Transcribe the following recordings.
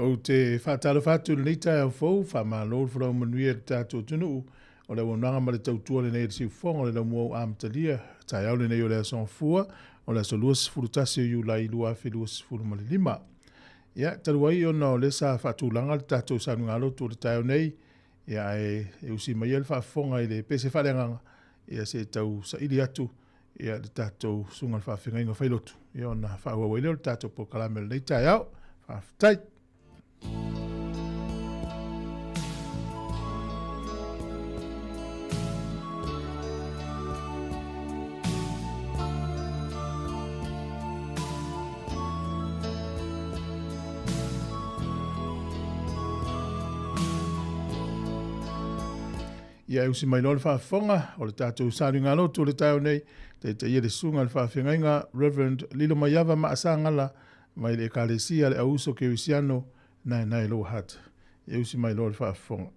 Ou te faatalofa atu i lenei taeao fou, faamalo le folau manuia i le tatou atunuu. O le auaunaga ma le tautua lenei a le Siufofoga o le Laumuau Amatalia, taeao lenei o le Aso Gafua, o le aso 21 o Iulai 2025. Ia, talu ai ona o lea sa faatulaga le tatou sauniga lotu o le taeao nei, ia ae e usi mai le faafofoga i le pese faaleagaga, ia se i tau saili atu ia le tatou susuga i le faafeagaiga failotu, ia ona faaauau ai lea o le tatou polokalame o lenei taeao. Faafetai. Ia e usi mai loa le faafofoga o le tatou sauniga lotu o le taeao nei, taitaia le susuga i le faafeagaiga Reverend Lilomaiava Maasagala mai le Ekalesia le Auuso Kerisiano Naenae Lower Hutt. E usi mai loa le faafofoga.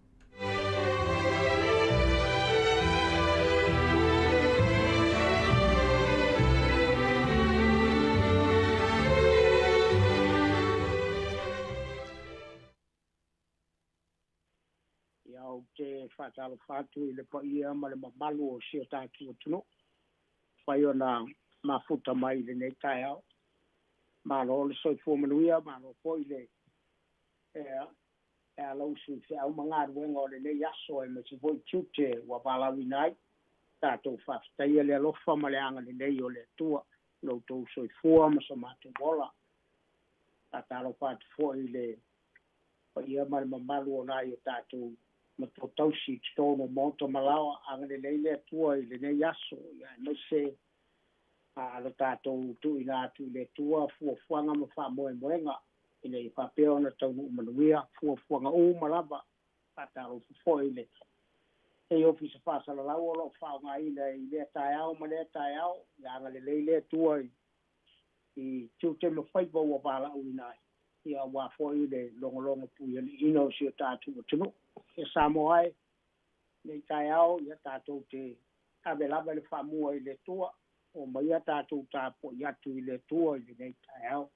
Ia ou te faatalofa atu i le paia ma le mamalu o si o tatou atunuu, fai ona mafuta mai i lenei taeao. Malo le soifua manuia, malo foi le e ala usu i feau ma galuega o lenei aso aemaise foi tiute ua valaauina ai. Tatou faafetaia le alofa ma le agalelei o le Atua i lo outou soifua ma so matou ola. Faatalofa atu foi i le paia ma le mamalu o nai o tatou matuatausi i totonu o maota ma laoa, agalelei le Atua i lenei aso, ia aemaise lo tatou tuuina atu i le Atua fuafuaga ma faamoemoega ina ia faapea ona taunuu manuia fuafuaga uma lava. Faatalofa foi i le Ofisa Faasalalau o lo o faaaogaina i lea taeao ma lea taeao, ia agalelei le Atua i tiute ma faiva ua valaauina ai, ia aua foi le logologo puialiiina o si o tatou atunuu. Ia Samoa e, nei taeao, ia tatou te ave lava le faamua i le Atua, o maia tatou tapuai atu i le Atua i lenei taeao.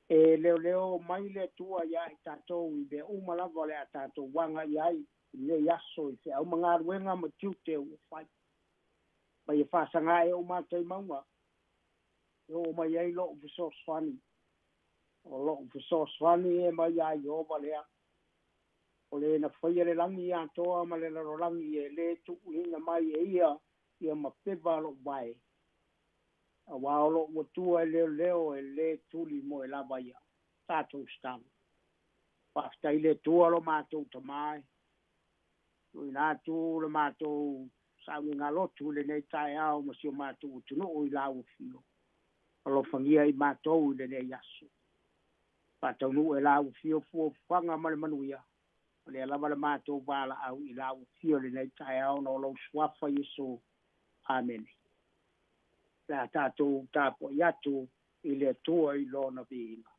E leoleo mai le Atua ia i tatou i mea uma lava o le a tatou agai ai i lenei aso i feau ma galuega ma tiute ua fai. Mai e faasaga e o matai mauga, e oo mai ai lou fesoasoani. O lou fesoasoani e mai ia Ieova lea. O le na faia le lagi atoa ma le lalolagi e le tuuina mai e ia ia mapeva lou vae. Auā o lou Atua e leoleo e lē tuli mo e lava ia. Tatou tatalo. Faafetai le Atua lo matou Tamā e. Tuuina atu le matou sauniga lotu i lenei taeao ma si o matou atunuu i lau afio. Alofagia i matou i lenei aso. Faataunuu e lau afio fuafuaga ma le manuia. O lea lava le matou valaau i lau afio i lenei taeao ona o lou suafa Iesu. Amene. Le a tatou tapuai atu i le Atua i lona viiga.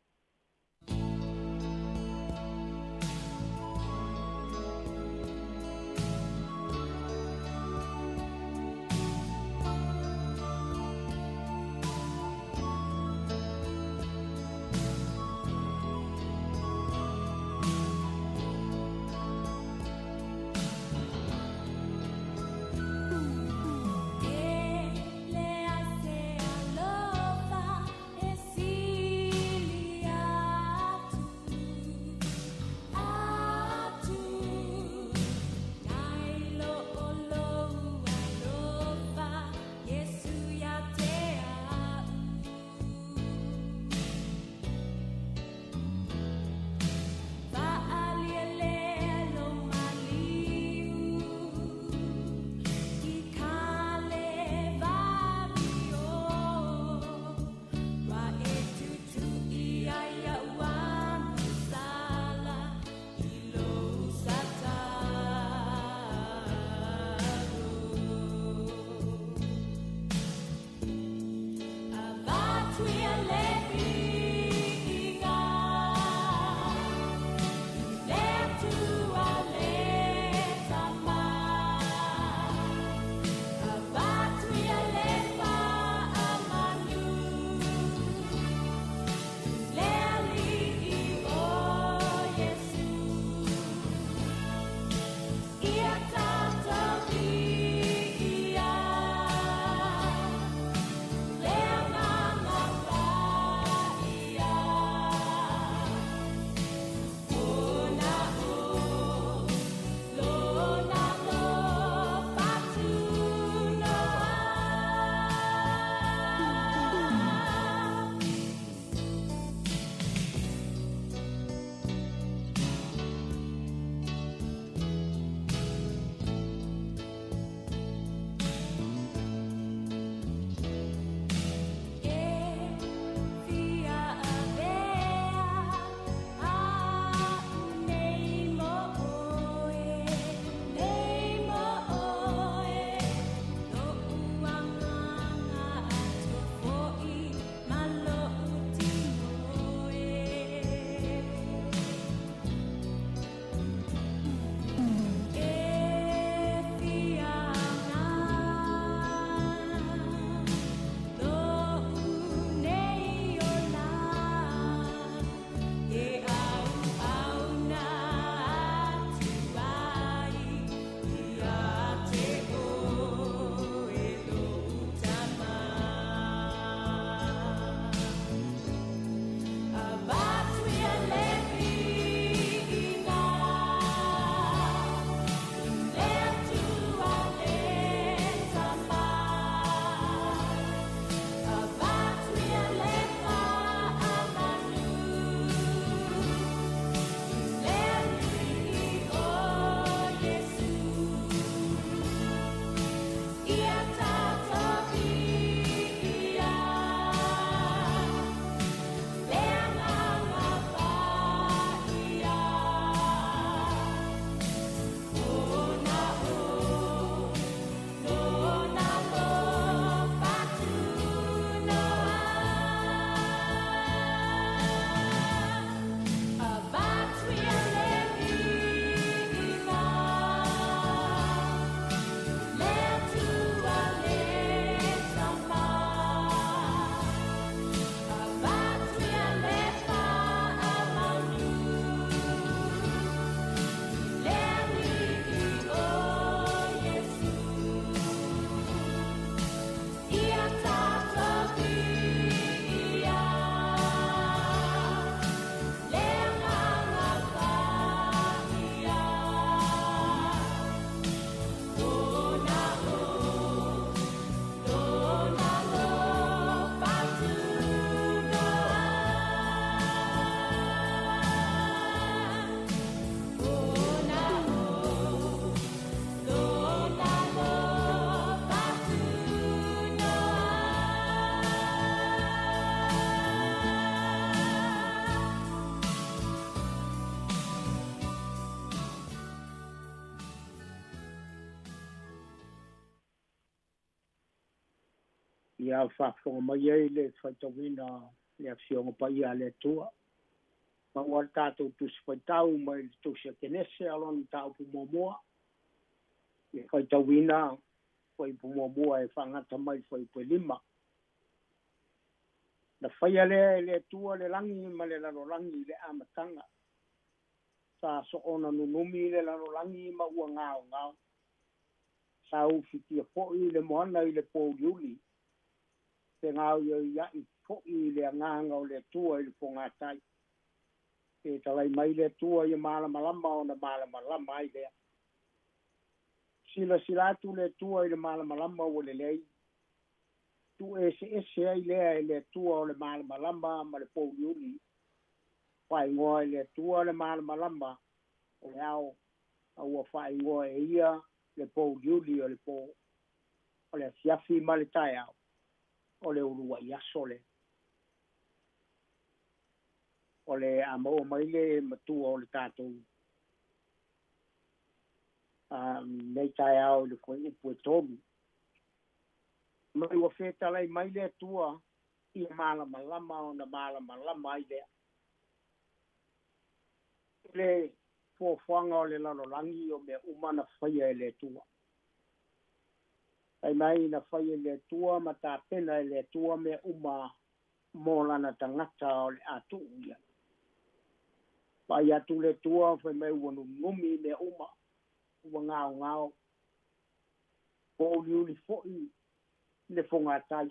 Ia faafofoga mai ai le faitauina le afioga paia a le Atua. Maua le tatou Tusi Faitau mai le Tusi a Kenese a lona mataupu muamua. Ia faitauina fuaiupu muamua e faagata mai le fuaiupu e 5. Na faia lea e le Atua le lagi ma le lalolagi i le amataga. Sa soona nunumi le lalolagi ma ua gaogao. Sa ufitia fo'i le moana i le pouliuli. Fegaoioia'i fo'i le agaga o le Atua i le fogatai. Pe talai mai le Atua ia malamalama ona malamalama ai lea. Silasila atu le Atua i le malamalama ua lelei. Tuueseese ai lea e le Atua o le malamalama ma le pouliuli. Faaigoa e le Atua le malamalama o le ao, a ua faaigoa e ia le pouliuli o le po. O le afiafi ma le taeao, o le uluai aso lea. O le a maua mai le matua o le tatou nei taeao i le fuaiupu e 3. Mai ua fetalai mai le Atua ia malamalama ona malamalama ai lea. Le fuafuaga o le lalolagi o mea uma na faia e le Atua. Fai mai na faia e le Atua ma tapena e le Atua mea uma mo lana tagata o le a tuu ia. Vaai atu le Atua fai mai ua nunumi mea uma, ua gaogao, pouliuli fo'i le fogatai.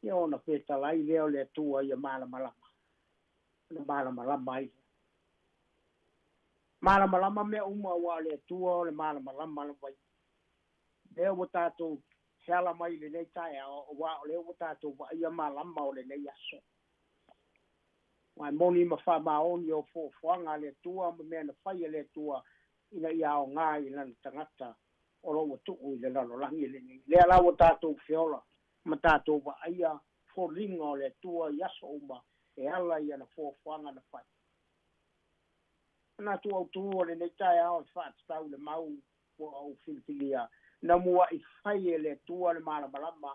Ia ona fetalai lea o le Atua ia malamalama, ona malamalama ai. Malamalama mea uma ua o le Atua o le malamalama lava ia. Lea ua tatou heala mai lenei taeao, aua o lea ua tatou vaaia malama o lenei aso. Aua e moni ma faamaoni o fuafuaga a le Atua ma mea na fai e le Atua ina ia aoga i lana tagata o lo o ua tuu i le lalolagi lenei. Lea la ua tatou feola ma tatou vaaia foliga o le Atua i aso uma e ala i ana fuafuaga na fai. Manatu autu o lenei taeao e faatatau le mau ua ou filifilia na mua'i fai e le Atua le malamalama.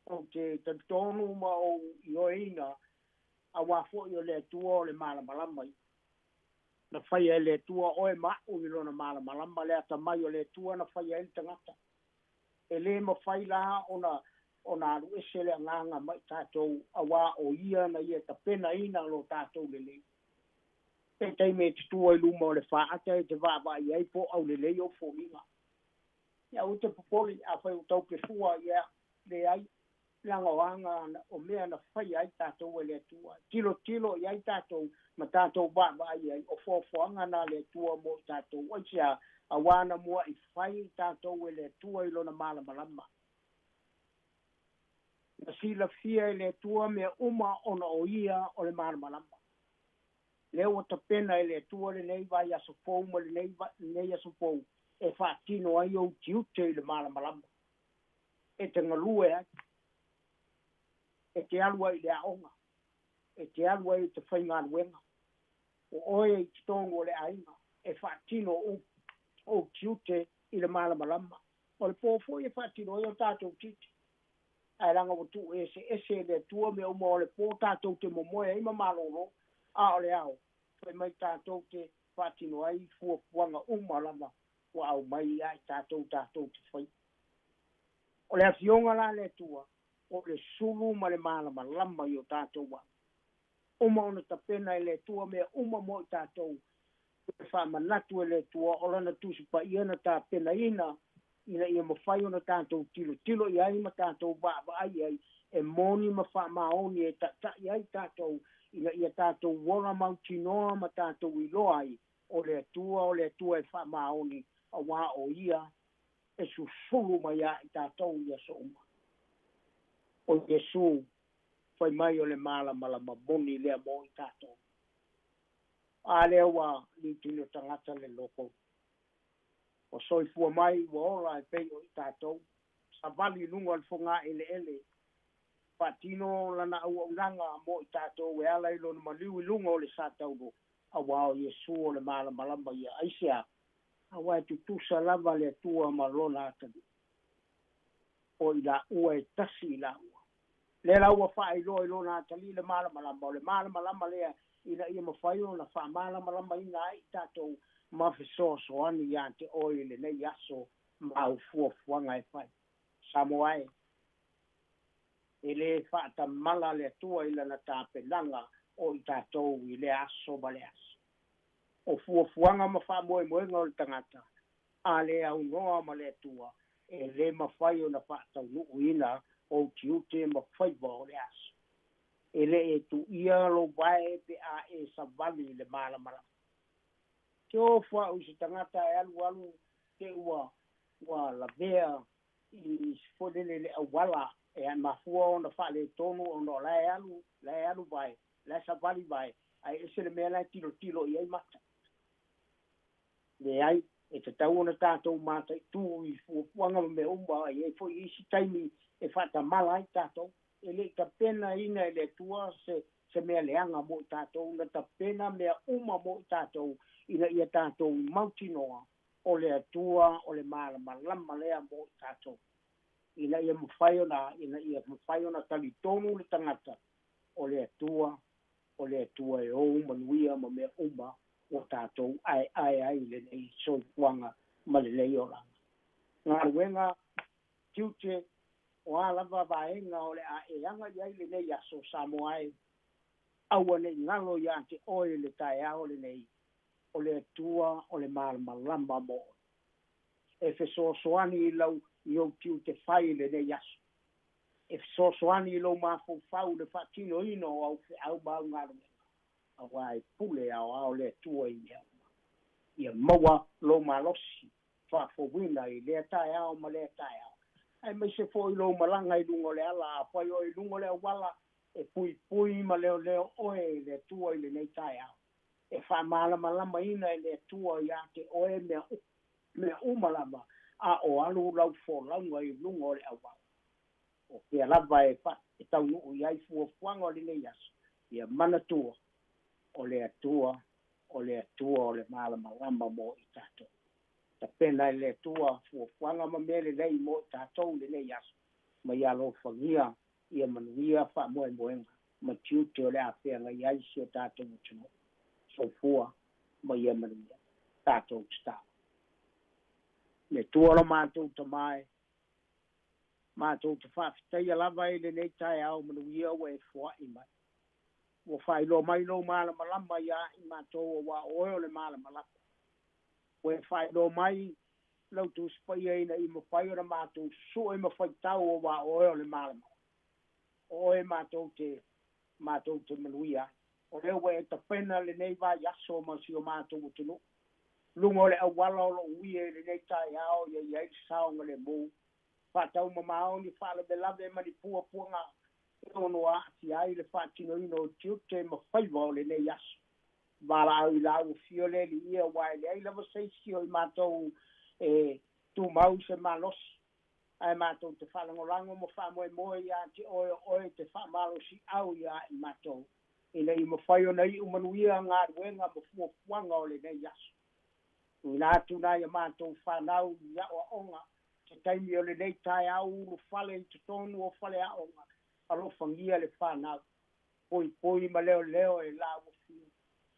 Ou te talitonu ma ou ioeina auā fo'i o le Atua o le malamalama ia. Na faia e le Atua oe ma a'u i lona malamalama, le atamai o le Atua na faia ai le tagata. E lē mafai la ona ona aluese le agaga mai tatou, auā o ia na ia tapenaina lo tatou lelei. Pe taimi e te tua i luma o le faata e te vaavaai ai po o aulelei ou foliga. Ia aua te popole afai ua tau pefua, ia leai, leaga o aga o mea na faia ai tatou e le Atua. Tilotilo i ai tatou ma tatou vaavaai ai, o fuafuaga na a le Atua mo i tatou. Aisea? Auā na mua'i fai tatou e le Atua i lona malamalama. Na silafia e le Atua mea uma ona o ia o le malamalama. Lea ua tapena e le Atua lenei vaiaso fou ma lenei aso fou e faatino ai ou tiute i le malamalama. E te galue ai, e te alu ai i le aoga, e te alu ai i te faigaluega, o oe i totonu o le aiga, e faatino ou tiute i le malamalama. O le po foi e faatino ai o tatou tiute. Ae leaga ua tuueseese e le Atua mea uma, o le po tatou te momoe ai ma malolo, a o le ao, fai mai tatou te faatino ai fuafuaga uma lava ua aumai ia i tatou tatou te faia. O le afioga la a le Atua, o le sulu ma le malamalama i o tatou aga. Uma ona tapena e le Atua mea uma mo i tatou, e faamanatu e le Atua o lana Tusi Paia na tapenaina ina ia mafai ona tatou tilotilo i ai ma tatou vaavaai ai, e moni ma faamaoni e taʻitaʻi ai tatou ina ia tatou ola mautinoa ma tatou iloa ai o le Atua o le Atua e faamaoni, auā o ia e susulu mai ia i tatou i aso uma. O Iesu fai mai o le malamalama moni lea mo i tatou. A lea ua litino tagata le loko. Ua soifua mai ua ola e pei o i tatou. Savali i luga o le fogaeleele. Faatino lana auaunaga mo i tatou e ala i lona maliu i luga o le sa taulo, auā o Iesu o le malamalama ia. Aisea? Auā e tutusa lava le Atua ma lona atalii. O i laua e tasi i laua. Lea la ua faailoa i lona atalii le malamalama, o le malamalama lea ina ia mafai ona faamalamalamaina ai tatou ma fesoasoani ia te oe i lenei aso ma au fuafuaga e fai. Samoa e, e lē faatamala le Atua i lana tapenaga o i tatou i lea aso ma le aso. O fuafuaga ma faamoemoega o le tagata, a le aunoa ma le Atua, e lē mafai ona faataunuuina o tiute ma faiva o le aso. E lē e tuia lou vae pe a e savali i le malamalama. Te ofo au i se tagata e alualu te ua lavea i se lele le auala e mafua ona faaletonu ona o la e alu, la e alu vae, la e savali vae, ae ese le mea la e tilotilo i ai mata. Leai, e tatau ona tatou mataitū i fuafuaga ma mea uma, e i ai foi isi taimi e faatamala ai tatou. E lei tapenaina e le Atua se mea leaga mo i tatou, na tapena mea uma mo i tatou ina ia tatou mautinoa o le Atua o le malamalama lea mo i tatou, ina ia mafai ona talitonu le tagata o le Atua, o le Atua e ou manuia ma mea uma ua tatou aeae ai lenei soifuaga ma lenei olaga. Galuega, tiute, o a lava vaega o le a e aga i ai lenei aso, Samoa e, aua nei galo iā te oe le taeao lenei, o le Atua o le malamalama mo oe. E fesoasoani i lau i ou tiute fai lenei aso. E fesoasoani i lou mafaufau le faatinoina o au feau ma au galuega. Auā e pule aoao le Atua i mea uma. Ia maua lou malosi faafouina i lea taeao ma lea taeao. Aemaise foi lou malaga i luga o le ala, afai oe i luga o le auala, e puipui ma leoleo oe i le Atua i lenei taeao. E faamalamalamaina e le Atua iā te oe mea uma lava, a o alu lau folauga i luga o le auala. O fea lava e taunuu i ai fuafuaga o lenei aso, ia manatua, o le Atua, o le Atua o le malamalama mo i tatou. Tapena e le Atua fuafuaga ma mea lelei mo i tatou lenei aso, ma ia alofagia ia manuia faamoemoega ma tiute o le a feagai ai si o tatou atunuu. Soifua ma ia manuia. Tatou tatalo. Le Atua lo matou Tamā e, matou te faafetaia lava i lenei taeao manuia ua e foai mai. Ua faailoa mai lou malamalama iā i matou auā o oe o le malamalama. Ua e faailoa mai lau Tusi Paia ina ia mafai ona matou sue ma faitau auā o oe o le malamalama. O oe matou te manuia ai. O lea ua e tapena lenei vaiaso ma si o matou atunuu. Luga o le auala o loo uia i lenei taeao ia i ai le saogalemu. Faataumamao ni faalavelave ma ni puapuaga e ono aatia ai le faatinoina o tiute ma faiva o lenei aso. Valaau i lau afio le Alii auā e leai lava se isi o i matou e tumau se malosi. Ae matou te faalagolago ma faamoemoe iā te oe o oe te faamalosiau iā i matou, ina ia mafai ona iu manuia galuega ma fuafuaga o lenei aso. Tuuina atu nai a matou fanau i aoaoga, se taimi o lenei taeao ulufale i totonu o faleaoga, alofagia le fanau. Puipui ma leoleo e lau afio.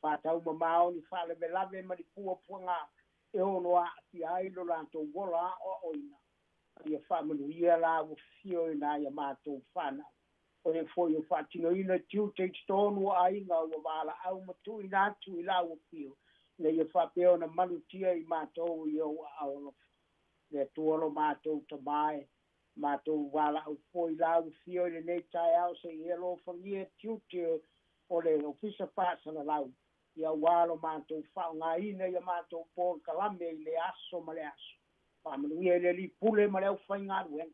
Faataumamao ni faalavelave ma ni puapuaga e ono aatia ai lo latou ola aoaoina. Ia faamanuia lau afio i nai a matou fanau. O e foi o faatinoina tiute i totonu o aiga ua valaau ma tuuina atu i lau afio, ina ia faapea ona malutia i matou i ou aao alofa. Le Atua lo matou Tamā e, matou valaau foi lau afio i lenei taeao se i e alofagia tiute o le Ofisa Faasalalau, ia auā lo matou faaaogaina ia matou polokalame i le aso ma le aso. Faamanuia i le Alii Pule ma le aufaigaluega,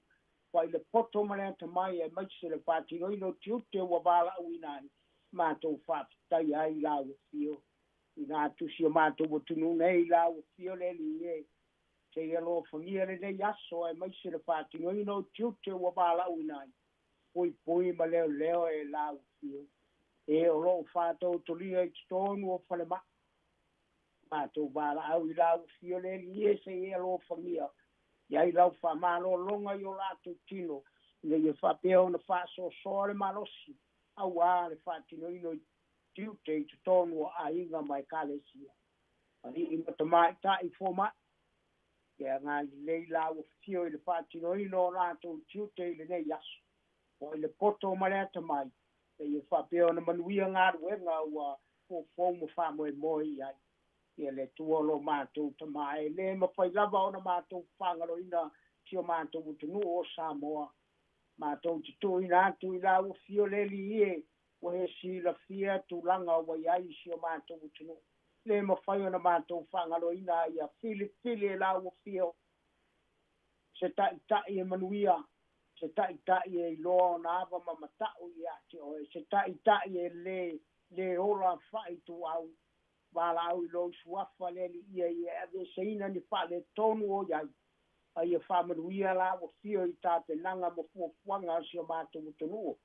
fai le poto ma le atamai aemaise le faatinoina o tiute ua valaauina ai, matou faafetaia ai lau afio. Ina atu si o matou atunuu nei lau afio le Alii e, se i alofagia lenei aso aemaise le faatinoina o tiute ua valaauina ai. Puipui ma leoleo e lau afio. E o loo faatautolia i totonu o falemai. Matou valaau i lau afio le Alii e se i alofagia. Iai lau faamalologa i o latou tino ina ia faapea ona faasoasoa le malosi auā le faatinoina o tiute i totonu o aiga ma ekalesia. Alii ma tamaita'i foma'i, ia agalelei la ua fio i le faatinoina o latou tiute i lenei aso. O i le poto ma le atamai, e ia faapea ona manuia galuega ua foufou ma faamoemoe i ai. Ia le Atua o lo matou tamā, e lē mafai lava ona matou fagaloina si o matou atunuu o Samoa. Matou te tuuina atu i la ua fio le Alii e, ua e silafia tulaga ua i ai si o matou atunuu. Lē mafai ona matou faagaloina ia filifili e la ua fio se ta'ita'i e manuia, se ta'ita'i e iloa ona ava ma mata'u iā te oe, se ta'ita'i e lē lē ola fa'aituau valaau i lou suafa le Aliia ia e aveeseina ni faaletonu o iai, a ia faamanuia la ua fio i tapenaga ma fuafuaga a si o matou atunuu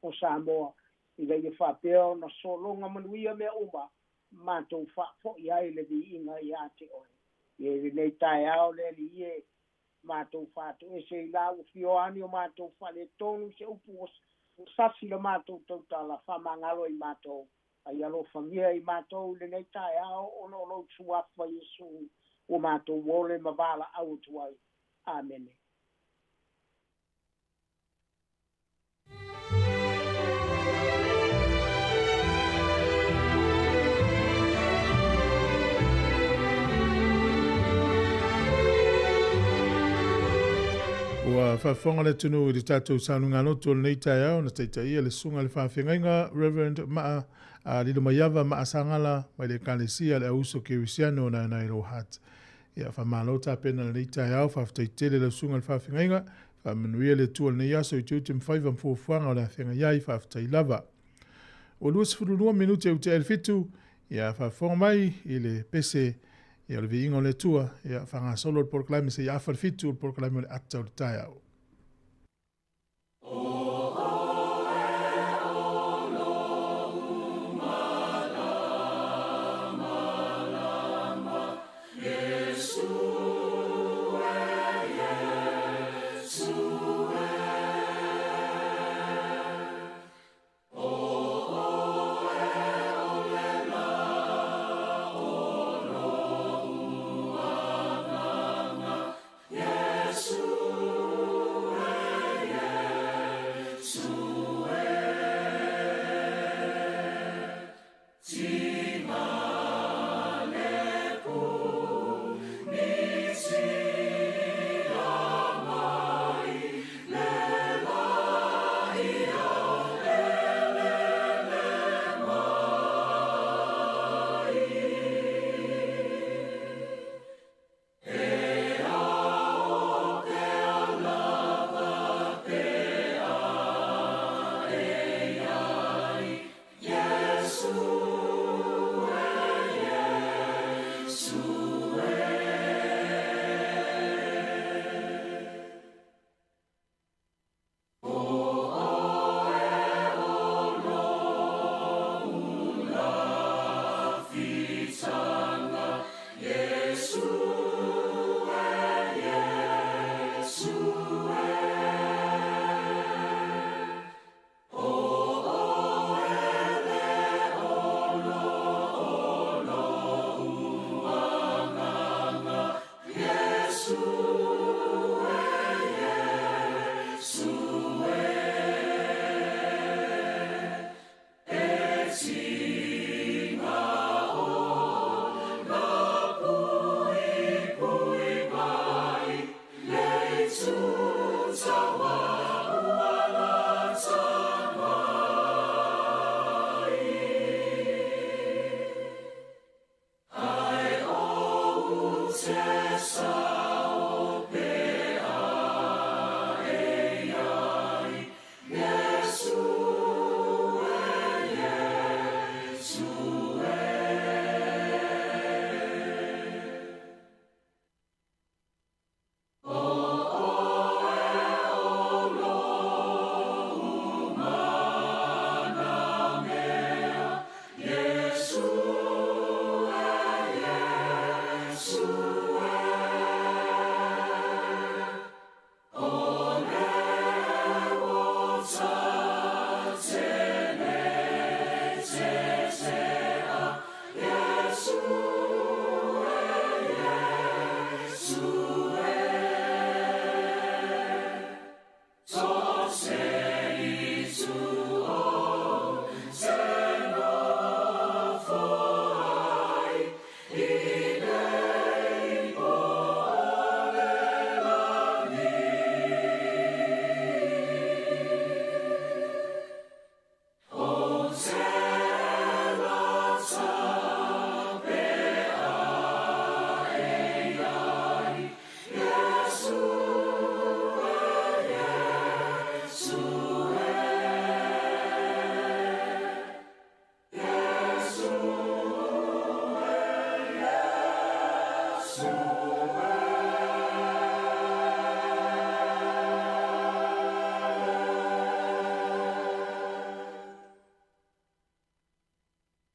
o Samoa, ina ia faapea ona sologa manuia mea uma, matou faafo'i ai le viiga iā te oe. Ia i lenei taeao le Alii e, matou faatoese i la ua fio ani o matou faaletonu se upu ua sasi la matou tautala, faamagalo i matou, ai alofagia i matou i lenei taeao ona o lou suafa Iesu ua matou ole ma valaau atu ai. Amene. Ua faafofoga le atunuu i le tatou saunugaloto o lenei taeao na taitaia le susuga i le faafeagaiga Reverend Maa a Lilomaiava Maa Sagala mai le Ekalesia le Auuso Kerisiano na nai Hat. Ia faamalo tapena lenei taeao, faafetai tele lau susuga i le faafeagaiga, faamanuia le Atua i lenei aso i tiute ma faiva ma fuafuaga o le afeagai ai, faafetai lava. Ua 22 minute ua tea i le 7, ia faafofoga mai i le pese ia o le viiga o le Atua, ia faagasolo le polokalame seia afa le 7 o le polokalame o le ata o le taeao.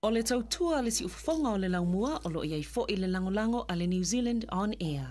O le tautua le siufofoga o le laumua o loo i ai fo'i le lagolago a le New Zealand On Air.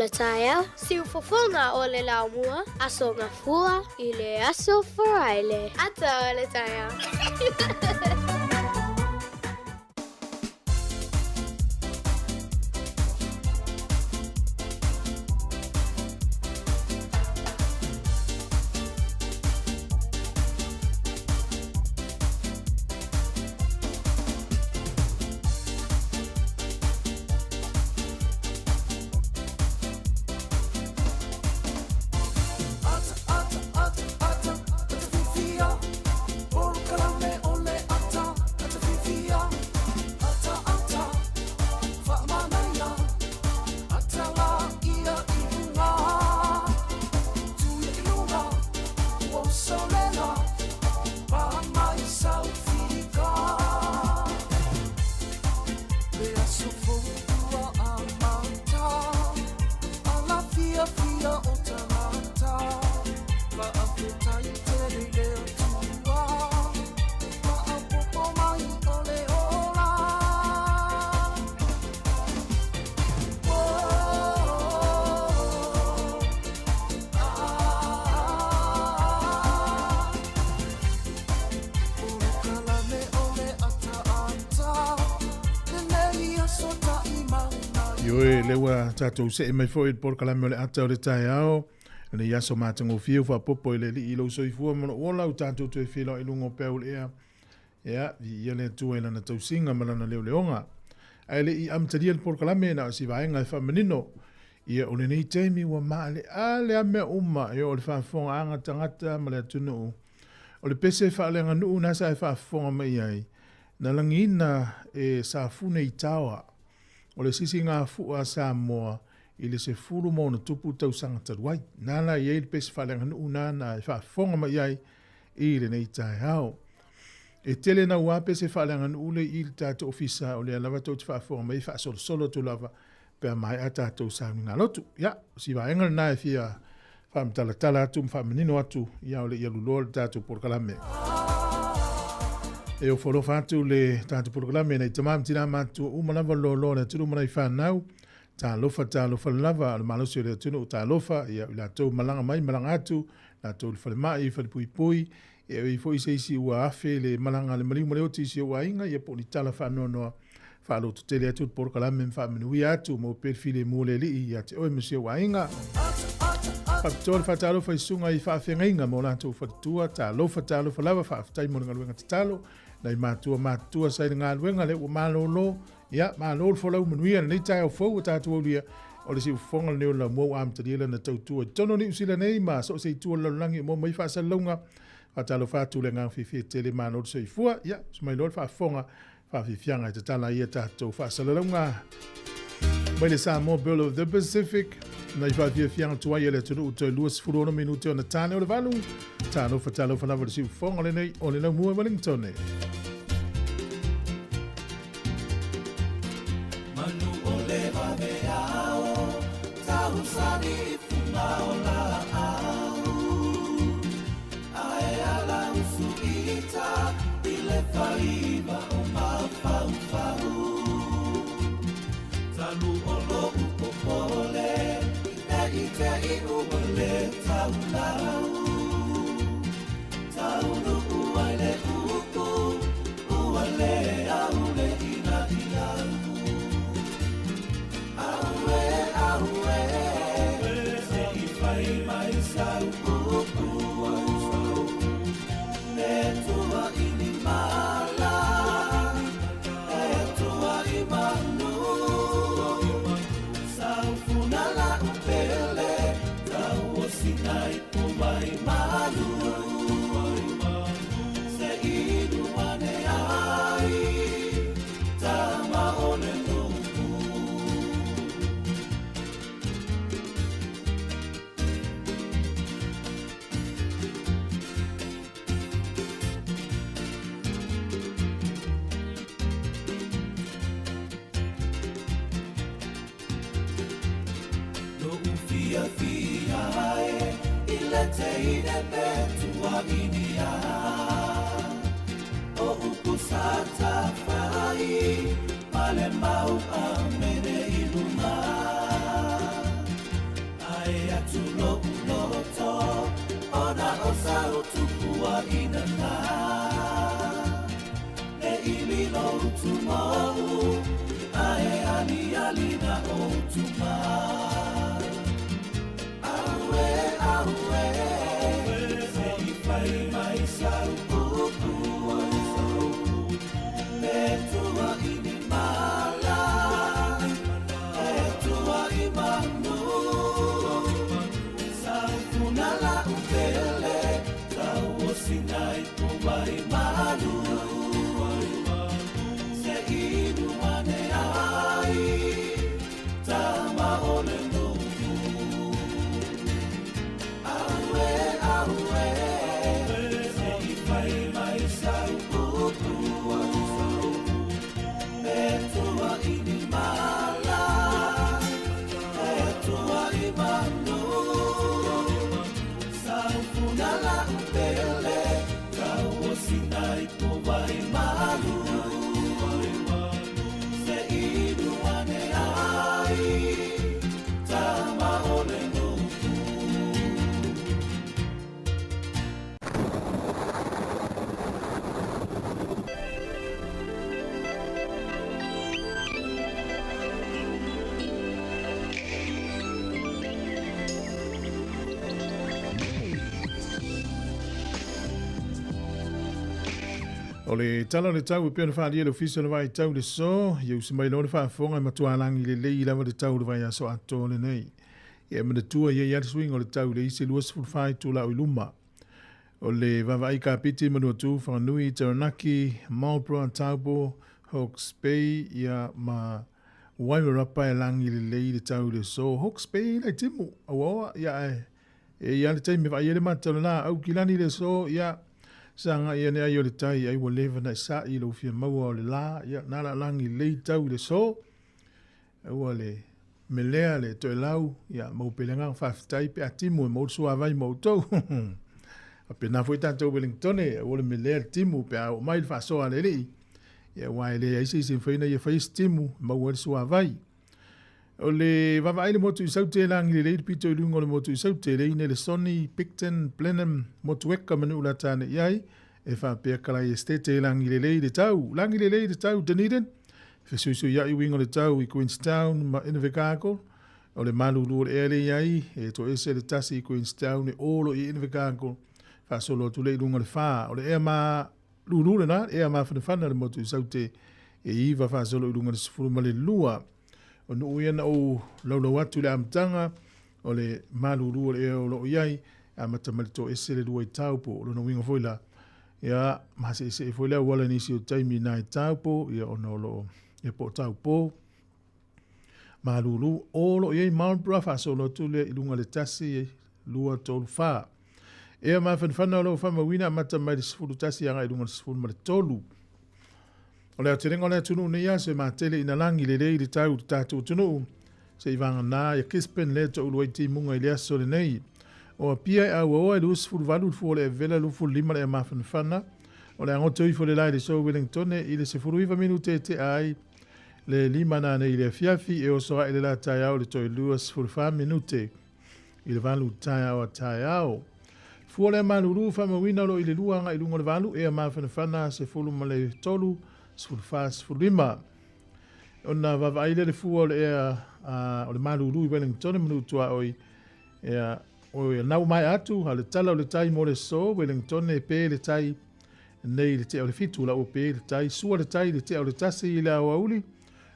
le taeao, siufofoga o le laumua, Aso Gafua i le Aso Faraile. Ata o le taeao. Ioe, lea ua tatou see mai foi i le polokalame o le ata o le taeao. Lenei aso matagofie ua faapopo i le Alii i lou soifua ma lou ola, ua tatou toe feiloai i luga o peau o le ea. Ia, viia le Atua i lana tausiga ma lana leoleoga. Ae le i amatalia le polokalame, na o si vaega e faamanino. Ia, o lenei taimi ua maaleale lava mea uma, e oo i le faafofogaaga tagata ma le atunuu. O le pese faaleaganuu na sa e faafofoga mai ai, na lagiina e Safune i Taoa, o le sisigafua a Samoa i le 16+ tausaga talu ai. Na la i ai le pese faaleaganuu na na e faafofoga mai ai i lenei taeao. E tele naua pese faaleaganuu le i le tatou ofisa, o lea lava tou te faafofoga mai e faasolosolo atu lava pe a maea tatou sauniga lotu. Ia, o si vaega lena e fia faamatalatala atu ma faamanino atu, ia o le i aluloa le tatou polokalame. E ofo alofa atu le tatou polokalame nei tama ma tina matutua uma lava loaloa le atunuu ma nai fanau. Talofa, talofa lava, o le malosi o le atunuu, talofa, ia i latou malaga mai, malaga atu, latou i le falemai, falepuipui, ia e i ai foi se isi ua afe le malaga a le maliu ma le oti i si ou aiga, ia po o ni tala faanoanoa, faalototele atu le polokalame ma faamanuia atu, maua pea le filemu o le Alii ia te oe ma si ou aiga. Faapitoa le faatalofa i susuga i faafeagaiga ma o latou faletua, talofa, talofa lava, faafetai mo le galuega tatalo, nai matua matutua sa i le galuega lea ua malolo, Ia, malo le folau manuia lenei taeao fou ua tatou aulia. O le siufofoga lenei o le laumua ua amatalia lana tautua i totonu o Niu Sila nei ma so o se itu o le lalolagi o maua mai faasalalauga. Faatalofa atu le agaga fiafia tele, malo le soifua. Ia, usu mai loa le faafofoga faafiafiaga e tatala ai a tatou faasalalauga mai le Samoa Bureau of the Pacific. Nai faafiafiaga tuai a le atunuu toe 26 minute ona tane o le valu. Talofa, talofa lava le siufofoga lenei o le laumua i Wellington. Manu o le vaveao, tausani i fuga o laau. Ae ala usu ita i le faiva o mafaufau. Talu o lo'u popole, ne i te i ua le taulau. Taunuu ai le upu, ua le aule ina iau. Aue, aue, se i fai mai sau upu. E tua i ni mala, e tua i manu. Saufuna la'u pele, tauosina i pumai malu. Se inu ane ai, tama o le nu'u. Lo'u fiafia e i le teine pe tuaginia. O upu sa tafai ma le mau a mene i luma. tupua ina na E imi lo utu mau Ae ali ali na o tuma Aue, aue Se i whai mai sau upu E tua i ni mala E tua i manu Sau funa la upele Tau o sinai po vai malu Se inu ane ai Tama o le nuku Aue, aue Se i whai mai sau upu E tua i ni mala E tua i manu Sau funa la upele Tau o sinai po vai malu Se inu ane ai Tama o le nuku. O le tala o le tau e pei ona faaalia le ofisa o le vaitau le so ia usi mai loa le faafofoga e matualagi lelei lava le tau o le vaiaso atoa lenei. Ia e manatua ia i a le suiga o le tau i le isi 24 itula o i luma. O le vaavaai kapiti Manuatu, Whanganui, Taranaki, Marlborough, Taupo, Hawke's Bay, ia ma Wairarapa e lagi lelei le tau i le so. Hawke's Bay lai timu, auaoa, ia e e ia le taimi vaai ai le mata o le la au kilani le so, ia saga ia ne ai o le tai ai ua leva na sa'i lou fia maua o le la, ia na la lagi lelei tau i le so. Aua le melea le toelau, ia mau pele agaga faafetai pe a timu e maua le suavai ma outou. Faapena foi tatou Wellingtone, aua le melea le timu pe a oo mai le faasoa a le alii, ia aua e leai se isi e mafai ona ia faia se timu e maua ai le suavai. O le vaavaai le motu i Saute e lagi lelei le pito i luga o le motu i Saute, le ine le Sony, Picton, Blenheim, Motueka ma Nu'ulata ane i ai, e faapea Kalai Estate e lagi lelei le tau. Lagi lelei le tau Dunedin, fesuisuia'i uiga o le tau i Queenstown ma Invercargill, o le malulu o le ea lea i ai, e toese le tasi i Queenstown e olo i Invercargill, faasolo atu lea i luga o le fa. O le ea malulu lena, le ea mafanafana o le motu i Saute, e iva faasolo i luga o le 12. O nuu ia na ou laulau atu i le amataga, o le malulu o le ea o lo o i ai, e amata mai le toese le lua i Taupo. O lona uiga foi la, ia, maseesee foi le auala i nisi o taimi i na i Taupo, ia ona o lo o, ia po o Taupo, malulu, o lo o i ai Marlborough, faasolo atu lea i luga le tasi, lua, tolu, fa. Ea mafanafana o lo o faamauina amata mai le 11 agai i luga le 13. O le aotelega o le atunuu nei aso e matele ina lagi lelei le tau i le tatou atunuu, se i vagana ia Gisborne lea toulu ai timuga i le aso lenei. O Apia e auaoa e 28 le fua o le Avela 25 le ea mafanafana. O le agoto ifo le la i le so Wellingtone i le 19 minute e tea ai le lima nanei i le afiafi e oso ae le la taeao i le toe 24 minute i le valu taeao a taeao. Fua lea malulu faamauina o lo o i le lua agai i luga o le valu ea mafanafana 13, 14, 15. Ona vaavaai lea le fua o le ea o le malulu i Wellington manu tuaoi ea o ia nau mai atu a le tala o le tai mo le so Wellington e pe le tai nei le tea o le fitu la ua pe le tai sua le tai le tea o le tasi i le aoauli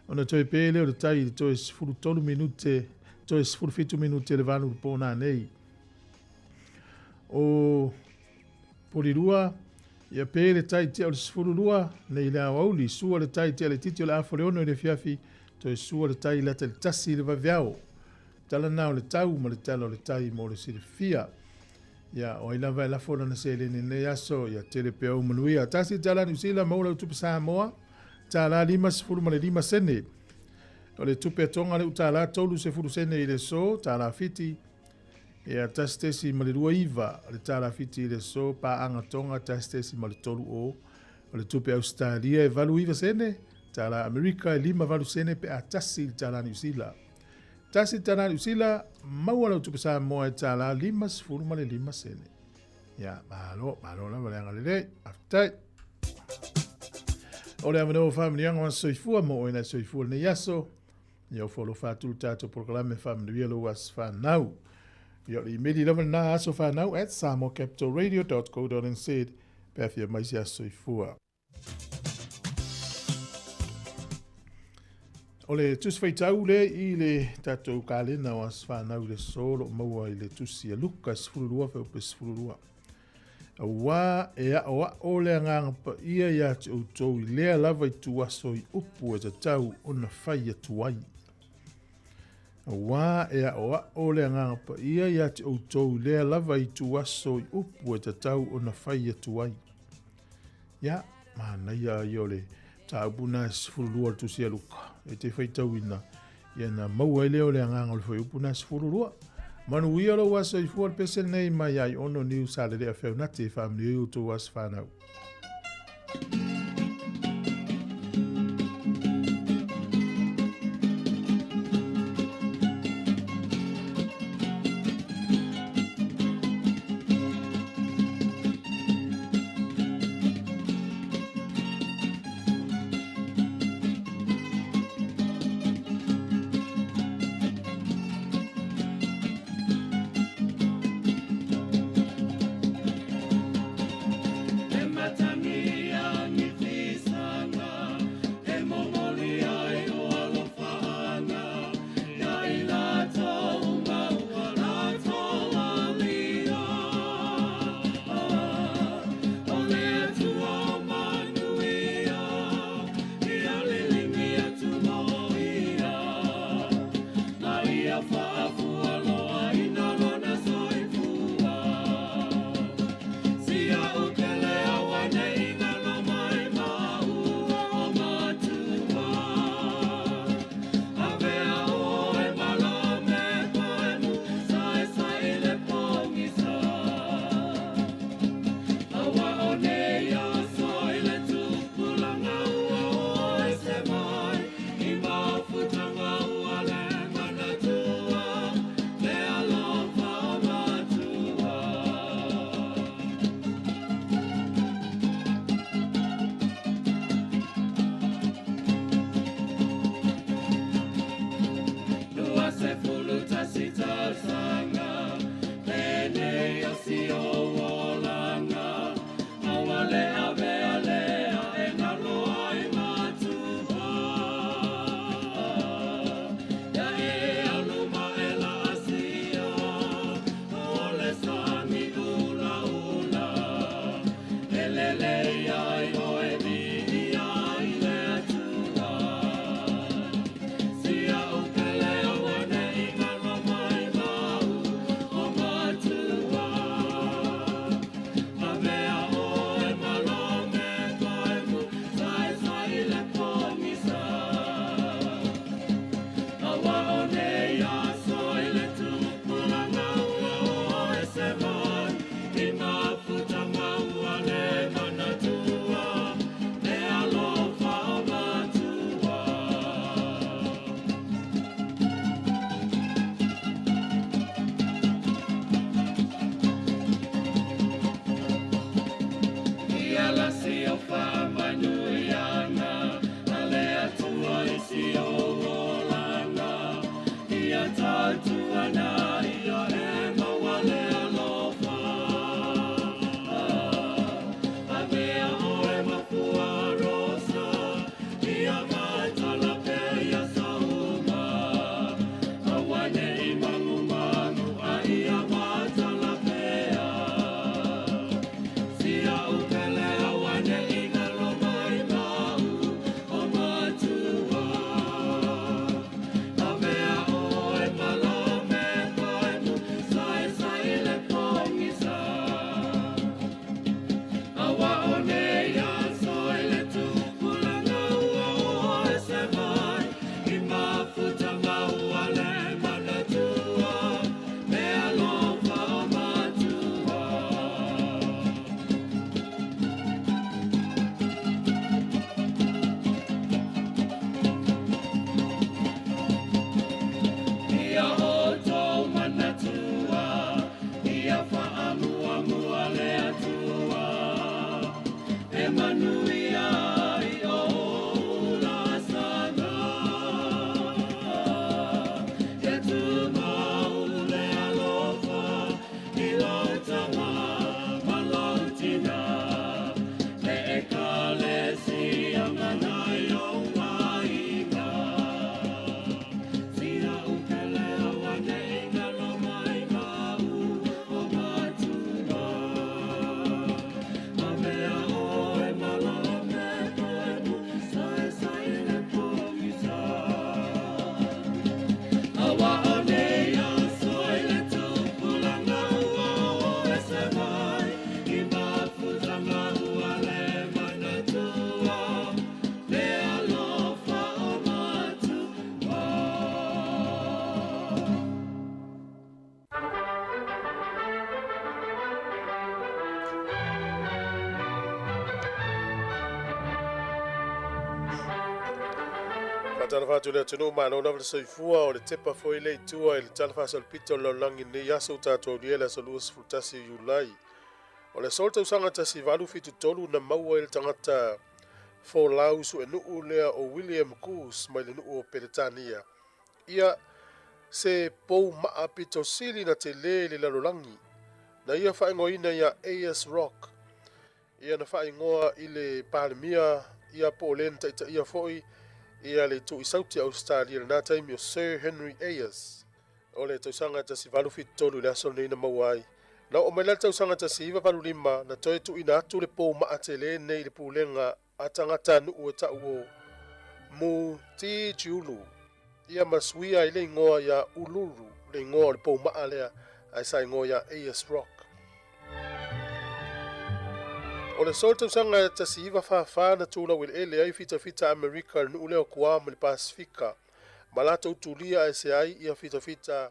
ona toe pe lea o le tai i le toe 13 minute toe 17 minute le valu le pō nanei. O Polirua, ia pe le tai tea o le 12, nei le aoauli, sua le tai tea le titi o le afo le ono i le afiafi, toe sua le tai lata i le tasi i le vaveao. Tala na o le tau ma le tala o le tai mo le silafia. Ia, o ai lava e lafo lana seleni i lenei aso, ia tele pea ou manuia. Tasi tala Niu Sila, maua lau tupe Samoa, tala 55 sene. O le tupe a Tonga le utala 30 sene i le so, tala Fiti, ia 1.29 le tala Fiti i le so, paaga Tonga 1.30 o. O le tupe Ausetalia e 89 sene, tala Amerika e 58 sene pe a tasi i le tala Niu Sila. Tasi le tala Niu Sila, maua lau tupe Samoa e tala 55 sene. Ia, malo, malo lava le agalelei. Faafetai. O le avanoa o faamanuiaga o aso soifua mo oe na e soifua i lenei aso. Ia ofo alofa atu le tatou polokalame faamanuia lou aso fanau. Ia o le imeli lava lena asofanau@samoacapitalradio.co.nz pe a fia mai se aso soifua. O le tusi faitau le i le tatou kalena o aso fanau i le aso o lo o maua i le tusi a Luka 12 fuaiupu 12. Auā e aʻoaʻo le Agaga Paia iā te ʻoutou i lea lava ituaso i upu e tatau ona fai atu ai. Auā e aʻoaʻo le Agaga Paia iā te ʻoutou i lea lava ituaso i upu e tatau ona fai atu ai. Ia, manaia ia o le mataupu na e 12 o le tusi a Luka. E te faitauina, ia na maua ai lea o le agaga o le fuaiupu na 12. Manuia lou aso soifua le pese lenei mai ai ono niu sa lele a feunati e faamanuia ai outou aso fanau. Faatalofa atu i le atunuu, malo lava le soifua. O le tepa foi lea i tua i le tala faasolopito o le lalolagi i lenei aso ua tatou aulia le aso 21 o Iulai. O le aso le tausaga 1873 na maua ai le tagata folau suenuu lea o William Goose mai le nuu o Peretania ia se pou maa pito sili na telē i le lalolagi na ia faaigoaina ia Ayers Rock. Ia na faaigoa i le Palemia ia po o le na taitaia foi ia le itu i Sauti Ausetalia i lena taimi o Sir Henry Ayers. O le tausaga 1873 i le aso lenei na maua ai. Na oo mai la le tausaga 1985 na toe tuuina atu le pou maa telē nei i le pulega a tagatanuu e tau o Mutitjulu ia ma suia ai le igoa ia Uluru, le igoa o le pou maa lea ae sa igoa ia Ayers Rock. O le aso o le tausaga 1944 na tulau eleele ai fitafita Amerika i le nuu lea o Guam i le Pasefika ma latou tulia aese ai ia fitafita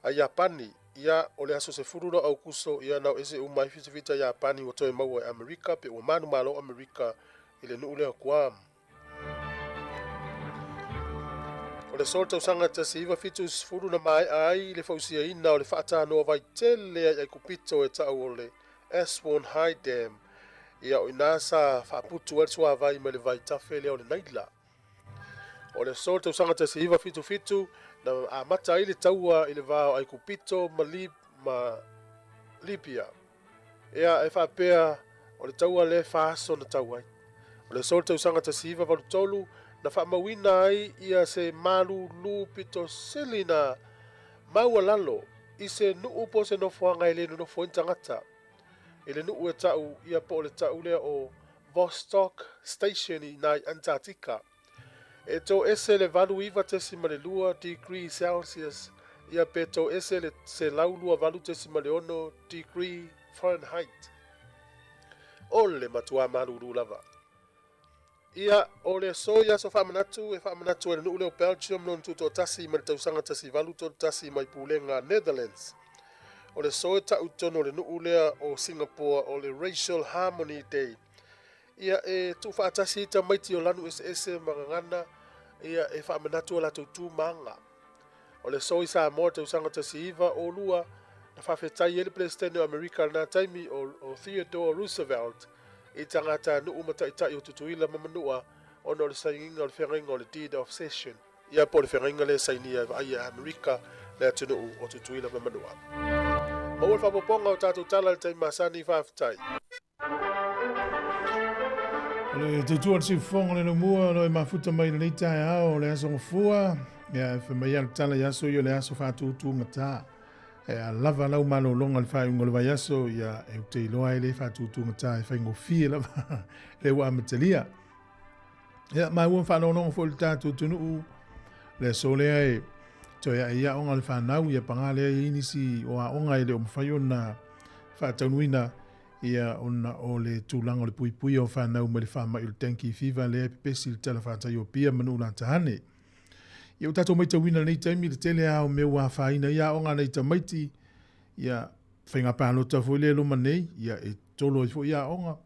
a Iapani. Ia, o le aso 12 o Aukuso, ia na o ese uma ai fitafita Iapani ua toe maua e Amerika pe ua manumalo Amerika i le nuu lea o Guam. O le aso o le tausaga 1970 na maea ai le fausiaina o le faatanoa vai tele ai Aikupito e tau o le Aswan High Dam. Ia, o i ina sa faaputu ai le suavai mai le vaitafe lea o le Naila. O le aso o le tausaga 1977 na amata ai le taua i le va o Aikupito ma, Lib ma Libia. Ia, e faapea o le taua lea e faaso na tau ai. O le aso o le tausaga 1983 na faamauina ai ia se malulu pito sili na maualalo i se nuu po o se nofoaga e le nonofo ai ni tagata. I le nuu e tau ia po o le tau lea o Vostok Station i ina i Antarctica. E toese le 89.2 degree Celsius ia pe toese le 128.6 degree Fahrenheit. O le matuā malūlū lava. Ia, o le aso i aso faamanatu e faamanatu ai le nuu lea o Belgium lona tutoatasi mai le tausaga 1831 mai pulega Netherlands. O le aso e tau i totonu o le nuu lea o Singapore o le Racial Harmony Day. Ia, e tuufaatasi ai tamaiti o lanu eseese ma gagana, ia, e faamanatu a latou tu ma aga. O le aso i Samoa i le tausaga 1902, na faafetai ai le Peresetene o Amerika i lena taimi, o, o Theodore Roosevelt, i tagatanuu ma taitai o Tutuila ma Manua ona o le sainiga o le feagaiga o le Deed of Cession, ia po o le feagaiga lea e sainia e vaaia e Amerika le atunuu o Tutuila ma Manua. Maua le faaopoopoga o tatou tala i le taimi masani. Faafetai. O le tautua o le siufofoga o le laumua o lo o e mafuta mai i lenei taeao o le aso Gafua, ia e fai mai lava le tala i aso ia o le aso faatutugata. E a lava lau malologa i le faaiuga o le vaiaso, ia e ute iloa ai le faatutugata e faigofie lava le ua amatalia. Ia, maua ma faalogologo foi i le tatou atunuu le aso lea e toe ae ai aoga a le fanau, ia paga lea e i ai nisi o aoga e le o mafai ona faataunuina ia ona o le tulaga o le puipuia o fanau mai le faamai o le dengue fever lea e pepesi i le talafatai o Apia ma Nuulatahane. Ia ua tatou maitauina i lenei taimi le tele lava o mea ua afaina ai aoga a nai tamaiti, ia faiga palota foi lea e loma nei, ia e tolo ai foi aoga.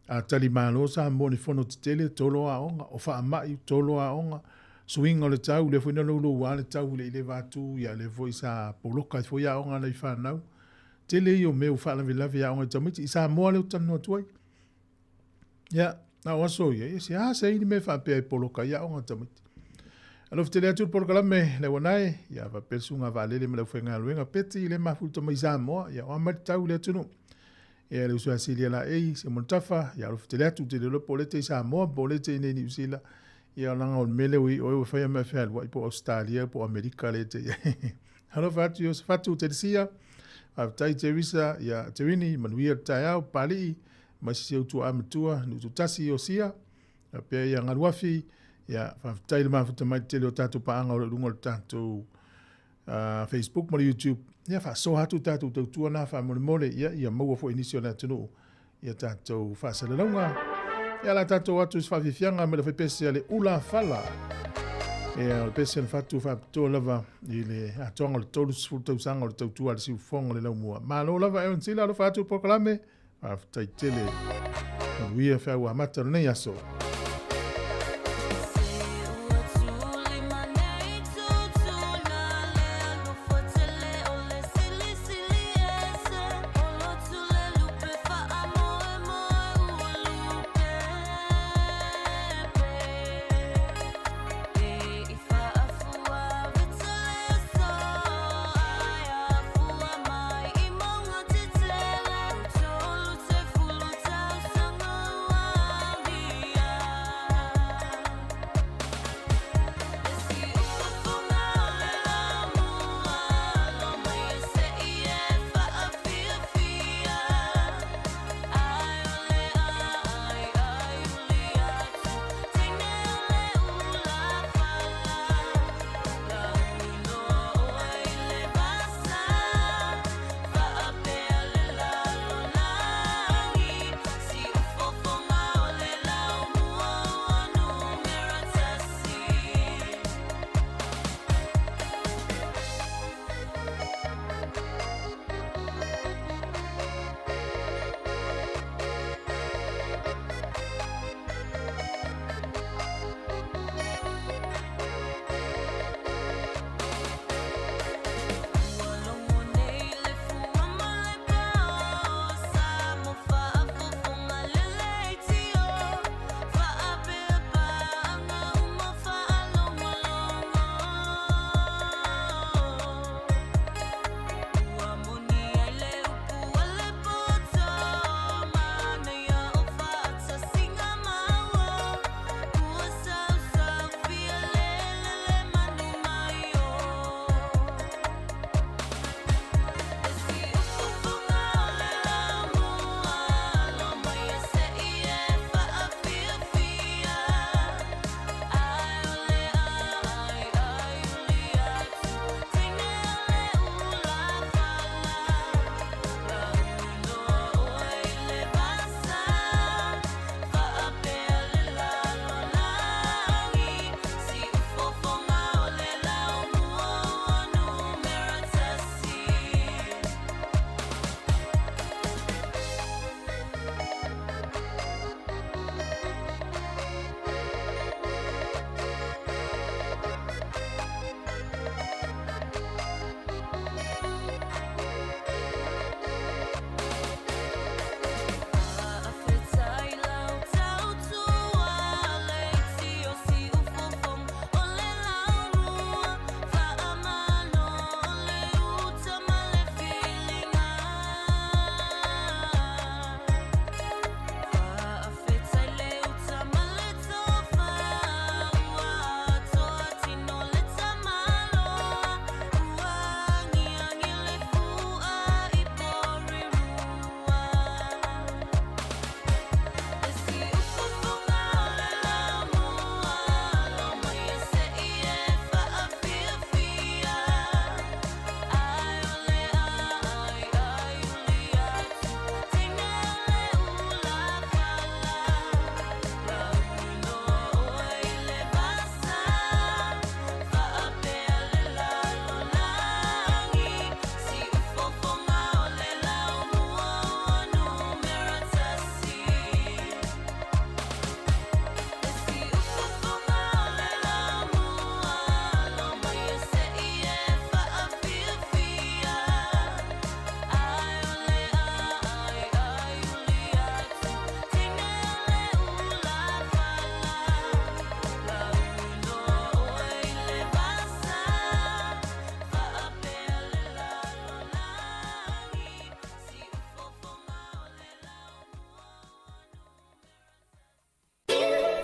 A tali malo Samoa i ni fono tetele, tolo aoga, o faamai, tolo aoga, suiga o le tau, lea foi na louloua le tau i le i le va atu, ia lea foi sa poloka ai foi aoga a nai fanau. Tele ia o mea ua faalavelave i aoga a tamaiti i Samoa lea ou te talanoa atu ai. Ia, na o aso ia, ia se a se ini me faapea e poloka ia aoga tamaiti. Alofa tele atu le polokalame le uanae, ia faapea le susuga vaalele ma le aufaigaluega Peti le mafuta mai Samoa, ia o a mai le tau i le atunuu. Ia le uso a Silia Laei, Simon Tafa, ia alofa tele atu te le iloa po o lea e te i Samoa po o lea e te i inei i Niu Sila. Ia leaga o le mea lea ua i oe ua fai a mea fealuai po o Ausetalia po o Amerika lea e te i ai. Alofa atu Iosefatu Telesia, faafetai Teresa, ia Terini, manuia le taeao, Papalii, ma si ou tuaa matua, Nuututasi Iosia, faapea ia Galuafi, ia faafetai le mafuta mai le tele o tatou paaga o lo o i luga o le tatou Facebook ma le YouTube. Ia faasoa atu tatou tautua na faamolemole, ia ia maua foi nisi o le atunuu ia tatou faasalalauga. Ia la tatou atu i se faafiafiaga mai le faipese a le Ula Fala. Ia o le pese na fatu faapitoa lava i le atoaga o le 30 tausaga o le tautua a le siufofoga o le laumua. Malo lava Aaron Sila, alofa atu le polokalame. Faafetai tele. Manuia feau amata o lenei aso.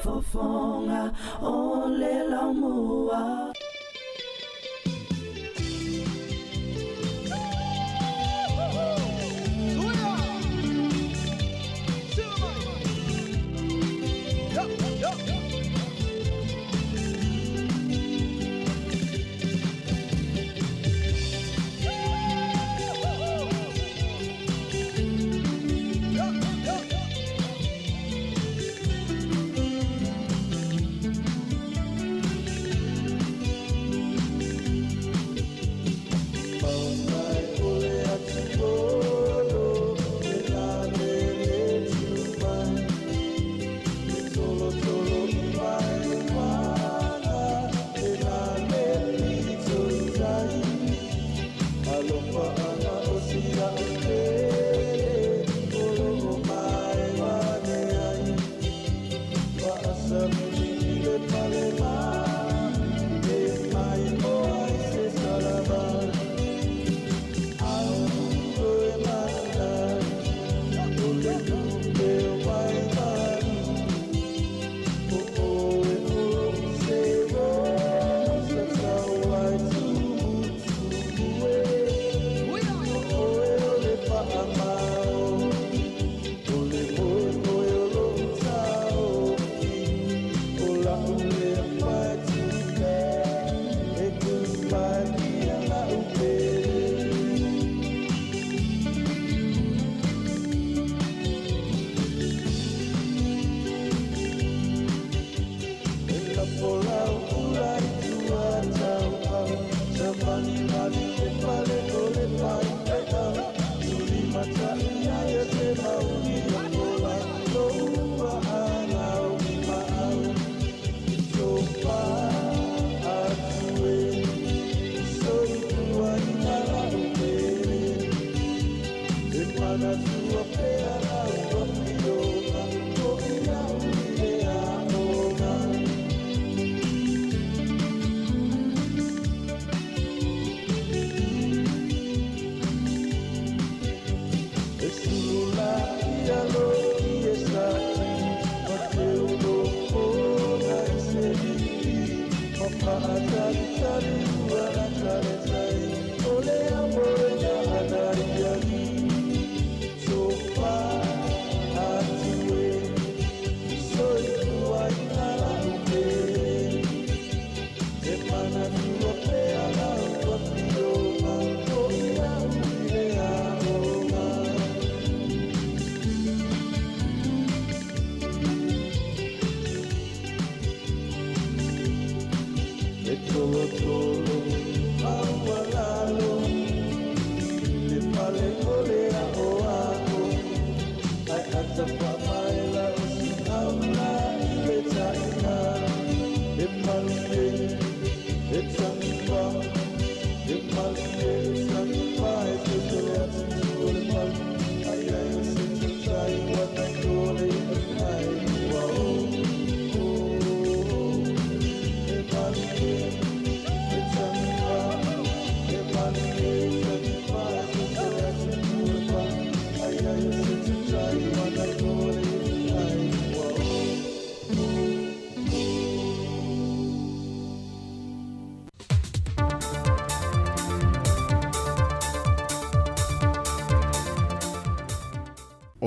Siufofoga o le Laumua.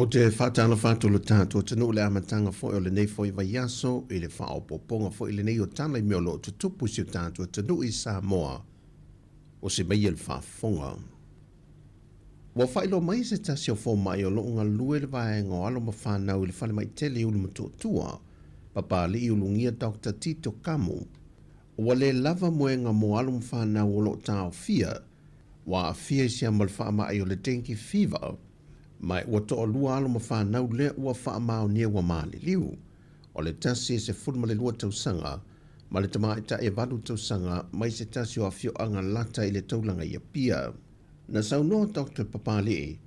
Ou te faatalofa atu i lo tatou atunuu i le amataga foi o lenei foi vaiaso i le faaopoopoga foi lenei o tala i mea o lo o tutupu i si o tatou atunuu i Samoa. O se maia le faafofoga. Ua faailoa mai se tasi o fomai o lo o galulue i le vaega o alo ma fanau i le falemai tele i Ulumotootua, Papalii Ulugia Doctor Tito Kamu, ua le lava moega mo alo ma fanau o lo o taofia ua aafia i se ama o le faamai o le dengue fever, ma ua toalua alo ma fanau lea ua faamaonia ua maliliu. O le tasi e 12 tausaga ma le tamaitai e 8 tausaga mai se tasi o afioaga lata i le taulaga i Apia. Na saunoa Doctor Papalii,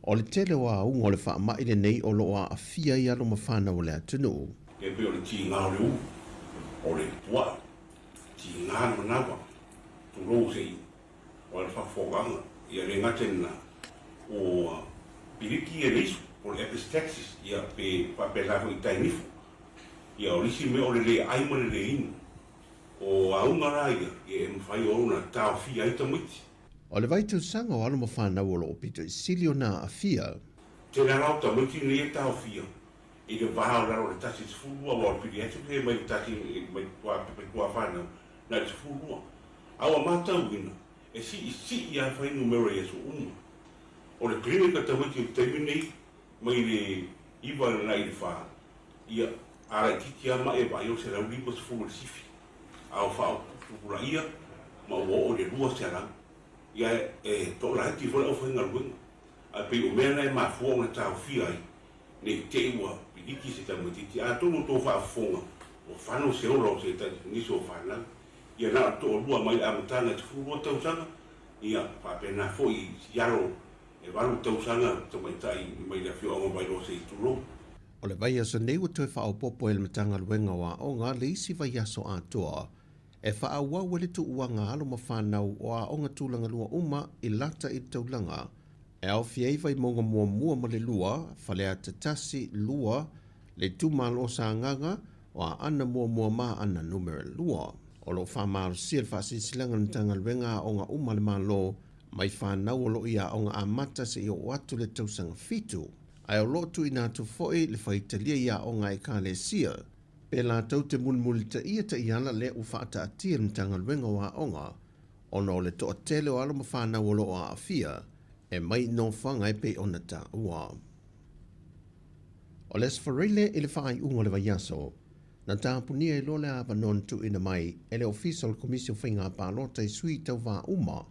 o le tele o auga o le faamai lenei o lo o aafia ai alo ma fanau o le atunuu. E pei o le tiga o le ulu, o le puaa, tiga le manawa, tulou se i o le faafofogaga, ia le gata i lena, o piliki ia le isu, po o le epistaxis, ia pe faapena foi i tai nifo. Ia, o le isi mea o le lē ʻai ma le lē inu. O auga la ia, ia e mafai ona taofia ai tamaiti. O le vaitausaga o alo ma fanau o lo o pito i sili ona aafia. Tele la o tamaiti nei e taofia i le va o lalo o le 12, aua o le pediatric e mai le tasi mai tuafanau na i le 12. A ua matauina, e siisii lava fuainumera i aso uma. O le clinic a tamaiti i le taimi nei, mai le 9 agai i le 4, ia, a laitiiti lava ma'i e vaai o le 150 i le sifi, a ua faaoputupulaia ma ua oo i le 200. Ia, e toalaiti foi le aufaigaluega. Ae pei o mea na e mafua ona taofia ai, ne i te i ua piliki se tamaitiiti. Atonu o tou faafofoga, ua fano se ola o se tasi nisi o fanau. Ia na o le toalua mai le amataga i 12 tausaga, ia faapena foi i sialo e 8 tausaga tamaitai mai le afioaga o Vailoa se i tulou. O le vaiaso nei ua toe faaopoopo e le Matagaluega o Aoga le isi vaiaso atoa e faaauau ai le tuuaga alo ma fanau o aoga tulagalua uma i lata i le taulaga e aofia ai Vaimauga muamua ma le lua, Faleata 1, 2, le itumalo o Sagaga, o Aana muamua ma Aana numera 2. O lo o faamalosia le faasilasilaga a le Matagaluega Aoga uma a le Malo mai fanau o lo o i aoga amata seia oo atu le tausaga 7, ae o lo o tuuina atu foi le faitalia i aoga a Ekalesia pe latou te mulimulitaia taiala lea ua faataatia e le Matagaluega o Aoga ona o le toatele o alo ma fanau o lo o aafia e mai nofoaga e pei ona taua. O le Aso Faraile i le faaiuga o le vaiaso, na tapunia ai loa le avanoa na tuuina mai e le Ofisa o le Komisi o Faiga Palota i sui tauva uma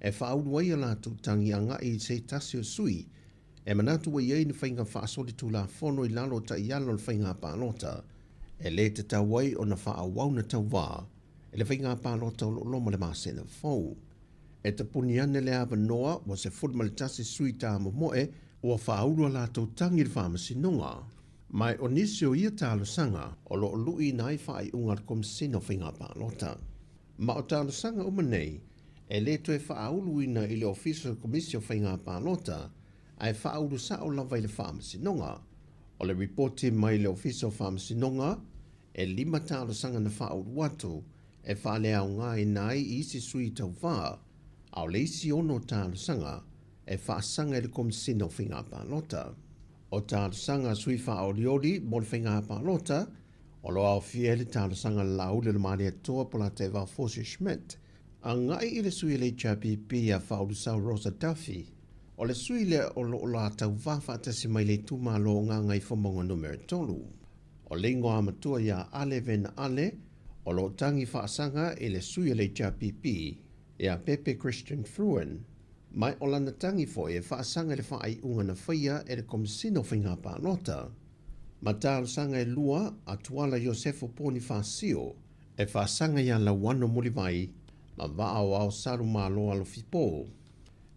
e faaulu ai a latou tagi agai i se tasi o sui e manatu ua i ai ni faiga faasolitulafono i lalo o taiala o le faiga palota e lē tatau ai ona faaauau na tauva i le faiga palota o lo o loma le masina fou. E tapuni ane le avanoa ua 11 sui tāmomoe ua faaulu a latou tagi i le faamasinoga. Ma o nisi o ia talosaga o lo o luʻiina ai faaiuga a le Komesina o Faiga Palota. Ma o talosaga uma nei, e lē toe faauluina i le Ofisa o le Komisi o Faiga Palota, ae faaulu sao lava i le Faamasinoga. O le ripoti mai le Ofisa o Faamasinoga, e lima talosaga na faaulu atu e faaleaogaina ai i isi sui tauva, a o le isi 6 talosaga e faasaga i le Komesina o Faiga Palota. O talosaga a sui faaolioli mo le faiga palota, o lo o aofia ai le talosaga a le Laauli o le Malietoa Polataivao Fosi Schmidt, agai i le sui o le HRPP ia Faaulusau Rosa Duffy, o le sui lea o lo o la tauva faatasi mai le itumalo o Gagaifomauga Numera 3. O le igoa matua ia Ale Vena Ale, o lo o tagi faasaga i le sui o le HRPP ia Pepe Christian Fruin, ma o lana tagi foi e faasaga i le faaiuga na faia e le Komesina o Faiga Palota. Ma talosaga e lua a Tuala Iosefo Ponifasio e faasaga iā Lauano Mulivai ma Vaaoao Salumalo Alofipo.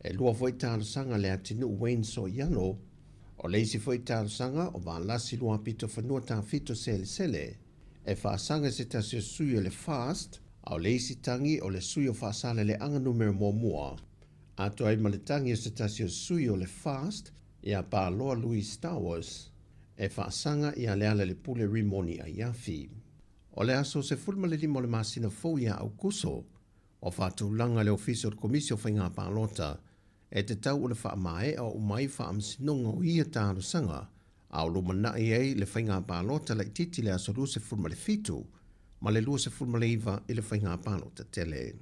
E lua foi talosaga a Leatinuu Wayne Soiano. O le isi foi talosaga o Valasi Luapitofanua Tafito Selesele e faasaga i se tasi o sui o le FAST, a o le isi tagi o le sui o Faasaleleaga Numera muamua, atoa ai ma le tagi o se tasi o sui o le FAST iā Paloa Louis Stowers e faasaga iā Lealailepule Rimoni Aiafi. O le aso 15 o le masina fou ia Aukuso, ua faatulaga le Ofisa o le Komisi o Faiga Palota e tatau ona faamaea uma ai faamasinoga o ia talosaga a o lumanai ai le faiga palota laitiiti i le aso 27 ma le 29 i le faiga palota tele.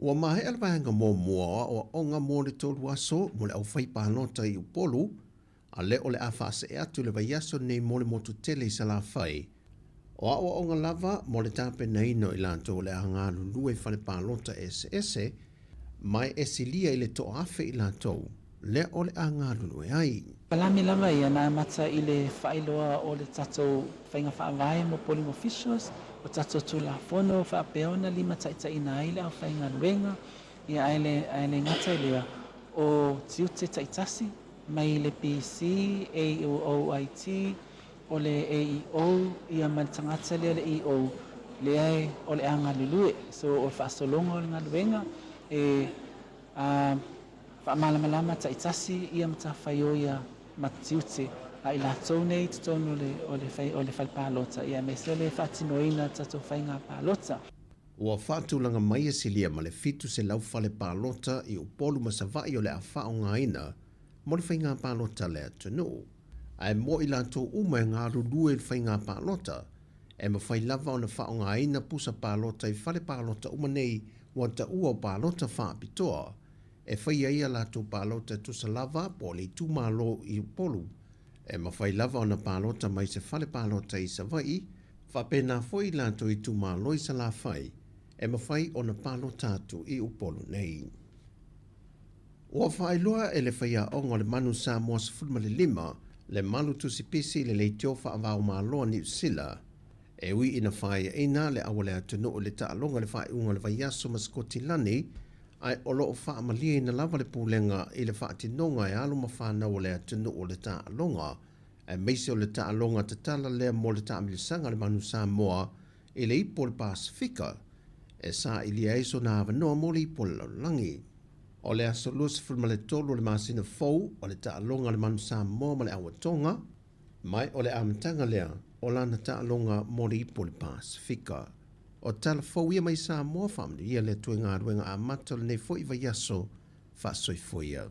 Ua maea le vaega muamua o aoaoga mo le tolu aso mo le aufai palota i Upolu, a lea o le a faasee atu i le vaiaso lenei mo le motu tele i Salafai. O aoaoga lava mo le tapenaina o i latou o le a galulue i fale palota eseese, ma e silia i le 1000 i latou lea o le a galulue ai. Palame lava ia na amata i le faailoa o le tatou faiga faavae mo polling officials, o tatou Tulafono faapea ona limataitaiina ai le aufaigaluega, ia ae le ae le gata i lea, o tiute taitasi mai le PC, AOOIT, o le AEO ia ma le tagata lea le EO lea e o le a galulue. So o le faasologa o le galuega e a faamalamalama taitasi ia matafaioi ia ma tiute. a i latou nei i totonu o le, o le, o le fale palota, ia aemaise le faatinoina o le tatou faiga palota. Ua faatulaga mai e silia ma le 700 fale palota i Upolu ma Savaii o le a faaaogaina mo le faiga palota a le atunuu. Ae mo i latou uma e galulue i le faiga palota, e mafai lava ona faaaogaina pusa palota i fale palota uma nei ua taua o palota faapitoa e fai ai a latou palota e tusa lava po o le itumalo i Upolu. E mafai lava ona palota mai se fale palota i Savaii, faapena foi i latou itumalo i Salafai e mafai ona palota atu i Upolu nei. Ua faailoa e le faiaoga o le Manu Samoa 15 le malu tusipisi i le leitio faava-o-Malo a Niu Sila, e ui ina faiaina le aualeatunuu i le taaloga i le faaiuga o le vaiaso ma Sikotilani, ae o lo o faamalieina lava le pulega i le faatinoga e alo ma fanau o le atunuu o le taaloga, aemaise o le taaloga tatala lea mo le taamilisaga a le Manu Samoa i le ipu o le Pasefika, e sailia ai sona avanoa mo le ipu o le lalolagi. O le aso 23 o le masina fou o le taaloga a le Manu Samoa ma le Auatoga, mai o le amataga lea o lana taaloga mo le ipu o le Pasefika. O tala fou ia mai Samoa, faamanuia le Atua i galuega amata o lenei foi vaiaso faasoifua ia.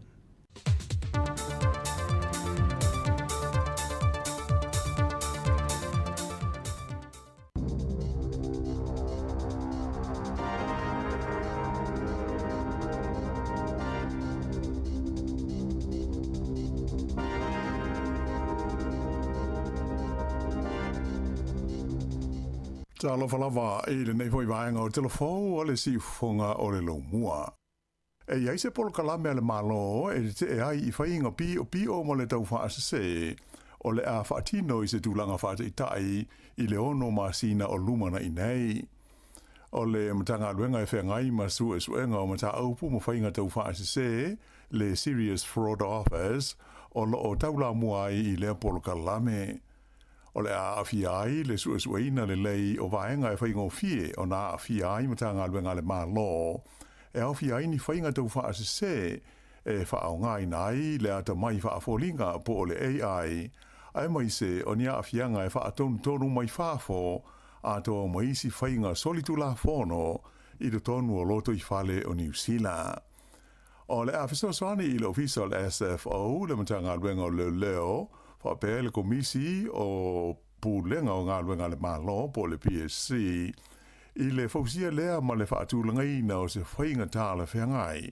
Talofa lava i lenei foi vaega o Telefou o le Siufofoga o le Lomua. E i ai se polokalame a le Malo e tetee ai i faiga piopio ma le taufaasese o le a faatino i se tulaga faataitai i le ono masina o lumanai nei. O le Matagaluega e feagai ma suesuega o mataupu ma faiga taufaasese, le Serious Fraud Office, o lo o taulamua ai i lea polokalame. O le a aafia ai le suesueina lelei o vaega e faigofie ona aafia ai Matagaluega a le Malo, e aofia ai ni faiga taufaasese e faaaogaina ai le atamai faafoliga po o le AI, aemaise o ni aafiaga e faatonutonu mai fafo atoa ma isi faiga solitulafono i totonu o lotoifale o Niu Sila. O le a fesoasoani i le Ofisa o le SFO, le Matagaluega o Leoleo, faapea le Komisi o Pulega o Galuega a le Malo po o le PSC, i le fausia lea ma le faatulagaina o se faiga talafeagai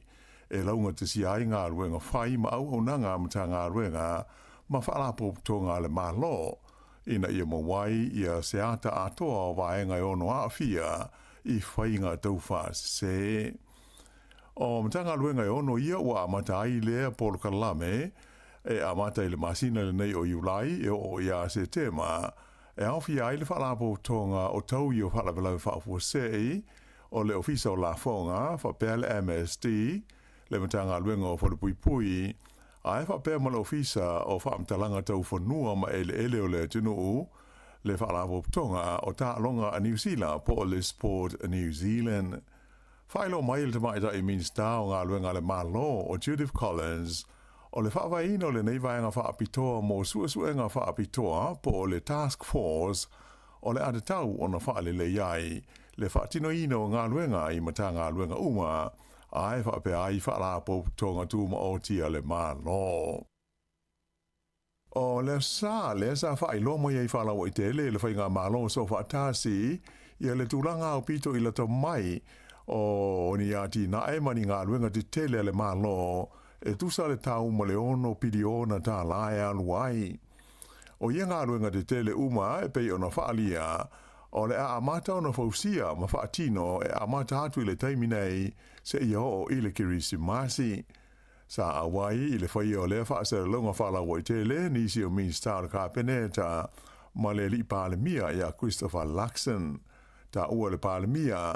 e laugatasia ai galuega fai ma auaunaga a Matagaluega ma Faalapotopotoga a le Malo ina ia maua ai ia se ata atoa o vaega e ono aafia i faiga taufaasese. O Matagaluega e ono ia ua amata ai lea polokalame e amata i le masina lenei o Iulai e oo iā Setema, e aofia ai le Faalapotopotoga o Taui o Faalavelave Faafuasei, o le Ofisa o Lafoga, faapea le MSD, le Matagaluega o Falepuipui, ae faapea ma le Ofisa o Faamatalaga Tau Fanua ma Eleele o le Atunuu, le Faalapotopotoga o Taaloga a Niu Sila po o le Sport New Zealand. Faailoa mai e le Tamaitai Minisita o Galuega a le Malo o Judith Collins, o le faavaeina o lenei vaega faapitoa mo suesuega faapitoa po o le Task Force o le a tatau ona faalelei ai le faatinoina o galuega i Matagaluega uma ae faapea ai Faalapotopotoga Tumaoti a le Malo. O le sa lea sa faailoa mai ai faalauaitele e le Faigamalo Soofaatasi ia le tulaga aupito i lata mai o ni atinae ma ni galuega tetele a le Malo e tusa le tau ma le ono piliona tālā e alu ai. O ia galuega tetele uma e pei ona faaalia, o le a amata ona fausia ma faatino e amata atu i le taimi nei seia oo i le Kerisimasi. Sa auai i le faia o lea faasalalauga faalauaitele nisi o Minisita o le Kapeneta ma le Alii Palemia ia Christopher Luxon. Taua e le Palemia,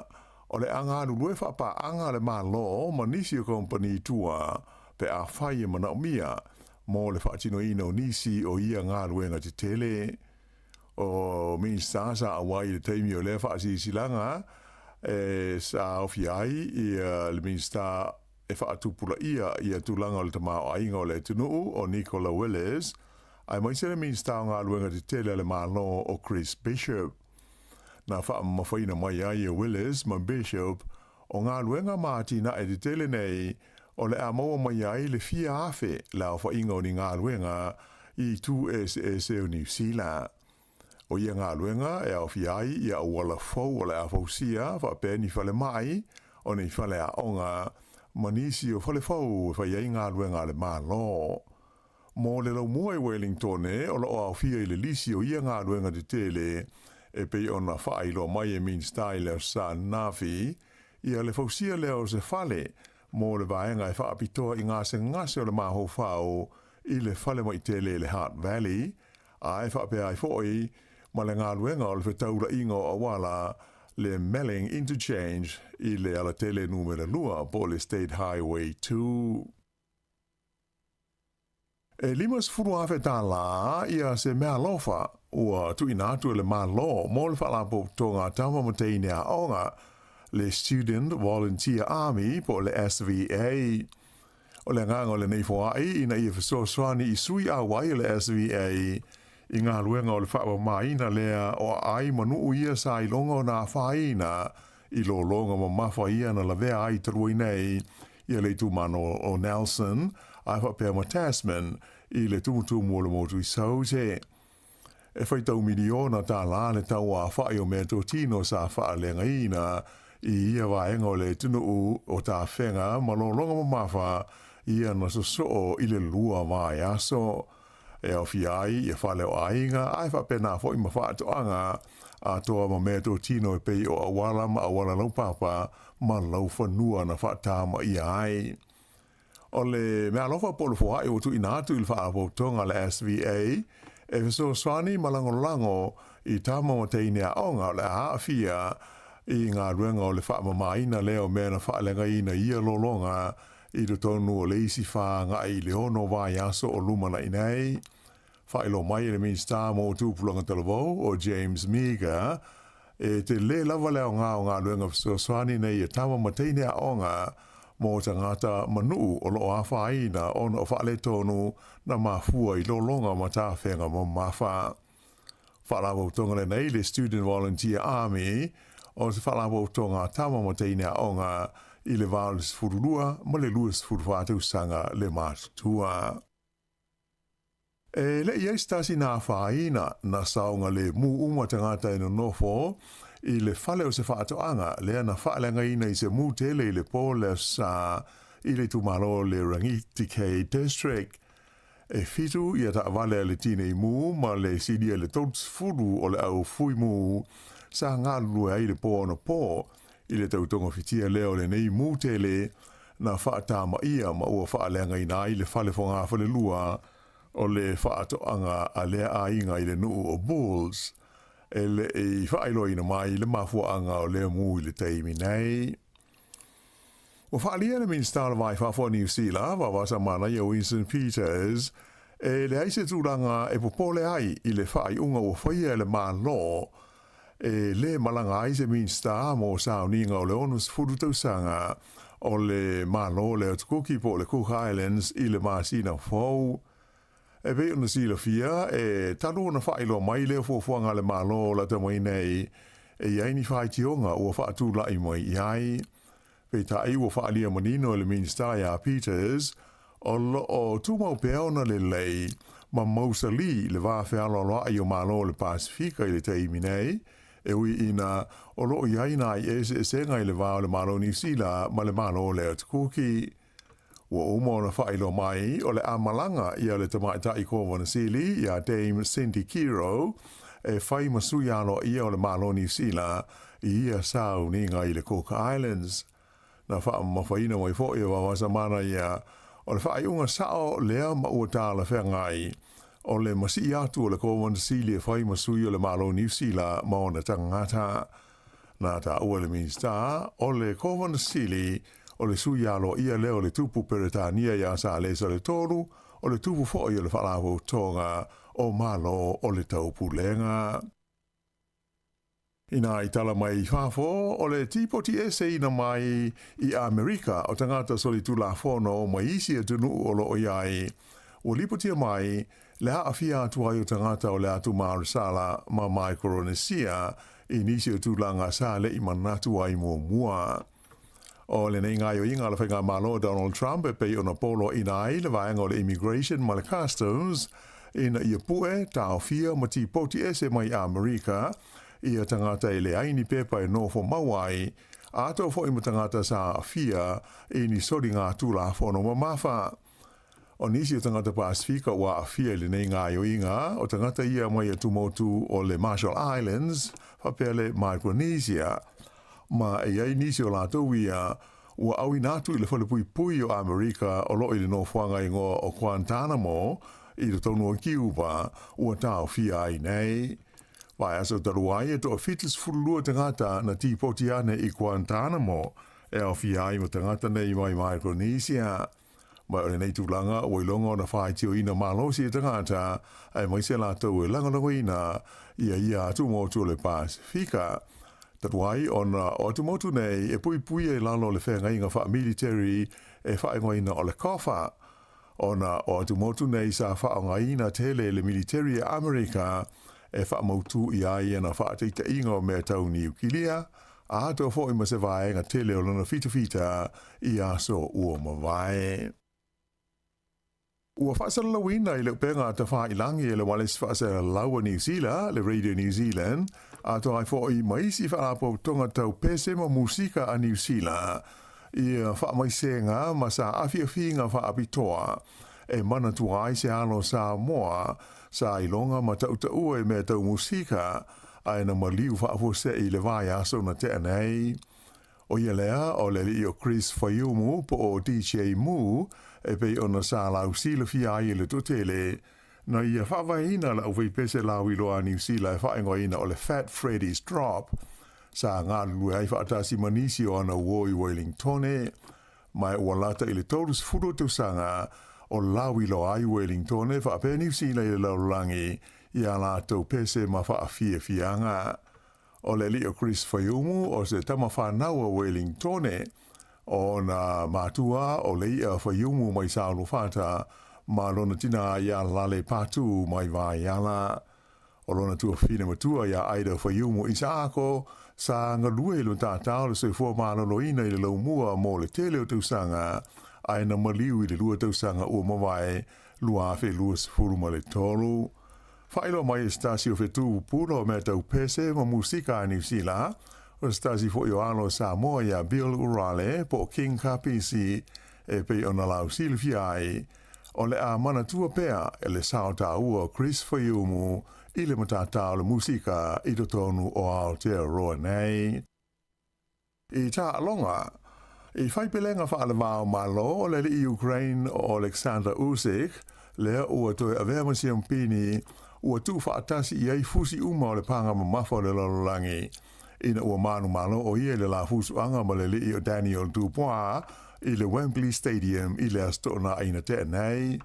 o le a galulue faapaaga le Malo ma nisi o kamupani tua pe afai e manaomia mo le faatinoina o nisi o ia galuega tetele. O Minisita sa auai i le taimi o lea faasilasilaga e sa aofia ai le Minisita e faatupulaia ia tulaga o le tamaoaiga o le atunuu o Nicola Willis, Aemaise le Minisita o Galuega Tetele a le Malo o Chris Bishop. Na faamamafaina mai ai e Willis ma Bishop o galuega ma atinae tetele nei o le a maua mai ai le fia afe le aofaiga o ni galuega i itu eseese o Niu Sila. O ia galuega e aofia ai ia auala fou o le a fausia faapea ni falemai, o ni faleaoga ma nisi o fale fou e fai ai galuega a le Malo. Mo le laumua i Wellingtone, o lo o aofia i le lisi o ia galuega tetele e pei ona faailoa mai e Minisita i le Aso Sa ananafi, ia le fausia lea o se fale mo le vaega e faapitoa i gasegase o le mafaufau i le falemai tele i le Hutt Valley, a e faapea ai foi ma le galuega o le fetaulaiga o auala le Melling Interchange i le alatele numera 2 po o le State Highway 2. E $50,000 ia se meaalofa ua tuuina atu e le Malo mo le Faalapotopotoga a Tama ma Teine Aoga, le Student Volunteer Army po o le SVA. O le agaga o lenei foai ina ia fesoasoani i sui auai o le SVA i galuega o le faamamaina lea o aai ma nuu ia sa iloga ona afaina i lologa mamafa ia na lavea ai talu ai nei ia le itumalo o Nelson ae faapea ma Tasman i le tumutumu o le motu i Saute. E faitau miliona tālā le tau aofai o meatotino sa faaleagaina i ia vaega o le atunuu o tafega ma lologa mamafa ia na sosoo i le 2 vaiaso. E aofia ai ia fale o aiga ae faapena foi ma faatoaga atoa ma meatotino e pei o auala ma auala laupapa ma laufanua na faatamaia ai. O le meaalofa po o le foai ua tuuina atu i le Faalapotopotoga a le SVA e fesoasoani ma lagolago i tama ma teine aoga o le a aafia i galuega o le faamamaina lea o mea na faaleagaina i ia lologa i totonu o le isi 4 agai i le 6 vaiaso o lumanai nei. Faailoa mai e le Minisita mo Tupulaga Talavou o James Meager e tele lava le aoga o galuega fesoasoani nei e tama ma teine aoga mo tagata ma nuu o lo o afaina ona o faaletonu na mafua i lologa ma tafega mamafa. Faalapotopotoga lenei le Student Volunteer Army o se faalapotopotoga a tama ma teine aoga i le va o le 12 ma le 24 tausaga le matutua. E le i ai se tasi na afaina na saogalemu uma tagata e nonofo i le fale o se faatoaga lea na faaleagaina i se mu tele i le po le Aso Sa i le itumalo o le Rangitikei District. E 7 ia taavale a le tinei mu ma le silia i le 30 o le au fui mu sa galulue ai le po anapo i le tautogafitia lea o lenei mu tele na faatamaia ma ua faaleagaina ai le fale fogafalelua o le faatoaga a lea aiga i le nuu o Bulls. E le i faailoaina mai le mafuaaga o lea mu i le taimi nei. Ua faaalia e le Minisita o le Va i Fafo a Niu Sila, Vaovasamanaia Winston Peters, e leai se tulaga e popole ai i le faaiuga ua faia e le Malo e lē malaga ai se Minisita mo sauniga o le 60 tausaga o le Malo o le Atu Kuki po o le Cook Islands i le masina fou. E pei ona silafia, e talu ona faailoa mai lea fuafuaga a le Malo o lata mai nei, e i ai ni faitioga ua faatulai mai i ai. Peitai ua faaalia manino e le Minisita ia Peters, o lo o tumau pea ona lelei ma mausali le va fealoaloai o Malo o le Pasefika i le taimi nei, e ui ina o lo o i ai nai eseesega i le va o le Malo o Niu Sila ma le Malo o le Atu Kuki. Ua uma ona faailoa mai o le a malaga ia le tamaitai Kovana Sili ia Dame Cindy Kiro e fai ma sui aloaia o le Malo o Niu Sila i ia sauniga i le Cook Islands. Na faamamafaina mai foi e Vaovasamanaia o le faaiuga sao lea ma ua talafeagai o le masii atu o le Kovana Sili e fai ma sui o le Malo o Niu Sila ma ona tagata. Na taua e le Minisita o le Kovana Sili o le sui aloaia lea o le Tupu Peretania ia Salesa le Tolu, o le tupu foi o le Faalapotopotoga o Malo o le Taupulega. Inā i tala mai i fafo, o le tipoti eseina mai i Amerika o tagata solitulafono mai isi atunuu o lo o i ai, ua lipotia mai. le aafia atu ai o tagata o le atu Marisala ma Maikoronesia i nisi o tulaga sa le'i manatu ai muamua. O lenei gaoioiga a le Faigamalo o Donald Trump e pei ona poloaiina ai le vaega o le Immigration ma le Customs ina ia pue, taofia ma tipoti ese mai Amerika ia tagata e leai ni pepa e nofo mau ai, atoa foi ma tagata sa aafia i ni soliga tulafono mamafa. O nisi o tagata Pasefika ua aafia i lenei gaoioiga, o tagata ia mai atumotu o le Marshall Islands faapea le Micronesia, ma e i ai nisi o latou ia ua auina atu i le falepuipui o Amerika o lo o i le nofoaga igoa o Guantanamo i totonu o Kiupa ua taofia ai nei. Vaiaso talu ai e toa 72 tagata na tipoti ane i Guantanamo e aofia ai ma tagata nei mai Micronesia. Ma o lenei tulaga ua iloga ona faitioina malosi e tagata aemaise latou e lagolagoina ia ia atumotu o le Pasefika. Talu ai ona o atumotu nei e puipuia i lalo o le feagaiga faamiliteri e faaigoaina o le COFA, ona o atumotu nei sa faaaogaina tele e le militeri a Amerika e faamautū i ai ana faataitaiga o mea tau niukilia, atoa foi ma se vaega tele o lona fitafita i aso ua mavae. Ua faasalalauina i le upega tafailagi e le ualesi faasalalau a Niu Sila, le Radio New Zealand, atoa ai foi ma isi faalapotopotoga tau pese ma musika a Niu Sila, ia faamaisega ma saafiafiga faapitoa e manatua ai se alo Samoa sa iloga ma tautaua i mea tau musika ae na maliu faafuasei i le vaiaso na tea nei. ʻO ia lea, o le aliʻi o Chris Faiumu po o DJ Mu e pei ona sa lausilafia ai e le toatele, na ia faavaeina le aufaipese lauiloa a Niu Sila e faaigoaina o le Fat Freddy's Drop, sa galulue ai faatasi ma nisi o ana uo i Wellingtone, ma ua lata i le 30 o tausaga o lauiloa ai Wellingtone faapea Niu Sila i le lalolagi i a latou pese ma faafiafiaga. O le alii o Chris Faiumu o se tama fanau a Wellingtone, ona matua o Lei'a Faiumu mai Saolufata ma lona tinā iā Lale Patu mai Vaiala. O lona tuafafine matua iā Ida Faiumu Isaako sa galue i le matatao le soifua maloloina i le laumua mo le tele o tausaga ae na maliu i le lua tausaga ua mavae 2023. Faailoa mai e se tasi o fetu pupula o mea tau pese ma musika a Niu Sila, o se tasi foi o alo o Samoa iā Bill Urale po o King Kapisi e pei ona lausilafia ai, o le a manatua pea e le sao taua o Chris Faiumu i le matatā o le musika i totonu o Aotearoa nei. I taaloga, i fai pelega faalevao Malo o le alii Ukraine o Oleksandr Usyk, lea ua toe avea ma siampini, ua tuufaatasi i ai fusi uma o le paga mamafa o le lalolagi, ina ua manumalo o ia i le la fusuaga ma le alii o Daniel Dubois i le Wembley Stadium i le Aso Toonai na tea nei.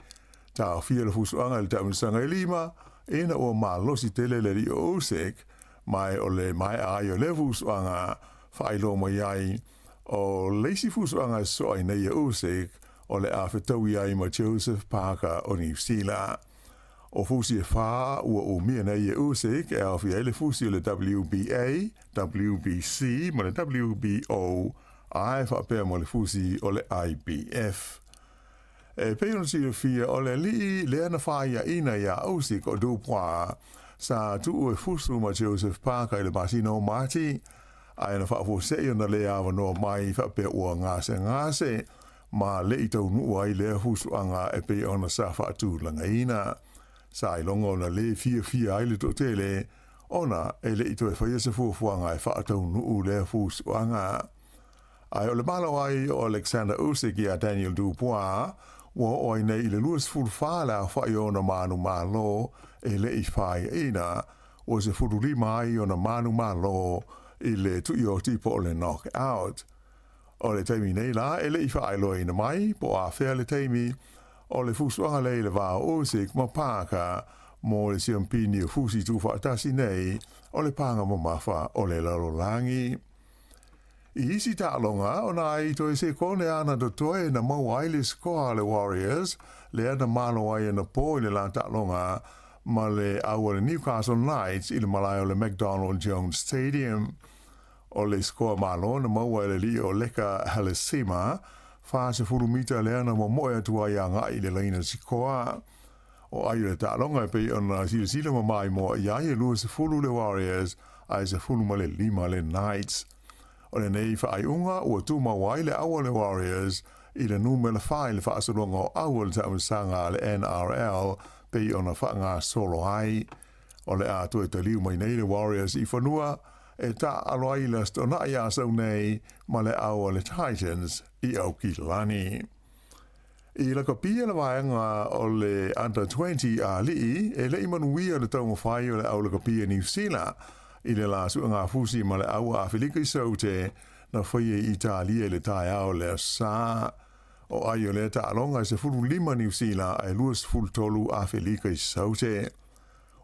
Taofia le fusuaga i le taamilosaga e lima, ina ua malosi tele le alii o Usyk, Ma o le maea ai o lea fusuaga, faailoa mai ai, o le isi fusuaga e soa ai nei e Usyk, o le a fetaui ai ma Joseph Parker o Niu Sila. O fusi e whā ua umia nei e Usyk e aofia ai le fusi o le WBA, WBC ma le WBO, ae faapea ma le fusi o le IBF. E pei ona silafia, o le alii lea na fāiaʻina iā Usyk o Dubois sa tuu e fusu ma Joseph Parker i le masina o Mati, ae na faafuaseʻi ona lē avanoa mai faapea ua gasegase ma leʻi taunuu ai lea fusuaga e pei ona sa faatulagaina. Sa iloga ona lē fiafia ai le toatele ona e leʻi toe faia se fuafuaga e faataunuu lea fusuaga. Ae o le malo ai o Alexander Usyk iā Daniel Dubois, ua oo ai nei i le 24 le aofaʻi o ona manumalo e le i fāiaʻina, ua 15 ai ona manumalo i le tuioti po o le knockout. O le taimi nei la e le i faailoaina mai po o afea le taimi o le fusuaga lea i le va o Usyk ma Parker mo le siampini o fusi tuufaatasi nei o le paga mamafa o le lalolagi. I isi taaloga, o nai toe sekone lava na totoe na maua ai le sikoa a le Warriors, lea na malo ai anapo i le la taaloga ma le au a le Newcastle Knights i le malae o le McDonald Jones Stadium. O le sikoa malo na maua e le alii o Leka Halasima, 40 mita lea na momoe atu ai agai i le laina sikoa. O ai o le taaloga e pei ona silasila ma maimoa i ai e 20 le Warriors ae 15 le Knights. O lenei faaiuga ua tumau ai le au a le Warriors i le numera fa i le faasologa o au o le taamilosaga a le NRL pei ona faagasolo ai. O le a toe taliu mai nei le Warriors i fanua e taaalo ai i le Aso Toonai a sau nei ma le au a le Titans i Aukilani. I lakapia le vaega o le Under 20 a alii, e le i manuia le taumafai o le au lakapia Niu Sila i le la suegafusi ma le au a Afelika i Saute na faia i Italia i le taeao o le Aso Sa. O ai o lea taaloga e 15 Niu Sila ae 23 Afelika i Saute.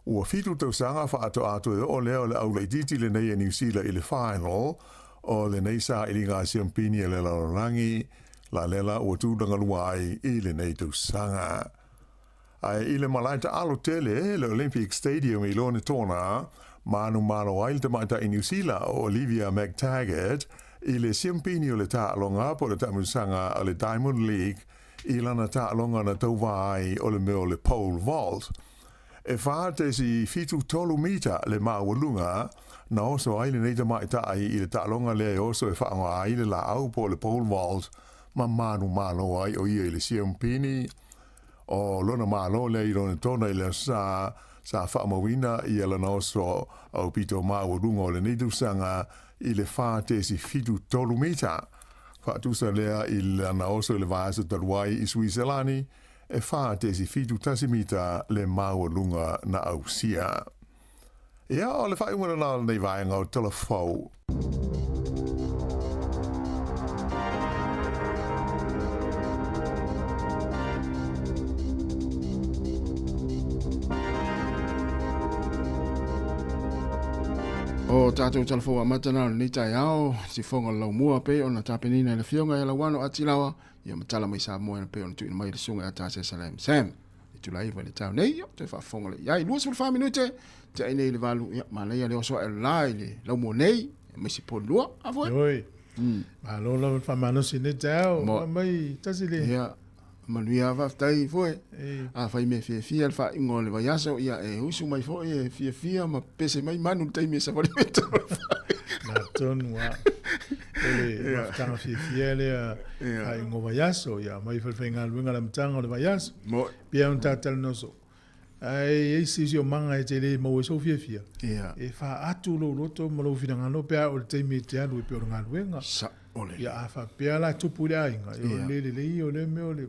Ua fitu tausaga faatoa toe oo lea o le au laitiiti lenei a Niu Sila i le final o lenei sailiga a siampini a le lalolagi, la lela ua tulagalua ai i lenei tausaga. Ae i le malae taalo tele, le Olympic Stadium i Lonetona, manumalo ai le tamaitai Niu Sila o Olivia McTaggart i le siampini o le taaloga po o le taamilosaga a le Diamond League i lana taaloga na tauva ai o le mea o le pole vault. E 4.73 mita le maualuga na oso ai lenei tamaitai i le taaloga lea e oso e faaaoga ai le laau po o le pole vault ma manumalo ai o ia i le siampini. O lona malo lea i lona tona i le aso sa, sa faamauina ia lana oso aupito maualuga o lenei tausaga i le 4.73 mita. Faatusa lea i lana oso i le vaiaso talu ai i Suiselani E 4.71 mita le maualuga na ausia. Ia, o le faaiuga lena o lenei vaega o Tala Fou. O tātou talafou amata na o lenei taeao, sifoga o le laumua pei ona tapenina e le Afioga ia Lauano Atilawa, Ia ma tala mai Samoa ina pei ona tuuina mai e le susuga ia Tase Salem Sam. I tula iva i le tau nei, ia, toe faafofoga le iai. 24 minute, te ai nei i le valu, ia, manaia le oso ae o la i le laumua nei, aemaise po lua, a foe. Oi. Malo lava le faamalosi nei taeao. Mo. Mai tasi le. Ia, manuia faafetai foe. E. A fai mea fiafia le faaiuga o le vaiaso, ia e usu mai foi e fiafia ma pese mai manu le taimi e savali mai tau. Na tonu a. O le mafutaga fiafia lea faaiuga o vaiaso, ia mai foi le faigaluega le amataga o le vaiaso. Mo. Pei ona talanoa soo. Ae i ai se isi o maga e te le maua ai sou fiafia, Ia. e faatu lou loto ma lou finagalo pe a o le taimi e te alu ai pei o le galuega. Sa o le. Ia a faapea la tupu i le aiga, ia o Ia. le lelei ia o lea mea o le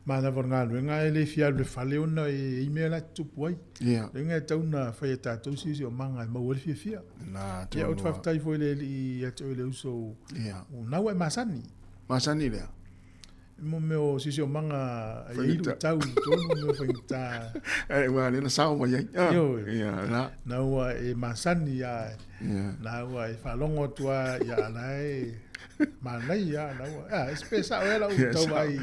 manava o le galuega ae le fia alu i le fale ona e i ai mea la e tutupu ai. Ia. Le uiga e tatau ona fai e tatou se isi o maga e maua ai le fiafia. Na Ia ou te tonu. faafetai foi i le Alii ia te oe le uso Ia. o na ua e masani. Masani lea. Mo mea o siosiomaga e i ai luitau i totonu mea faigata. E ua lea na sao mai ai. Ioe. Ia, la. Na ua e masani a, Ia. na ua e faalogo atu a, ia la e manaia a, na ua, a, e pe sao ea lau tau vaai.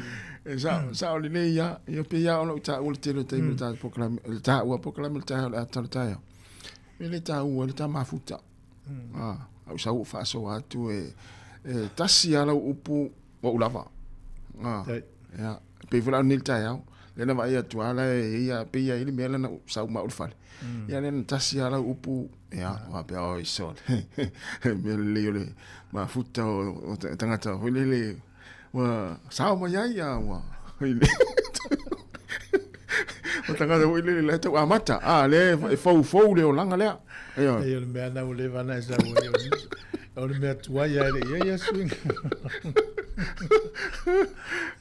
E sao, sao lelei ia. Ia pei lava ona ou taua le tele o taimi o le tatou polokalame, le taua polokalame o le taeao o le ata o le taeao. E le taua le ta mafuta. Ah, au sau ou faasoa atu e, e tasi lava lau upu ua ou lava. Ah, ia, pei foi la o lenei le taeao, lea na vaai atu lava la e ia, pei e i ai le mea lea na ou sau ma au i le fale. Ia lea na tasi lava lau upu, ia, faapea, oi sole, mea lelei o le mafuta o tagata foi lele ua sao mai ai, a ua, o tagata foi lele la e tau amata, a lea e foufou le olaga lea. Ioe. Pei o le mea na ua leva ona e sau ai, o le mea tuai lava e le i ai aso ina.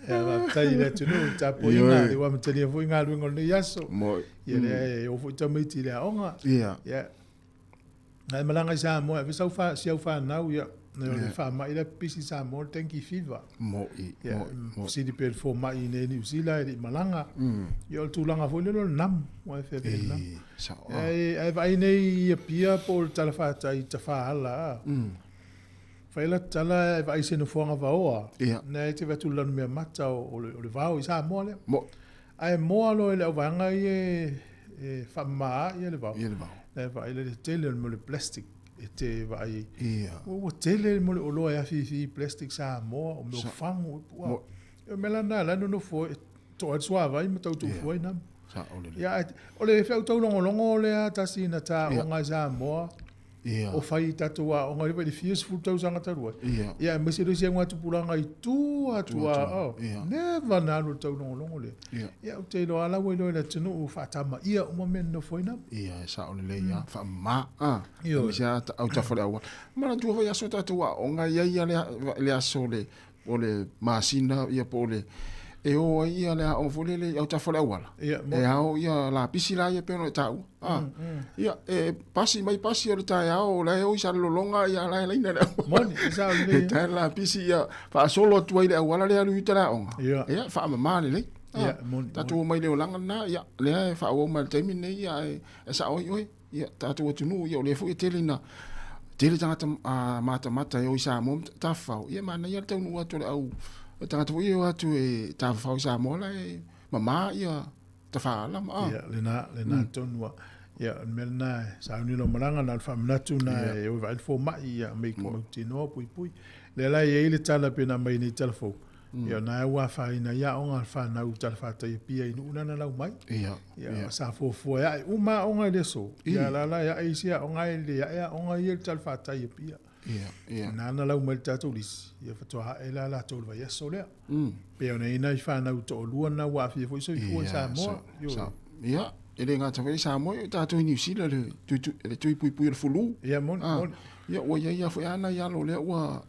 Ia, faafetai i le atunuu i le tapuaiga, Ioe. ua amatalia foi galuega o lenei aso. Moi. Ia lea e oo foi tamaiti i le aoga. Ia. Ia, na e malaga i Samoa e ave sau fa, si au fanau, ia, o le faamai la pipisi i Samoa, le dengue fever. Moi, Ia, moi, moi. fesili pe le fomai i nei Niu Sila e le i malaga. Ia, o le tulaga foi lele o le namu, ua e fea le namu. E, sao. Ae vaai nei i Apia po o le talafatai i Tafaala, a. Fai la tala e vaai se nofoaga vaoa. Ia. Na e te vaai atu i le lanumeamata o le, o le vao i Samoa lea. Mo. Ae moa loa i le auvaega ia e faamama ai le vao. Ia le vao. Na e vaai le tele o le mea o le plastic e te vaai ai. Ia. Ua tele le mea o le oloa e afifi i plastic Samoa, o mea o fagu. Mo. O mea la na la nonofo e toa ai le suavai ma tautuufu ai nama. Sao lelei. Ia, ae o le feau taulogologo lea tasi na taoga i Samoa, Ia. o fai i tatou aoga i le fia sefulu tausaga talu ai. Ia. Ia, aemaise le isi augatupulaga i tua atu Tua a, atu, oh, ia. never na alu i le taulogologo lea. Ia. Ia, ou te iloa la ua iloa i le atunuu faatamaia uma mea e nonofo ai nama. Ia, e sao lelei lava, faamama, a. Ioe. Aemaise lava autafa o le auala. Manatua foi aso o tatou aoga, e i ai lava le aso o le o le masina ia po o le e o ai ia le aoga foi lele i autafa o le auala. Ia, mo- E ao ia lapisi la ia pei ona e taua. Ah. Ia, e pasi mai pasi o le taeao o la e o i Salelologa ia la e laina le auala. Moni, e sao lelei, E tae le lapisi ia faasolo atu ai le auala lea alu i uta le aoga. Ia. Ia, faamama lelei. Ah, Ia, moni, tatou omai i le olaga lena, ia, lea e faaauau mai i le taimi lenei, ia, e sao ai oe. Ia, tatou atunuu, ia, o lea foi e tele ina tele tagata matamata e o i Samoa ma tafafao. Ia, manaia le taunuu atu o le au tagata foi ia e o atu e tafafao i Samoa la e mama ia tafaala ma, ah. Ia, lena, lena tonu lava. Ia, o le mea lena e sauni lou malaga, na o le faamanatu na e o e vaai le fomai, ia, me i mautinoa puipui. Lea la e i ai le tala pei ona aumai nei i tala fou, ia, o na ua afaina ai aoga a le fanau i talafatai Apia i nuu lana lau mai. Ia, Ia, sa fuafua e ae uma aoga i le aso. Ia, la la e ae isi aoga ae le ae aoga ia i le talafatai Apia. Ia, ia. Na na lau mai le tatou lisi, ia faatoa ae la latou i le vaiaso lea. Pei ona i ai nai fanau toalua na ua aafia foi soifua i Samoa. Ia, ia, e le gata foi i Samoa, ia o tatou i Niu Sila le tui, le tui puipui o le fulu. Ia, moni, moni. Ia, ua i ai lava foi lava nai alo lea ua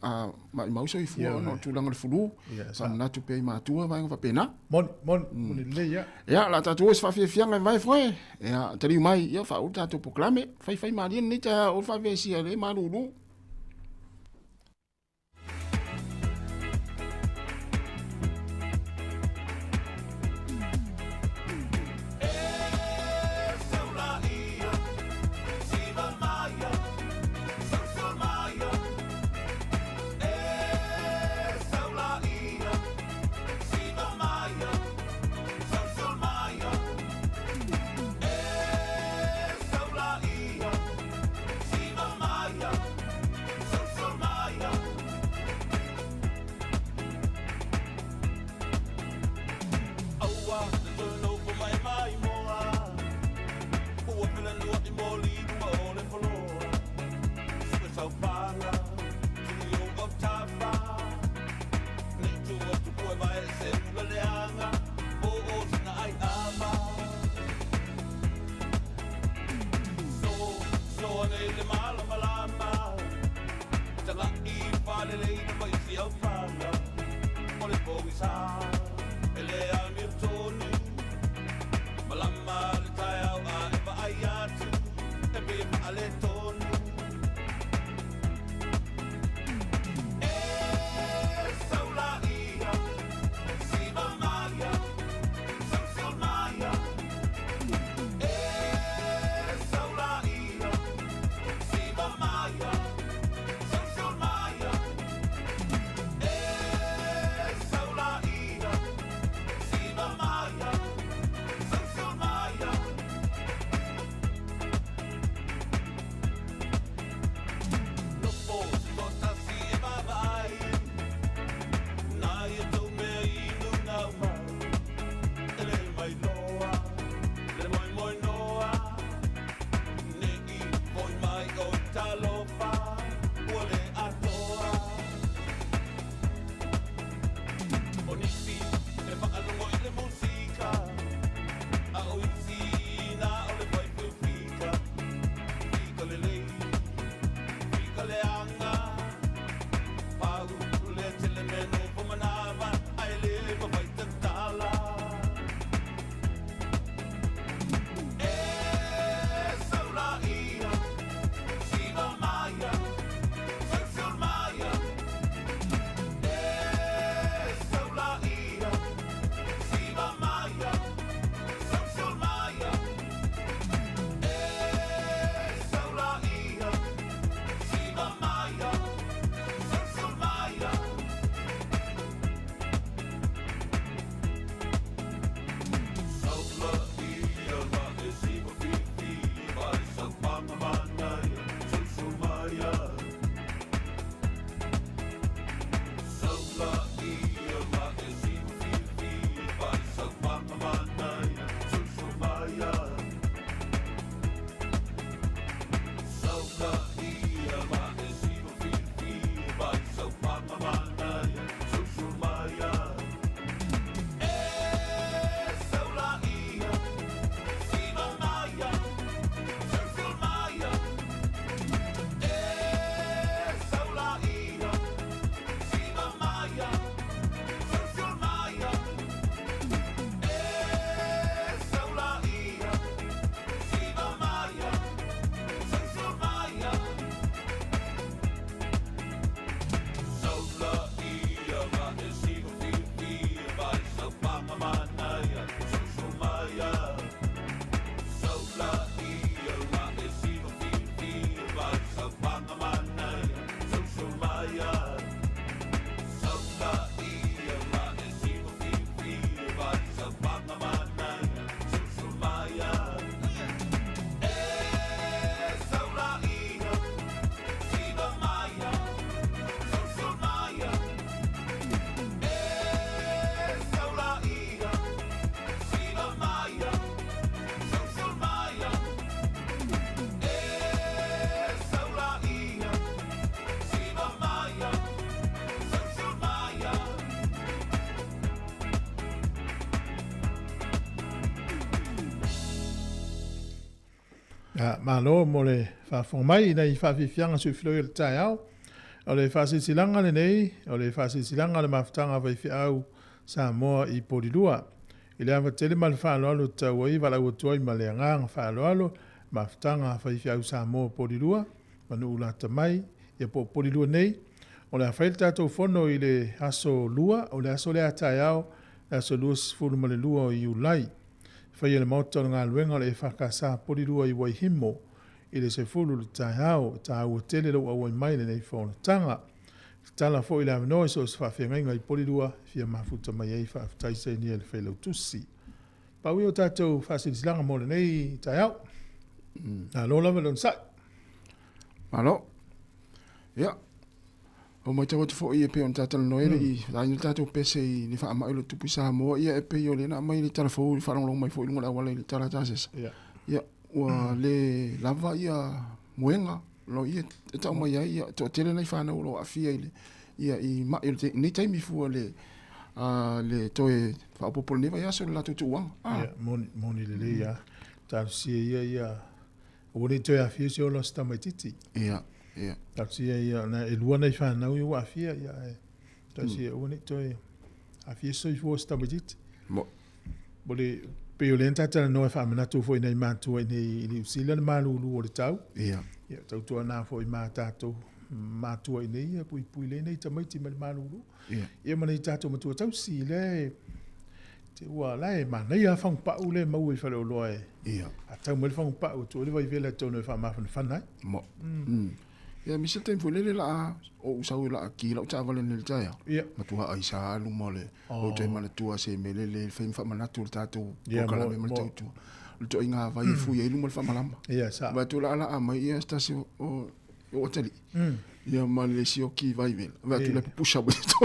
maimau soifua ona o le tulaga o le fulu. Faamanatu pea i matua vaega faapena. Moni, moni, moni lelei, ia. Ia, o le a tatou o i se faafiafiaga e vae foe. Ia, taliu mai, ia, faaulu tatou polokalame. Faifai malie lenei taeao o le faaveasia e le malulu. A, malo mo le faafofoga mai i nai faafiafiaga suifiloi o le taeao. O le faasilasilaga lenei, o le faasilasilaga a le Mafutaga a Faifeau Samoa i Polilua. I le ava tele ma le faaaloalo e tatau ai, valaau atu ai ma le agaga faaaloalo Mafutaga a Faifeau Samoa Polilua, ma nuu lata mai, ia po o Polilua nei. O le a fai le tatou fono i le aso Lua, o le aso lea a taeao, le aso 22 o Iulai. Faia i le Maota o le Galuega o le EFKS Polilua i Waihimo i le 10 i le taeao. E taua tele lou auai mai i lenei fonotaga. Tatala foi le avanoa i so o se faafeagaiga i Polilua e fia mafuta mai ai. Faafetai sainia i le Failautusi. Pau ia o tatou faasilasilaga mo lenei taeao. Malo lava le onosai. Malo. Ia, ua matau atu foi e pei ona talatalanoa ai le i vaaiga le tatou pese i le faamai o lo o tupu i Samoa, ia e pei o lea na aumai le tala fou i le faalogologo mai foi i luga o le auala i le tala tasesa. Ia, ua le lava ia moega o lo o ia e tau mai ai, ia, toatele nai fanau o lo o aafia i le ia i mai o lenei taimi fua le le toe faaopoopo o lenei vaiaso i le latou tuuaga. Ia, moni, moni lelei lava. Talosia ia ia Ua le toe aafia se ola o se tamaitiiti. Ia, ia. Talosia ia, na e lua nai fanau ia ua aafia, ia ae talosia aua ne i toe aafia se soifua o se tamaitiiti. Mo. O le, pei o lea na ta talanoa e faamanatu foi i nai matua i inei i Niu Sila le malulu o le tau. Ia. Ia, tautuana foi ma tatou matua i inei ia puipui lelei nai tamaiti mai le malulu. Ia. Ia ma nai tatou matua tausi lea e Te ua la e manaia lava fagupau lea e maua i faleoloa e. Ia. A tau mai le fagupau e tuu ai le vaivela i totonu e faamafanafana ai. Mo. Ia aemaise le taimi foi lele la a ou sau la a ki lau taavale nei i le taeao. Ia. Matua ai sa alu ma le ou toe manatua se mea lele e fai ma faamanatu i le tatou Ia, mo, polokalame ma le mo. tautua. O le ituaiga vai e fui ai luma le faamalama. Ia, sa. Vaai atu la la a mai ia se tasi o o atalii. Ia ma le sioki vai vela. Vai atu le pupusa mai to.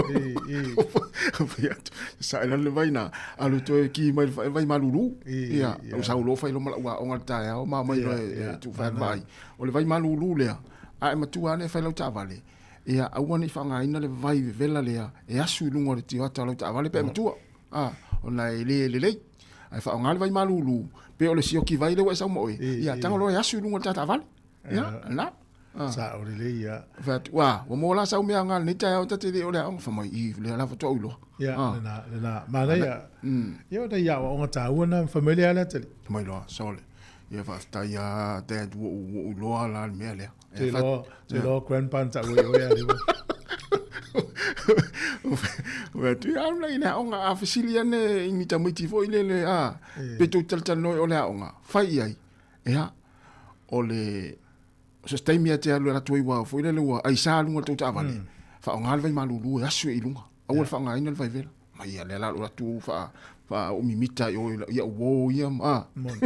Vai atu. Sa ela le vai na. Alu toe ki mai le vai malulu. Ia, o sau lo fai lo mala ua onga le taeao ma mai lo e tu fai vai. O le vai malulu lea. A e matua ane fai lau taavale. Ia, aua ne i faaaogaina le vai vevela lea e asu i luga o le tioata o lau taavale pe matua. A, ona e le lelei. Ae faaaoga le vai malulu, pe o le sioki vai lea ua e sau ma oe. Ia, tago loa e asu i luga o le ta taavale. Ia, na. Sao lelei ia. Fai atu, ua, ua maua la sau mea nga lenei taeao ta te le o le aoga. Fai mai, i, lea la faatoa ou iloa. Ia, lena, lena. Manaia. Ia, o nai aoaoga taua na, fai mai le a le atalii. Fai mai loa, sole. Ia, faafetai lava, Dad, ua ou, ua ou iloa la le mea lea. Te iloa, te iloa grandpa na taua i oe a le Fai atu, ia, alu la i le aoga, a fesili ane i ni tamaiti foi lele, a, pe tou talatalanoa i o le aoga, fai i ai. Ia, o le so se taimi e te alu atu ai ua foi lele ua aisa luga o le tou taavale, faaaoga le vai malulu e asu ai i luga. Aua le faaaogaina le vaivela. Ma ia lea la o atu faa faa mimita i o ia uo ia ma. Moni.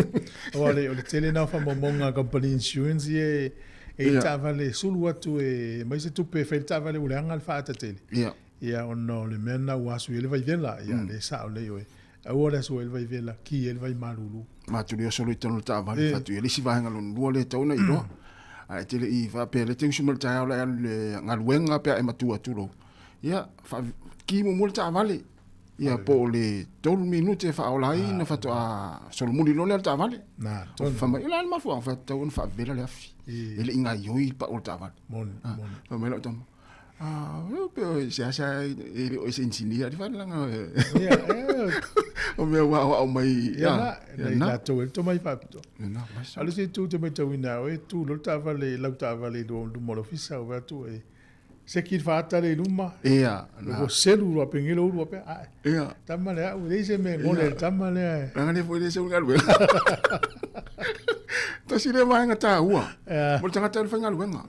Aua o le, o le tele na o faamaumauga a kamupani insurance ia e, e i taavale e sulu atu e aumai se tupe e fai le taavale ua leaga le faata tele. Ia. Ia ona o le mea lena ua asu i ai le vaivela, ia lea e sao lelei oe. Aua le asu ai le vaivela, ki ai le vai malulu. Matou le oso loa i totonu o le taavale, fai atu ia le isi vaega lona lua lea e tatau ona iloa. Ae te le i faapea lea te usu mai le taeao la e alu i le galuega pe a e matua atu lou. Ia, ki muamua le taavale. Ia po o le 3 minute e faaola ai ona faatoa solomuli loa lea o le taavale. Na, tonu. Fai mai, o le a le mafuaaga? Fai atu, tatau ona faavela le afi. E le i gaioi le pau o le taavale. Moni, moni. Fai mai lau tama, Ah, pe o se asa e le o se insinia di fana langa. Ia, o mea ua au mai. Ia na, na latou e tomai faapitoa. Na, mas. A le se tu te matauina o e tu lo taavale lau taavale i luma o le ofisa o atu e se ki faata le i luma. Ia, na. Ua selu loa pengelo ulu pe ai. Ia. Tama le au, leai se mea ngole le tama lea. Langa le foi le se galuega. Tasi le vaega taua. Mo le tagata o le faigaluega.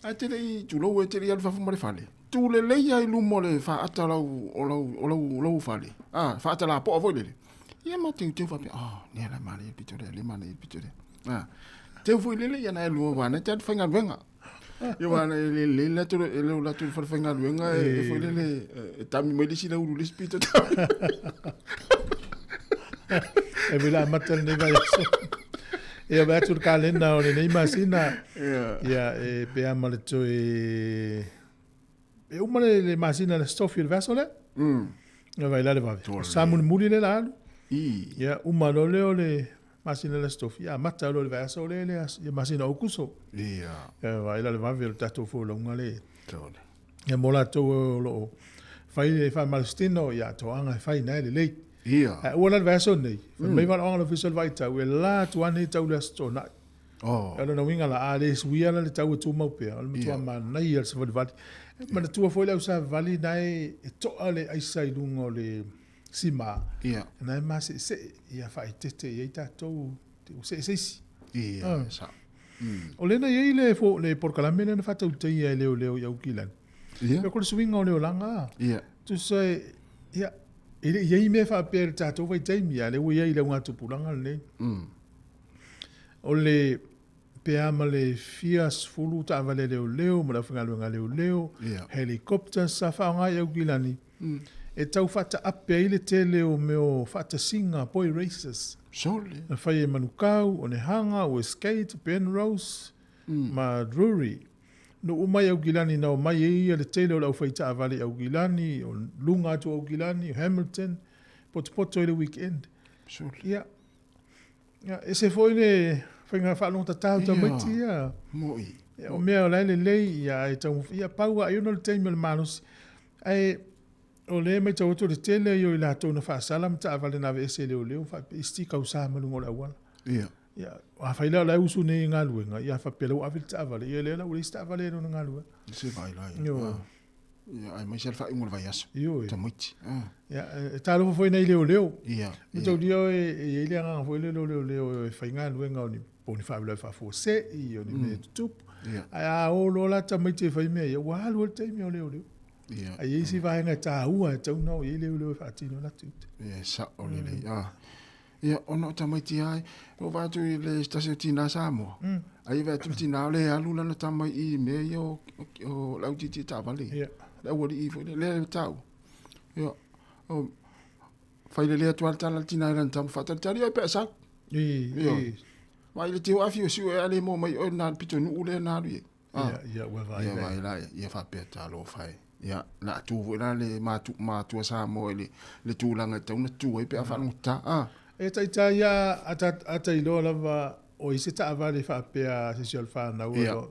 Ae te le i tulou e te le i alu fafo ma le fale. Tu lelei lava i luma o le faata o lau, o lau, o lau, o lau fale. A, faata lapoa foi lele. Ia ma teuteu faapea, oh, nea la manaia le pito lea, le manaia le pito lea. A, teu foi lele, ia na e lua wana te alu faigaluega. Ia wana e le le le atu le le atu le fale faigaluega e, e foi lele e tami mai le isi lau ulu le isi pito tami. E vila amata lenei vaiaso. Ia vaai atu le kalena o lenei masina. Ia e pe a ma le toe e uma le, le masina le stofi o le vaiaso lea. Ia vai la le vave. Sa mulimuli le la alu. I. Ia uma loa lea o le masina le Aso Tofi, ia amata loa i le vaiaso lea i le aso, masina o Aokuso. Ia. Ia vaai la le vave o le tatou folauga le. Tole. Ia mo latou o lo o fai le faamalositino, ia toaga e fai na e lelei. Ia. Ae ua la le vaiaso nei, fai mai valaoga o le Ofisa o le Vaitau, e la atu ane tau le Aso Toonai. Oh. O lona uiga la, a le suia la le tau e tumau pea, o le matua manaia le savalivali. E manatua foi le au savavali na e, e toa le aisa i luga o le sima, Ia. na e maseesee, ia faaeteete i ai tatou, ua see se isi. Ia, Ah. sa. O lea na i ai le, fo, le polokalame lea na faatautaia e leoleo i Aukilani. Ia. Ko le suiga o le olaga. Ia. Tusa e, ia, e le i ai mea faapea i le tatou vaitaimi, a lea ua i ai i le augatupulaga lenei. O le pe a ma le fia sefulu taavale a leoleo ma le aufaigaluega a leoleo, Ia. helicopters sa faaaoga i Aukilani, e tau faataape ai le tele o mea o faatasiga, boy races. Sole. Na fai e Manukau, Onehunga, Westgate, Penrose ma Drury. Nuu uma i Aukilani na omai ai ia le tele o le aufai taavale i Aukilani, o luga atu o Aukilani, o Hamilton, potopoto i le weekend. Sole. Ia, ia, ese foi le faiga faalogotatau Ia. tamaiti ia. Moi. Ia, o mea o la e lelei, ia, ai tau, ia, pau a ona le taimi o le malosi. Ae, o lea e matau atu o le tele ia o i latou na faasala ma taavale na aveese e leoleo, faapea isi tausa ma luga o le auala. Ia. Ia, afai la o la e usu nei i galuega, ia faapea la ua ave le taavale, ia lea la ua leai se taavale e lona galuega. Se vai la. Io. Ah. Ia, ai mai se le faaiuga o le vaiaso. Ioe. Tamaiti. Ah. Ia, e talofa foi nei leoleo. Ia. Mataulia e e i ai le agaga foi lea o leoleo e faigaluega o ni po o ni faalavelave faafuasei, o ni mea e tutupu. Ia. Ae a o loa la tamaiti e fai mea ia, ua alu ai le taimi o leoleo. Ia. Ae i ai isi vaega e taua e tatau ona oo i ai leoleo e faatino la tiute. Ia, sao lelei. Ah. Ia, ona o tamaiti ai, o vaai atu i le se tasi o tinā Samoa. Ai vaai atu le tinā o le alu lana tama i mea ia o, o, o le autiiti taavale. Ia. Le aualii foi lea, lea e tau. Ia, o, failele atu lava le tala a le tinā i lana tama, faatalitali ai pe a sau. I, Ia. i, Mai le tio afi o siu e ale mo mai oe nā le pito nuu lea na alu i ai. Ah. ia, ia, ua vaai Ia lai. vai la, ia faapea talofa e. Ia, la tu foi la le matu, matua Samoa i le, le tulaga e tatau ona tu ai pe a faalogotā. Ah. E taitai ia ata, ata iloa lava o i se taavale faapea se isi o le fanau Ia. o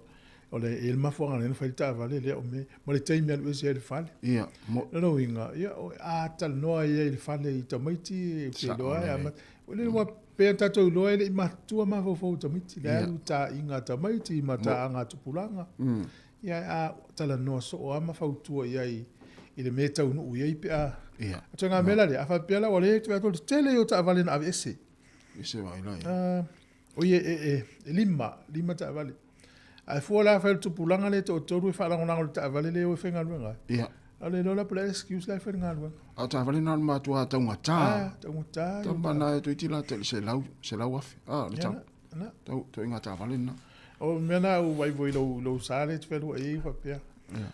o le e le mafuaaga lea na fai le taavale lea o me ma le taimi alu ese ai le fale. Ia, mo, Lona uiga, ia, o a talanoa ia i le fale i tamaiti, e Sao iloa e lelei. amata. O le ua pea tatou iloa e le i matutua mafaufau o tamaiti, le Ia. alu taaiga a tamaiti, ma taaga a tupulaga. Ia, a talanoa soo lava ma fautua i ai i le mea e taunuu i ai pe a. Ia. O ngā mea la lea, a faapea la, ua le tu atu le tele o taavale na aveese. I se vai la. Ia. Ah, o ia e, e, e lima, lima taavale. Ae fua la fai le tupulaga le toatolu e faalagolago i le taavale lea o e faigaluega ai. Ia. A le iloa la po o le excuse la e fai le galuega. A o taavale na o le matua taugata. Ah, taugata. Tama na e toeitiiti la tele selau, 100,000. Ah, le Ia tau. na, na. Tau, tau inga taavale na. O mea na au vai voi lou, lou sa le te whenua e faapea. Ia.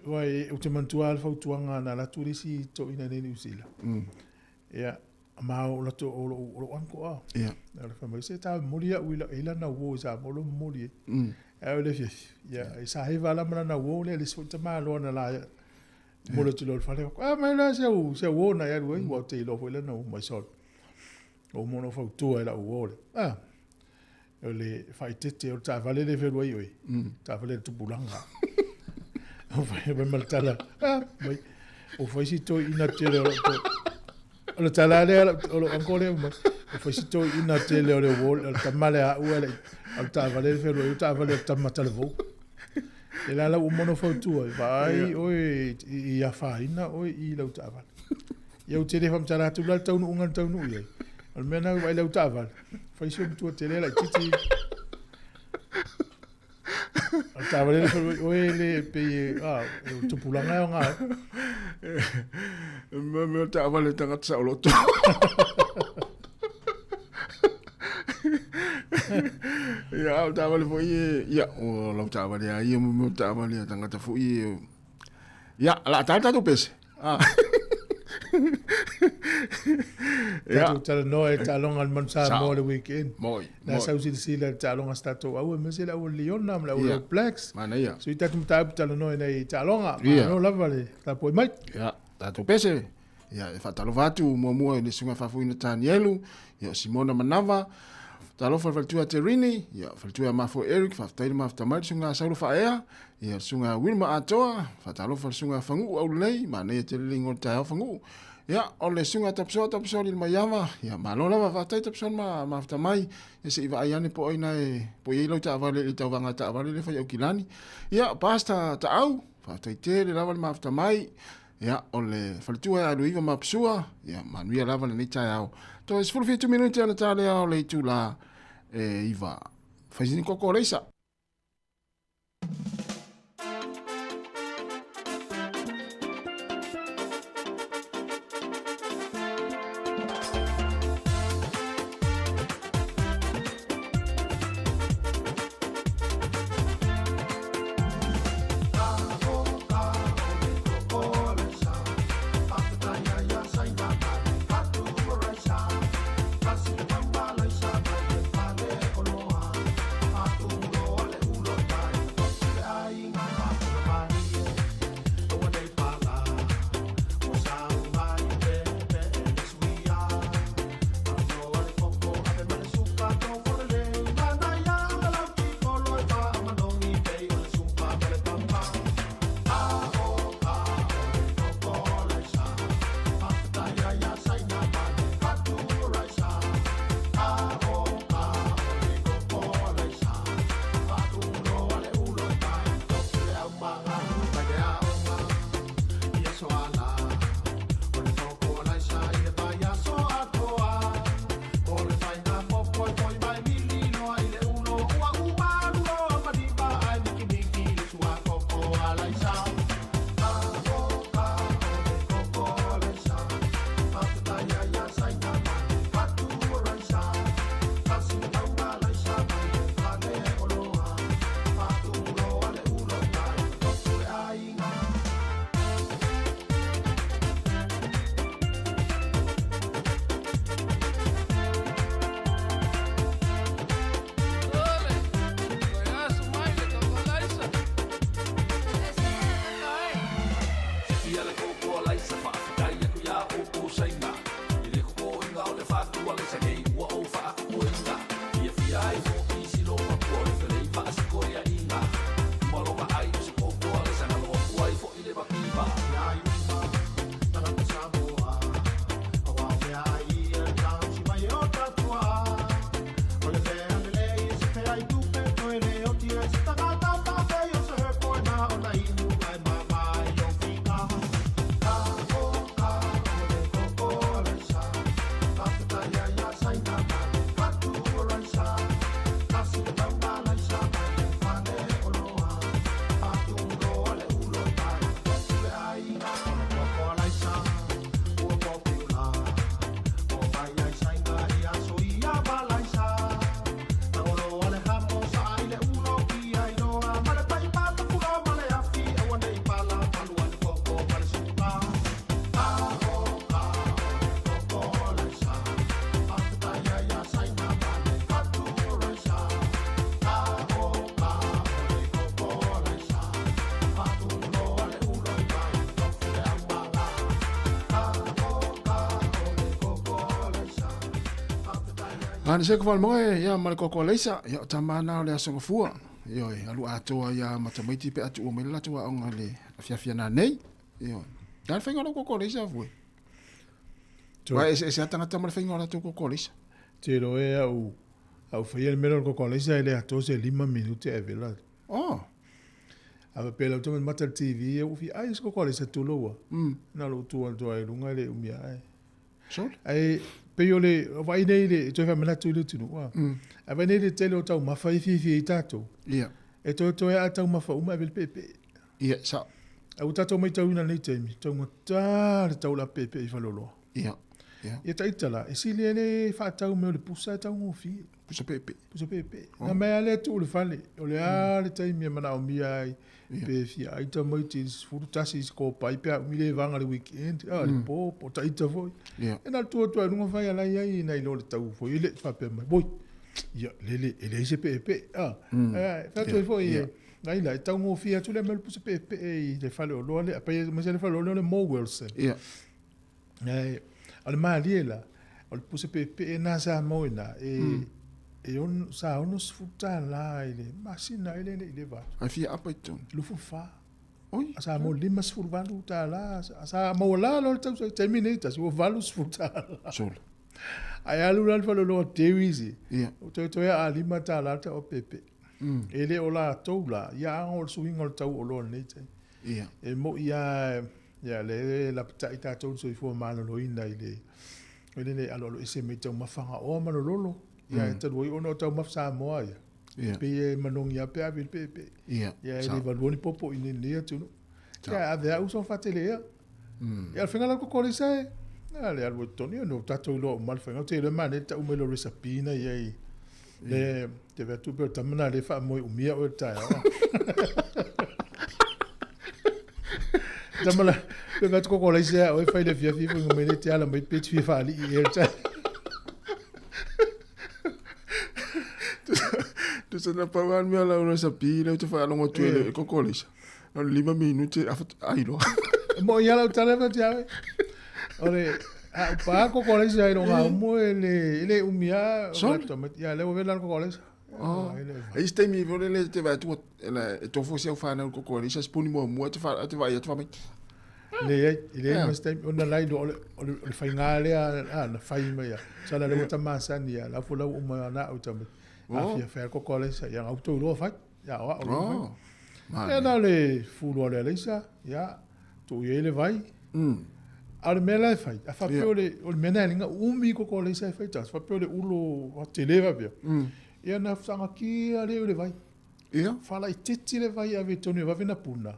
Ua e, o te manatua le fautuaga na alu atu le isi toeaina nei Niu Sila. Ia, ma o latou o lou, o lou uncle a. Ia. O le fai mai, se tā momoli au i la, e lana uō i Samoa, lo momoli e. Ae o le fiafi. Ia, e sa hiva la ma lana uō lea, le isi foi tamāloa na la ia. Momoli atu loa i le fale. Ah, mai la se au, se au uō na i alu ai, ua ou te iloa foi lana uō mai solo. O uma ona ou fautua i lau uō lea. Ah, o le faaeteete o le taavale le fealuai oe. Taavale le tupulaga. O fai mai ma le tala. Ah, mai. O fai si toeaina tele o lou to. O le tala lea o lou uncle lea mai. O fai si toeaina tele o le uō, o le tama lea a au e le, o le taavale le fealuai, o le taavale o le tama talavou. E la la ua uma ona fautua, vaai oe i, i afaina oe i lau taavale. Ia ou te le faamatala atu la le taunuuga na taunuu i ai. O le mea na vaai lau taavale. Fai si o matua tele laitiiti. O le taavale le fealuai oe le pei e, ah, e o tupulaga e aoga ai. Me me o taavale tagata saoloto. Ia, o taavale foi e, ia, o lau taavale a ia, mo me o taavale a tagata foi e. Ia, la tala tatou pese. Ah. Ia, Tatou talanoa e taaloga a le Manu Samoa le weekend. moi, Na moi. sau silasila i le taaloga a se tatou au, aemaise le au Liona ma le au Ia. All Blacks. Manaia. So i tatou mataupu talanoa nei i taaloga. Ia. Malo lava le tapuai mai. Ia, tatou pese. Ia, e faatalofa atu muamua i le susuga faafoeina Tanielu, ia o Simona Manava, Talofa le faletua Terini, ia, faletua ia Mafo Eric, faafetai le mafuta mai le susuga a Saulo Faaea, ia, le susuga Wilma Atoa, faatalofa le susuga Fagu'u Aulelei, manaia tele le igoa o le taeao Fagu'u. Ia, o le susuga Tapisoa Tapisoa Lilomaiava, ia, malo lava, faafetai Tapisoa le mafuta mai, ia se i vaai ane po o ai na e, po o i ai lau taavale i le tauvaga taavale lea e fai Aukilani. Ia, Pastor Taau, faafetai tele lava le mafuta mai. Ia, o le faletua ia Aluiva ma Apasua, ia, manuia lava lenei taeao. Toe 17 minute ona ta lea o le itula e 9. Fai sini koko o leisa. Ana se ko moe ia ma le koko leisa ia o tamana o le aso gafua ioe alu atoa ia ma tamaiti pe atu o mai le latou aoga le afiafi ana nei ioe le faiga o lau koko leisa fue Wa e se atangata ma le faiga o latou koko leisa. Te roe e au au faia le mea o le koko leisa e le atoa se 5 minute e vela. Oh. A pe lau tama mata le TV e ufi ai se koko leisa tulo ua. Na lo tu atu ai lunga le umia ai. Sure. Ai pe o le vai nei le toe whamanatu i le tunu. A vai nei le tele o tau mafa i fifi i tātou. Ia. E toe toe a tau mafa uma e vele pepe. Ia, sa. A ua tātou mai tauina nei taimi, tau ngata le tau la pepe i whaloloa. Ia. Ia. Ia taita la, e sili ele whaatau me o le pusa e tau ngofi. Pusa pepe. Pusa pepe. Nā mea le tu le fale, o le a le taimi e mana o mia ai, pe fia ai ta mai ti furu tasi i ko pai pe umi le vanga le weekend, a le po, po taita foi. Ia. E nā tua tua runga whai ala ia i nei lo le tau foi, le whapea mai, boi, ia, lele, e le se pepe, a, whatua foi, e, nai la, e tau ngofi atu le mea le pusa pepe i le fale o loa le, a pai, mai se le fale o loa le Mo Wilson. Ia. Ai, o le malie la, o le pusa pepe e nā sa mo ina, e, E on, sa ono $10 i le masina e le le i le vatu. Ai fia apa i tonu. 24. Oi. Sa mo $58, sa maua la lo le tausaga i taimi nei tasi ua $80. Sole. Ae alu la le faleoloa Terry's. Ia. O toe toe a $5 ta o pepe. E le o latou la, ia aga o le suiga o le tau o oloa i lenei taimi. Ia. E moi lava, ia le lapatai tatou i le soifua maloloina i le le le aloalo ese mai taumafa gaoa ma lololo. Ia e talu ai ona o taumafa Samoa ia. Ia. Pei e manogi lava pe ave i le peepee. Ia. Ia e le valua ni popo i lenei atunuu. Ia ave au so fatele ia. Ia le faiga la kokolesa e. Na le alu e tonu ia no tatou iloa uma le faiga. Ou te iloa manaia le tau mai o le recipe na i ai. Le te vea tupe o le tama na le faamoe umia oe le taeao. Tama la, pe vea tu kokolesa ia oe fai le fiafi fo mai le te ala mai pe te fia faalii e le taeao. Tusa na pau lava le mea lau recipe lea ou te faalogo atu ai le kokolesa. Na o le 5 minute afa ai loa. Mo ia lau tala fa tia. O le a pa kokolesa i longa mo e le umia Sole. ia le ua vela le kokolesa. Oh. E isi taimi foi lele te vaai atu ela e tofo se au whanau kokolesa spuni muamua te wha te vaai atu wha mai. Le ai le mas taimi ona lai lo o le whainga lea a na whai mai ia. Sa la le ua tamasani ia la fo lau uma na au tama. A fia whai kokolesa ia ngau tau loa whai. Ia o o whai. Ia na le fulu le leisa ia tu i le vai. A le mea la e fai, a faapea o le mea na e linga umi kokolesa e fai tasi, faapea o le ulo a tele faapea. Ia na fsagakia le o le vai. Ia. Whala i titi le vai ave tonu e vave na puna.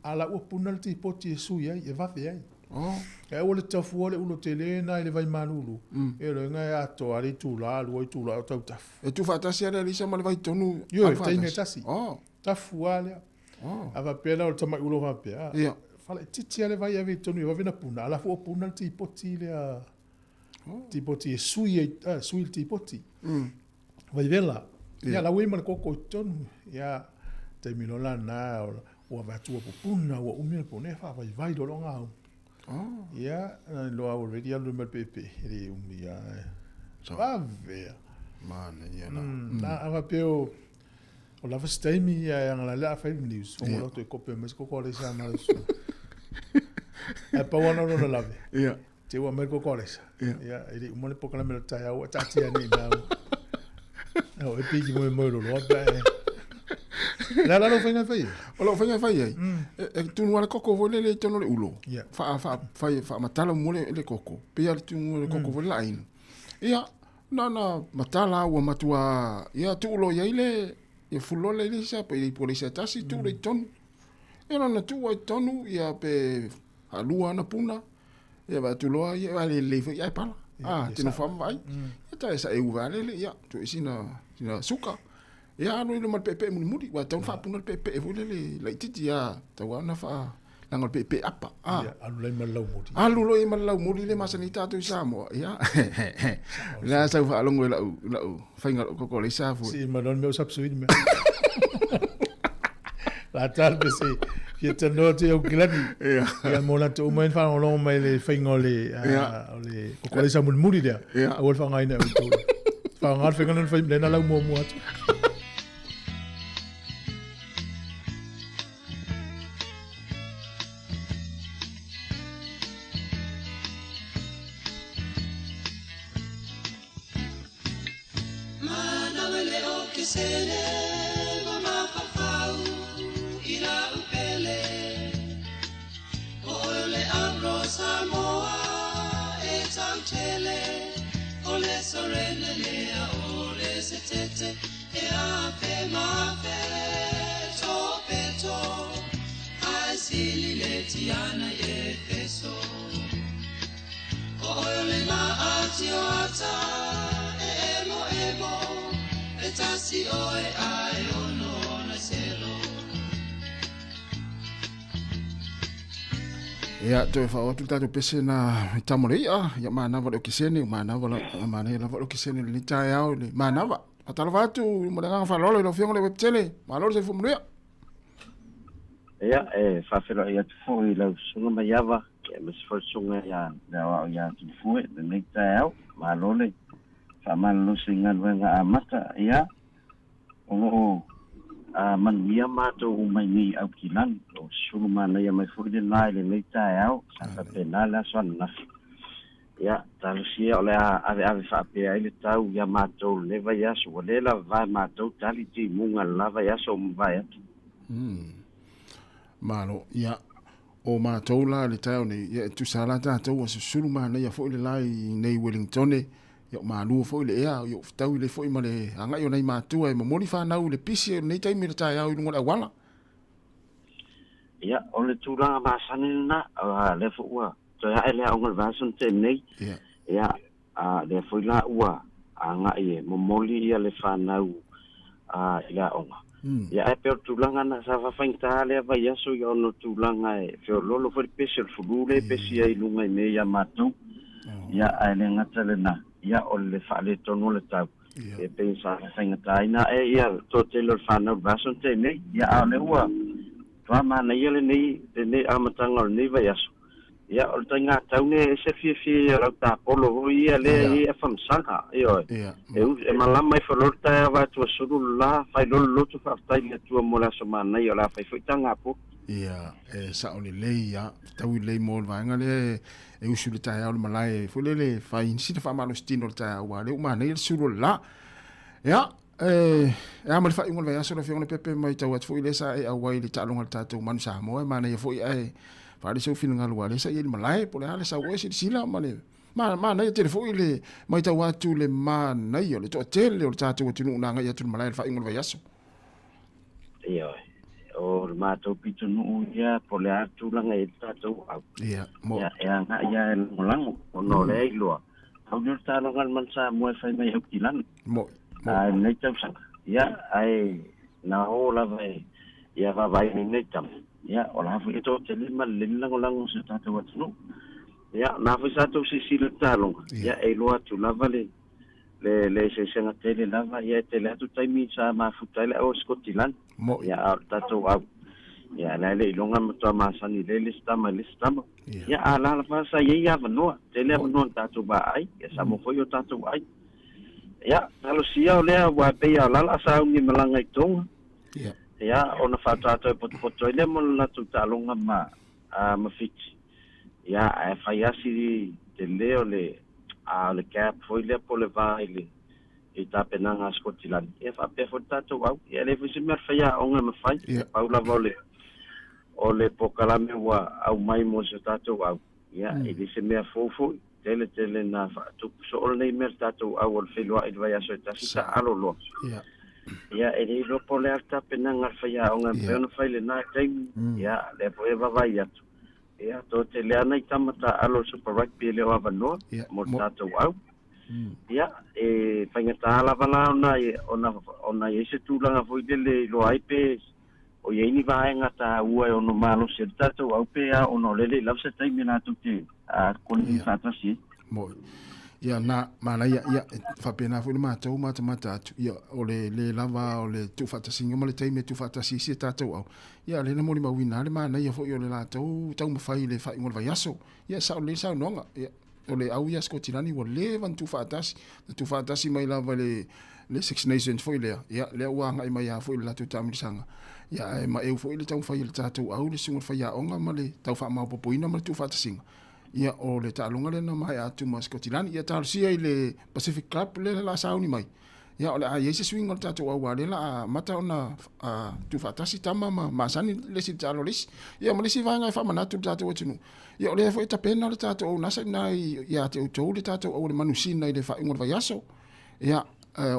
A la ua puna le tipoti e sui ai, e vave ai. Oh. E ua le tafua le ulo tele na i le vai malulu. E lo inga e atoa le itula, lua itula o tau tafu. E tu whaatasi ale alisa ma le vai tonu. Io, e teime tasi. Oh. Tafua lea. Oh. A faapea la o le tamai ulo faapea. Ia. Whala i titi ale vai ave tonu e vave na puna. A la fua puna le tipoti lea. Tipoti e sui ai, sui le tipoti. Vai vela. Ia la ue ma le koko i tonu. Ia taimi lola na ua vatua pupuna, ua umi le pune, wha vai vai lolo ngau. Ia, na loa already alu ma le pepe, e le umi ia. Vavea. Mana ia la. Na awa peo, o lava se taimi ia e angala lea whai news. O ngolo toe kope mai se koko le sa ma le su. Ai pau ana lona lave. Ia. Te ua mai koko le sa. Ia, e le uma le pokala me le tai au, tatia ni nau. O e piki mo e mo lolo pe. La la lo whainga whai. O lo whainga whai ai. E tunu ala koko fo le le tono le ulo. Ia. Wha wha whai wha matala mo le koko. Pe ia le tunu le koko fo le ainu. Ia na na matala ua matua ia tu ulo ia ile ia fulo le le sa pe i pole sa tasi tu le tonu. Ia na tu ai tonu ia pe alua na puna. Ia va tu loa ia va le le ia pala. Ah, tino wha mai. Ia tae sa e uva lele, ia, tu e sina suka. Ia anu ilo ma le pepe muli muli, wa tau whaapuna le pepe e lele, lai titi ia, tau ana wha, langa le pepe apa. Ia, alu lai ma lau muli. Alu loi ma lau muli le masani tātou i Samoa, ia. La sau whaalongo e lau, whainga lau koko le safu. Si, ma non meo sapsuini mea. La tal pe se, fia tanoa te au kilani. Ia. Ia mo la te uma en whangalongo mai le whainga o le, o le koko le sa muli muli lea. Ia. A ua le whangaina au tō. Whangaina whainga nana whai, lena lau mua mua atu. Mana wele o ke sele, mama whawhau, i la upele. O ole amro Samoa, e tau tele. O le sorene lea, o le setete, e a fe ma fe, to peto. Ai sili le tiana e feso. O ole na ati o ata, e emo emo, e tasi oe ai ono na selo. Ia, toe wha atu tātou pese na i tamore ia, ia mānawa le o kisene, mānawa la, mānawa lava le o kisene le tae au, le mānawa. Whatalo atu, mo le nganga whalolo i lo fiongo le webtele, mālolo se fumanuia. Ia, e whawhero i atu fo i lau sunga mai awa, e masi fo sunga ia le awao ia atu fue, le nei tae au, mālolo. Faamalolosi i galuega amata, ia, o lo o manuia matou uma i nei Aukilani. O sulu manaia mai foi lena i lenei taeao, sa faapena le aso ananafi. Ia, talosia o le a aveave faapea ai le tau ia matou lenei vaiaso, ua le lavavae matou tali timuga le la vaiaso o mavae atu. Malo, ia, o matou la le taeao nei, ia e tusa la tatou ua susulu manaia foi le la i nei Wellingtone, ia o malua foi le ea, ia o fetaui le foi ma le agai o nai matua e momoli fanau i le pisi o lenei taimi le taeao i luga o le auala. Ia, o le tulaga masani lena, lea foi ua toe ae le aoga i le vaiaso na tea nei. Ia, lea foi la ua agai e momoli ia le fanau i le aoga. Ia, ae pei o le tulaga na sa faafaigata lea vaiaso ia ona o tulaga e feoloolo foi le pesi o le fulu lea e pesi ai i luga i mea ia matou. Ia, ae le gata lena, ia o le faaletonu o le tau. E pei sa faafaigataina ae ia le toatele o le fanau i le vaiaso na tea nei. Ia, a o lea ua matua manaia lenei amataga o lenei vaiaso. Ia, o le taigatau nei e ese fiafia ia o lau tapolo foi ia lea i ai famasaga, ioe. E malama ifo loa le taeao vae atu ua sulu le la, fai loa le lotu faafetai i le Atua mo le aso manaia o le a fai foi tagapolo. Ia, e sao lelei ia, fetaui lelei mo le vaega lea e usu i le taeao i le malae foi lele e fai sina faamalositino i le taeao aua o lea ua manaia le sulu o le la. Ia, E a ma le faaiuga o le vaiaso lau Afioga Leaupepe, matau atu foi lea sa e auai i le taaloga a le tatou Manu Samoa, e manaia foi ae faaali sou finagalo aua o lea sa i ai i le malae, po o le a le sau oe silasila ma le manaia tele foi le matau atu le manaia o le toatele o le tatou atunuu na agai atu i le malae i le faaiuga o le vaiaso. Ioe, o le matou pitonuu ia po o le a le tulaga e i ai le tatou au. Ia, mo. Ia, e agai lava e lagolago, ona o lea e iloa, pau lea o le taaloga a le Manu Samoa e fai mai Aukilani. Mo. Ae lenei tausaga, ia, ae na o lava e ia vaavaai mai nei tama, ia, o la foi e toatele ma lelei le lagolago o si o tatou atunuu. Ia, na foi sa tou silasila i le taaloga, ia, e iloa atu lava le, le, le eseesega tele lava, ia, e tele atu taimi sa mafuta ai le au o Sikotilani. Ia, a o le tatou au, ia, la e le iloga matua masani lelei le isi tama i le isi tama. Ia, a la lava sa i ai avanoa, tele avanoa na tatou vaai, ia, sa maua foi o tatou ai. Ia, talosia o lea ua pei a o la la sauni e malaga i Tonga. Ia. Ia, ona faatoa toe potopoto ai lea mo le latou taaloga ma, a, ma Fiti. Ia, ae fai asi tele o le, a, o le gap foi lea po o le va i le, i tapenaga a Sikotilani. Ia, faapea foi le tatou au. Ia, e leai foi se mea o le faiaoga e mafai. Ia. Pau lava o le, o le polokalame ua aumai mo si o tatou au. Ia, e le se mea fou foi. Tele tele na faatupu soo lenei mea le tatou au o le feiloai i le vaiaso e tasi taalo loa. Ia, e le iloa po o le a le tapenaga a le faiaoga e mafai ona fai i lena taimi. Ia, lea foi e vaavaai atu. Ia, toatele lava nai tama taaalo o le Super Rugby e le o avanoa mo le tatou au. Ia, e faigata lava la ona, ona, ona i ai se tulaga foi lele e iloa ai pe o i ai ni vaega taua e ono malosi ai le tatou au pe a ona o lea e le i lava se taimi latou te koleni faatasi ai. Moi. Ia, na, manaia, ia, e faapena foi le matou matamata atu, ia, o le le lava o le tuufaatasiga ma le taimi e tuufaatasi ai si a tatou au, ia, lea na molimauina lava le manaia foi o le latou taumafai i le faaiuga o le vaiaso. Ia, e sao lelei le saunoaga, ia, o le au ia Sikotilani ua leva ona tuufaatasi, na tuufaatasi mai lava i le le Six Nations foi lea, ia, lea ua agai mai lava foi i le latou taamilosaga, ia, ae maeu foi le taumafai a le tatou au, le susuga i le faiaoga ma le tau faamaopoopoina ma le tuufaatasiga, ia, o le taaloga lea na maea atu ma Sikotilani. Ia talosia i le Pacific Club lea o le a sauni mai, Ia, o le a i ai se suiga o le tatou au aua o lea o le a amata ona tuufaatasi tama ma masani le isi i le taalo a le isi. Ia, ma le isi vaega e faamanatu i le tatou atunuu, ia o lea foi e tapena le tatou au NASA i ina ia te outou le tatou au o le manusina i le faaiuga o le vaiaso. Ia,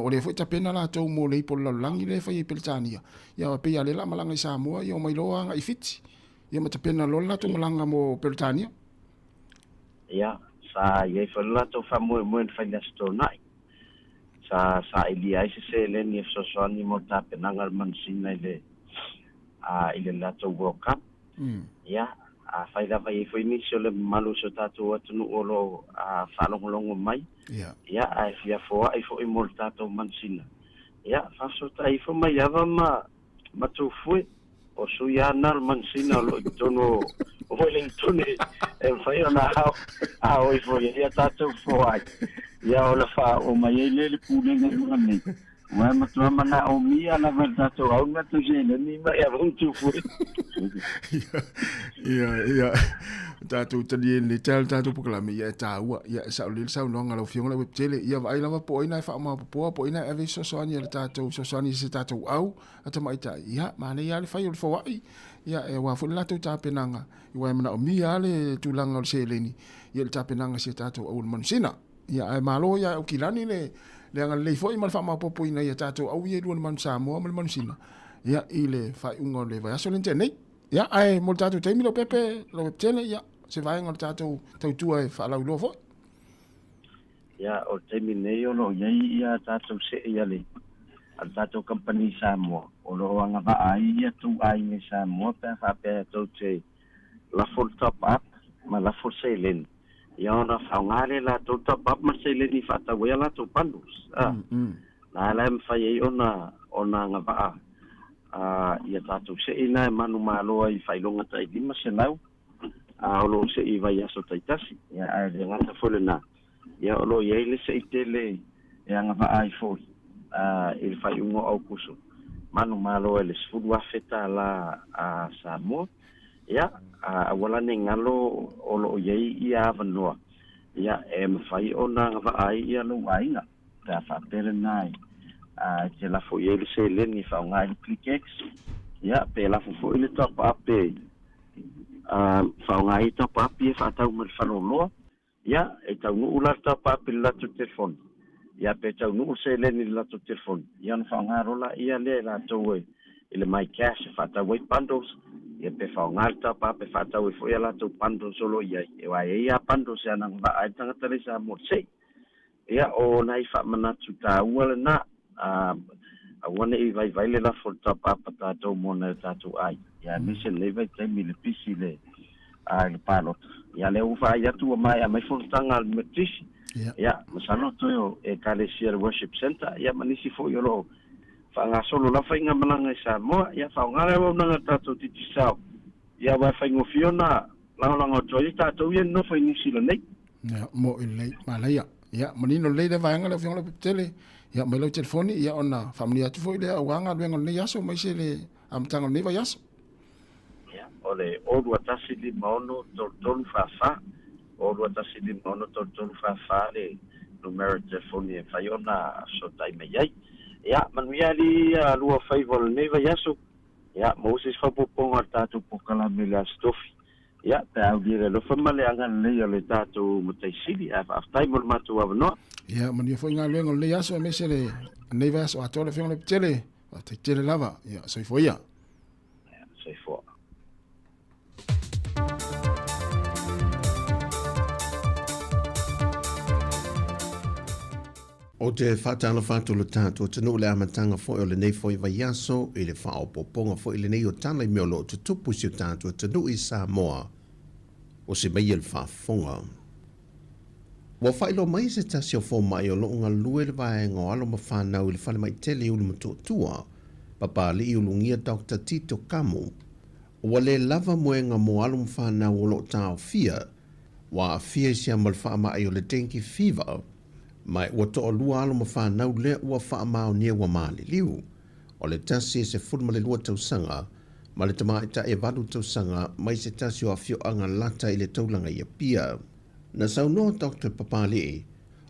o lea foi e tapena latou mo le ipu o le lalolagi lea e fai ai i Peretania. Ia, pei lava o lea o le a malaga i Samoa, ia omai loa agai i Fiti. Ia ma tapena loa le latou malaga mo Peretania. Ia, sa i ai foi le latou faamoemoe na fai i le Aso Toonai. Sa sailia ai se seleni e fesoasoani mo le tapenaga o le manusina i le i le latou World Cup. Ia, afai lava e i ai foi nisi o le mamalu o si o tatou atunuu o lo o faalogologo mai, ia, ae fia foai foi mo le tatou manusina, ia, faafesootai ifo mai ava ma ma Tufue, o sui lava na o le manusina o lo o i totonu o Wellington e mafai ona ao ifo i ai a tatou foai. Ia ona faaoo mai ai lea i le pulega i luga nei, ua e matua manaomia lava e le tatou au le matou seleni ma e avatu foi. Ia, ia, tatou talie nei tala le tatou polokalame, ia e taua, ia e sao lelei le saunoaga a lau Afioga Lauepetele, ia vaai lava po o ai na e faamaopoopoa, po o ai na e ave fesoasoani a le tatou, fesoasoani i se tatou au a tamaitai, ia, manaia lava le fai o le foai, ia, aua foi le latou tapenaga, aua e manaomia lava le tulaga o le seleni, ia le tapenaga i si a tatou au o le manusina. Ia, ae malo ia Aukilani le, le agalelei foi ma le faamaopoopoina ia tatou au ia e lua le manu Samoa ma le manusina, ia, i le faaiuga o le vaiaso lea na tea nei. Ia, ae mo le tatou taimi Leaupepe, Lauepetele, ia, se vaega o le tatou tautua e faalauiloa foi. Ia, o le taimi nei o lo o i ai ia tatou see a le, a le tatou kamupani i Samoa, o lo o agavaa ai ia tou aiga i Samoa pe a faapea tou te lafo le top up ma lafo le seleni, ia ona faaaoga lea e latou le top up ma le seleni e faatau ai a latou bundles. A, la la e mafai ai ona, ona agavaa a ia tatou see na e manumalo ai i faailoga tai 500 a o lo o see i vaiaso taitasi. Ia, ae le gata foi lena, ia o lo o i ai le se'i tele e agavaa ai foi a i le faaiuga o Aukuso, manumalo ai le $10,000 a Samoa. Ia, a aua la ne i galo o lo o i ai ia avanoa, ia e mafai ona agavaa ai ia lou aiga, pe a faapea lena e a e te lafo i ai le seleni e faaaoga ai le ClickX, ia pe lafo foi le top up e a faaaoga ai top up ia e faatau mai le faleoloa. Ia, e taunuu la le top up i le latou telefoni, ia pe taunuu le seleni i le latou telefoni, ia ona faaaoga loa laia lea e latou e i le MyCash e faatau ai bundles, ia pe faaaoga le top up e faatau ai foi a latou bundles o lo o i ai, aua e i ai lava bundles e anagavaa ai le tagata lea i Samoa i le se'i. Ia, o nai faamanatu taua lena, a, aua ne i vaivai le lafo o le top up a tatou mo nai o tatou aiga, ia aemaise lenei vaitaimi i le pisi i le, a, i le palota. Ia, lea ua vaai atu ua maea mai fonotaga a le Metotisi, ia, masalo toe o Ekalesia le Worship Centre, ia ma nisi foi o lo o faagasolo lava faigamalaga i Samoa. Ia, faaaoga le auaunaga a le tatou Digicel, ia aua e faigofie ona lagolago atu ai tatou ia nonofo i Niu Sila nei. Ia, mo i lelei, manaia. Ia, manino lelei le vaega lau Afioga Leaupepe-tele. Ia, mai lau telefoni, ia, ona faamanuia atu foi lea aua galuega o lenei aso, aemaise le amataga o lenei vaiaso. Ia, o le 0 21 56 33 44, 0 21 56 33 44 le numera telefoni e mafai ona fesootai mai ai. Ia, manuia alii lua faiva o lenei vaiaso. Ia, maua se isi faaopoopoga o le tatou polokalame i le Aso Tofi. Ia, pe a aulia le alofa ma le agalelei o le tatou Matai Sili, ae faafetai mo le matou avanoa. Ia, manuia foi galuega o lenei aso, aemaise lenei vaiaso atoa le Afioga Leaupepe-tele. Faafetai tele lava. Ia, soifua ia. Ia, soifua. Ou te faatalofa atu lo tatou atunuu i le amataga foi o lenei foi vaiaso i le faaopoopoga foi lenei o tala i mea o lo o tutupu i si o tatou atunuu i Samoa. O se mai e le faafofoga. Ua faailoa mai se tasi o fomai o lo o galulue i le vaega o alo ma fanau i le falemai tele i Ulumotootua, Papalii Ulugia Doctor Tito Kamu, ua le lava moega mo alo ma fanau o lo o taofia ua aafia i se ama o le faamai o le dengue fever, ma ua toalua alo ma fanau lea ua faamaonia ua maliliu. O le tasi e 12 tausaga ma le tamaitai e 8 tausaga mai se tasi o afioaga lata i le taulaga i Apia. Na saunoa Doctor Papali'i,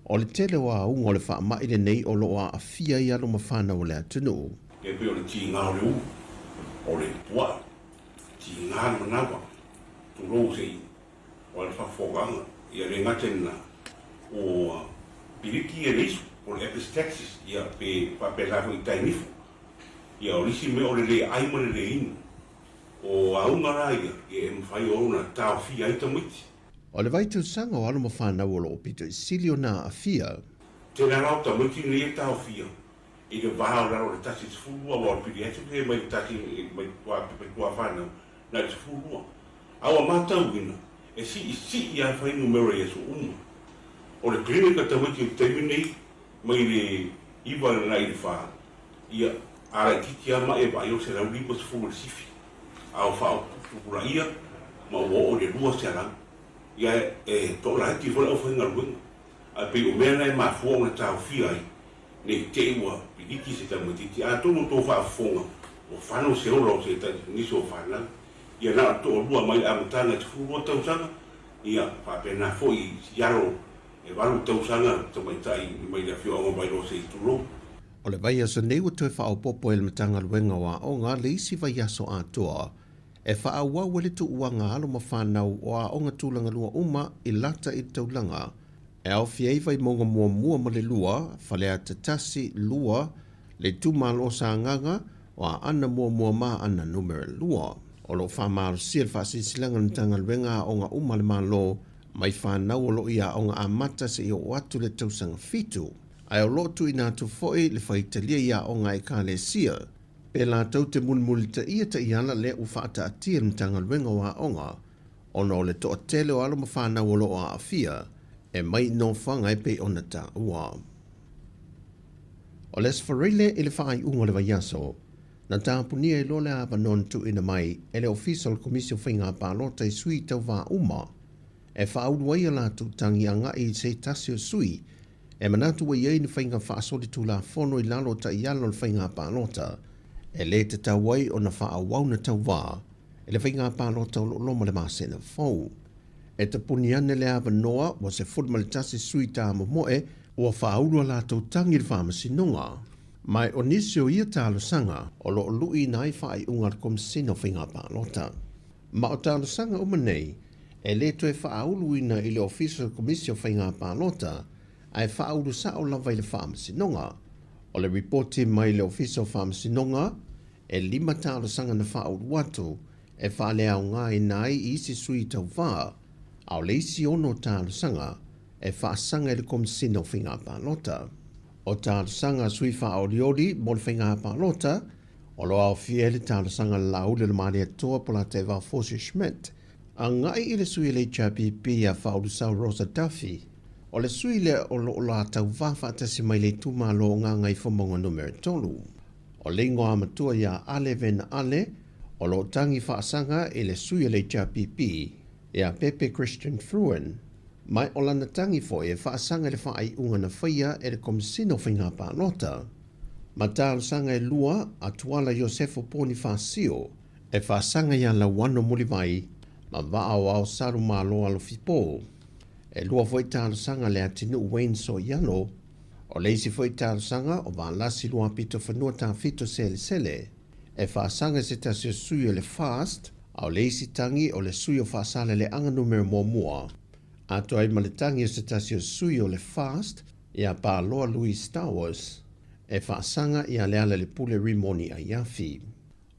o le tele o auga o le faamai lenei o lo o aafia ai alo ma fanau o le atunuu. E pei o le tiga o le ulu, o le puaa, tiga le manawa, tulou se i o le faafofogaga, ia le gata i lena, ua piliki ia le isu, po o le epistaxis, ia pe faapena foi i tai nifo. Ia o le isi mea o le le ai ma le le inu. O auga la ia, ia e mafai ona taofia ai tamaiti. O le vaitausaga o alo ma fanau o lo o pito i sili ona aafia. Tele lava o tamaiti nei e taofia i le va o lalo o le 1 i le 12, aua o le pili atu lea mai le tasi mai tua fanau na o le 12. A ua matauina, e siisii lava fuainumera i aso uma. O le clinic a tamaiti i le taimi nei, mai le 9 lena i le 4, ia, a laitiiti lava ma'i e vaai o le 150 i le sifi, a ua faaopoopo laia ma ua oo i le 200, ia e toalaiti foi le aufaigaluega. Ae pei o mea na e mafua ona taofia ai, ne i te i ua piliki se tamaitiiti. Atonu o tou faafofoga, ua fano se ola o se tasi nisi o fanau. Ia na o le toalua mai le amataga i 12 tausaga, ia faapena foi i si alo e 8 tausaga tamaitai mai le afioaga o Vailoa se i tulou. O le vaiaso nei ua toe faaopoopo e le Matagaluega o Aoga le isi vaiaso atoa e faaauau ai le tuuaga alo ma fanau o aoga tulagalua uma i lata i le taulaga e aofia ai Vaimauga muamua ma le lua, Faleata 1, 2, le itumalo o Sagaga, o Aana muamua ma Aana numera 2. O lo o faamalosia le faasilasilaga a le Matagaluega Aoga uma a le Malo mai fanau o lo o i aoga amata seia oo atu i le tausaga 7, ae o lo o tuuina atu foi le faitalia i aoga a Ekalesia pe latou te mulimulitaia taiala lea ua faataatia e le Matagaluega o Aoga ona o le toatele o alo ma fanau o lo o aafia e mai nofoaga e pei ona taua. O le Aso Faraile i le faaiuga o le vaiaso, na tapunia ai loa le avanoa na tuuina mai e le Ofisa o le Komisi o Faiga Palota i sui tauva uma e faaulu ai a latou tagi agai i se tasi o sui e manatu ua i ai ni faiga faasolitulafono i lalo o taiala o le faiga palota e lē tatau ai ona faaauau na tauva i le faiga palota o lo o loma le masina fou. E tapuni ane le avanoa ua 11 sui tāmomoe ua faaulu a latou tagi i le faamasinoga. Ma o nisi o ia talosaga o lo o luiina ai faaiuga a le Komesina o Faiga Palota. Ma o talosaga uma nei, e lē toe faauluina i le Ofisa o le Komisi o Faiga Palota, ae faaulu sa'o lava i le Faamasinoga. O le ripoti mai le Ofisa o Faamasinoga, e lima talosaga na faaulu atu e faaleaogaina ai i isi sui tauva, a o le isi 6 talosaga e faasaga i le Komesina o Faiga Palota. O talosaga a sui faaolioli mo le Faiga Palota, o lo o aofia ai le talosaga a le Laauli o le Malietoa Polataivao Fosi Schmidt, agai i le sui o le HRPP ia Faaulusau Rosa Duffy, o le sui lea o lo o la tauvā faatasi mai le itumalo o Gagaifomauga Numera 3. O le igoa matua ia Ale Vena Ale, o lo o tagi faasaga i le sui o le HRPP, ia Pepe Christian Fruin, ma o lana tagi foi e faasaga i le faaiuga na faia e le Komesina o Faiga Palota. Ma talosaga e lua a Tuala Iosefo Ponifasio e faasaga iā Lauano Mulivai ma Vaa o Ao Salu Malo Alofipo. E lua foi talosaga a Leatinuu Wayne Soialo. O le isi foi talosaga o Valasi Luapito Fanua Tafito Selesele e faasaga i se tasi o sui o le FAST, a o le isi tagi o le sui o Faasaleleaga Numera muamua. Atoa ai ma le tagi o se tasi o sui o le FAST iā Paloa Louis Stowers e faasaga iā Lealailepule Rimoni Aiafi.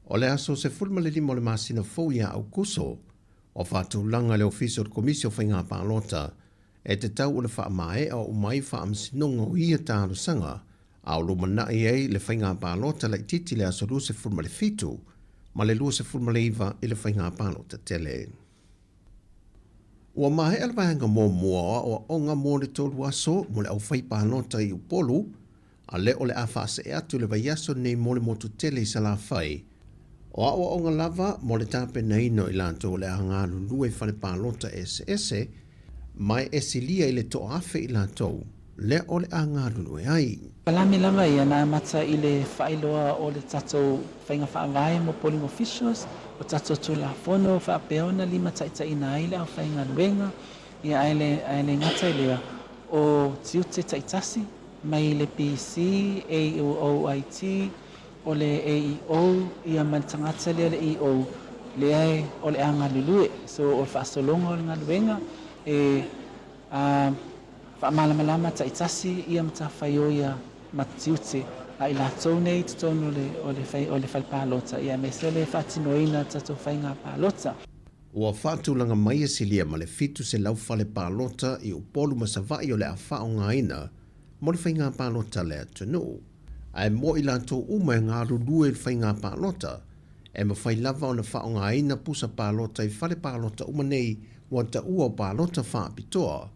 O le aso 15 o le masina fou ia Aukuso, ua faatulaga le Ofisa o le Komisi o Faiga Palota e tatau ona faamaea uma ai faamasinoga o ia talosaga a o lumanai ai le faiga palota laitiiti le aso 27 ma le 29 i le faiga palota tele. Ua maea le vaega muamua o aoaoga mo le tolu aso mo le aufai palota i Upolu, a lea o le a faasee atu le vaiaso nei mo le motu tele i Salafai. O aoaoga lava mo le tapenaina o i latou o le a galulue i fale palota eseese, ma e silia i le 1000 i latou lea o le a galulue ai. Palame lava ia na amata i le faailoa o le tatou faiga faavae mo polling officials, o tatou Tulafono faapea ona limataitaiina ai le aufaigaluega, ia ae le ae le gata i lea, o tiute taitasi mai le PC, AOIT, o le AEO, ia ma le tagata lea le EO, lea e o le a galulue. So o le faasologa o le galuega e a faamalamalama taitasi ia matafaioi ia ma tiute a i latou nei i totonu o le o le fai o le fale palota ia aemaise le faatinoina o tatou faiga palota. Ua faatulaga mai e silia ma le 700 fale palota i Upolu ma Savaii o le a faaaogaina mo le faiga palota a le atunuu. Ae mo i latou uma e galulue i le faiga palota, e mafai lava ona faaaogaina pusa palota i fale palota uma nei ua taua o palota faapitoa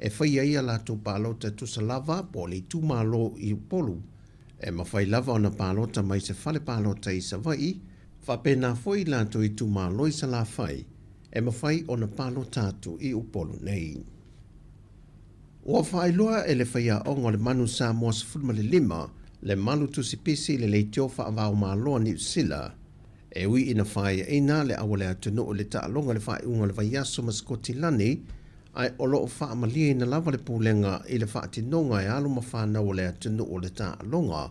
e fai ai a latou palota e tusa lava po o le itumalo i Upolu. E mafai lava ona palota mai se fale palota i Savaii, faapena foi i latou itumalo i Salafai e mafai ona palota atu i Upolu nei. Ua faailoa e le faiaoga o le Manu Samoa 15 le malu tusipisi i le leitio faava-o-Malo a Niu Sila, e ui ina faaiaina le auale atunuu i le taaloga i le faaiuga o le vaiaso ma Sikotilani, ae o lo o faamalieina lava le pulega i le faatinoga e alo ma fanau o le atunuu o le taaloga,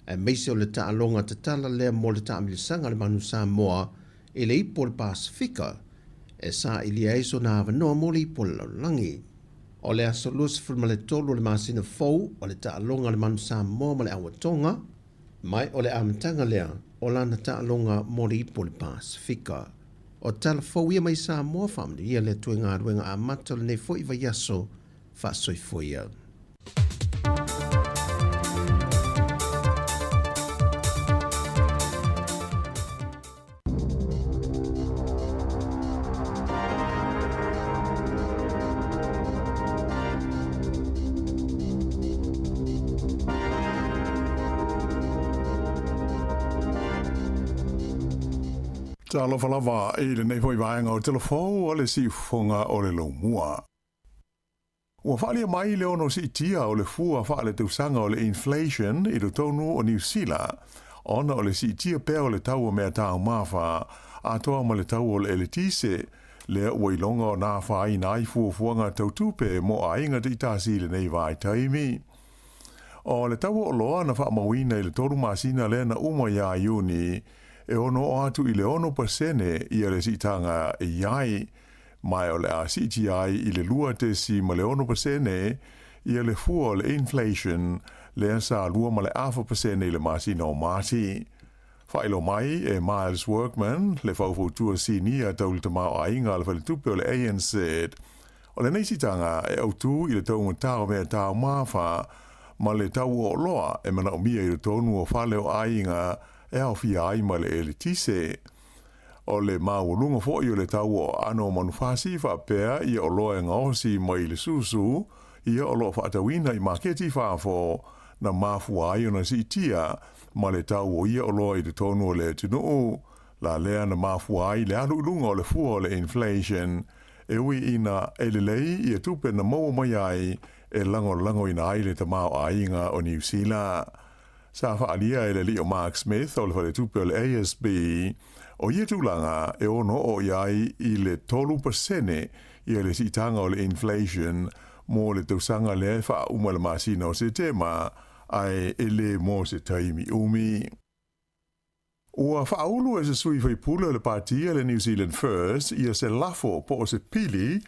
aemaise o le taaloga tatala lea mo le taamilisaga a le Manu Samoa i le Ipu o le Pasefika e sailia ai sona avanoa mo le Ipu o le Lalolagi. O le aso 23 o le masina fou o le taaloga a le Manu Samoa ma le Auatoga, mai o le amataga lea o lana taaloga mo le Ipu o le Pasefika. O tala fou ia mai Samoa, faamanuia le Atua i galuega amata o lenei foi vaiaso faasoifua ia. Talofa lava i lenei foi vaega o Telefou o le Siufofoga o le Laumua. Ua faaalia mai le ono siitia o le fua faaletausaga o le inflation i totonu o Niu Sila ona o le siitia pea o le tau o mea taumafa atoa ma le tau o le eletise, lea ua iloga ona afaina ai fuafuaga tau tupe mo aiga taitasi i lenei vaitaimi. O le tau o oloa na faamauina i le tolu masina lea na uma iā Iuni, e ono oo atu i le 6% ia le siitaga e i ai, ma o le a siitia ai i le 2.6% ia le fua o le inflation lea sa 2.5% i le masina o Mati. Faailoa mai e Miles Workman, le faufautua sinia tau le tamaoaiga a le faletupe o le ANZ, o lenei siitaga e autu i le taugata o mea taumafa ma le tau o oloa e manaomia i totonu o fale o aiga e aofia ai ma le eletise. O le maualuga foi o le tau o aano o manufasi faapea ia oloa e gaosi mai le susu ia o lo o faatauina i maketi i fafo na mafua ai ona siitia ma le tau o ia oloa i totonu o le atunuu la lea na mafua ai le alu i luga o le fua o le inflation e ui ina e lelei ia tupe na maua mai ai e lagolagoina ai le tamaoaiga o Niu Sila. Sa faaalia e le alii o Mark Smith o le faletupe o le ASB, o ia tulaga e ono oo i ai i le 3% ia le siitaga o le inflation mo le tausaga lea e faauma i le masina o Setema, ae e le mo se taimi umi. Ua faaulu e se sui faipule o le pati a le New Zealand First ia se lafo po o se pili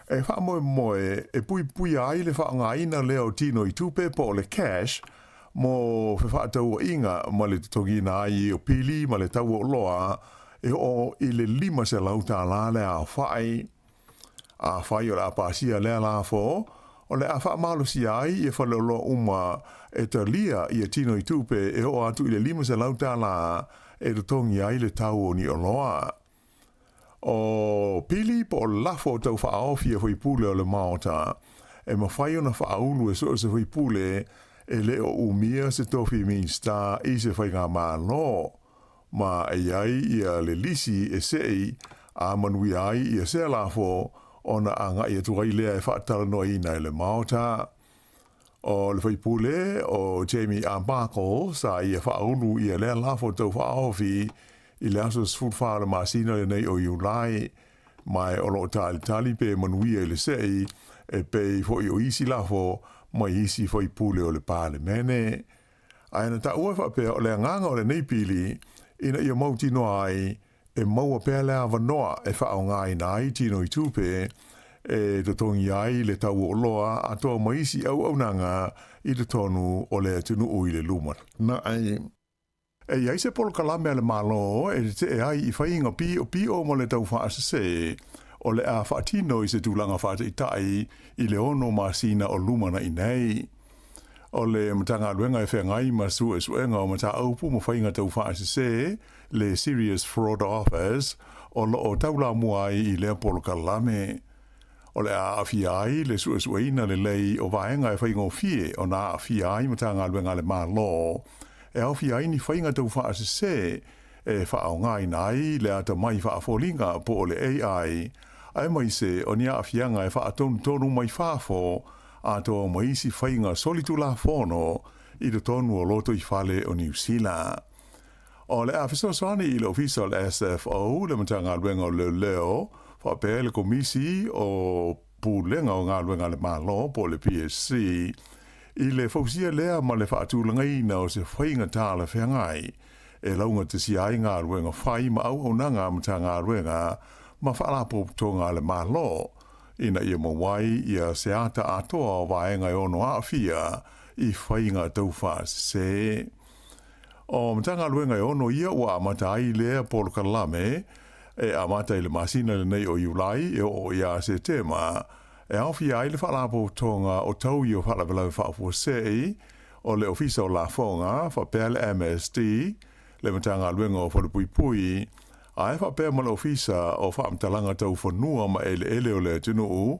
e faamoemoe e puipuia ai le faaaogaina lea o tino i tupe po o le cash mo fefaatauaiga ma le totogiina ai o pili ma le tau o oloa e oo i le $500 le aofai. Afai o le a pasia lea lafo, o le a faamalosia ai ia faleoloa uma e talia ia tino i tupe e oo atu i le $500 e totogi ai le tau o ni oloa. O pili po o lafo tau faaofi a faipule o le Maota, e mafai ona faaulu e so o se faipule e le o umia se tofi Minista i se faigamalo, ma e i ai ia le lisi e sei a manuia ai ia sea lafo ona agai atu ai lea e faatalanoaina e le Maota. O le faipule o Jamie Arbuckle sa ia faaulu ia lea lafo tau faaofi i le aso 14 o le masina lenei o Iulai, ma o lo o talitali pe manuia i le sei e pei foi o isi lafo mai isi faipule o le Palemene. Ae na taua e faapea o le agaga o lenei pili ina ia mautinoa ai e maua pea le avanoa e faaaogaina ai tino i tupe e totogi ai le tau o oloa atoa ma isi auaunaga i totonu o le atunuu i le lumanai. E i ai se polokalame a le Malo e tetee ai i faiga piopio ma le tau faasese o le a faatino i se tulaga faataitai i le ono masina o lumanai nei. O le Matagaluega e feagai ma suesuega o mataupu ma faiga tau faasese, le Serious Fraud Office, o lo o taulamua ai i lea polokalame. O le a aafia ai le suesueina lelei o vaega e faigofie ona aafia ai Matagaluega a le Malo, e aofia ai ni faiga tau faasese e faaaogaina ai le atamai faafoliga po o le AI, aemaise o ni aafiaga e faatonutonu mai fafo. atoa ma isi faiga solitulafono i totonu o lotoifale o Niu Sila. O le a fesoasoani i le Ofisa o le SFO, le Matagaluega o Leoleo, faapea le Komisi o Pulega o Galuega a le Malo po o le PSC, i le fausia lea ma le faatulagaina o se faiga talafeagai e laugatasia ai galuega fai ma auaunaga a Matagaluega ma Faalapotopotoga a le Malo ina ia maua ai ia se ata atoa o vaega e ono aafia i faiga taufaasese. O Matagaluega e ono ia ua amata ai lea polokalame e amata i le masina lenei o Iulai e oo ia Setema, e aofia ai le Faalapotopotoga o Taui o Faalavelave Faafuasei, o le Ofisa o Lafoga, faapea le MSD, le Matagaluega o Falepuipui, ae faapea ma le Ofisa o Faamatalaga Tau Fanua ma Eleele o le Atunuu,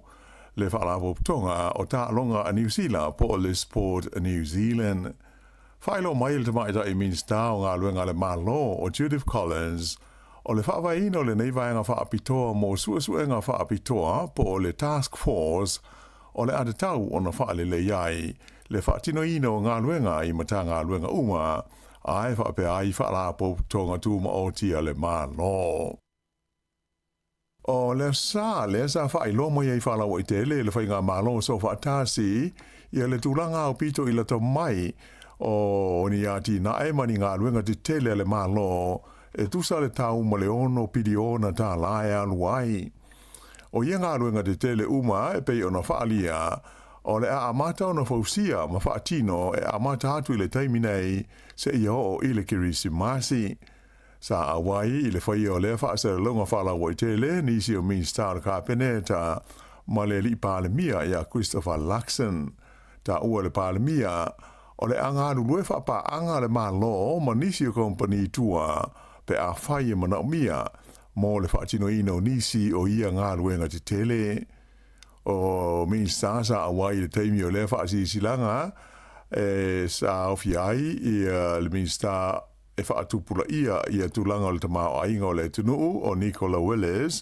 le Faalapotopotoga o Taaloga a Niu Sila po o le Sport New Zealand. Faailoa mai e le Tamaitai Minisita o Galuega a le Malo o Judith Collins, o le faavaeina o lenei vaega faapitoa mo suesuega faapitoa po o le Task Force o le a tatau ona faalelei ai le faatinoina o galuega i Matagaluega uma ae faapea ai Faalapotopotoga Tumaoti a le Malo. O le sa lea sa faailoa mai ai faalauaitele e le Faigamalo Soofaatasi ia le tulaga aupito i lata mai o ni atinae ma ni galuega tetele a le Malo e tusa le tau ma le ono piliona tālā e alu ai. O ia galuega tetele uma e pei ona faaalia, o le a amata ona fausia ma faatino e amata atu i le taimi nei seia oo i le Kerisimasi. Sa auai i le faia o lea faasalalauga faalauaitele nisi o Minisita o le Kapeneta ma le Alii Palemia ia Christopher Luxon. Taua e le Palemia, o le a galulue faapaaga le Malo ma nisi o kamupani tua pe afai e manaomia mo le faatinoina o nisi o ia galuega tetele. O Minisita sa auai i le taimi o lea faasilasilaga e sa aofia ai le Minisita e faatupulaia ia tulaga o le tamaoaiga o le atunuu o Nicola Willis,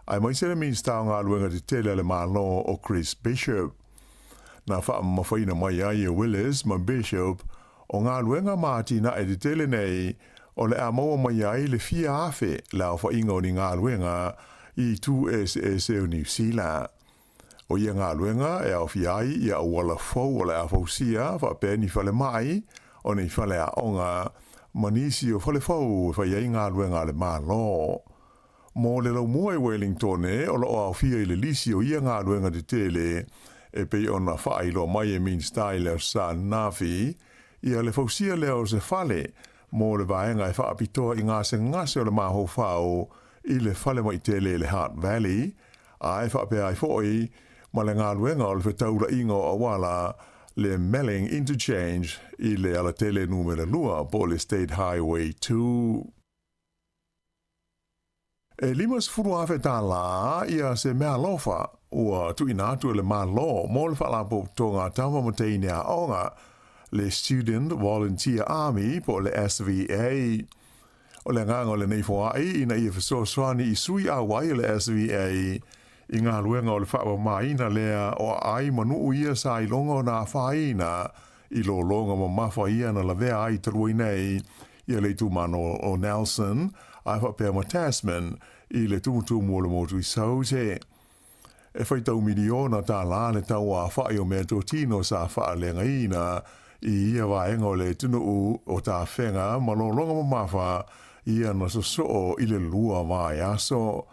aemaise le Minisita o Galuega Tetele a le Malo o Chris Bishop. Na faamamafaina mai ai e Willis ma Bishop o galuega ma atinae tetele nei o le a maua mai ai le fia afe le aofaiga o ni galuega i itu eseese o Niu Sila. O ia galuega e aofia ai ia auala fou o le a fausia faapea ni falemai, o ni faleaoga, ma nisi o fale fou e fai ai galuega a le Malo. Mo le laumua i Wellingtone, o lo o aofia i le lisi o ia galuega tetele e pei ona faailoa mai e Minisita i le Aso Sa ananafi, ia le fausia lea o se fale mo le vaega e faapitoa i gasegase o le mafaufau i le falemai tele i le Hutt Valley, ae faapea ai foi ma le galuega o le fetaulaiga o auala le Melling Interchange i le alatele numera lua po o le State Highway 2. E 50,000 tālā ia se meaalofa ua tuuina atu e le Malo mo le Faalapotopotoga a Tama ma Teine Aoga, le Student Volunteer Army po o le SVA. O le agaga o lenei foai ina ia fesoasoani i sui auai o le SVA i galuega o le faamamaina lea o aai ma nuu ia sa iloga ona afaina i lologa mamafa ia na lavea ai talu ai nei ia le itumalo o Nelson ae faapea ma Tasman i le tumutumu o le motu i Saute. E faitau miliona tālā le tau afa'i o meatotino sa faaleagaina i ia vaega o le atunuu o tafega ma lologa mamafa ia na sosoo i le lua vaiaso.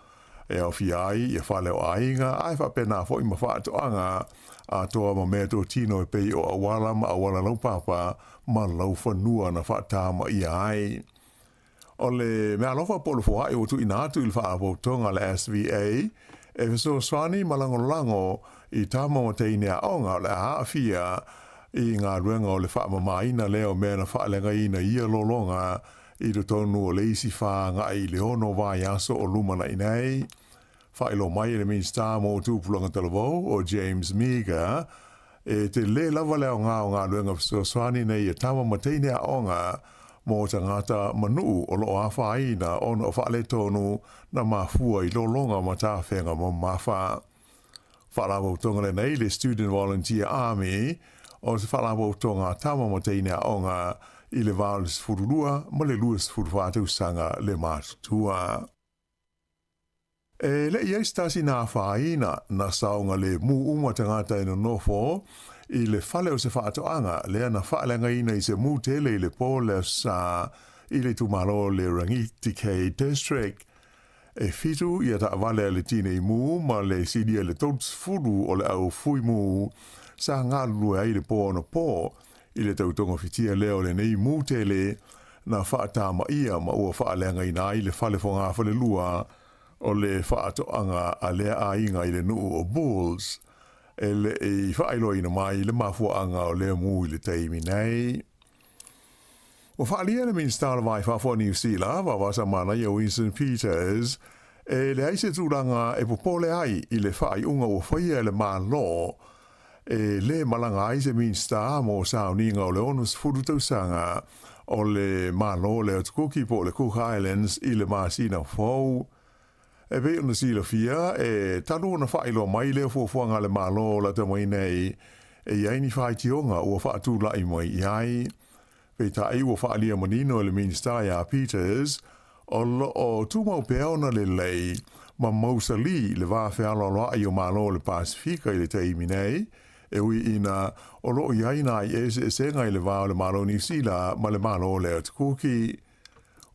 E aofia ai ia fale o aiga ae faapena foi ma faatoaga atoa ma meatotino e pei o auala ma auala laupapa ma laufanua na faatamaia ai. O le meaalofa po o le foai ua tuuina atu i le Faalapotopotoga a le SVA e fesoasoani ma lagolago i tama ma teine aoga o le a aafia i galuega o le faamamaina lea o mea na faaleagaina i ia lologa i totonu o le isi whāngai i le ono vaiaso o lumanai nei. Faailoa mai e le Minisita mo Tupulaga Talavou o James Meager, e tele lava le aoga o galuega fesoasoani nei e tama ma teine aoga mo tagata ma nuu o lo o afaina ona o faaletonu na mafua i lologa ma tafega mamafa. Faalapotopotoga lenei le Student Volunteer Army, o se faalapotopotoga a tama ma teine aoga i le va o le 12 ma le 24 tausaga le matutua. E le i ai se tasi na afaina, na saogalemu uma tagata e nonofo i le fale o se faatoaga lea na faaleagaina i se mu tele i le po le Aso Sa i le itumalo o le Rangitikei District. E fitu ia taavale a le tinei mu ma le silia i le 30 o le au fui mu sa galulue ai i le po anapo i le tau togafitia lea o lenei mu tele na faatamaia ma ua faaleagaina ai le fale fogafalelua o le faatoaga a lea aiga i le nuu o Bulls. E le i faailoaina mai le mafuaaga o lea mu i le taimi nei. Ua faaalia e le Minisita o le Va i Fafo a Niu Sila, Vavasa Manaia Winston Peters, e leai se tulaga e popole ai i le faaiuga ua faia e le Malo e lē malaga ai se Minisita mo sauniga o le 60 tausaga o le Malo o le Atu Kuki po o le Cook Islands i le masina fou. E pei ona silafia, e talu ona faailoa mai lea fuafuaga a le Malo o lata mai nei, e i ai ni faitioga ua faatulai mai i ai. Peitai ua faaalia manino e le Minisita ia Peters, o lo o tumau pea ona lelei ma mausali le va fealoaloai o Malo o le Pasefika i le taimi nei, e ui ina o lo o i ai nai eseesega i le va o le Malo o Niu Sila ma le Malo o le Atu Kuki.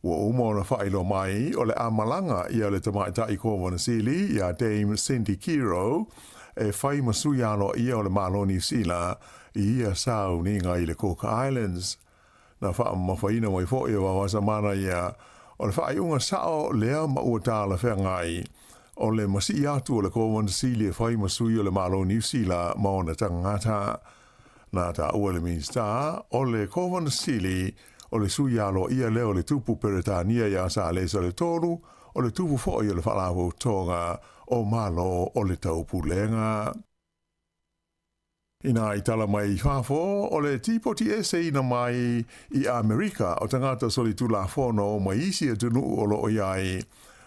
Ua uma ona faailoa mai o le a malaga ia le tamaitai Kovana Sili ia Dame Cindy Kiro e fai ma sui aloaia o le Malo Niu Sila i ia sauniga i le Cook Islands. Na faamamafaina mai foi e Vavasamana ia o le faaiuga sao lea ma ua talafeagai o le masii atu o le Kovana Sili e fai ma sui o le Malo Niu Sila ma ona tagata. Na taua e le Minisita o le Kovana Sili o le sui aloaia lea o le Tupu Peretania iā Salesa le Tolu, o le tupu foi o le Faalapotopotoga o Malo o le Taupulega. Inā i tala mai i fafo, o le tipoti eseina mai i Amerika o tagata solitulafono mai isi atunuu o lo o i ai,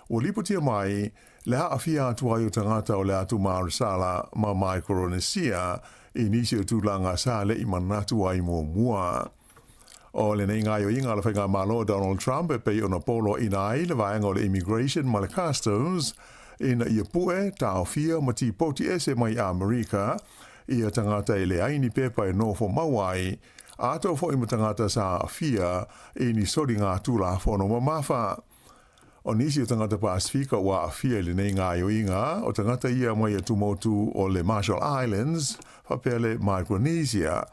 ua lipotia mai le aafia atu ai o tagata o le atu Marsala ma Maikoronesia i nisi o tulaga sa le i manatu ai muamua. O lenei gaoioiga a le Faigamalo a Donald Trump e pei ona poloaiina ai le vaega o le Immigration ma le Customs ina ia pue, taofia ma tipoti ese mai Amerika ia tagata e leai ni pepa e nofo mau ai, atoa foi ma tagata sa aafia i ni soliga tulafono mamafa. O nisi o tagata Pasefika ua aafia i lenei gaoioiga, o tagata ia mai atumotu o le Marshall Islands faapea le Micronesia.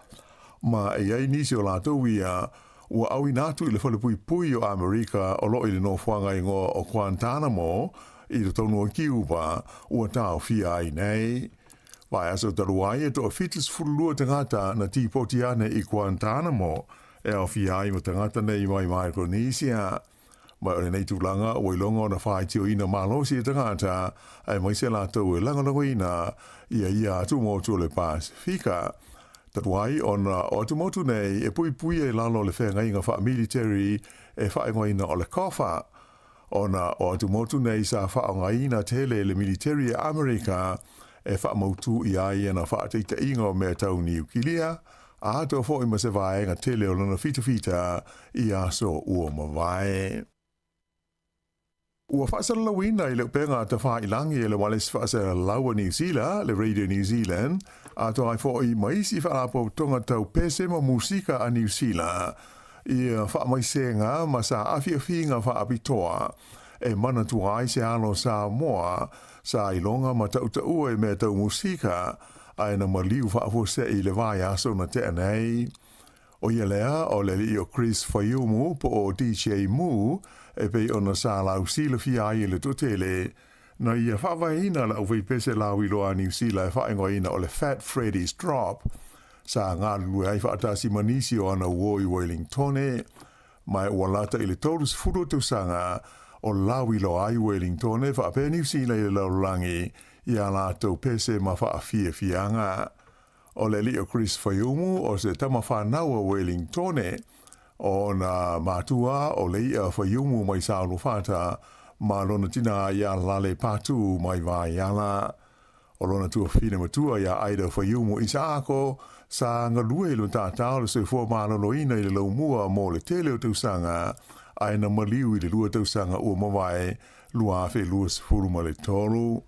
Ma e i ai nisi o latou ia ua auina atu i le falepuipui o Amerika o lo o i le nofoaga igoa o Guantanamo i totonu o Kiupa ua taofia ai nei. Vaiaso talu ai e toa 72 tagata na tipoti ane i Guantanamo e aofia ai ma tagata nei mai Micronesia. Mai o lenei tulaga ua iloga ona faitioina malosi e tagata aemaise latou e lagolagoina ia ia atumotu o le Pasefika. Talu ai ona o atumotu nei e puipuia i lalo o le feagaiga faamiliteri e faaigoaina o le COFA. Ona o atumotu nei sa faaaogaina tele e le militeri a Amerika e faamautu i ai ana faataitaiga o mea tau niukilia, atoa foi ma se vaega tele o lona fitafita i aso ua mavae. Ua faasalalauina i le upega tafailangi e le ualesi faasalalau a Niu Sila, le Radio New Zealand, atoa ai foi ma isi faalapotopotoga tau pese ma musika a Niu Sila, ia faamaisega ma saafiafiga faapitoa e manatua ai se alo Samoa sa iloga ma tautaua i mea tau musika ae na maliu faafuasei i le vaiaso na tea nei. ʻO ia lea, ʻo le aliʻi o Chris Faiumu po o DJ Mu e pei ona sa lausilafia ai e le toatele, na ia faavaeina le aufaipese lauiloa a Niu Sila e faaigoaina o le Fat Freddy's Drop, sa galulue ai faatasi ma nisi o ana uo i Wellingtone, ma ua lata i le 30 o tausaga o lauiloa ai Wellingtone faapea Niu Sila i le lalolagi i a latou pese ma faafiafiaga. O le aliʻi o Chris Faiumu, o se tama whanau a Wellingtone, o ona matua o Lei'a Faiumu mai Saoluafata ma lona tina ia Lale Patu mai Vaiala. O lona tuafafine matua ia Ida Faiumu Isaako, sa galue i le matatā o le soifua maloloina i le laumua mo le tele o tausaga, ae na maliu i le 2 tausaga ua mavae, 2023.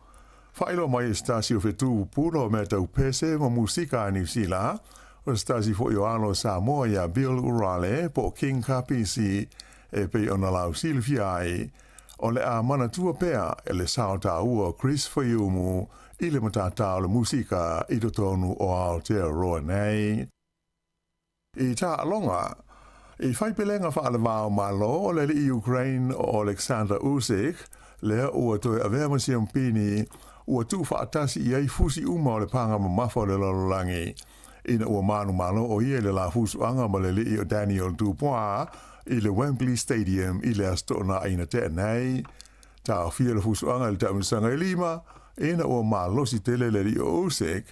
Faailoa mai e se tasi o fetu pupula o mea tau pese ma musika a Niu Sila, o se tasi foi o alo o Samoa ia Bill Urale po o King Kapisi e pei ona lausilafia ai, o le a manatua pea e le sao taua o Chris Faiumu i le matatā o le musika i totonu o Aotearoa nei. I taaloga, i fai pelega faalevao Malo o le alii Ukraine o Oleksandr Usyk, lea ua toe avea ma siampini, ua tuufaatasi i ai fusi uma o le paga mamafa o le lalolagi, ina ua manumalo o ia i le la fusuaga ma le alii o Daniel Dubois i le Wembley Stadium i le Aso Toonai na tea nei. Taofia le fusuaga i le taamilosaga e 5, ina ua malosi tele le alii o Usyk,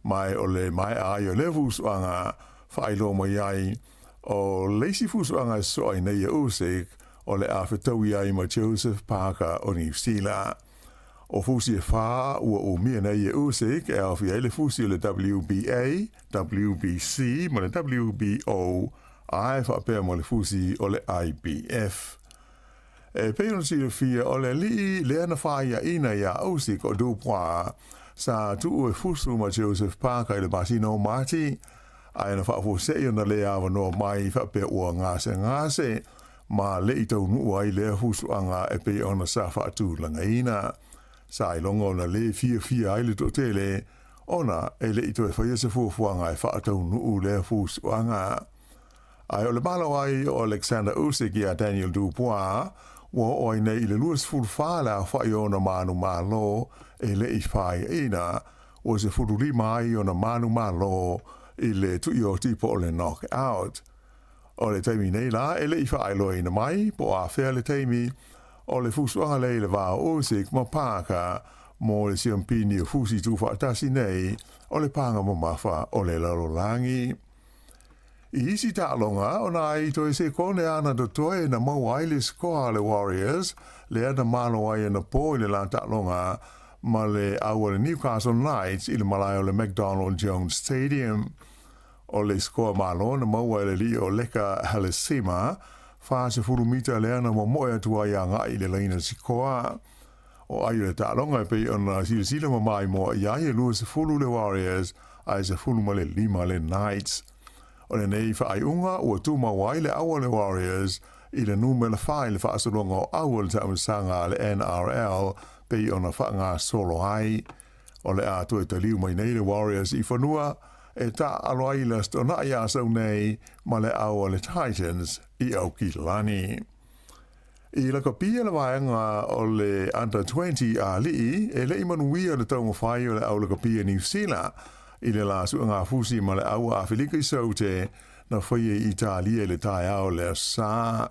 ma o le maea ai o lea fusuaga, faailoa mai ai, o le isi fusuaga e soa ai nei e Usyk, o le a fetaui ai ma Joseph Parker o Niu Sila. O fusi e 4 ua umia nei e Usyk e aofia ai le fusi o le WBA, WBC ma le WBO, ae faapea ma le fusi o le IBF. E pei ona silafia, o le alii lea na fāiaʻina iā Usyk o Dubois, sa tuu e fusu ma Joseph Parker i le masina o Mati, ae na faafuaseʻi ona lē avanoa mai faapea ua gasegase ma leʻi taunuu ai lea fusuaga e pei ona sa faatulagaina. Sa iloga ona lē fiafia ai le toatele, ona e leʻi toe faia se fuafuaga e faataunuu lea fusuaga. Ae o le malo ai o Alexander Usyk iā Daniel Dubois, ua oo ai nei i le 24 le aofaʻi o ona manumalo e leʻi fāiaʻina, ua 15 ai ona manumalo i le tuioti po o le knockout. O le taimi nei la e leʻi faailoaina mai po o afea le taimi o le fusuaga lea i le va o Usyk ma Parker mo le siampini o fusi tuufaatasi nei o le paga mamafa o le lalolagi. I isi taaloga, ona ai toe sekone ana totoe na maua ai le sikoa a le Warriors, lea na malo ai anapo i le la taaloga ma le au a le Newcastle Knights i le malae o le McDonald Jones Stadium. O le sikoa malo na maua e le alii o Leka Halasima, 40 mita lea na momoe atu ai agai i le laina sikoa. O ai o le taaloga e pei ona silasila ma maimoa i ai e 20 le Warriors ae 15 le Knights. O lenei faaiuga ua tumau ai le au a le Warriors i le numera 4 i le faasologa o au o le taamilosaga a le NRL pei ona faagasolo ai. O le a toe taliu mai nei le Warriors i fanua e taaalo ai i le Aso Toonai a sau nei ma le au a le Titans i Aukilani. I lakapia le vaega o le Under 20 a alii, e leʻi manuia le taumafai o le au lakapia Niu Sila i le la suegafusi ma le au a Afelika i Saute na faia i Italia i le taeao le Aso Sa.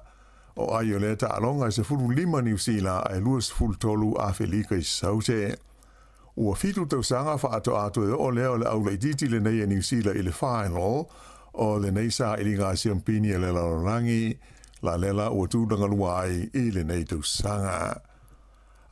O ai o lea taaloga e 15 Niu Sila ae 23 Afelika i Saute. Ua 7 tausaga faatoa toe oo lea o le au laitiiti lenei a Niu Sila i le final o lenei sailiga a siampini a le lalolagi, la lela ua tulagalua ai i lenei tausaga.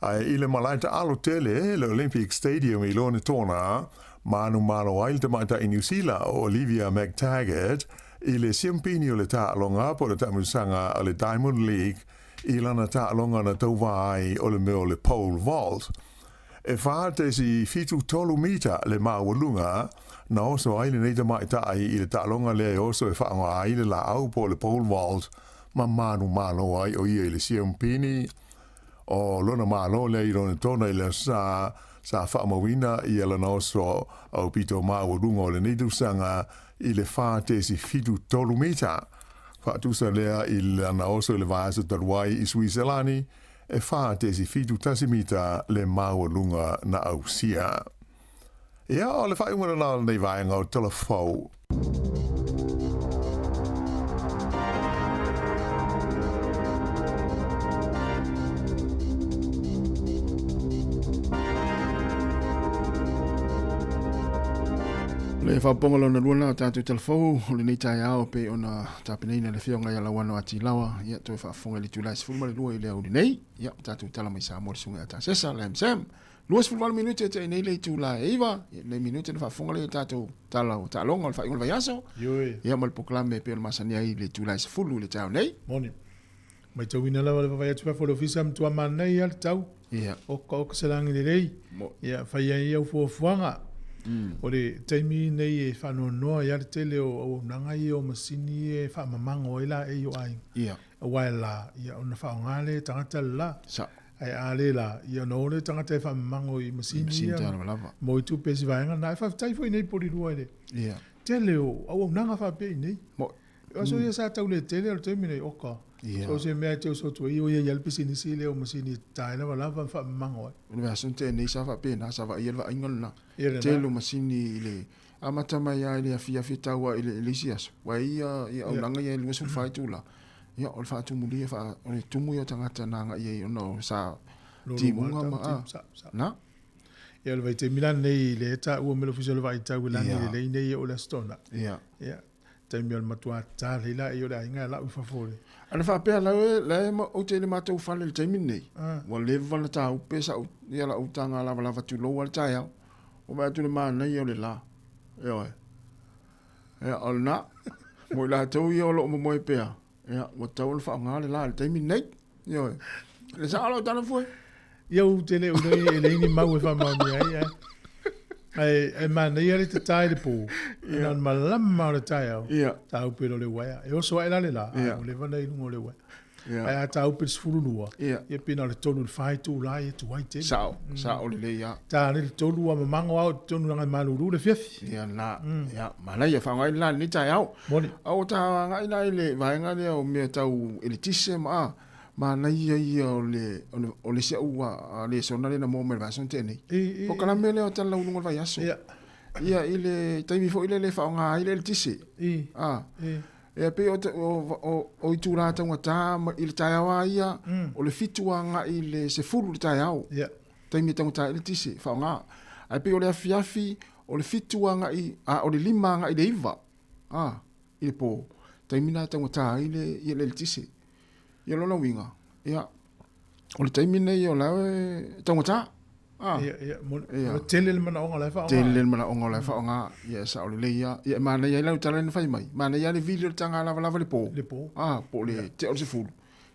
Ae i le malae taalo tele, le Olympic Stadium i Lonetona, manumalo ai le tamaitai Niu Sila o Olivia McTaggart i le siampini o le taaloga po o le taamilosaga a le Diamond League i lana taaloga na tauvā ai o le mea o le pole vault. E 4.73 mita le maualuga na oso ai lenei tamaitai i le taaloga lea e oso e faaaoga ai le laau po o le pole vault ma manumalo ai o ia i le siampini. O lona malo lea i lona tona i le aso sa, sa faamauina ia lana oso aupito maualuga o lenei tausaga i le 4.73 mita. Faatusa lea i lana oso i le vaiaso talu ai i Suiselani, e 4.71 mita le maualuga na ausia. Ia, o le faaiuga lena o lenei vaega o Tala Fou. Le faapopoga lona lua lena o tatou tala fou o lenei taeao pei ona tapenaina le afioga ia Lauano Atilawa, ia toe faafofoga i le itula e 12 i le aoauli nei. Ia tatou tala mai Samoa le susuga ia Tasesa, Lam Sam. 28 minute e te nei le itula e 9, ia nei minute na faafofoga lea i tatou tala o taaloga o le faaiuga o le vaiaso. Ioe. Ia ma le polokalame e pei ona masani ai i le itula e 10 i le taeao nei. Moni. Matauina lava le vaavaai atu fafo o le ofisa matua manaia lava le tau. Ia. Oka oka se lagi lelei. Mo. Ia fai ai au fuafuaga. O le taimi nei e faanoanoa ai lava le tele o auaunaga ia o masini ia e faamamago ai laei o aiga. Ia. Aua e la, ia ona faaaoga lea e tagata le la. Sao. Ae a le la, ia ona o lea tagata e faamamago i masini ia. Masini lavalava. Mo i tupe si vaega lena. Ae faafetai foi nei Polilua i le Ia. tele o auaunaga faapea i nei. Mo. O aso ia sa tau le tele o le taimi nei, oka. Ia. So se mea e te oso atu ai, o ia i a le pisinisi lea o masini e tae lavalava ma faamamago ai. O le vaiaso na tea nei sa faapena, sa vaaia le vaaiga lena. Ia lena. Tele o masini i le amata mai lava i le afiafi tau lava i le isi aso. Ua i ai ia auaunaga ia e 24 itula. Ia o le faatumulia, o le tumu ia o tagata na agai ai ona o sa timuga ma a. Na. Ia o le vaitaimi la lenei lea e taua mai le Ofisa o le Vaai Tau i lagi lelei nei o le Aso Toonai. Ia. Ia. Taimi o le matua tali la i o le aiga e lau i fafo o le. Ana faapea la e, la e ou te i le matou fale i le taimi lenei, ua leva ona taupe sau, ia lau taga lavalava tulou lava le taeao. Ua vaai atu i le manaia o le la. Ioe. Ia, o lena. Mo i latou ia o lo o momoe pea, ia, ua tatau ona faaaoga le la i le taimi lenei. Ioe. Le sao lau tala fue. Ia ou te le o e leai ni mau e faamaonia ai, ae. Ae, ae manaia le tatā i le pō. Yeah. Na o le malama o le taeao. Yeah. Tāupe loa le uaea. E oso ae la le la, yeah. a ua leva ona i luga o le uaea. Yeah. Ae a tāupe le 12, yeah. ia pe na o le 3 i le 4 itula ia tuai tele. Sao, sao lelei lava. Tā le 3 ua mamago lava o totonu langa e malulu le afiafi. Ia na, ia, manaia faaaoga ai le la i lenei taeao. Moni. A ua ta agai la i le vaega lea o mea tau eletise ma a, manaia ia o le, o le, o le isi au lesona lea na maua mai le vaiaso na tea nei. Polokalame lea o Talalauluga o le vaiaso. Ia. Ia, i le taimi foi lea e faaaoga ai le eletise. I. A. I. Ia pei o, o, o, o itula taugata i le taeao lava ia, o le 7 agai i le 10 i le taeao. Ia. Taimi e taugata ai le eletise, faaaoga. Ae pei o le afiafi, o le 7 agai, a, o le 5 agai i le 9, a, i le po. Taimi lena e taugata ai le, ia le eletise. Ia lona uiga, ia, o le taimi lenei o la e taugata. Ah. Ia, ia, mo, Ia. ua tele le manaoga o la e faaaoga. Tele le manaoga o la e faaaoga. Ia, e sao lelei lava. Ia, e manaia ai lau tala lea na fai mai. Manaia lava le vili o le taga lavalava i le po. Le po. Ah, po o le tea o le 10.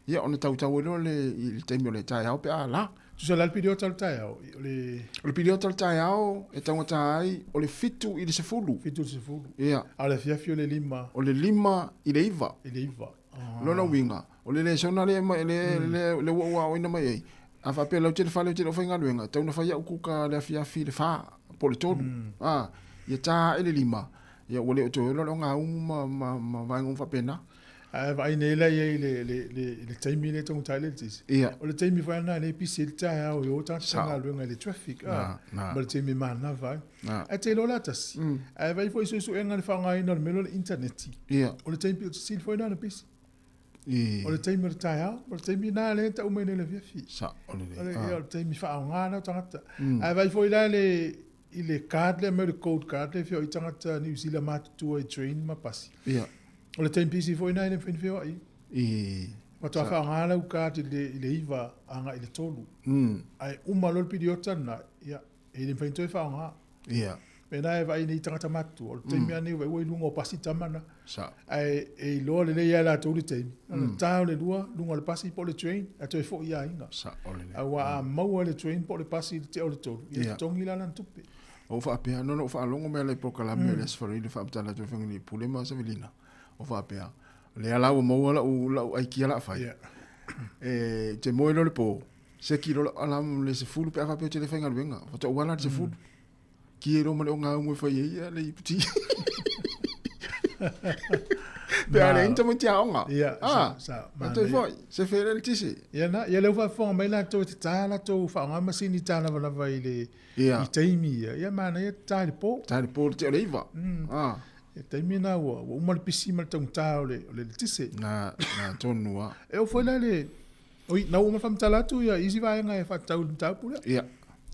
Ia, ona tautau ai loa le, i le taimi o le taeao pe a la. Tusa la le piliota o le taeao, o le... O le piliota o le taeao e taugata ai o le 7 i le 10. 7 i le 10. Ia. A o le afiafi o le 5. O le 5 i le 9. I le 9. Ah. Lona uiga, o le lesona lea e le, le, le ua ou aoaina mai ai, a faapea lau te le fale ou te le o faigaluega, e tatau ona fai au kuka le afiafi i le 4 po o le 3. Ah, ia ta ae le 5, ia ua le o toe ola le ogaumu ma, ma, ma vaega uma faapena. Ae vaai nei la i ai i le, le, le, le taimi lea e taugata ai le eletise. Ia. O le taimi foi lena e le pisi ai le taeao e o tagata Sao. faigaluega i le traffic, Na, ah, na. ma le taimi manava ai. Na. Ae te iloa la tasi, ae vaai foi i suesuega le faaaogaina o le mea lea o le internet. Ia. O le taimi pito sili foi lena ona pisi. I. O le taimi o le taeao, o le taimi lena lea e tau mai nei i le afiafi. Sao lelei. O le, Ah. ia, o le taimi faaaoga lena o tagata. Ae vaai foi la le, i le card lea mai le gold card lea e feoai tagata Niu Sila matutua i train ma pasi. Ia. O le taimi pisi foi lena e le mafai ona feoai. I. Faatoa faaaoga lau card i le, i le 9 agai i le 3. Ae uma loa le piliota lena, ia, e le mafai ona toe faaaoga. Ia. Mena e vaai nei tagata matutua, o le taimi lava nei ua i luga o pasi tama na. Sao. Ae e iloa lelei lava e latou le taimi. Mm. Ta o le lua, luga o le pasi po o le train, ae toe foi i aiga. Sao lelei. Aua a maua le train po o le pasi i le tea o le 3, ia Ia. totogi la lana tupe. O faapea, no, no, o faalogo mai ala i polokalame o le Aso Faraile le faamatala atu ai Fagalii Pule ma Savelina. O faapea, lea la ua maua lau, lau aikia la fai. Ia. E, te moe loa le po, seki loa lau alarm le 10 pe a faapea ou te le faigaluega. Faatoa ou ala i le 10. Ki e loa ma le ogaumu e fai ai ia le iputi. Pe a leai ni tamaiti aoga. Ia, Ah, sa, na toe foi, se fele le tisi. Ia na, ia lea ua faafofoga mai latou e tatā latou faaaoga masini tā lavalava i le Ia. i taimi ia. Ia manaia tatā i le po. Tā le po le tea o le 9. Ah. E taimi na ua, ua uma le pisi ma le taugata o le, o le eletise. Na, na tonu a. E oo foi la le, oi, na ua uma faamatala atu ia isi vaega e faatatau i le mataupu lea. Ia.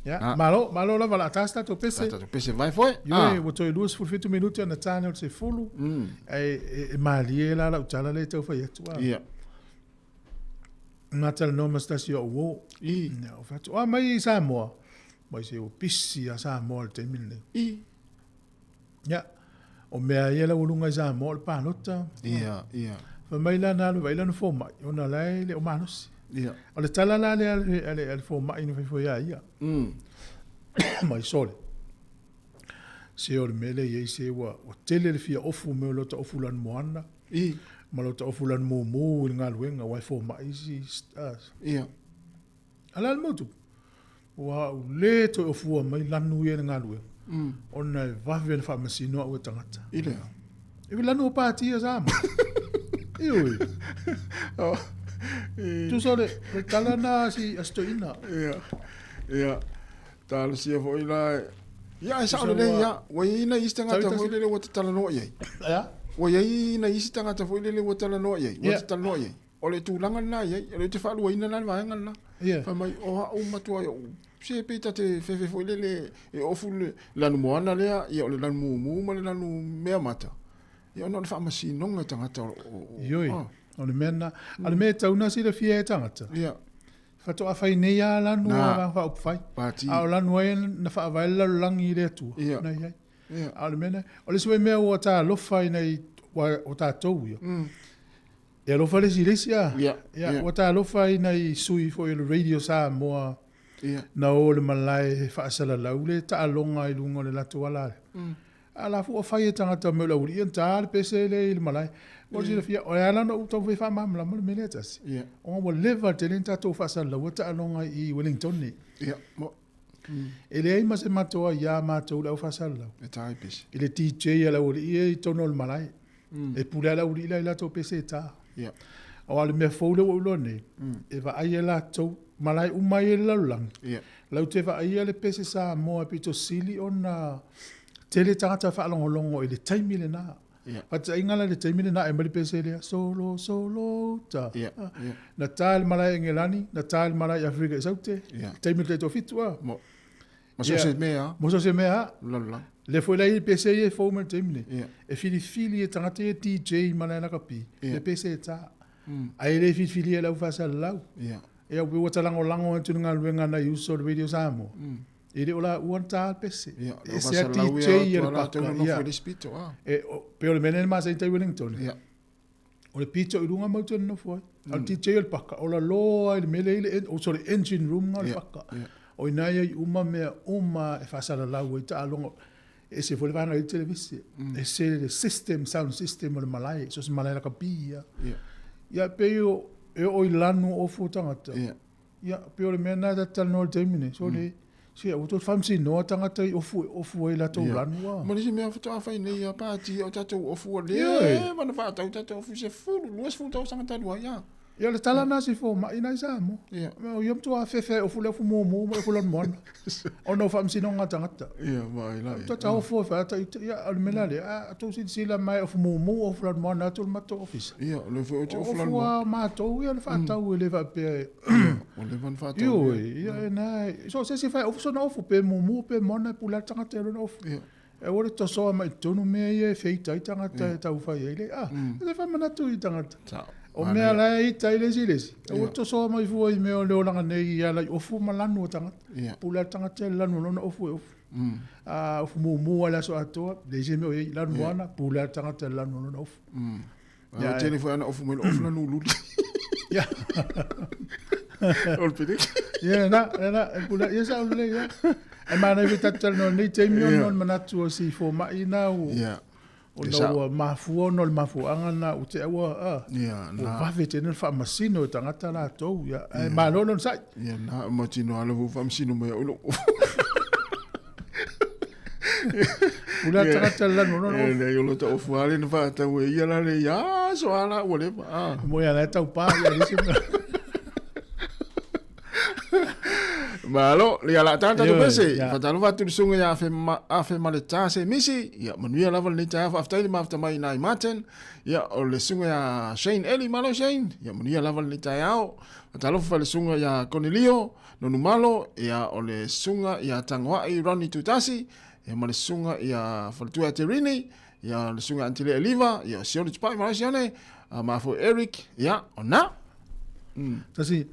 Ia, Ah. malo, malo lava la tasi tatou pese. Tatou pese vai foi. Ioe, ua toe 27 minute ona tāne o le 10. Ae e, e malie la lau tala lea e tau fai atu a. Ia. Ngā talanoa ma se tasi o au uo. I. Ia, o fai atu, "Ah, mai i Samoa. Mai se ua pisi a Samoa i le taimi lenei. I. Ia, o mea ia la ua luga i Samoa o le palota. Ia, ia. Fai mai la na alu vai lana fomai, ona la e le o malosi. Ia. O le tala la lea a le fomai na fai foi ia ia. Mai sole. Se o le mea lea e i ai se ua tele le fia ofu mea o lota ofu lanu moana. I. Ma lota ofu lanu mumu i le galuega aua e fomai isi. Ia. A o le a le mea ua tupu? Ua ou le toe ofua mai lanu ia i le galuega, ona e vave ona faamasino au e tagata. I le a? E lanu o pati a Samoa. Ioe. Tusa o le tala na a si toeaina. Ia, ia. Talosia foi la. Ia, e sao lelei ia. Ua i ai nai isi tagata foi lele ua talanoa i ai. Ea? Ua i ai nai isi tagata foi lele ua talanoa i ai. Ua talanoa i ai. O le tulaga lena e i ai, o lea ou te faaluaina la le vaega lena. Yeah. Fai mai, o au matua i ou, se pei ta te fefe foi lele e ofu le lanu moana lea, ia o le lanu mumu ma le lanu mea mata. Ia ona o le faamasinoga e tagata o, o, o, Ioe, ah. o le mea lena. A o le mea e tatau ona silafia e tagata, Ia. faatoa fai nei lava lanu Na. a Vaega Faaupufai. Pati. A o lanu ai na faavae le lalolagi i le Atua, Ia. na i ai. Ia. A o le mea lena, o le isi foi mea ua talofa i nai, o tatou ia, E alofa le isi i le isi a. Ia, Ia, ia. ua talofa i nai sui foi o le Radio Samoa Ia. na o i le malae e faasalalau le taaloga i luga o le latou ala. A la foi ua fai e tagata mea o le aualii ia na ta le pese lea i le malae. Mo le silafia, o le ala ona ou taumafai e faamalamalama le mea lea e tasi, Ia. ona ua leva tele ona tatou faasalalaua taaloga i Wellington nei. Ia, mo. E leai ma se matou aiā matou le au faasalalau. E ta ai pese. I le DJ a le aualii ia i totonu o le malae. E pule lava le aualii la i latou pese e ta. Ia. Aua o le mea fou lea ua ou iloa nei, e vaai e latou, malae uma ai i le lalolagi, Ia. latou te vaaia le pese Samoa e pito sili ona tele tagata faalogologo i le taimi lena. Ia. Faataitaiga la i le taimi lena e aumai le pese lea, solo, solo uta. Ia, ia. Na ta i le malae i Engelani, na ta i le malae i Aferika i Saute, Ia. taimi o le taitoafitu a. Mo. Ma so se mea a. Mo so se mea a. Lalolagi. Lea foi la i le pese ia e fou mai le taimi nei. Ia. E filifili e tagata ia DJ i malae lakapi, Ia. le pese e ta. Ae le filifilia e le aufaasalalau. Ia. Ia ua talagolago atu i le galuega a nai uso o le Radio Samoa. E le o laua na ta le pese. Ia, E ese a DJ ia le paka. Ia. E, o, pei o le mea lea na masani tai Wellington. Ia. O le pito i luga matou te nonofo ai. A o le DJ o le paka, o lalo lava i le mea lea i le, o sorry, engine room na o le paka. O i ina ia i uma mea uma e faasalalau ai taaloga. E ese foi le vaega i le televise. Ese le system, sound system o le malae, so o se malae lakapi ia. Ia. Ia, pei o, e oo i lanu o ofu o tagata. Ia. Ia, pei o le mea lena ta te talanoa i le taimi nei, sole, se ua toe faamasinoa tagata i ofu e ofu ai latou lanu a. Ma le isi mea faatoa fai nei a pati o tatou ofu ua Ioe. leva ona faatau tatou ofu i se 10, 20 tausaga talu ai a. Ia, o le tala lena a si fomai na i Samoa. Ia. O ia matua afefe ai ofu le ofu mumu ma le ofu lanumoana. Ona o faamasinoga a tagata. Ia, vaai la ia. Tata ofo e whaata i te, ia, o le mea la lea, a tou silasila mai ofu mumu, ofu lanumoana atu i le matou ofisa. Ia, o lea foi ou te O ofu ofu lanumoana. a matou, ia, le faatau e le faapea e. Ua leva ona faatau. Ioe, ia, e na, so se isi fai ofu sona ofu, pe mumu, pe moana, e pule lava le tagata i lona ofu. Ia. E aua le tosoa mai i totonu mea ia e feita ai tagata e taufai ai le, a, e faamanatu i tagata. Sao. O mea la e ita ai le isi i le isi, e ua tosoa mai fua i mea o le olaga nei i ala i ofu ma lanu o tagata. Ia. Pule lava le tagata i le lanu o lona ofu e ofu. A ofu mumu lava i le aso atoa, leai se mea o i ai, lanu moana, pule lava le tagata i le lanu o lona ofu. Ia, Ia, tele foi ana ofu mai le ofu lanu luli. Ia. O le peleki. Ia, na, na, e pule, ia sao lelei, ia. Ae manaia foi tatou talanoa i lenei taimi ona o le manatu o si fomai na ua, Ia. ona ua mafua ona o le mafuaaga lena ua te ua, a, Ia, ua na. vave tele le faamasino e tagata latou, ia, ae malo le onosai. Ia, na, mautinoa lava ua faamasino mai au i lou ofu. Pule lava le tagata i le lanu o lona Ia, ofu. leai, o lota ofu lava lea na faatau e ia la le ia aso lava la ua leva, a. Mo ia la e taupa, ia le isi mea. Malo, ia la tata tatou Ioe, pese. ia. Faatalofa atu i le susuga ia Afe Ma, Afe Maleta se misi. Ia manuia lava lenei taeao faafetai le mafuta mai i nai Martin. Ia o le susuga ia Shane Eli, malo Shane. Ia manuia lava lenei taeao. Faatalofa i le susuga ia Konelio Nonumalo, ia o le susuga ia Tangoai Ronnie Tutasi, ia ma le susuga ia Faletua Terini, ia le susuga Antile Eliva, ia o Sione Tupai, malo Sione, ma foi Eric, ia o na. Tasi,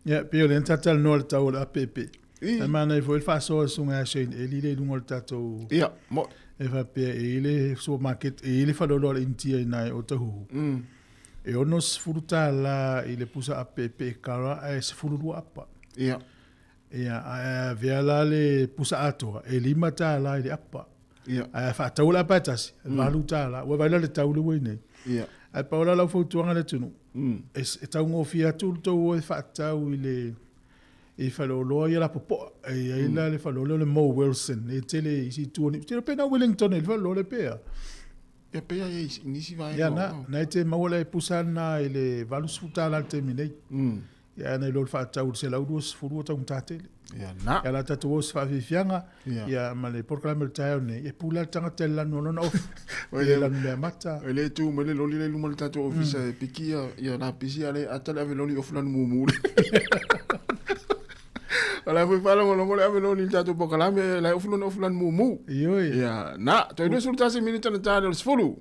ia, pei o lea na ta talanoa i le tau o le apepe. Ae manaia foi le faasoa a le Susuga ia Shane Eli lea i luga o le tatou Ia, mo. E faapea e i ai le supermarket, e i ai le faleoloa a le Initia i ina i Otahuhu. E $60 i le pusa ape pekara ae 12 apa. Ia. Ia, ae a avea la le pusa atoa, e $5 i le apa. Ia. Ae a faatau le apa e tasi, e $8. Ua vaai la i le tau lea ua i nei. Ia. Ae pau la lau fautuaga i le atunuu, e taugofie atu le tou o e faatau i le i faleoloa ia lapopoa. E i ai la le faleoloa o le Mo Wilson, e tele i isi itu o Niu Sila, pe na o Wellington i le faleoloa lea pe a? Ia pe a i nisi vaega. Ia na, na e te maua le pusa na i le $80 i le taimi nei. Ia na i lo le faatau i le 120 ua taugata tele. Ia na. Ia la tatou o se faafiafiaga, Ia. ia ma le polokalame o le taeao nei, e pule lava le tagata i le lanu o lona ofi, i le lanu mea mata. E le tu mai le loli le i luma o le tatou ofisa e piki ia, ia lapisi a le ata le ave loli ofu lanu mumu le. O la foi faalogologo le ave loli i le tatou polokalame la e ofu lona ofu lanu mumu. Ioe. Ia na, toe 21 minita na ta le o le 10.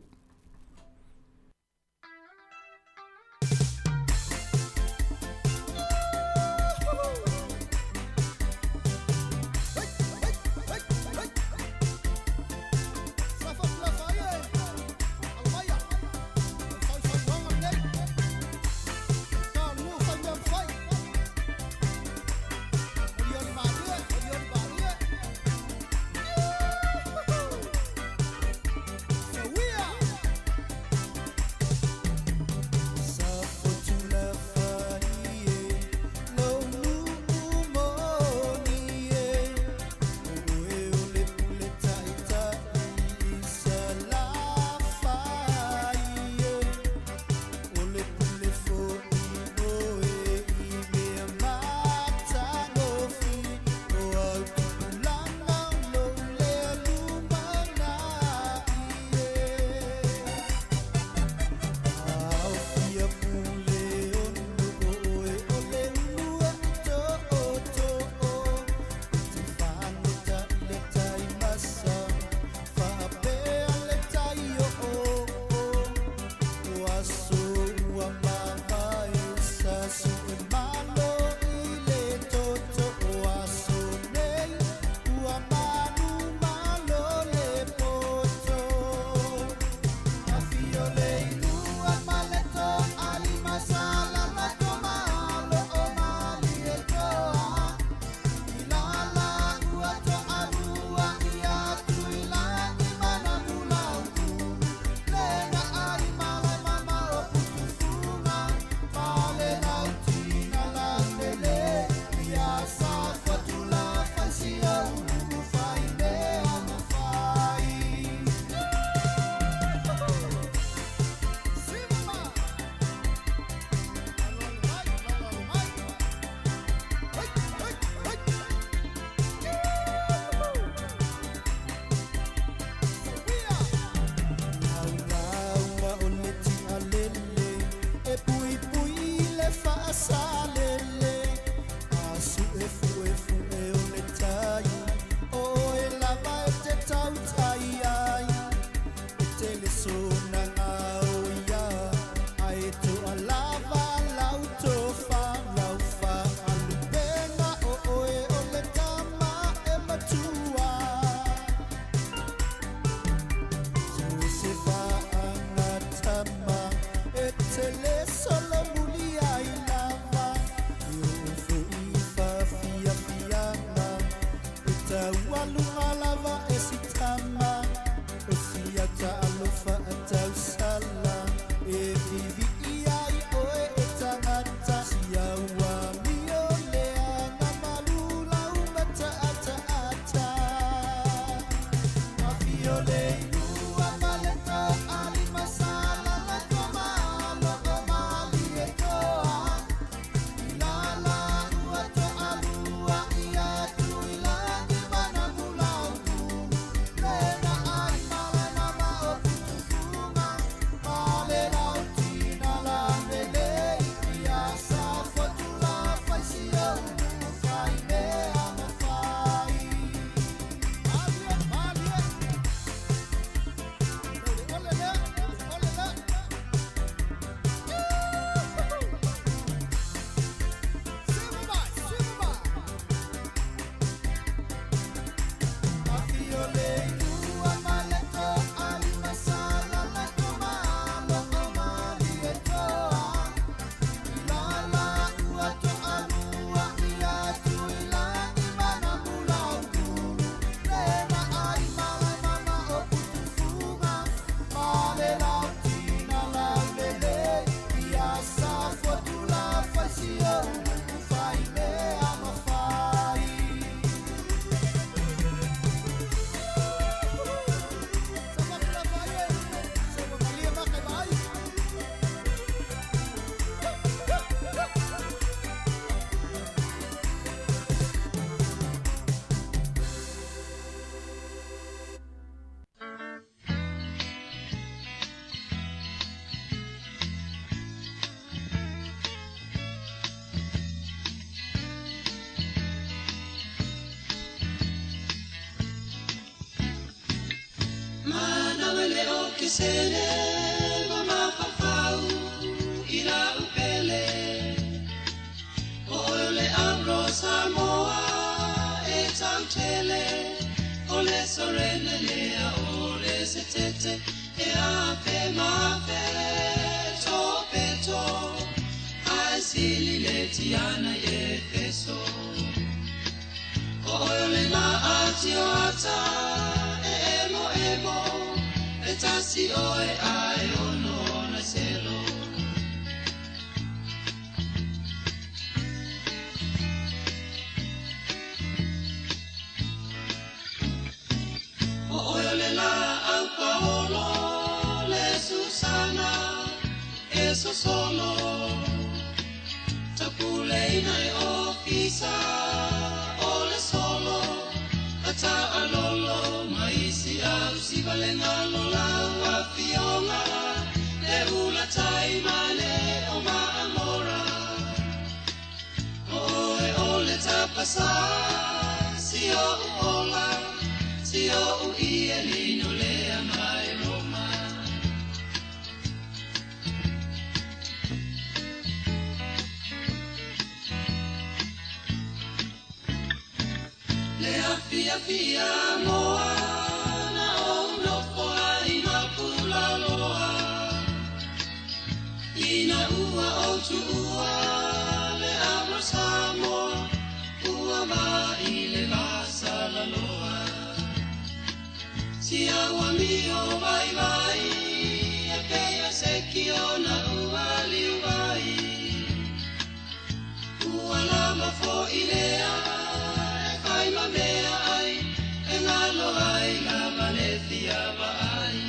sele ma mafaufau i lau pele. O oe o le Avro Samoa e tautele, o le Sorene lea o le Setete, e afe ma afe topeto, ae sili le tiana i Efeso. O oe o le Laatioata e emo emo, e tasi oe ae ono ona selo. O oe o le laau paolo, le Susana, e sosolo. Tapuleina e ofisa, o le solo. Ata alolo, maisi au si valenga lola ua fionga. Le ula tai male o maamora. O oe o le tapasa, si o ola, si o u i e lino lea mai Roma. Le afia fia moa, na o nofo ai mapula loa. Ina ua o tuua, le avro Samoa, ua va i le vasa la loa. Si aua mio vai vai, e peia se ki ona ua liu vai. Ua lama fo i lea, e fai ma mea ai, e ngalo ai lava le fia va ai.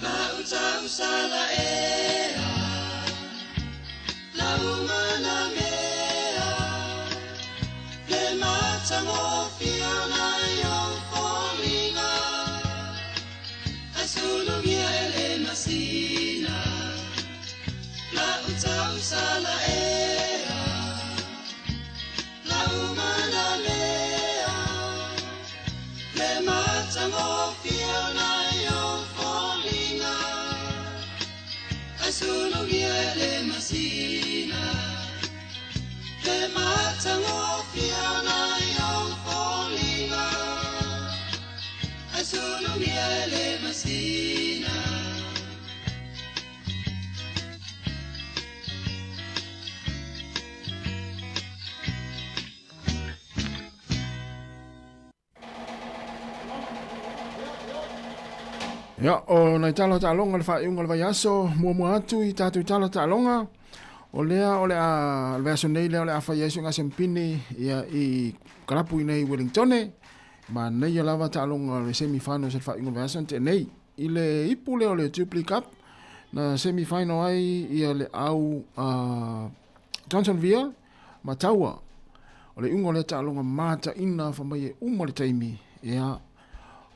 La uta usala ea, la umana mea, le matangofia na yo folinga, asulungia ele masina. La uta usala ea, la umana mea, le matangofia na yo folinga, asulungia ele masina. Le matangofia na yo folinga, asulungia ele masina. Ia, o nai tala taaloga le faaiuga o le vaiaso, muamua atu i tatou tala taaloga, o lea o le a, le vaiaso nei lea o le a fai ai suiga sempini ia i kalapu i nei Wellingtone, ma neia lava taaloga o le semi-finals o le faaiuga o le vaiaso na tea nei. I le ipu lea o le Jubilee Cup, na semi-final ai ia le au Johnsonville ma Taua. O le iuga o lea taaloga mataina fa mai e uma le taimi, ia,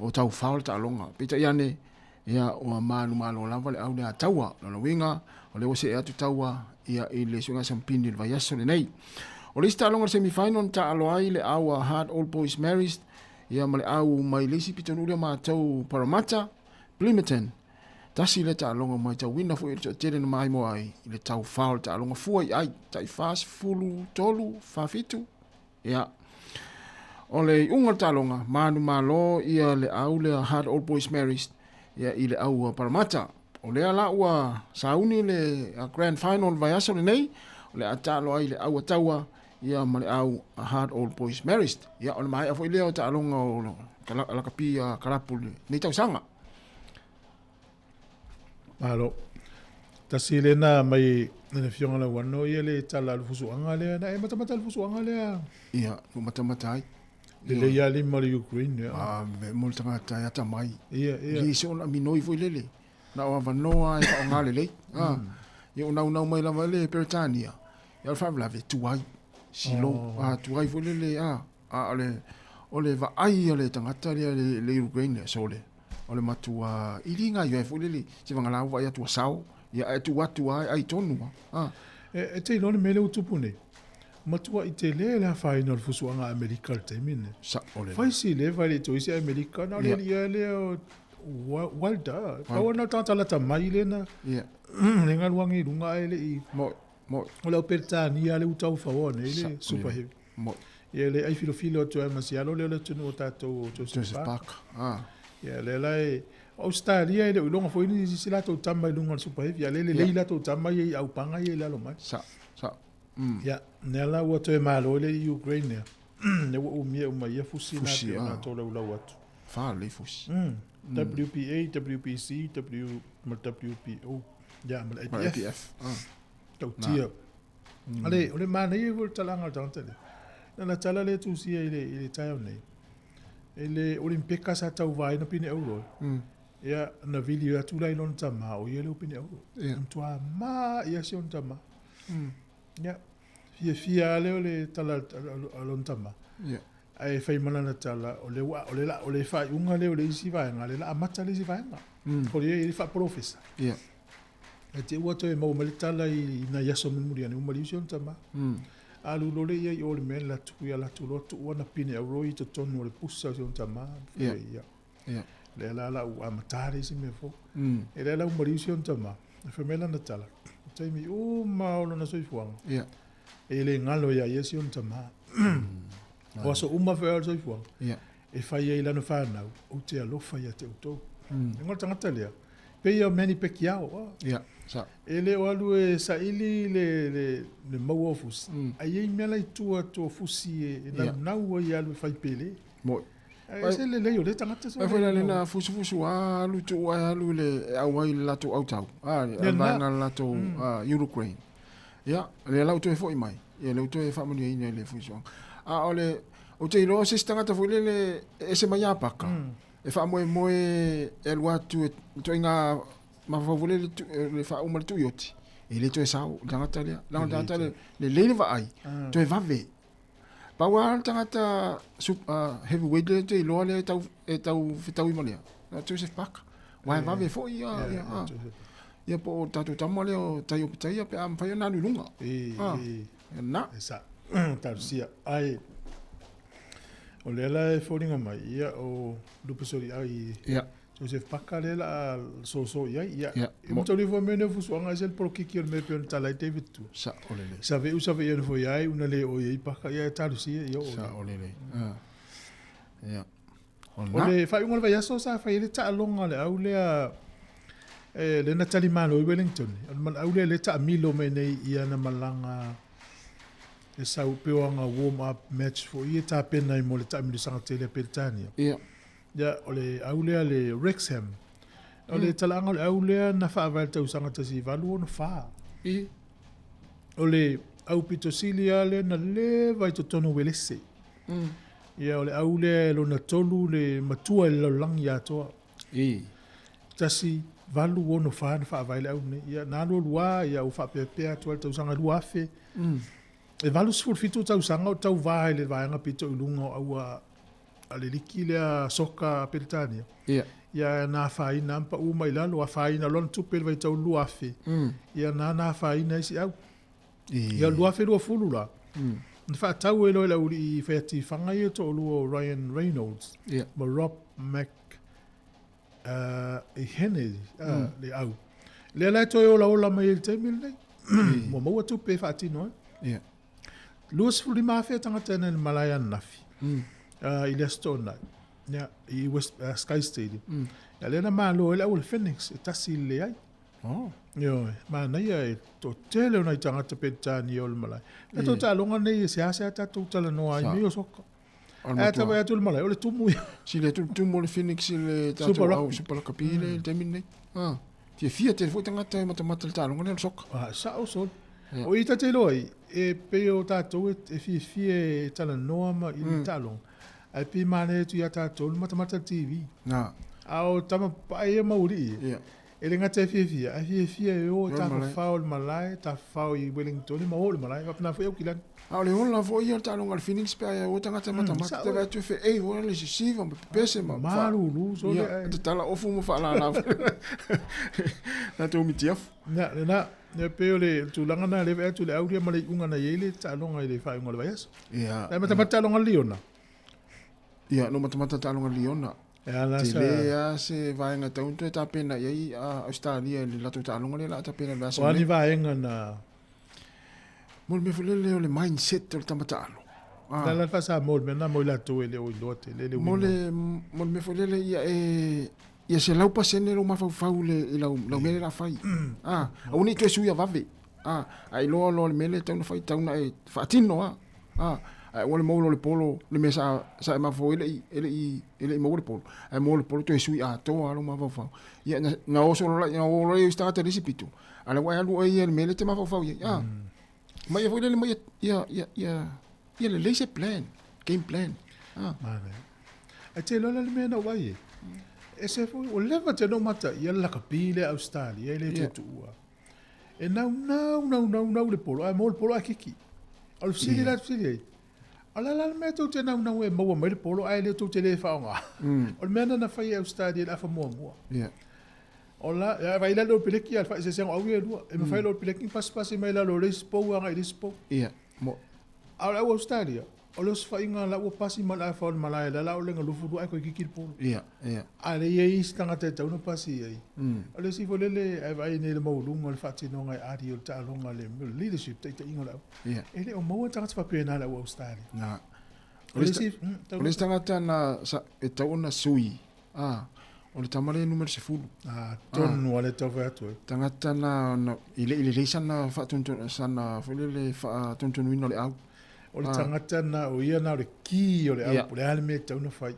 o tau fao le taaloga. Peitai ane, ia, ua manumalo lava le au lea a Taua. Lona uiga, o lea ua see atu Taua ia i le suiga sampini i le vaiaso lenei. O le isi taaloga o le semi-final na taalo ai le au a Hard Old Boys Marist, ia ma le au mai le isi pitonuu lea matou Parramatta, Plimmerton. Tasi lea taaloga mai tauina foi i le toatele na maimoa ai i le tau fao le taaloga fua i ai, tai 43, 47, ia. O le iuga o le taaloga, manumalo ia le au lea Hard Old Boys Marist ia i le au a Parramatta. O lea la ua sauni le Grand Final le vaiaso lenei, o le a taalo ai le au a Taua ia ma le au a Hard Old Boys Marist. Ia, o le maea foi lea o taaloga o lakapi a kalapu lenei tausaga. Malo. Tasi lena mai le afioga Lauano ia le tala le fusuaga lea. Na e matamata le fusuaga lea. Ia, ua matamata ai. Lelei lava lima o le Ukraine. Ia. Ah, me mo le tagata e atamai. Ia, ia. Le se ona minoi foi lele. Na o avanoa e faaaoga lelei. Ah. Ia o naunau mai lava le Peretania. Ia o le faalavelave tuai. Silo, oh. Ah, tuai foi lele ah. A o le o le vaai a le tagata lea le Ukraine lea, sole. O le matua iliga ia foi lele se vagala ua vaai atu ua sao. Ia, ae tuu atu lava e ai tonu lava. A. E te iloa le mea lea ua tupu nei? Matuai tele le afaina o le fusuaga a Amerika i le taimi lenei. Sao lelei. Fai si leva e le i toe i se Amerika, na o le alii lava lea o Wilder. Pau lena o le tagata lata mai lea na le galuega i luga ae le i... Mo'i, mo'i. O le au Peretania lea ua taufaoa nei le Super Heavy. Mo'i. Ia le ai filofilo atu ai ma si alo lea o le atunuu o tatou o Joseph Joseph Parker. Parker. Ah. Ia lea la e o Australia e le o iloga foi ni si latou tama i luga o le Super Heavy, a lea e lelei Ia. latou tama ia i aupaga ia i lalo mai. Sa, sa. Ia, lea la ua toe malo ai le Ukraine lea. Lea ua umia uma ia fusi na Fusi, pei ona ah. tolaulau atu. Fa lelei fusi. WPA, WBC, W ma le WBO. Ia, ma le Ma le IBF. IBF. Ah. Tautia. Ale, o le manaia foi o le talaga o le tagata lea. Na na tala lea tusia i le, i le taeao nei. I le Olimpeka sa tauvaina pine auro. Ia, na vili atu la i lona tama, o ia lea o pine auro. Ia. Na matua ma ia si ona tama. Ia, fiafia lava lea o le tala a lona tama. Ia. Ae fai ma lana tala, o le ua, o le la, o le faaiuga lea o le isi vaega, le la amata le isi vaega. O le ia i le faapolofesa. Ia. E te ua toe maua mai le tala i nai aso mulimuli ane, ua maliu si ona tama. Alu loa lea ia i o i le mea le atu, ia alu atu loa tuu ana pine auro i totonu o le pusa o si ona tama. Ia. Ia. Ia. Lea la la ua amata le isi mea fou. E lea la ua maliu si ona tama, e fai mai lana tala, o taimi uma o lona soifuaga. Ia. E le galo ia ia si ona tama. O aso uma foi o le soifuaga. Ia. E fai ai lana fanau, ou te alofa ia te outou. E ngola tagata lea, pei ia o Manny Pacquiao. Ah. Ia, sa. E le o alu e saili le maua o fusi. Ai ei mea la i tua atu o fusi e naunau ai alu e fai pele. Mo'i. Ai se lelei o le tagata so Ai foi la lena fusufusu a alu tuu ai alu le au ai le latou autau. Ah, le Ia, na. vaega le latou Ukraine. Ia, le lau toe foi mai. Ia, le toe faamanuiaina i le fusuaga. A o le, ou te iloa se isi tagata foi lele e ese mai ia paka. E faamoemoe e alu atu e ituaiga mafaufau foi lele le faauma le tuioti. E le toe sao le tagata lea. Leaga le tagata le lelei le vaai, toe vave. Pau lava le tagata heavyweight lea te iloa lea e tau fetaui ma lea. Na Joseph Parker. Uae vave foi ia, ia, ah. Ia po o tatou tama lea o Tai o Pitaia pe a mafai ona alu i luga. Ah. Ia na. E sa. Talusia. Ai, o lea la e foliga mai, ia o Lupesoli ai Ia. Joseph Parker lea la soso i ai. Ia, Ia, e mataulia foi mea nei o fusuaga ai se le polokiki o le mea e pei ona tala ai David Tua. Sao lelei. Sa veu sa vei ana foi ai, una le o i ai Parker, ia e talusia, ia o. Sao lelei. Ah. Ia. O O na. le faaiuga o le vaiaso sa fai ai le taaloga o le au lea e le na talimalo i Wellington. O le au lea le taamilo mai nei i ana malaga e sau peoaga warm up match foi e tapena ai mo le taamilosaga tele a Peretania. Ia. Ia, o le au lea le Wrexham. O le talaaga o le au lea na faavae le tausaga 1864. I. O le au pitosili lava lea na leva i totonu o Welese. Ia, o le au lea e lona tolu le matua i le lalolagi atoa. I. 1864 na faavae le au nei. Ia, na alu alu lava, ia ua faapeapea atu ai le tausaga 2000. E 87 tausaga o tauvā i le vaega pito i luga o aua a le liki lea soka a Peretania. Ia. Ia na afaina ma pau mai lalo, afaina loa na tupe i le vaitau 2000. Ia na na afaina ai si au. Ia 2020 la. Na faatau ai loa i le aualii faiatifaga ia toalua o Ryan Reynolds Ia. ma Rob Mac Hennessy le au. Lea la e toe olaola mai ai i le taimi lenei. Ua maua tupe e faatino ai. Ia. 25,000 tagata na i le malae ananafi. I le aso toonai. Ia, i West, Sky Stadium. Ia, lea na malo ai le au o le Phoenix, e tasi i le leai. Oh. Ioe, manaia e toatele o nai tagata Peretania o le malae. Tatou taaloga nei e seasea tatou talanoa ai Sa. mea o soka. O le Ae matua. tapa atu le malae, o le tumu ia. Si le tumu o le Phoenix i le tatou Super au Rugby. Super Rugby le taimi lenei. Ah. Fiafia tele foi tagata e matamata le taaloga lea o le soka. Ah, sao solo. Ia. O i tate iloa ai, e pei o tatou e fiafia e talanoa ma i le taaloga. Ae pei manaia atu ia tatou le matamata le TV. Na. A o tama pae ia maulii. Ia. E le gata e fiafia, ae fiafia e o e tafafao i le malae, tafafao i Wellington ma o i le malae, faapena foi Aukilani. A o le ola foi ia o le taaloga a le Phoenix pe a ia o tagata matamata te vaai atu e feei foi le sisiva ma pepese ma malulu sole ai. Tatala ofu ma faalala latou mitiafu. Na, lena, e pei o le tulaga na lea vaai atu le aulia ma le iuga na i ai le taaloga i le faaiuga o le vaiaso. Ia. E matamata taaloga a le Liona. Ia, no matamata taaloga a le Liona. E ala sa... Tele lava se vaega tau toe tapena i ai a Australia i le latou taaloga lea o le a tapena i le vaiaso nei. O a ni vaega na... Mo le mea foi lele o le mindset o le tama taalo. Ah. La la faa-Samoa le mea lena mo i latou e le o iloa tele le uiga. Mo le, mo le mea foi lele ia e ia 100% lou mafaufau le, i lau, lau mea lea o le a fai. Ah, aua ne i toe suia vave. Ah, a iloa loa le mea lea e tatau ona fai, e tatau ona e faatino lava. Ah, ae aua le maua loa le polo, le mea sa, sa e mafaufau ai e le i, e le i, e le i maua le polo. Ae maua le polo toe sui atoa lava lou mafaufau. Ia, na, na oso loa, na o loa isi tagata i le isi pito, a o lea ua e alu oe ia i le mea lea e te mafaufau i ai. Ah, ma ia foi lele ma ia, ia, ia, ia, ia lelei se plan, game plan. Ah. Manaia. Ae te iloa la le mea na ou vaai ai. E se foi, ua leva tele ona ou mataia le lakapi lea a Ausetalia e le toe tuua. E naunau, naunau, naunau le polo, ae maua le polo ae kiki. O le fesili la e fesili ai, o le a la le mea tou te naunau e maua mai le polo ae le tou te le faaaoga? O le mea lena na fai e Ausetalia i le afa muamua. O la, e vaai la i le peleki a le faaeseesega o au ia e lua. E mafai loa e le peleki ona pasipasi mai lalo o le isi pou agai i le isi pou. A o le au Ausetalia, o le osofaiga la ua pasi ma le afa o le malae la la o le galufu lua ae toe kiki le polo. A le i ai isi tagata e tatau ona pasi i ai. O le isi foi lele ae vaai nei i le maualuga o le faatinoga e Adi o le taaloga le leadership, taitaiga o le au. E le o maua tagata faapena i le au Ausetalia. Na. O le isi, o le isi tagata na e tatau ona sui, a, o le tama lea e numera 10. A, tonu lava lea e tau fai atu ai. Tagata na, na i le i lelei sana faatonutonu, sana foi lele faatonutonuina o le au. O le tagata na, o ia na o le ki o le au, po o le a le mea e tatau ona fai.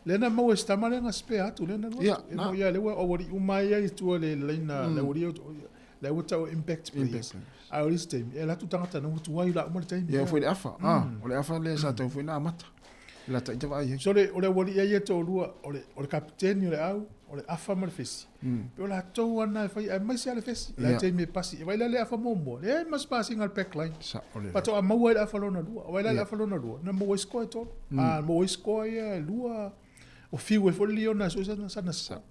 Lea na maua e si tama lea na spare atu, lea na alu atu. E moni lava lea ua aualii uma ai i tua i le laina, le aualii, lea ua tau o impact players. A o le isi taimi, e alu atu tagata na ua tuai la uma le taimi. Ia, foi le afa. O le afa lea sa tau foi na amata. La ta ita vaai ai. So le, o le aualii ai ia e toalua, o le, o le kapiteni o le au, o le afa ma le fesi. Pe o latou lava na e fai, aemaise lava le fesi. O le a le taimi e pasi. E vaai la le afa muamua, leai ma se pasiga a le back line. Sa, o le. Faatoa maua ai le afa lona lua. Vaai la le afa lona lua, na maua ai score e tolu. A maua ai score ia e lua, o fiu ai foi le liona e sue sana, sana score.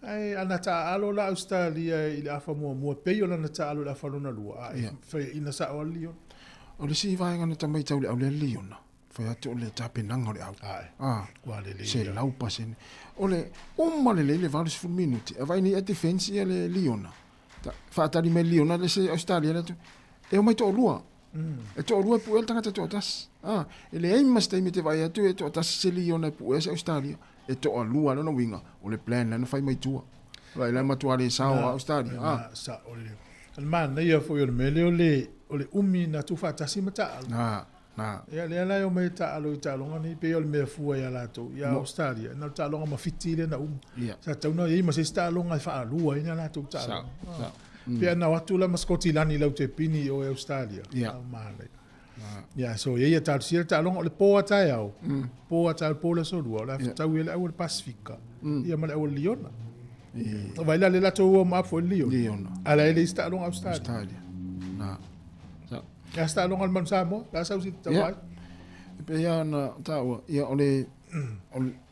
Ae ana taaalo la Ausetalia i le afa muamua e pei o lana taaalo i le afa lona lua, a e faiaina sao lava le liona. O le isi vaega na tamai tau i le au lea liona, fai atu o le tapenaga o le au. Ae. Ah, Ua lelei ia. 100%. O le uma lelei le 80 minute, e vaai nei a defense ia le liona. Ta, faatali mai le liona le se Australia le atu, e omai toalua. E toalua e puea le tagata e toatasi. Ah, e leai ma se taimi e te vaai atu e toatasi se liona e puea se Australia. E toalua lona uiga, o le plan lea na fai mai tua. Vaai la e matua le sao a Australia. Ah. Sa, o le, o le manaia foi o le mea lea o le, o le umi na tuufaatasi ma taaalo. Ah. Na. Ia, lea la e omai e taaalo i taaloga nei, pei o le mea fua ia latou. Ia Australia, na o le taaloga ma Fiti lea na uma. Ia. Sa tatau ona i ai ma se isi taaloga e faalua ai na latou taaloga. Sa, sa. Pe ana o atu la ma Skotilani i lau tepini i o i Australia. Ia. A manaia. Ia, so ia ia talosia le taaloga, o le po a taeao, po a taeao, po o le aso lua, o le a fetau ai le au o le Pasifika, ia ma le au o le Liona. Vaai la le latou warm up foi le Liona. Liona. A la e le isi taaloga Australia. Australia. Na. Sa. Ia se taaloga a le Manu Samoa, la sau si tau ai. E pei lava ona taua, ia o le,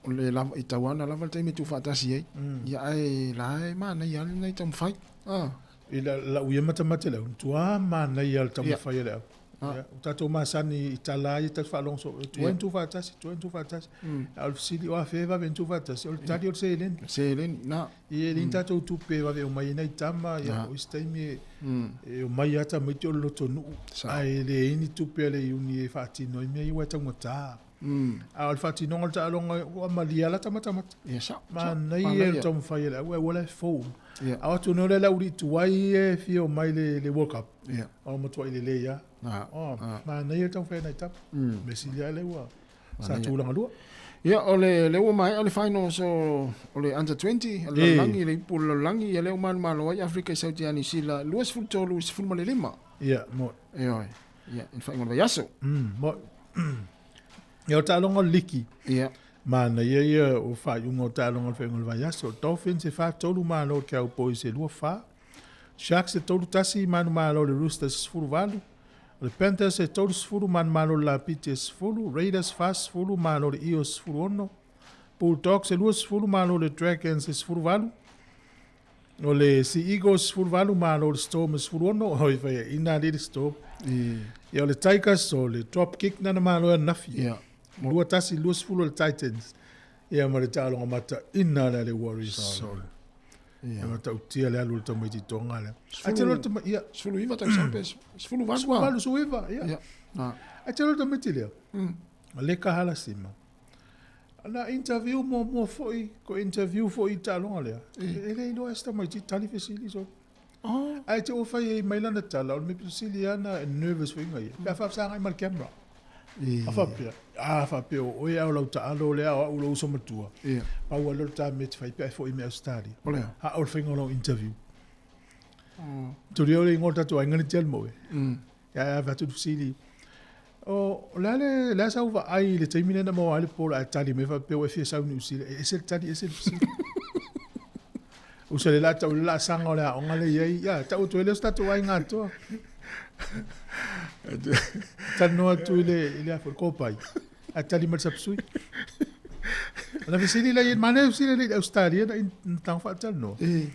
o le lava, i tau ana lava le taimi e tuufaatasi ai. Ia ae la e manaia lava lenei taumafai. Ah. I la, lau ia matamata i le au, matua manaia le taumafai a le au. Ia, ua tatou masani i tala ia tatou faalogo soo, e tuai ona tuufaatasi, tuai ona tuufaatasi. A o le fesili, o afea e vave ona tuufaatasi? O le tali o le seleni. Seleni, na. Ia, e leai ni tatou tupe e vave omai ai nai tama, ia, o isi taimi e, e omai lava tamaiti o le lotonuu, ae leai ni tupe a le iuni e faatino ai mea ia aua e taugata. A o le faatinoga o le taaloga, ua malie lava lata matamata. Ia, sao. Manaia le taumafai a le au, aua la e fou. A o atu nei o le aualii tuai ia e fia omai i le World Cup. Ia. O matuai lelei lava. Na. Oh, manaia le taumafai a nai tama. Mea sili lava lea ua sa tulaga lua. Ia, o le, lea ua maea le finals o, o le Under 20, le lalolagi, le ipu o le lalolagi, ia lea ua manumalo ai Afrika i Sauti ia Niu Sila, 23 i le 15. Ia, moe. Ioe. Ia, i le faaiuga o le vaiaso. Moe. Ia, o le taaloga o le liki. Ia. Manaia ia o faaiuga o taaloga o le faaiuga o le vaiaso. Dolphins e 4-3 malo i le Cowboys e 2-4. Sharks e 3-1 manumalo i le Roosters 18. O le Panthers e 30 manumalo i le Lapiti e 10. Raiders 40 malo i le Eels 16. Bulldogs e 20 malo i le Dragons e 18. O le Sea Eagles 18 malo i le Storm e 16. Oi whai ina le Storm. Ia o le Tigers o le drop kick nana malo e anafi. Ia. 2-1 20 le Titans. Ia ma le taaloga mata ina le Warriors. Sorry. Ia ma tautia le alu le tamaiti tonga le. Ai te lo tama ia 19 tausaga pe 18 18 19 ia. Ia. Ah. Ai te lo tamaiti lea. Le ka hala sima. Na interview mo mo foi ko interview foi i taaloga lea. E le iloa e se tamaiti tali fesili so. Oh. Ai te o fai e mai lana tala o le mea fesili ana e nervous foi ngai. Pe a faafesagai ma le camera. E. A faapea, a faapea o oe au lau taalo lea o au lau uso matua. Ia. Pau a leo le ta mea te fai pe ai foi me Australia. O lea. A o le faiga o lau interview. Tuli o le ingoa o le tatou aiga ni tial mo e. Ia a fatu fesili. O le le le sa uva ai le taimi lena mo ai le pola ai tali me faapea o e fia sau New Zealand. E ese le tali ese le fesili. Usa le la tau le la sanga o le aoga le iai. Ia, tau tu ele o se tatou aiga atoa. Talanoa atu i le i le afu le kopai. A tali mai le sapsui. Na fesili la i manaia fesili le i Australia na i tanga faatalanoa. E.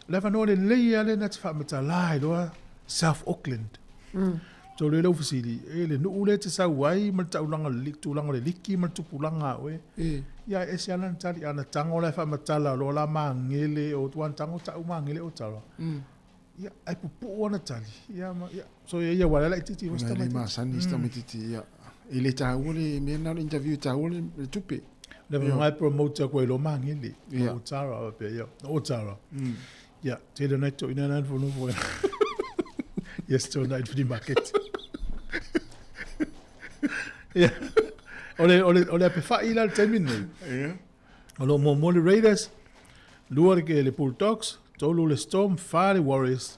Le avanoa lelei lava lea na te faamatala ai loa South Auckland. Tolu ai lau fesili, e le nuu lea e te sau ai ma le taulaga o le tulaga o le liki ma le tupulaga a oe. E. Ia e ese lava lana tali, a na tago la e faamatala loa la magele o tua na tago tau magele o tala. Ia, ai pupuu ana tali. Ia, ma, ia, so ia ia wala laitiiti foi si Ona e le tamaitiiti. masani si tamaitiiti ia. E le taua le mea lena o le interview e taua le le tupe. Le avanoa e promote aku ai loa magele. Ia. O Tara faapea, ia, o Tara. Ia, tele nai toeaina na nofonofo ai. Yes, tonight for the market. Ia. O le, o le, o le apefa'i la le taimi lenei. Ia. O lo o muamua le Raiders, lua le, le Bulldogs, tolu le Storm, fa le Warriors,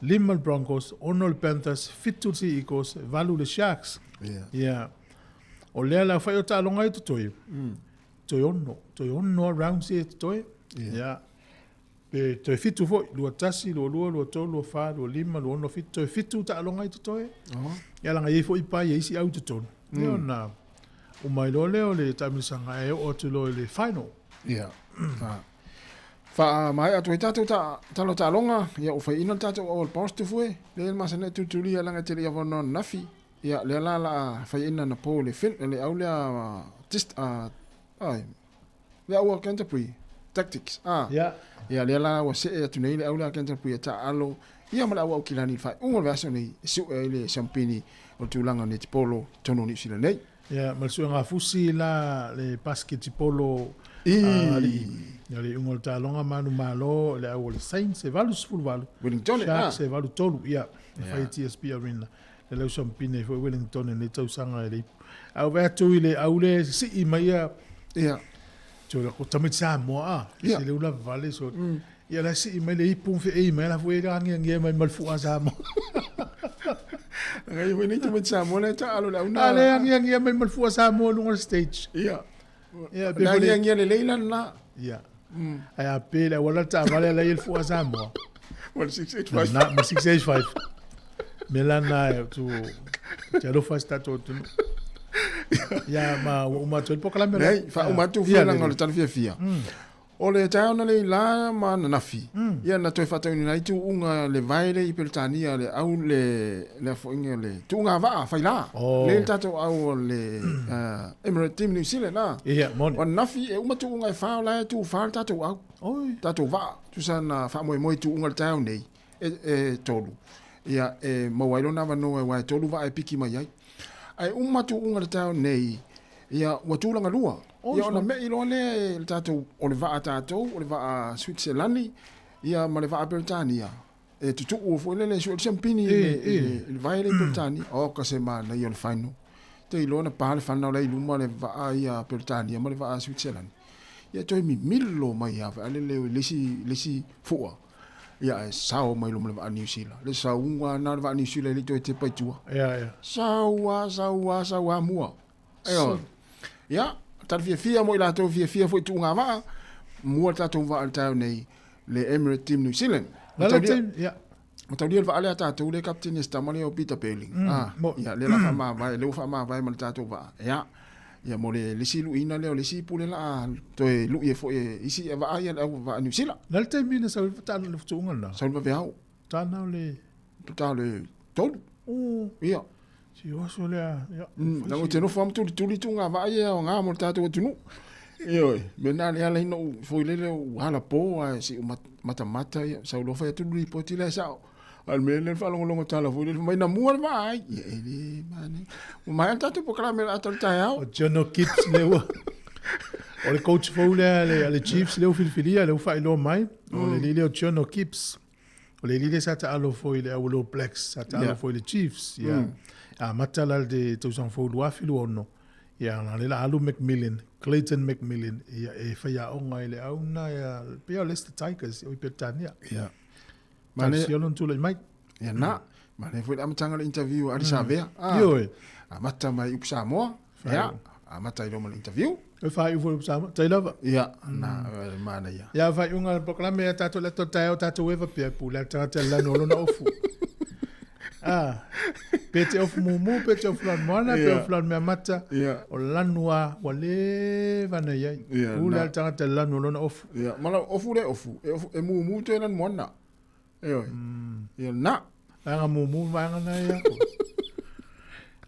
lima le Broncos, ono le Panthers, fitu le Sea Eagles, valu le Sharks. Ia. Ia. O lea la fai o taaloga ai totoe. Toe ono, toe ono a rounds ia totoe. Ia. Pe toe fitu foi, 21, 22, 23, 24, 25, 26, 7, toe fitu taaloga ai totoe. Oh. Ia laga i ai foi pa i isi au totonu. Ia ona uma ai loa lea o le taamilosaga e oo atu loa i le final. Ia. Ah. Faamaea atu ai tatou ta tala o taaloga, ia ua faiaina le tatou auala positive e, lea le masani ai tulitulia laga e tele i avanoa ananafi. Ia lea la la faiaina na po le fin le au lea dist ai le au a Canterbury Tactics ah. Ia. Ia lea la ua see atu nei le au lea a Canterbury e taaalo ia ma le au Aukilani i le faaiuga o le vaiaso nei e sue ai le siampini o le tulaga o netipolo i totonu o Niu Sila nei. Ia, ma le suega fusi la le basketipolo I. alii. Ia le iuga o le taaloga manumalo le au o le Saints e 88. Wellington, Sharks ah. e 83. Ia, e fai i TSB Arena. Le lau siampini ai foi Wellington i lenei tausaga e le ipu. A o vaai atu i le au lea e sisii mai ia. Ia. So le ko tamaiti Samoa a. Ia. Se le ula vale so. Ia la sii mai le ipu feei mai la foi e agiagia mai ma le fua Samoa. Laga ia foi nei tamaiti Samoa lea e taaalo le au na. A le agiagia mai ma le fua Samoa i luga o le stage. Ia. Ia, pe Le foi le- agiagia lelei la lena. Ia. Ai a pe le auala le taavale la i le fua Samoa. Ma le 685. Na, ma 685. Me la na e tu te alofa se tatou atunuu. Ia ma ua uma atu ai le polokalame lea. Leai, faauma atu Ia, fua laga o lelei. le tala fiafia. O le taeao na lei la ma ananafi, ia na toe faatauina ai tuuga le vae lea i Peretania le au le le afoaiga le tuuga vaa faila. Oh. Lea le tatou au o le Emirate Team New Zealand a. Ia, moni. O ananafi e uma tuuga e fa o la e tuu fa le tatou au. Oi. Tatou vaa, tusa na faamoemoe i tuuga le taeao nei e, e tolu. Ia e maua ai lona avanoa aua e tolu vaa e piki mai ai. Ae uma tuuga le taeao nei, ia ua tulaga lua. Oh, Ia ona so- me'i loa lea e le tatou o le vaa tatou, o le vaa Switzerland, ia ma le vaa Peretania. E tutuu foi lele sue le siampini i le, E, i e. le, i le vae lea i Peretania. O ka se manaia o le final. Te iloa na pa le fanau la i luma le vaa ia Peretania ma le vaa Switzerland. Ia toe mimilo mai lava ale le le isi le isi fua. Ia e sao mai luma le vaa New Zealand. Le sauga na le vaa New Zealand e le toe tepa i tua. Ia, ia. Sau a, sau a, sau a mua. Ioe. Ia, tala fiafia mo i latou fiafia foi tuuga vaa, mua le tatou vaa i le taeao nei, le Emirates Team New Zealand. La le team, ia. Mataulia le vaa lea a tatou lea kapiteni a si tama lea o Peter Burling. Ah, ia, lea la faamavae, lea ua faamavae ma le tatou vaa. Ia, ia mo le isi luiina lea o le isi pule la a toe lui ai foi e isi vaa ia le au vaa Niu Sila. La le taimi na sau ai le fetuunga lena? Sau le vaveao. Tana o le... Ta o le tolu. Oh. Ia. Si oso lea. Ia. Na o te nofo am tuli tuli tuuga vaa ia o ngā mo le tatou atunuu. Ioe, me na le ala ina u foi lele u hala po a si u matamata ia sau loa fai atu le ripoti lea sao. A le mea lea le faalogologo tala foi lele mai na mua le vaa ai. Ia e le manaia. Ua maea le tatou polokalame o le ata o le taeao. O Jono Gibbs lea ua o le coach fou lea a le Chiefs lea ua filifilia lea ua faailoa mai. O le alii lea o Jono Gibbs. O le alii lea sa taalo foi i le au All Blacks, sa taalo foi i le Chiefs. Ia. Amata la le tausaga fou 2026. Ia, na lea la alu McMillan, Clayton McMillan, ia e faiaoga i le au na ia, pei o Leicester Tigers o i Peretania. Ia. Mane si ono tulai mai. Ia na, mane foi le amataga o le interview a Adi Savea. Ah, Ioe. Amata mai Upu Samoa. Ia, amata i loma le interview. E whai ufo Upu Samoa, tai lava. Ia, na, mana ia. Ia, whai unga le polokalame ia tātou le ato taeao tātou eva pea pu le tagata le lanu o lona ofu. Ah, pe te ofu mumu, pe te ofu lanu moana, pe ofu lanu mea mata, o lanu a, ua leva na iai. Pu le tagata le lanu o lona ofu. Ia, ma lau ofu le ofu, e, ofu, e mumu toe lanu moana. Ioe. Ia, na. Vaega mumu vaega na ia.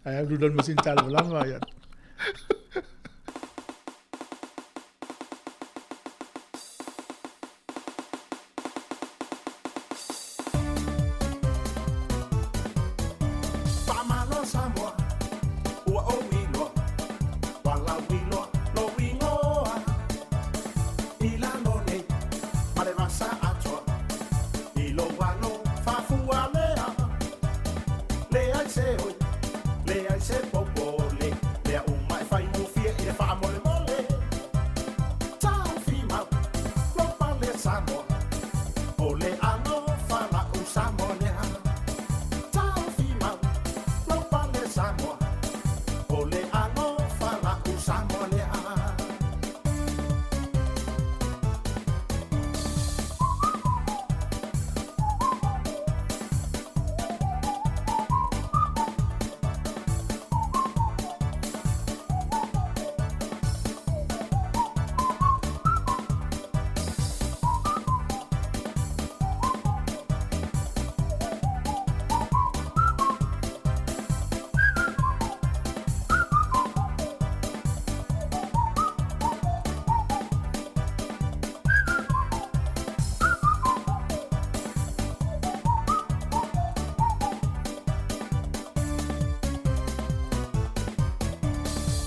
Ai alu lanu ma sini talo lava ia. Faamalo Samoa, ua ou iloa, walau iloa lou igoa. I lalo nei ma le vasa atoa, i lou alo faafua lea. Leai se oi, leai se popole, mea uma e faigofie i le faamolemole. Taofi mau, lou pale Samoa, o le alofa la'u Samoa lea. Taofi mau, lou pale Samoa, o le alofa la'u Samoa lea.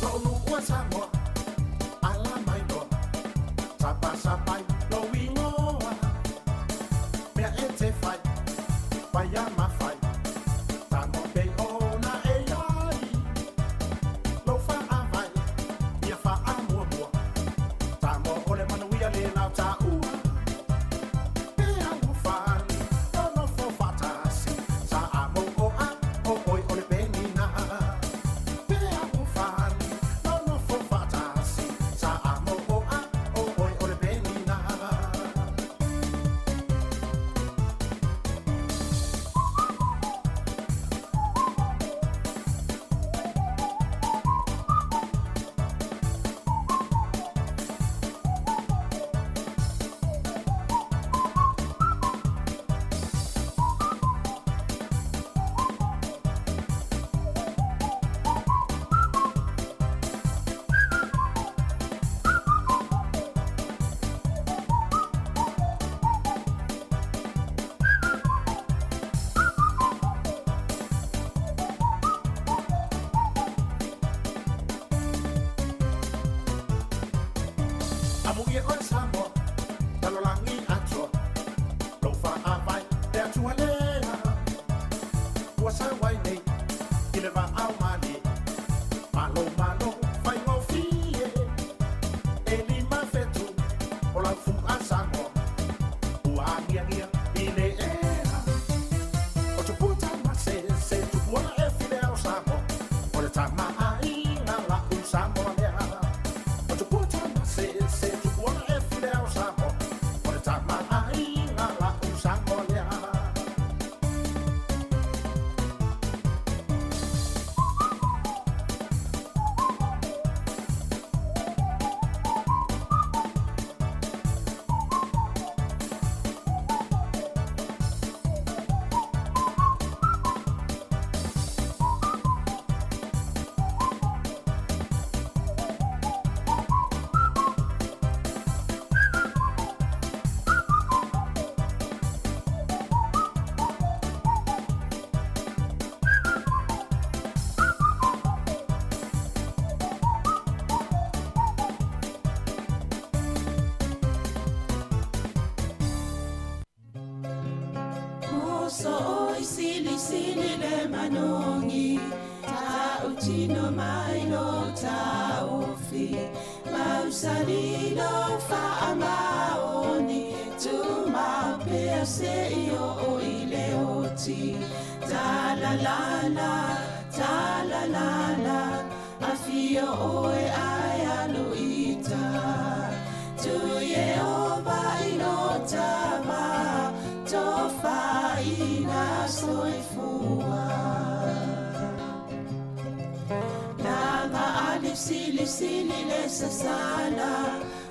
Lou nuu a Samoa, ala mai loa, sapasapai lou igoa. Mea e te fai, faia ma fai, tago pei ona e iai. Lou faavae, ia faamuamua, Samoa o le manuia le lau taua. E alofani, nonofo faatasi, sa a mou o a o oi o le penina. E alofani, nonofo faatasi, sa a mou o a o oi o le penina. Amuia oe Samoa, lalolagi atoa, lou faavae le Atua lea. Ua sau ai nei i le vaao malie, malo malo faigofie. E 5 fetu o lau fua Samoa, ua agiagia i le ea. O tupua tamasese, tupua e file ao Samoa, o le tamaaiga la'u Samoa lea. So'oi silisili le manogi Ta'utino mai lo ta'ofi Mausali lo fa'amaoni Tumau pea se'i o'o i le oti Talalala, talalala Afio oe ae alu ita Tu Iehova i lo tava Tofaina soifua Laga ali sili sili le sasala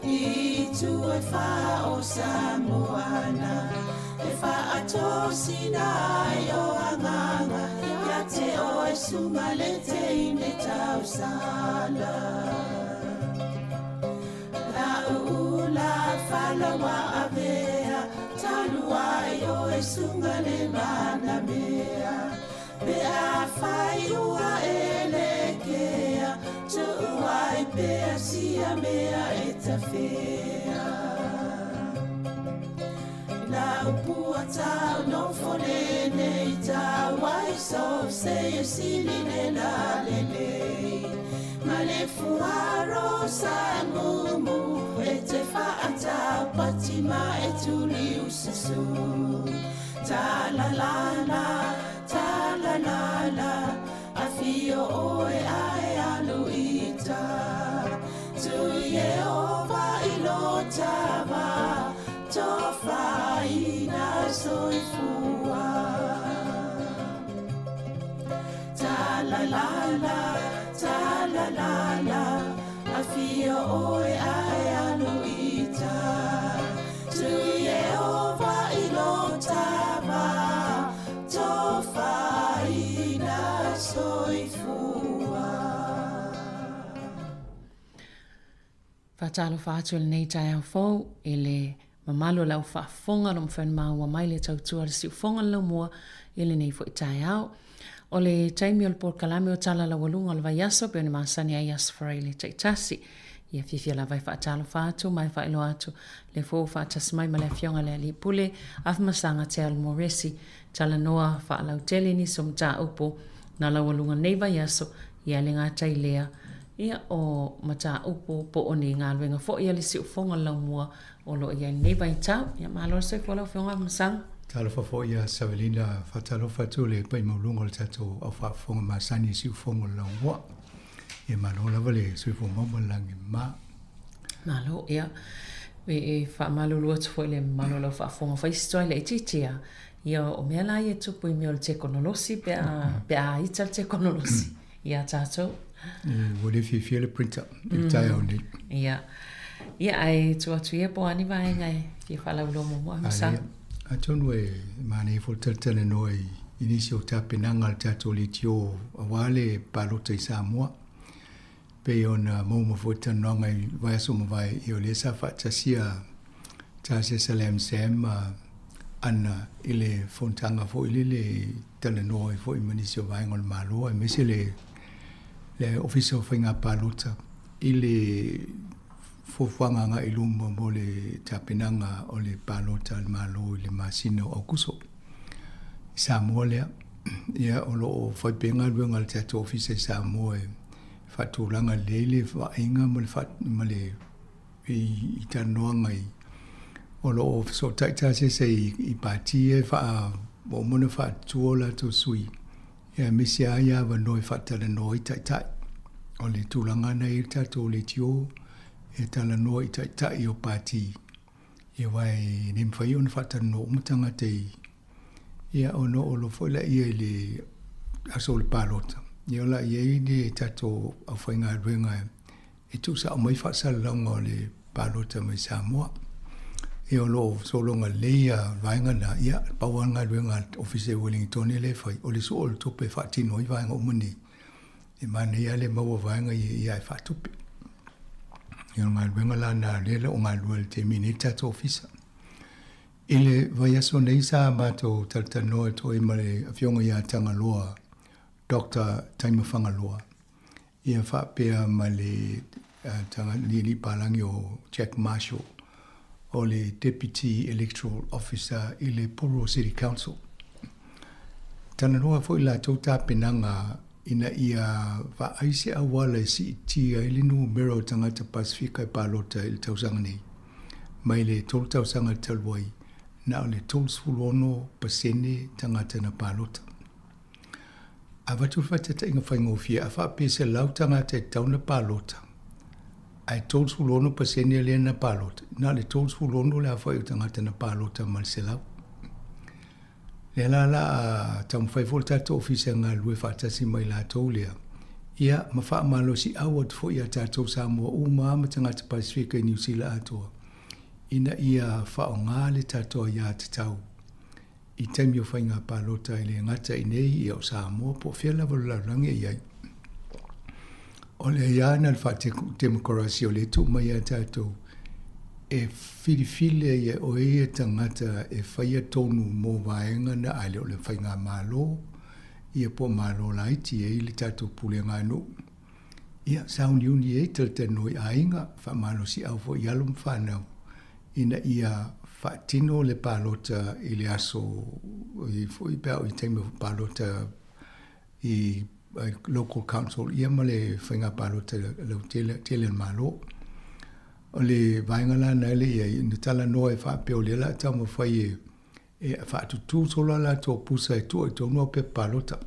I tu e wha o Samoana E whaatosina ai o anganga Ia te oe sunga le te ine tausala La uula falawa avea Taluai oe sunga le manamea Pe a whai ua e le kea Tuuai pea sia mea e tawhea La upua tau no fole nei tau ai so se e sili le la le le Ma le fuaro sa mumu e te whaatau pati ma e tuli usasu Ta la la la, ta la la la Afio oe ae alu ita Tu Iehova i lo tava Tofaina soifua Ta la la la, ta la la la Afio oe ae alu ita Tu Iehova i lo tava Tofaina soifua Faatalofa atu i lenei taeao fou i le mamalu o le au faafofoga o lo o mafai ona maua mai le tautua a le siufofoga o le laumua i lenei foi taeao. O le taimi o le polokalame o Tala Laualuga o le Vaiaso pei ona masani ai Aso Faraile taitasi. Ia fiafia lava e faatalofa atu ma e faailoa atu le foi ua faatasi mai ma le Afioga i le Alii Pule Afamasaga Teal Moresi talanoa faalautele nisi o mataupu na laualuga nei vaiaso ia le gata i lea ia o mataupu po o ni galuega foi a le siufofoga o le laumua o lo o i ai lenei vaitau. Ia malo le soifua lau Afioga Afamasaga. Talofa foi ia Savelina, faatalofa atu le pai maualuga o le tatou au faafofoga masani i siufofoga o le laumua. Ia malo lava le soifua mau ma le lagi mama. Malo, ia. E, e faamalulu atu foi le mamalu o lau faafofoga fai si toai laitiiti a. Ia o mea la ia e tupu i mea o le tekonolosi pe a, pe a ita le tekonolosi iā tātou. E, ua le fiafia le printer i le taeao nei. Ia. Ia, ae tuu atu ia po o a ni vaega e fia faalauiloa muamua, Masa. Atonu e manaia foi le talatalanoa i, i nisi o tapenaga a le tatou leitio aua le palota i Samoa. Pei ona maua foi talanoaga i vaiaso mavae, ia o lea sa faatasia Tasia Salam Sam ma Anna i le fonotaga foi lele i talanoa ai foi ma nisi o vaega o le Malo aemaise le le Ofisa o Faiga Palota i le fuafuaga agai i luma mo le tapenaga o le palota a le Malo i le masina o Aokuso. I Samoa lea, ia o lo o fai pea galuega a le tatou Ofisa i Samoa e faatulaga lelei le vaaiga ma le ma le i, i talanoaga i o lo o fesootai tasese i, i pati e faa ua uma ona faatutua o latou sui ia aemaise lava ia avanoa e faatalanoa ai taitai. O le tulaga na i ai le tatou leitio e talanoa i taitai o pati ia aua e le mafai ona faatalanoa uma tagata i ia ona oo loa foi laia i le aso o le palota, ia o la e i ai le tatou aufaigaluega e tuusao mai faasalalauga o le palota mai Samoa. Ia o lo o sologa lelei ia vaega na, ia pau lava le galuega a le Ofisa i Wellington lea e fai, o le sue o le tupe e faatino ai vaega uma nei. E manaia lava le maua vaega ia ia e faatupe. Ia o le galuega la na lea o lo o galulue i le taimi nei le tatou Ofisa. I le vaiaso nei sa matou talatalanoa atu ai ma le Afioga ia Tagaloa, Doctor Taima Fagaloa, ia faapea ma le alii palagi o Jack Marshall, o le Deputy Electoral Officer i le Porirua City Council. Talanoa foi i latou tapenaga ina ia vaai se auala e siitia ai le numera o tagata Pasefika e palota i le tausaga nei. Mai le 3 tausaga talu ai, na o le 36% tagata na palota. Avatu le faataitaiga faigofie, a faapea 100 tagata e tatau ona palota, ae 36% lea na palota, na o le 36 le aofai o tagata na palota ma le 100. Lea la la a taumafai foi le tatou ofisa e galulue faatasi ma i latou lea, ia ma faamalosiau atu foi ia tatou Samoa uma lava ma tagata Pasefika i Niu Sila atoa, ina ia faaaoga le tatou aiatatau i taimi o faiga palota e le gata i nei ia o Samoa po o fea lava o le lalolagi e i ai. O le aia na le faatemokarasi o lea e tuu mai ia tatou e filifili ai e oe ia tagata e faia tonu mo vaega na ae le o le faigamalo ia po o malo laiti e i ai le tatou pulega a nuu. Ia sauniuni ai talatalanoa i aiga, faamalosiau foi i alo ma fanau ina ia faatino le palota i le aso i foi pe a oo i taimi o palota i local council ia ma le faiga palota lautele tele a le Malo. O le vaega la na ele i ai, na talanoa e faapea o lea o le a taumafai e e faatutū solo a latou pusa e tua i tonu au pepa palota.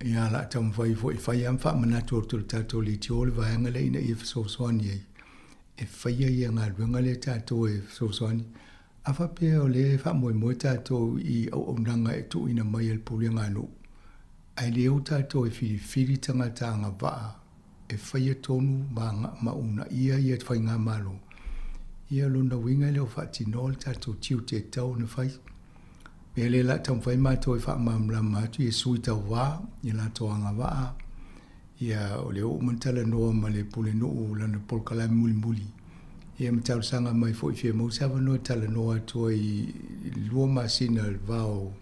Ia, o le a taumafai foi e fai lava ma faamanatu atu i le tatou leitio le vaega lea ina ia fesoasoani ai e faia ia galuega lea tatou e fesoasoani. A faapea o lea e faamoemoe tatou i auaunaga e tuuina mai e le Pulega a nuu, ae le o tatou e filifili tagata agavaa e faia tonu ma ma uunaia ia faigamalo, ia lona uiga e le o faatinoa le tatou tiute e tatau ona fai. Mea lea o le a taumafai matou e faamalamalama atu ia sui tauva i latou agavaa, ia o lea ua uma ona talanoa ma le Pulenuu lana polokalame mulimuli, ia ma talosaga mai foi fia maua se avanoa e talanoa atu ai i le 2 masina i le va o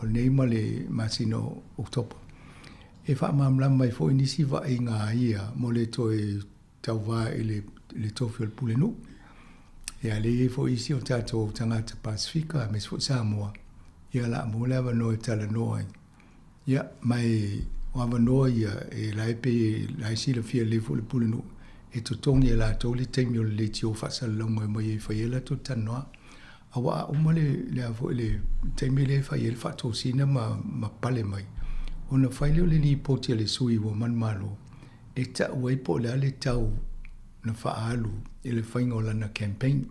lenei ma le masina o Oketopa. E faamalamalama ai foi nisi vaaiga a ia mo le toe tauva i le tofi o le Pulenuu. Ia lea e i ai foi isi o tatou tagata Pasefika aemaise foi Samoa, ia o le a maua le avanoa e talanoa ai. Ia, ma e o avanoa ia e la e pei la e silafia lelei foi le Pulenuu, e totogi e latou le taimi o le leitio faasalalauga e omai ai e fai ai latou talanoa. Aua a uma le, le a foi le taimi lea e fai ai le faatosina ma, ma pale mai, ona fai lea o le lipoti a le sui ua manumalo e tau ai po o le a le tau na faaalu i le faiga o lana campaign.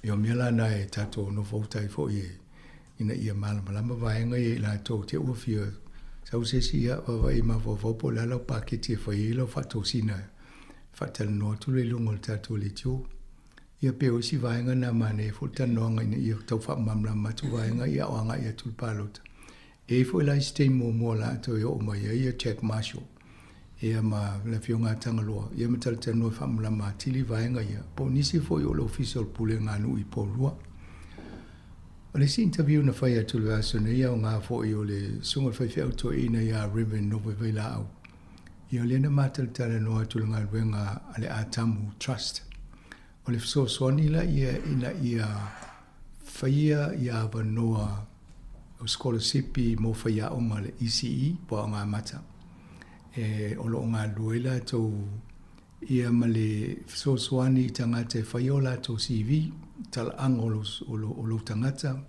Ia o mea la na e tatou nofo uta ai foi e, ina ia malamalama vaega ia i latou te ua fia sau se isi ia vaavaai i mafaufau po o le a lau paketi e fai ai lau faatosina e faatalanoa atu lea i luga o le tatou leitio. Ia pei o isi vaega na manaia foi le talanoaga ina ia tau faamalamalama atu vaega ia a o agai atu le palota. E i ai foi la isi taimi muamua o le a toe oo mai ai ia Jack Marshall ia ma le Afioga ia Tagaloa ia ma talatalanoa e faamalamalama atili vaega ia po o nisi foi o le Ofisa o le Pulega a Nuu i Porirua. O le isi interview na fai atu i le vaiaso nei e aoga foi o le Susuga i le Faifeau Toeaina ia Reverend Nofoivailaau ia o lea na matalatalanoa atu i le galuega a le Atamu Trust. O le fesoasoani la ia ina ia faia ia avanoa o sikolasipi mo faiaoga a le ECE po o Aoga Amata e o lo o galulue ai latou ia ma le fesoasoani i tagata e faia o latou CV, talaaga o lou tagata,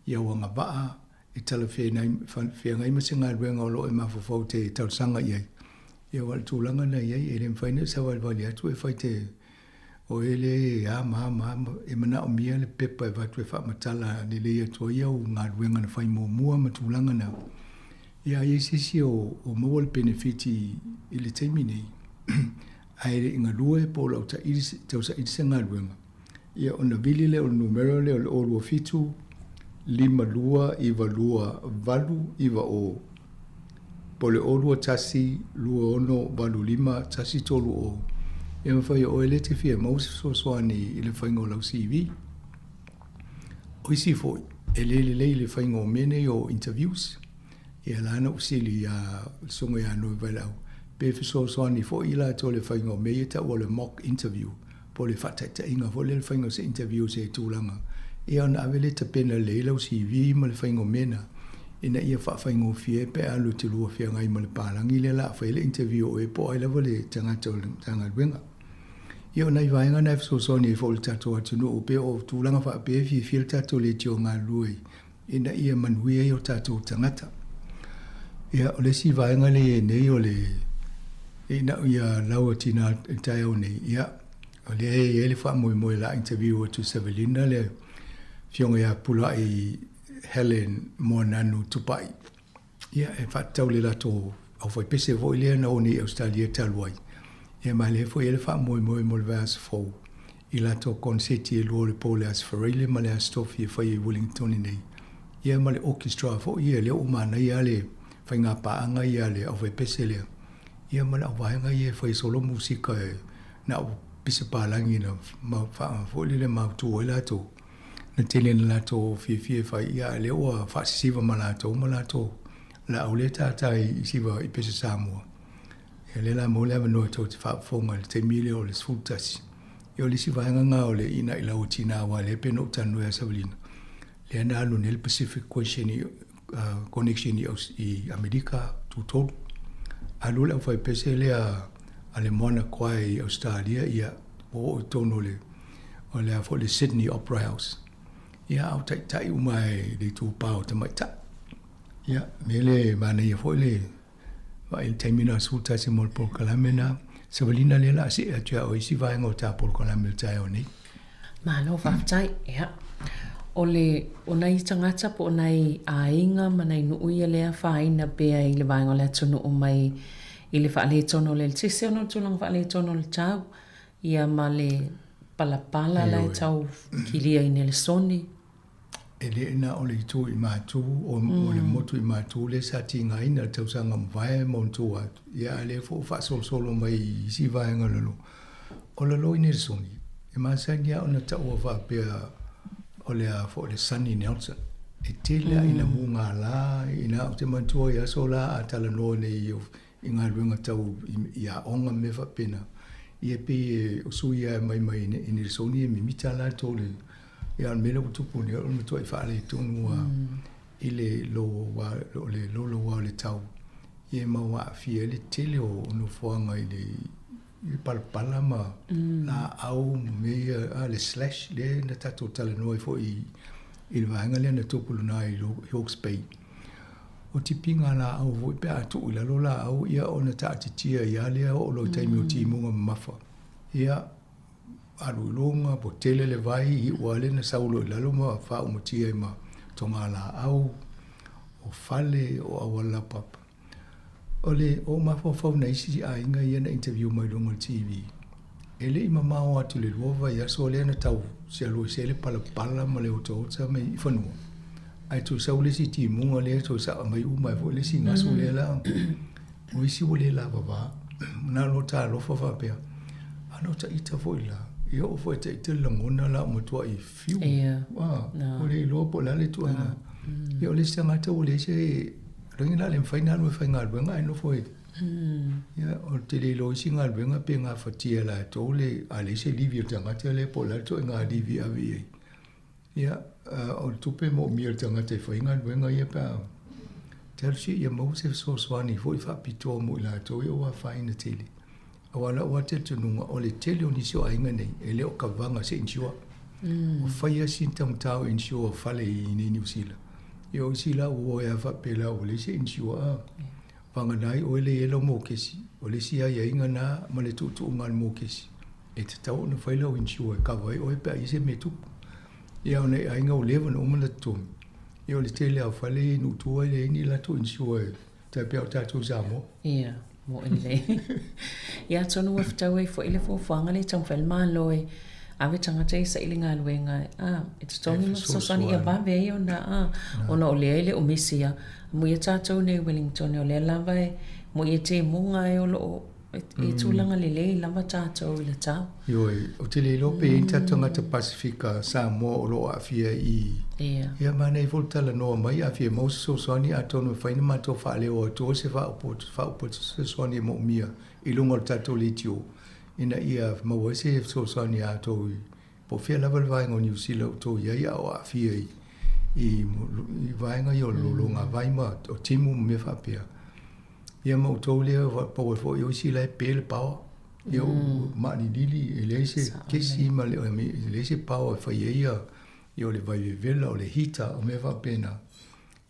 ia ua agavaa e talafeagai ma se galuega o lo o e mafaufau e te talosaga i ai. Ia aua o le tulaga lena e i ai, e le mafai ona e savalivali atu e fai te oe lea e a ma a ma a, e manaomia le pepa e avatu e faamatala lelei atu ai au galuega na fai muamua ma tulaga na. Ia a i ai se isi o maua le penefiti i le taimi nei, ae le i galue po o lau tausaili se galuega, Ia ona vili lea o le numera lea o le 027 52 92 890 po o le 021 26 85 130. E mafai e oe lea e te fia maua se fesoasoani i le faiga o lau CV. O isi foi, e le lelei i le faiga o mea nei o interviews. Ia la na ou fesili iā le susuga ia Noe Vaelau, pe fesoasoani foi i latou i le faiga o mea ia e taua o le mock interview, po o le faataitaiga foi lea le faiga o se interview i se tulaga. Ia ona ave lea e tapena lelei lau CV ma le faiga o mea na, ina ia faafaigofie ai pe a alu e te lua feagai ma le palagi lea la a fai le interview o oe po o ai lava le tagata o le Matagaluega. Ia o nai vaega na e fesoasoani ai foi i le tatou atunuu pe o tulaga faapea e fiafia le tatou leitio galulue ina ia manuia ai o tatou tagata. Ia o le isi vaega lea e i ai nei o le ina ia lau tina i le taeao nei, ia o lea e i ai le faamoemoe o le a interview atu e Savelina le Afioga ia Pulai Helen Moananu Tupai. Ia, e faatatau i le latou aufaipese foi lea na o nei i Ausetalia talu ai. Ia ma lea foi e i ai le faamoemoe mo le vaiaso fou i latou koneseti e lua o le po o le Aso Faraile ma le Aso Tofi e fai ai i Wellington nei. Ia ma le orchestra foi ia lea ua manaia lava le faigapaaga ia a le aufaipese lea. Ia ma le auvaega ia e fai solo musika e na o pisa palagi na foi lele mautu ai latou. Na tele ina latou fiafia e fai, ia a lea ua faasisiva ma latou ma latou laau lea e tata i siva i pese Samoa. Ia lea la maua le avanoa tou te faafofoga i le taimi lea o le 11. Ia o le isi vaega lena o le ina'i lau o tina aua lea pei ona ou talanoa ia Savalina, lea na alu nei le Pacific Question i connection i Amerika Tutolu. Alu le aufaipese lea a le Moana Choir i Ausetalia, ia ua oo i totonu o le o le a foi le Sydney Opera House. Ia a o taitai uma e le itupa o tamaitai. Ia, mea le manaia foi le vaai i le taimi na 11 mo le polokalame na. Savalina lea la a see atu ia oe isi vaega o ta polokalame o le taeao nei. Malo faafetai. Ia, o le, o nai tagata po o nai aiga ma nai nuu ia lea afaina pea i le vaega o le atunuu mai i le faaletonu o le eletise ona o le tulaga faaletonu o le tau, ia ma le palapala la e tau kiliaina e le soni. E le na o le itu i Matu, o, mm. o le motu i Matu lea sa tigaina le tausaga mavae ma ona tua atu. Ia a lea foi ua faasolosolo mai i isi vaega o lalo. O lalo i Nelson, e masani lava ona taua faapea o le a foi le Sunny Nelson. E tele lava ina mugala, ina ou te manatua i aso la a talanoa nei i galuega tau i aoga ma mea faapena, ia e pei e o sui lava e aumai mai i Nelson e mimita latou le Ia, o le mea lea ua tupu nei, o le matuai faaletonu lava i le loloa o le tau, ia ma ua aafia ai le tele o nofoaga i le palapala ma laau ma mea ia, a, le slash lea na tatou talanoa ai foi i le vaega lea na tupu i luna i Hawke's Bay. O tipiga laau foi pe a tuu i lalo laau, ia ona taatitia ai lava lea oo loa i taimi o timuga mamafa. Ia, alu i luga, ua tele le vai, iu lava lea na sau loa i lalo ma faaumatia ai ma togalaau, o fale, o auala laupapa. O le o mafaufau na isi aiga ia na interview mai luga o le TV, e le i mamao atu i le lua vaiaso lea na tau sialuese ai le palapala ma le otaota mai i fanua, ae toe sau le isi timuga lea toe sa'a mai uma ai foi le isi gasu lea la. O isi ua le lavava, na o lota alofa faapea, a na o taita foi la, e oo foi e taita le lagona la ua matuai fiu. Ia. Ua, ua le iloa po o le a le ituaiga. Ia o le isi tagata ua leai se lagi la le mafai ona alu e faigaluega ae nofo e Ia, ou te le iloa isi galuega pe gafatia e latou le, a leai se livi o le tagata lea po o le a le ituaiga livi e ave i ai. Ia, o le tupe e moomia e le tagata e fai galuega ia pe a talosia ia maua se fesoasoani foi faapitoa mo i latou ia ua afaina tele. Aua o lau lava talitonuga, o le tele o nisi o aiga nei, e le o kavaga se insure. Ua fai lava sina taugata o insure o fale i inei i Niu Sila. Ia o isi la ua o ai lava faapea la ua leai se insure a. Vagana ai oe lea e i ai lau mokesi, o le isi aiaiga na ma le tuutuuga o le mokesi, e tatau ona fai lau insure e kava ai oe pe a i ai se mea e tupu. Ia o nai aiga ua leva ona uma ona totogi, ia o le tele lava o fale ia i nuu tua e leai ni latou insure e tai pei o tatou i Samoa. Ia, moe lelei. Ia atonu ua fetau ai foi le fuafuaga lea e taumafai le Malo e ave tagata ia e saili galuega a, e totogi ma fesoasoani ia vave ai ona a, ona o lea e le o misi a. Amuia tatou nei i Wellington o lea lava e moi e temuga ai o lo o e tulaga lelei lava tatou i le tau. Ioe, ou te le iloa pe i ai ni tatou tagata Pasifika Samoa o lo o aafia i i. Ia manaia foi le talanoa mai, a fia maua se fesoasoani atonu e fai na matou faaleo atua se faaupu atu se fesoasoani e moomia i luga o le tatou leitio ina ia maua ai se fesoasoani a outou i. Po o fea lava le vaega o Niu Sila o outou i ai a o aafia i i i vaega ia o le lologavai ma o timu ma mea faapea. Ia ma outou lea pau ai foi o isi la e pe le paoa. Ia o maalilili e leai se kesi ma le e leai se paoa e fai ai ia ia o le vai vevela, o le heater, o mea faapena.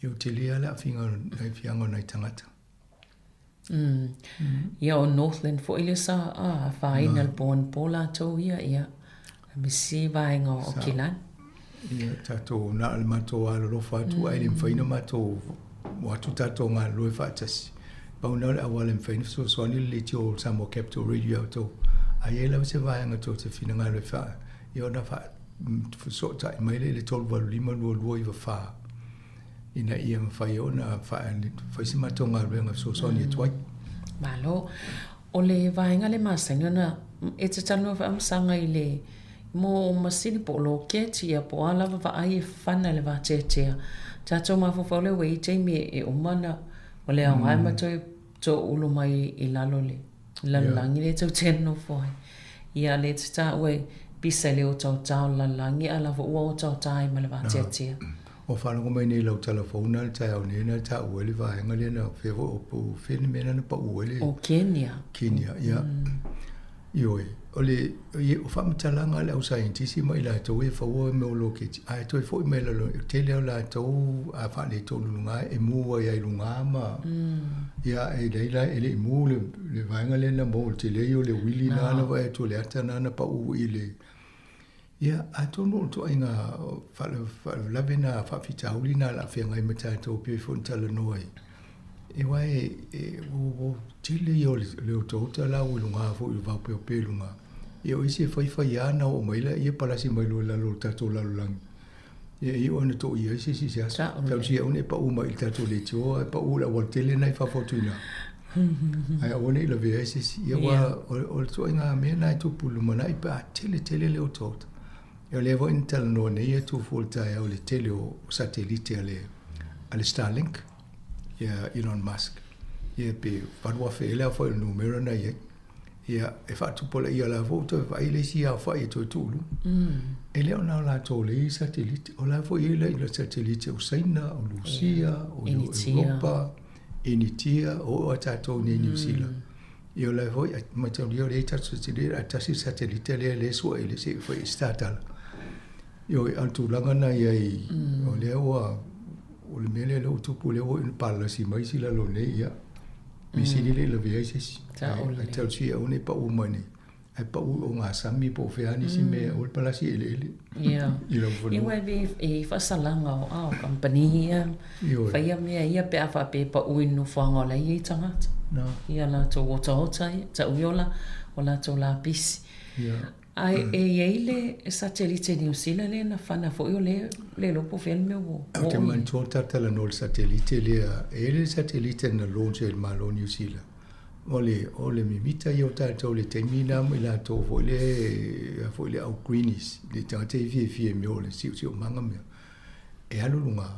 Ia ua tele lava le aafiga aafiaga o nai tagata. Ia o Northland foi lea sa afaina i le po anapo latou ia, ia misi vaega o Aukilani. Ia tatou na o le matou alolofa atu ae le mafai ona matou o atu tatou galulue faatasi. Pau na o le auala e mafai ona fesoasoani le leitio o Samoa Capital Radio ia outou. A i ai lava se vaega tou te finagalo e faa, ia ona faafesootai mai lea i le 385 2294. ina ia mafai ona fai se matou galuega fesoasoani atu ai. Malo. O le vaega lea masani ona e te talanoa foi Amasaga i le mo masini po o loketi ia po o a lava vaai e fana i le vateatea. Tatou mafaufau lea ua i ai taimi e uma ona ua le aoga ma toe toulu mai i lalo le lalolagi lea tou te nonofo ai. Ia lea te taua e pisa i le otaota o le lalolagi a la foi ua otaota ai ma le vateatea. Ua faalogo mai nei i lau tala fou na le taeao nei na taua ai le vaega lea na fea foi o po fea le mea na na pau ai le O Kenya. Kenya, ia. Ioe, o le o faamatalaga a le au saienitisi ma i latou e faua mea o loketi, ae toe foi mai lalo, o tele o latou a faaletonu i luga e mu ai i luga ma ia e leai la e le i mu le, le vaega lea na maua i le tele ia o le uili na na vaai atu o le ata na na pau i le Ia, atonu o le ituaiga faalavelave na, faafitauli na o le a feagai ma tatou pei foi ona talanoa ai, aua e ua tele ia o le otaota la ua i luga foi o le vaopeopea i luga. Ia o isi e fai fai lava ona oo mai lea palasi mai loa i lalo o le tatou lalolagi. Ia e iu lava ina toia ai se isi i se aso. Tausia aua ne i pau mai i le tatou leitioa ae pau i le aualatele lena i fafo atu i ina. Ae aua ne i lavea ai se isi. Ia aua o le ituaiga mea lena e tupu i le lumanai pe a tele tele le otaota. Ia o lea foi na talanoa nei atu fua i le taeao i le tele o satelite a le a le Starlink, ia Elon Musk. Ia pe 8,000 ea le aofai o le numera na i ai. Ia, e faatupulaia la foi ua toe vaai le isi aofai e toe tuu i luga. E le o na o latou lea e i ai satelite. O la foi e i ai le satelite o Saina, o Lusia, o Europa, Initia, o oo a tatou nei i Niu Sila. Ia o la foi, mataulia o lea e i ai tatou satelite, ae tasi le satelite lea lea e sua i le se i fai ai se tatala. Ioe, a o le tulaga na i ai, o lea ua, o le mea lea lea ua tupu, lea ua palasi mai isi lalo nei, ia, mea sili le i lavea ai se isi. Ae talosia aua ne i pau mai nei, ae pau i ogasami po o fea lava nisi mea, aua le palasi i eleele. Ia. I lau fanua. Ia aua e i ai faasalaga o ao kamupani ia, faia mea ia pe a faapea e pau i le nofoaga o la e i ai tagata. Ia latou otaota ia, tau ia o latou lapisi. Ia. Ae e i ai le satelite Niu Sila lea na fana foi o lea le iloa po o fea le mea ua oo Ou te manatua le talanoa i le satelite lea, e i ai le satelite na launch e le Malo o Niu Sila. O le, o le mimita ia o tatou i le taimi lena ma i latou foi le, foi le au greenies, le tagata e fiafia i mea o le siosiomaga mea. E alu luga,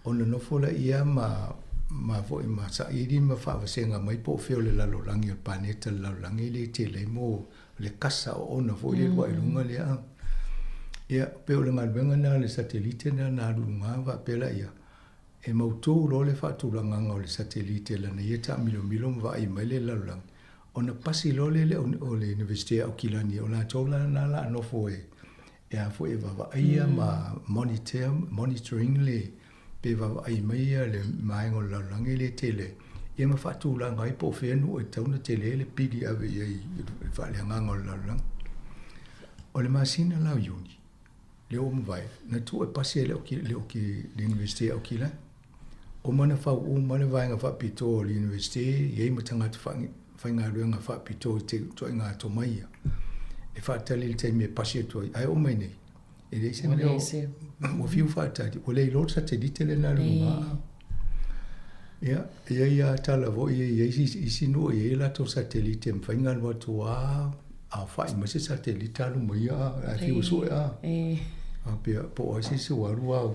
ona nofo laia ma, ma foi ma saili ma faavasega mai po o fea o le lalolagi o le paneta o le lalolagi lea e tele ai mo le kasa oona foi lea i luga lea. Ia, pei o le galuega lena a le satelite lena na alu i luga faapea laia, e mautu loa le faatulagaga o le satelite lana ia taamilomilo ma vaai mai le lalolagi, ona pasi loa lea o le Iunivesite a Aukilani, o latou la lena o le a nofo e e a foi e vaavaaia ma monitor, monitoring le pe vaavaai mai ia le vaega o le lalolagi lea e tele ai, ia ma faatulaga ai po o fea nuu e tatau ona tele ai le pili e ave i ai i le faaleagaga o le lalolagi. O le masina la o Iuni, lea ua mavae, na tuu e pasi ai le le Iunivesite a Aukilani. Uma ona fau uma le vaega faapitoa o le Iunivesite, i ai ma tagata faigaluega faapitoa i te ituaiga atomai ia, e faatali i le taimi e pasi atu ai. Ae oo mai nei, e leai se mea ua fiu faatali, ua le iloa le satelite lea na alu i luga. Ia, e i ai lava tala foi e i ai isi nuu e i ai a latou satelite e mafai ona alu atu lava aofai mai se satelite alu mai ia ae fiu e sue a. Faapea, po o ai se isi ua alu lava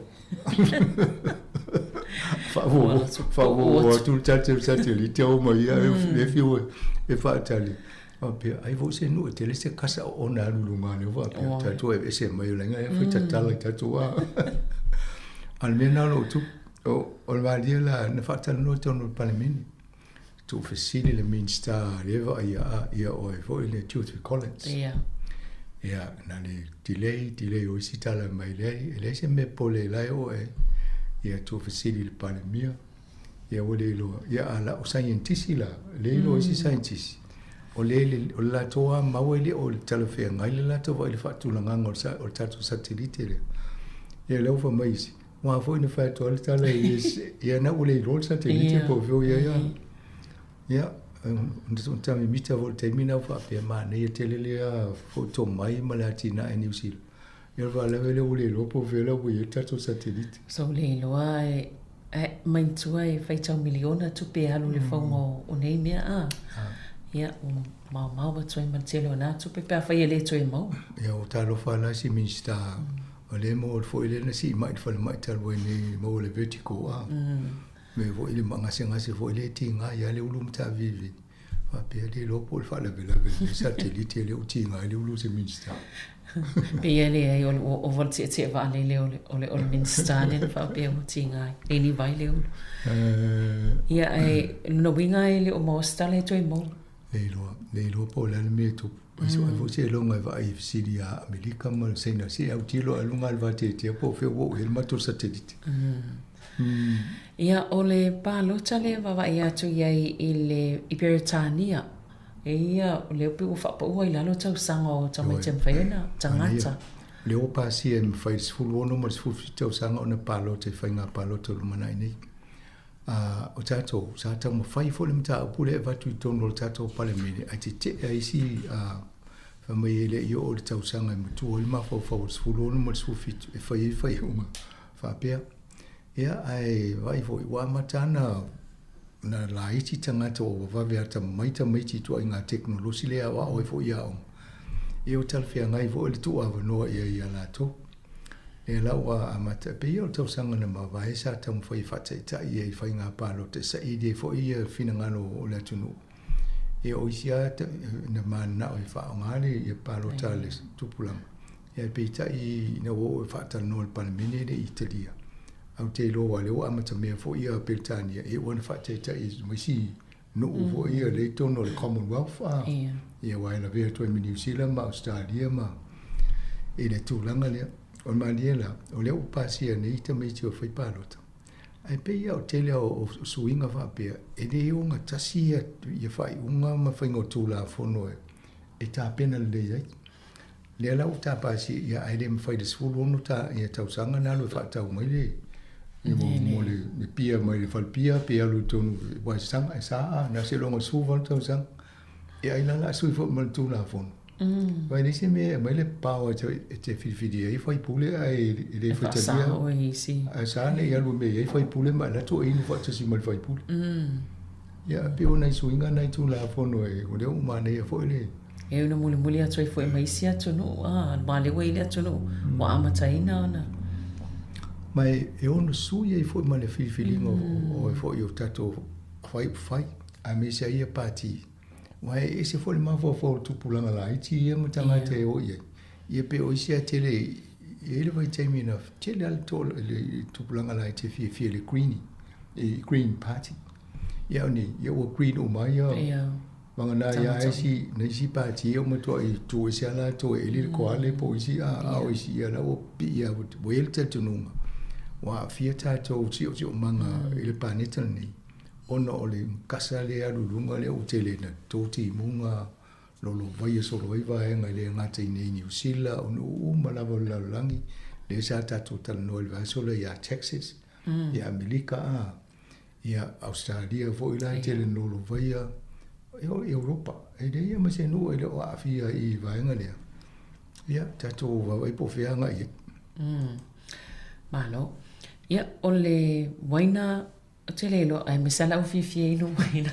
Faamuamua atu le tatou satelite oo mai ia e fiu e faatali. Faapea, ai foi se nuu e tele se kasa oona e alu i luga lea faapea, tatou aveese mai o laina ea fai tatala i tatou a. A o le mea lena o lo o tupu, o le malie la na faatalanoa i totonu o le Palemene, tuufesili le Minisita lea e vaaia a ia oe foi le Timothy Collins. Ia. Ia, na le delay, delay o isi tala mai leai, e leai se mea pole la e oo ai. Ia tuufesili i le Palemia, ia ua le iloa. Ia a la o saienitisi la, le iloa isi saienitisi, o le o le latou lava mau e le o talafeagai le latou vaai i le faatulagaga o le o le tatou satelite lea. Ia lea ua fai mai isi, aua foi na fai atu lava le tala i ia na ua le iloa le satelite po o fea o i ai a. Ia, na mimita foi i le taimi lena ua faapea manaia tele lea foi tomai ma le atinae a Niu Sila. Ia o le faalavelave lea ua le iloa po o fea la ua i ai le tatou satelite. So le iloa e manatua e faitau miliona tupe e alu i le fauga o nei mea a. Ia ua maomao atu ai ma le tele o na tupe pe afai e le toe maua. Ia ua talofa la si Minisita o lea e maua foi lea na sii mai i le falemai talu ai nei maua le vertigo a. Mea foi le gasegase foi lea e tiga ia le ulu matavivini. Faapea le iloa po o le faalavelave i le satelite lea ua tiga ai le ulu o se Minisita. Pei e leai o le ua ova le tietie vaalele o le, o le, o le Minisita lea na faapea ua tiga ai. Le ni vai le ulu. Ia, ae lona uiga e le o maua se tala e toe maua. Le iloa, le iloa po o le a le mea e tupu. Ai so ai foi seiloga e vaai i fesili ia Amerika ma le Saina se i autilo ae luga o le vateatea po o fea ua oo i ai le matou satelite. Ia, o le palota lea e vaavaai atu i ai i le i Peretania, e ia, o lea pei ua faapaua i lalo tausaga o tamaiti e mafai ona tagata. O lea ua pasia e mafai i le 16 ma le 17 tausaga ona palota i faiga palota o lumanai nei. A o tatou, sa taumafai foi le mataupu lea e avatu i totonu o le tatou Palemene, ae tetee a isi a fai mai e le i oo i le tausaga e matua ai le mafaufau o le 16 ma le 17 e fai ai faaiuga faapea. Ia, ae vaai foi, ua amata lava ona laiti tagata ua vavave atamamai tamaiti i ituaiga tekonolosi lea e aoao ai foi i aoga. Ia ua talafeagai foi le tuuavanoa i ai ia latou. Lea la ua amata, e pei o le tausaga na mavae sa taumafai e faataitai ai i faiga palota e saili ai foi ia finagalo o le atunuu. Ia o isi lava na mananao e faaaoga le ia palota a le tupulaga, ae peitai ina ua oo e faatalanoa i le Palemene e le i talia. Ae ou te iloa aua o lea ua amatamea foi ia Peretania, ia ua na faataitai ma isi nuu foi ia lea i totonu o le Commonwealth a, ia aua e lavea atu ai ma Niu Sila ma Ausetalia ma i le tulaga lea. O le malie la, o lea ua pasia nei tamaiti o fai palota, ae pei lava o le tele o suiga faapea, e le ogatasi ia faaiuga ma faiga o Tulafono e tapena lelei ai. Lea la ua ta pasia ia ae le mafai i le 16 ta ia tausaga na alu e faatau mai le ia mo, mo le, le pia mai le falepia pe alu i totonu aua e saga e sa a na seiloga 18 tausaga. Ia ai la o le a sui foi ma le Tulafono. Aua e leai se mea e aumai le power e te, e te filifili ai faipule ae e le faitalia. Ae sa ne i alu e mea i ai faipule ma e alu atu e inu faatasi ma le faipule. Ia pei o nai suiga na i Tulafono e o lea ua manaia foi le E ono mulimuli atu ai foi ma isi atunuu, a, ma lea ua i le atunuu ua amataina ona. Ma e ono sui ai foi ma le filifiliga o foi o tatou faaiupufai, aemaise ai ia pati. Aua e ese foi le mafaufau o le tupulaga laiti ia ma tagata e o i ai. Ia pei o isi lava tele, e i ai le vaitaimi na tele lava le tupulaga laiti e fiafia i le Greenie, i Green Party. Ia o nei, ia ua green uma ai ia. Vagana ia isi, na isi pati ia ua matuai tu ese lava latou e eli le koale po o isi, a, a o isi ia la ua pii lava, ua i ai le talitonuga ua aafia tatou siosiomaga i le paneta lenei ona o le kasa lea e alu i luga lea ua tele ina to timuga, lolovaia solo ai vaega e le gata i inei i Niu Sila, o nuu uma lava o le lalolagi, lea sa tatou talanoa i le vaiaso lea ia Texas, ia Amerika, a. Ia, Ausetalia foi la e tele ina lolovaia, e oo i Europa, e leai lava ma se nuu e le o aafia i vaega lea. Ia, tatou vaavaai po o fea agai i ai. Malo. Ia, o le uaina, ou te le iloa, aemaise lava lau fiafia i inu uaina.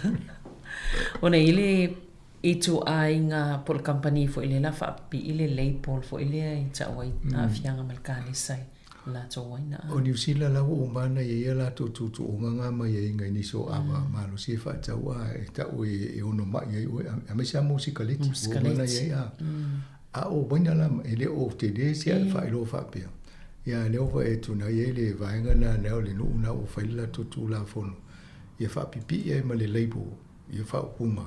Ona e i ai le ituaiga po o le kamupani foi lea o le a faapipii le label foi lea e tau ai aafiaga ma le kanesa i. latou uaina. O Niu Sila la ua uma ana i ai a latou tuutuuga nga ma aiaiga i nisi o ava malosi e faatau a e tau e ono mai ai oe aemaise lava mo sikaleti ua uma ona i ai a. A o uaina la e le o tele se faailoa faapea. Ia a lea ua e tuna i ai le vaega lena lea o le nuu lena ua fai le latou Tulafono ia faapipii ai ma le label ia faaupuga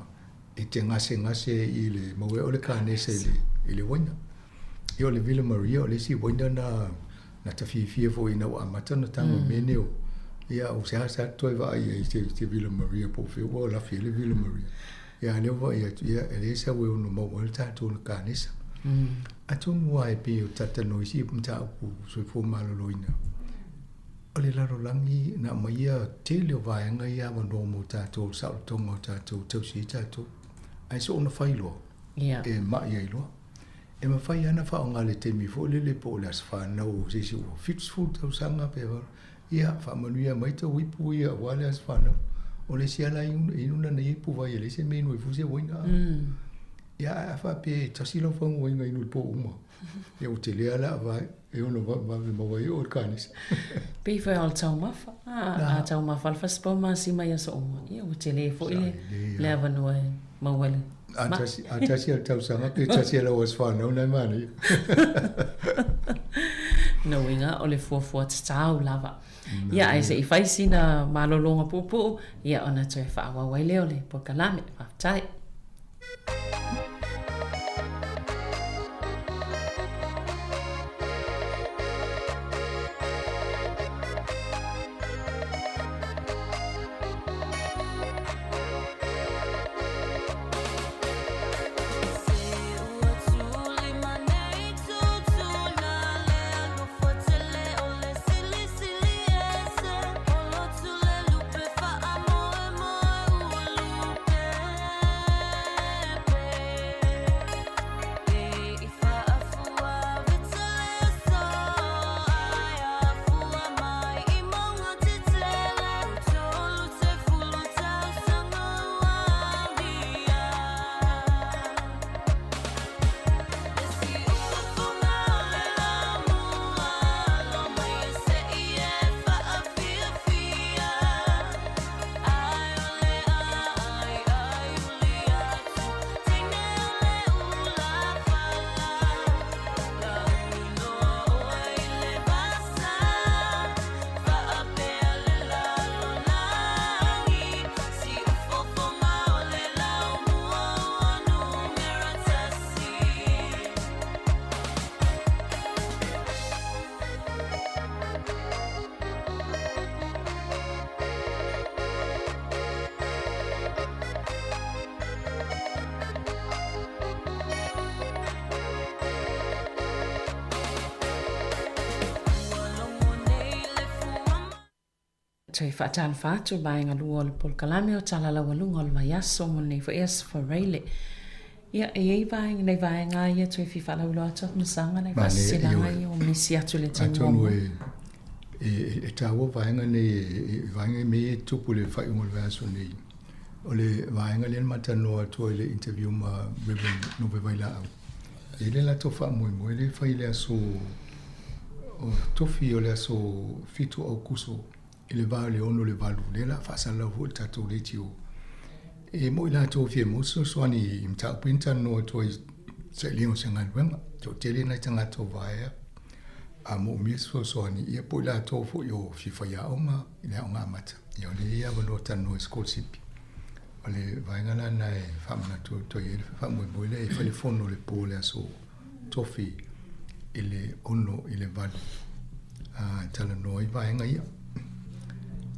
e te gasegase i le maua ai o le kanesa i le uaina. Ia o le Villa Maria o le isi uaina na na ta fiafia foi ina ua amata ona tago i mea nei o ia o seasea toe vaai ai i se Villa Maria po o fea ua lafi ai le Villa Maria. Ia a lea ua vaai atu, ia e leai sau e ono maua ai le tatou kanesa. Atonu lava e pei o talatalanoa i isi mataupu soifua maloloina, o le lalolagi na aumaia tele o vaega ia avanoa mo tatou, le saolotoga o tatou, tausi ai tatou. Ae soona fai loa, e mai ai loa. E mafai lava ona faaaoga i le taimi foi lele po o le aso fanau o se isi ua 70 tausaga pe Ia, faamanuia mai tou ipu ia aua le aso fanau. O le isi lava la inu lana ia ipu vai e leai se mea e inu ai fua se uaina. Ia, ae a faapea e tasi lau faguaina inu i le po uma, ia ua tele lava le aava e ono vave maua ai oe i le kanesa. Pei foi o le taumafa. A taumafa le fasipau masima i aso uma, ia ua tele foi le avanoa e maua ai le mai. A tasi a le tausaga pe tasi a lau aso fanau na e manaia. Lona uiga o le fuafua tatau lava. Ia ae se i fai sina malologa puupuu, ia ona toe faaauau ai lea o le polokalame. Faafetai. Toe faatalofa atu i vaega lua o le polokalame o Tala Laualuga o le Vaiaso mo lenei foi aso Faraile. Ia, e i ai vaega, nai vaega ia toe fia faalauiloa atu Afamasaga, nai faasilasilaga ia ua misi atu i le taimi muamua. Atonu e taua vaega nei, e vaega i mea ia e tupu i le faaiuga o le vaiaso nei. O le vaega lea na ma talanoa atu ai i le interview ma Reverend Nove Vailaau. E i ai le latou faamoemoe lea e fai i le aso o tofi o le aso 7 o Aokuso i le va o le 6 i le 8, lea o le a faasalalau foi i le tatou leitio. E moi latou e fia maua se fesoasoani i mataupu ia na talanoa atu ai i sailiga o se galuega. Toatele nai tagata o vaea a moomia se fesoasoani, ia po o i latou foi o fia faiaoga i le aoga amata, ia o lea e i ai avanoa talanoa i sikolasipi. O le vaega la lena e faamanatu atu ai le faamoemoe lea e fai le fono i le po o le aso Tofi i le 6 i le 8 a talanoa ai vaega ia.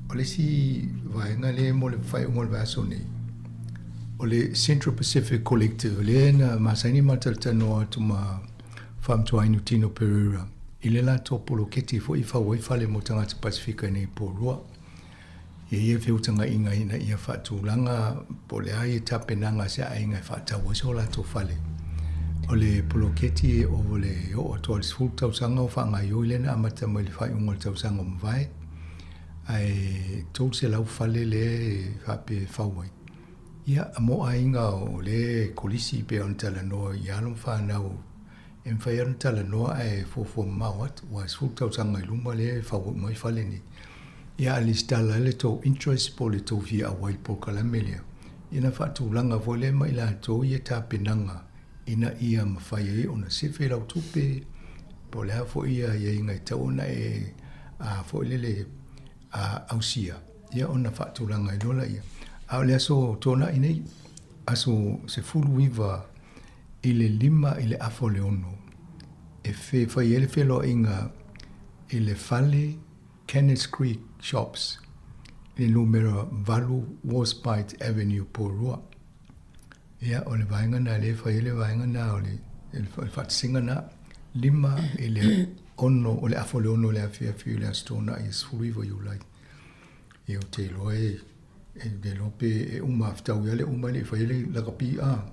O le isi vaega lea mo le faaiuga o le vaiaso nei, o le Central Pacific Collective, lea na masani ma talatalanoa atu ma Faamatuainu Tino Pereira i le latou poloketi foi i fau ai fale mo tagata Pasifika i nei Porirua. E i ai feutagaiga ina ia faatulaga po o le a ia tapenaga a se aiga e faatau ai so latou fale. O le poloketi e ova le oo atu lava i le 10 tausaga o faagaoioi lea na amata mai i le faaiuga o le tausaga ua mavae, ae 300 fale lea e faapea e fau ai. Ia, mo aiga o lea e kolisi pei ona talanoa i alo ma fanau. E mafai lava ona talanoa ae fuafua mamao atu, aua e 10 tausaga i luma lea e fau uma ai fale nei. Ia a lesitala ai le tou interest po o le tou fia auai i le polokalame lea, ia ona faatulaga foi lea ma i latou ia tapenaga ina ia mafai ai ona sefe lau tupe, po o le a foi ia aiaiga e tatau ona e a foi lele a ausia, ia ona faatulaga ai loa lea. A o le aso Toonai nei, aso 19 i le 5 i le afa o le 6, e fe fai ai le feloaiga i le fale Kenneth Creek Shops i le numera 8 Warspite Avenue, Porirua. Ia, o le vaega lena lea e fai ai le vaega lena o le, le faatasiga lena, 5 i le 6, o le afa o le 6 i le afiafi o le Aso Toonai 19 Iulai. Ia, ou te iloa e, e te iloa pe e uma fetaui lava le uma e le i faia le lakapi a.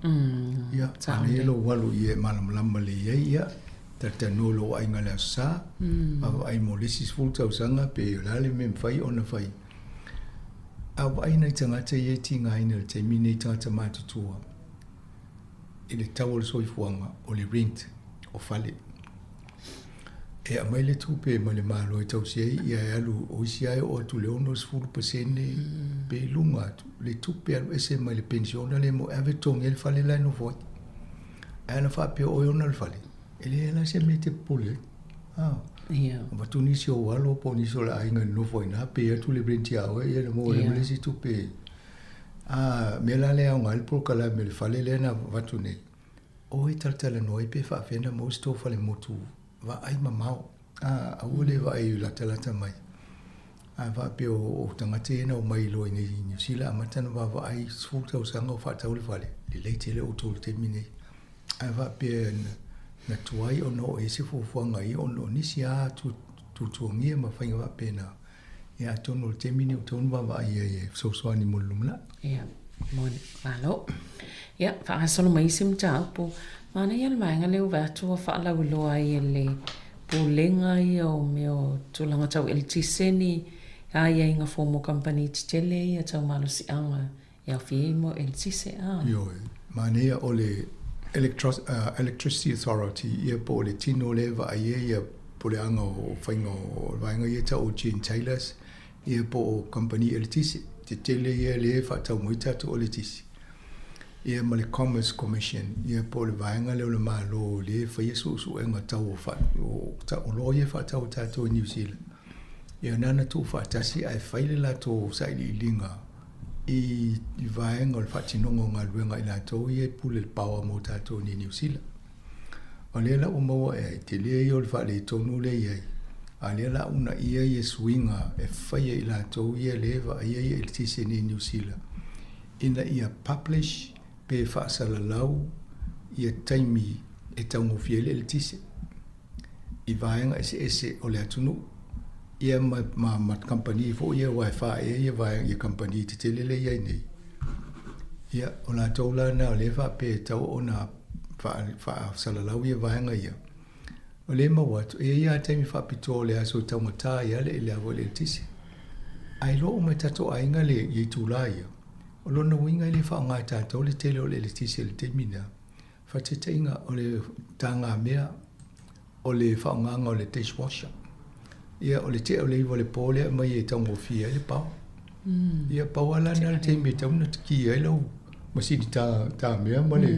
Ia, a lea lou alu i e malamalama lelei ai, ia, talatalanoa i lou aiga i le Aso Sa, vaavaai mo le isi 10 tausaga pe o le a le mea e mafai ona fai. A vaai nai tagata ia e tigaina i le taimi nei tagata matutua i le tau o le soifuaga o le rent o fale. E aumai le tupe mai le Malo e tausi ai ia e alu o isi lava e oo atu i le 60% pe i luga atu le tupe e alu ese mai le penisiona lea mo e ave totogi ai le fale la e nofo ai. Ae ana faapea o oe e ona le fale, e leai la se mea e te popole ai. Ah. Ia. Avatu nisi o ou alo po o nisi o le aiga e nonofo ai i ina, pay atu le rent ia oe, ia na maua ai ma le isi tupe. A mea la lea e aoga ai le polokalame i le fale lea na avatu nei, o e talatalanoa ai pe faapefea ona maua se tou fale motu vaai mamao. A, aua le vaai latalata mai. A faapea o tagata ia na omai loa i nei i Niu Sila amata ona vaavaai 10 tausaga o faatau le fale, lelei tele outou i le taimi nei. Ae faapea na tuai ona oo i ai se fuafuaga ia ona o nisi lava tuatuagia ma faiga faapena, ia atonu o le taimi lenei ua tatau ona vaavaai i ai e fesoasoani mo le lumanai. Ia, moni, malo. Ia, faagasolo mai isi mataupu. Manaia le vaega lea ua vaai atu ua faalauiloa ai e le Pulega ia o mea o tulaga tau eletise ni aiaiga fou mo kamupani tetele ia tau malosiaga E aofia ai mo eletise, a. Ioe. Manaia o le Electricity Authority ia po o le tino lea e vaai ai ia puleaga o faiga o vaega ia tau o Gene Taylors ia po o kamupani eletise tetele ia lea e faatau mai tatou eletise ia ma le Commerce Commission ia po o le vaega lea o le Malo lea e faia suesuega tau o oloa ia e faatau e tatou i Niu Sila. Ia na ona tuufaatasi ae fai le latou sailiiliga i vaega o le faatinoga o galuega a i latou ia e pule le power mo tatou nei i Niu Sila. O lea la ua maua e ai, tele ia o le faaletonu lea e i ai, a o lea la uunaia ia suiga e fai e i latou ia lea e vaaia ia eletise nei i Niu Sila ina ia publish pe faasalalau ia taimi e taugofie ai le eletise. i vaega eseese o le atunuu, ia ma, ma, ma kamupani foi ia aua e faaea ia vaega, ia kamupani tetele lea e i ai nei. Ia, o latou la na o lea e faapea e tatau ona faasalalau ia vaega ia. O lea e maua atu, e i ai lava taimi faapitoa o le aso e taugata ai lava le, le a foi le eletise. Ae iloa uma e tatou aiga le, ia itula ia. O lona uiga e le faaaoga e tatou le tele o le eletise i le taimi lea. Faataitaiga, o le tagamea, o le faaaogaga o le dishwasher. Ia, o le tea o le 9 o le po lea e aumai e taugofie ai le power. Ia, pau lava la lena le taimi e tatau ona ki ai lau masini tamea ma le...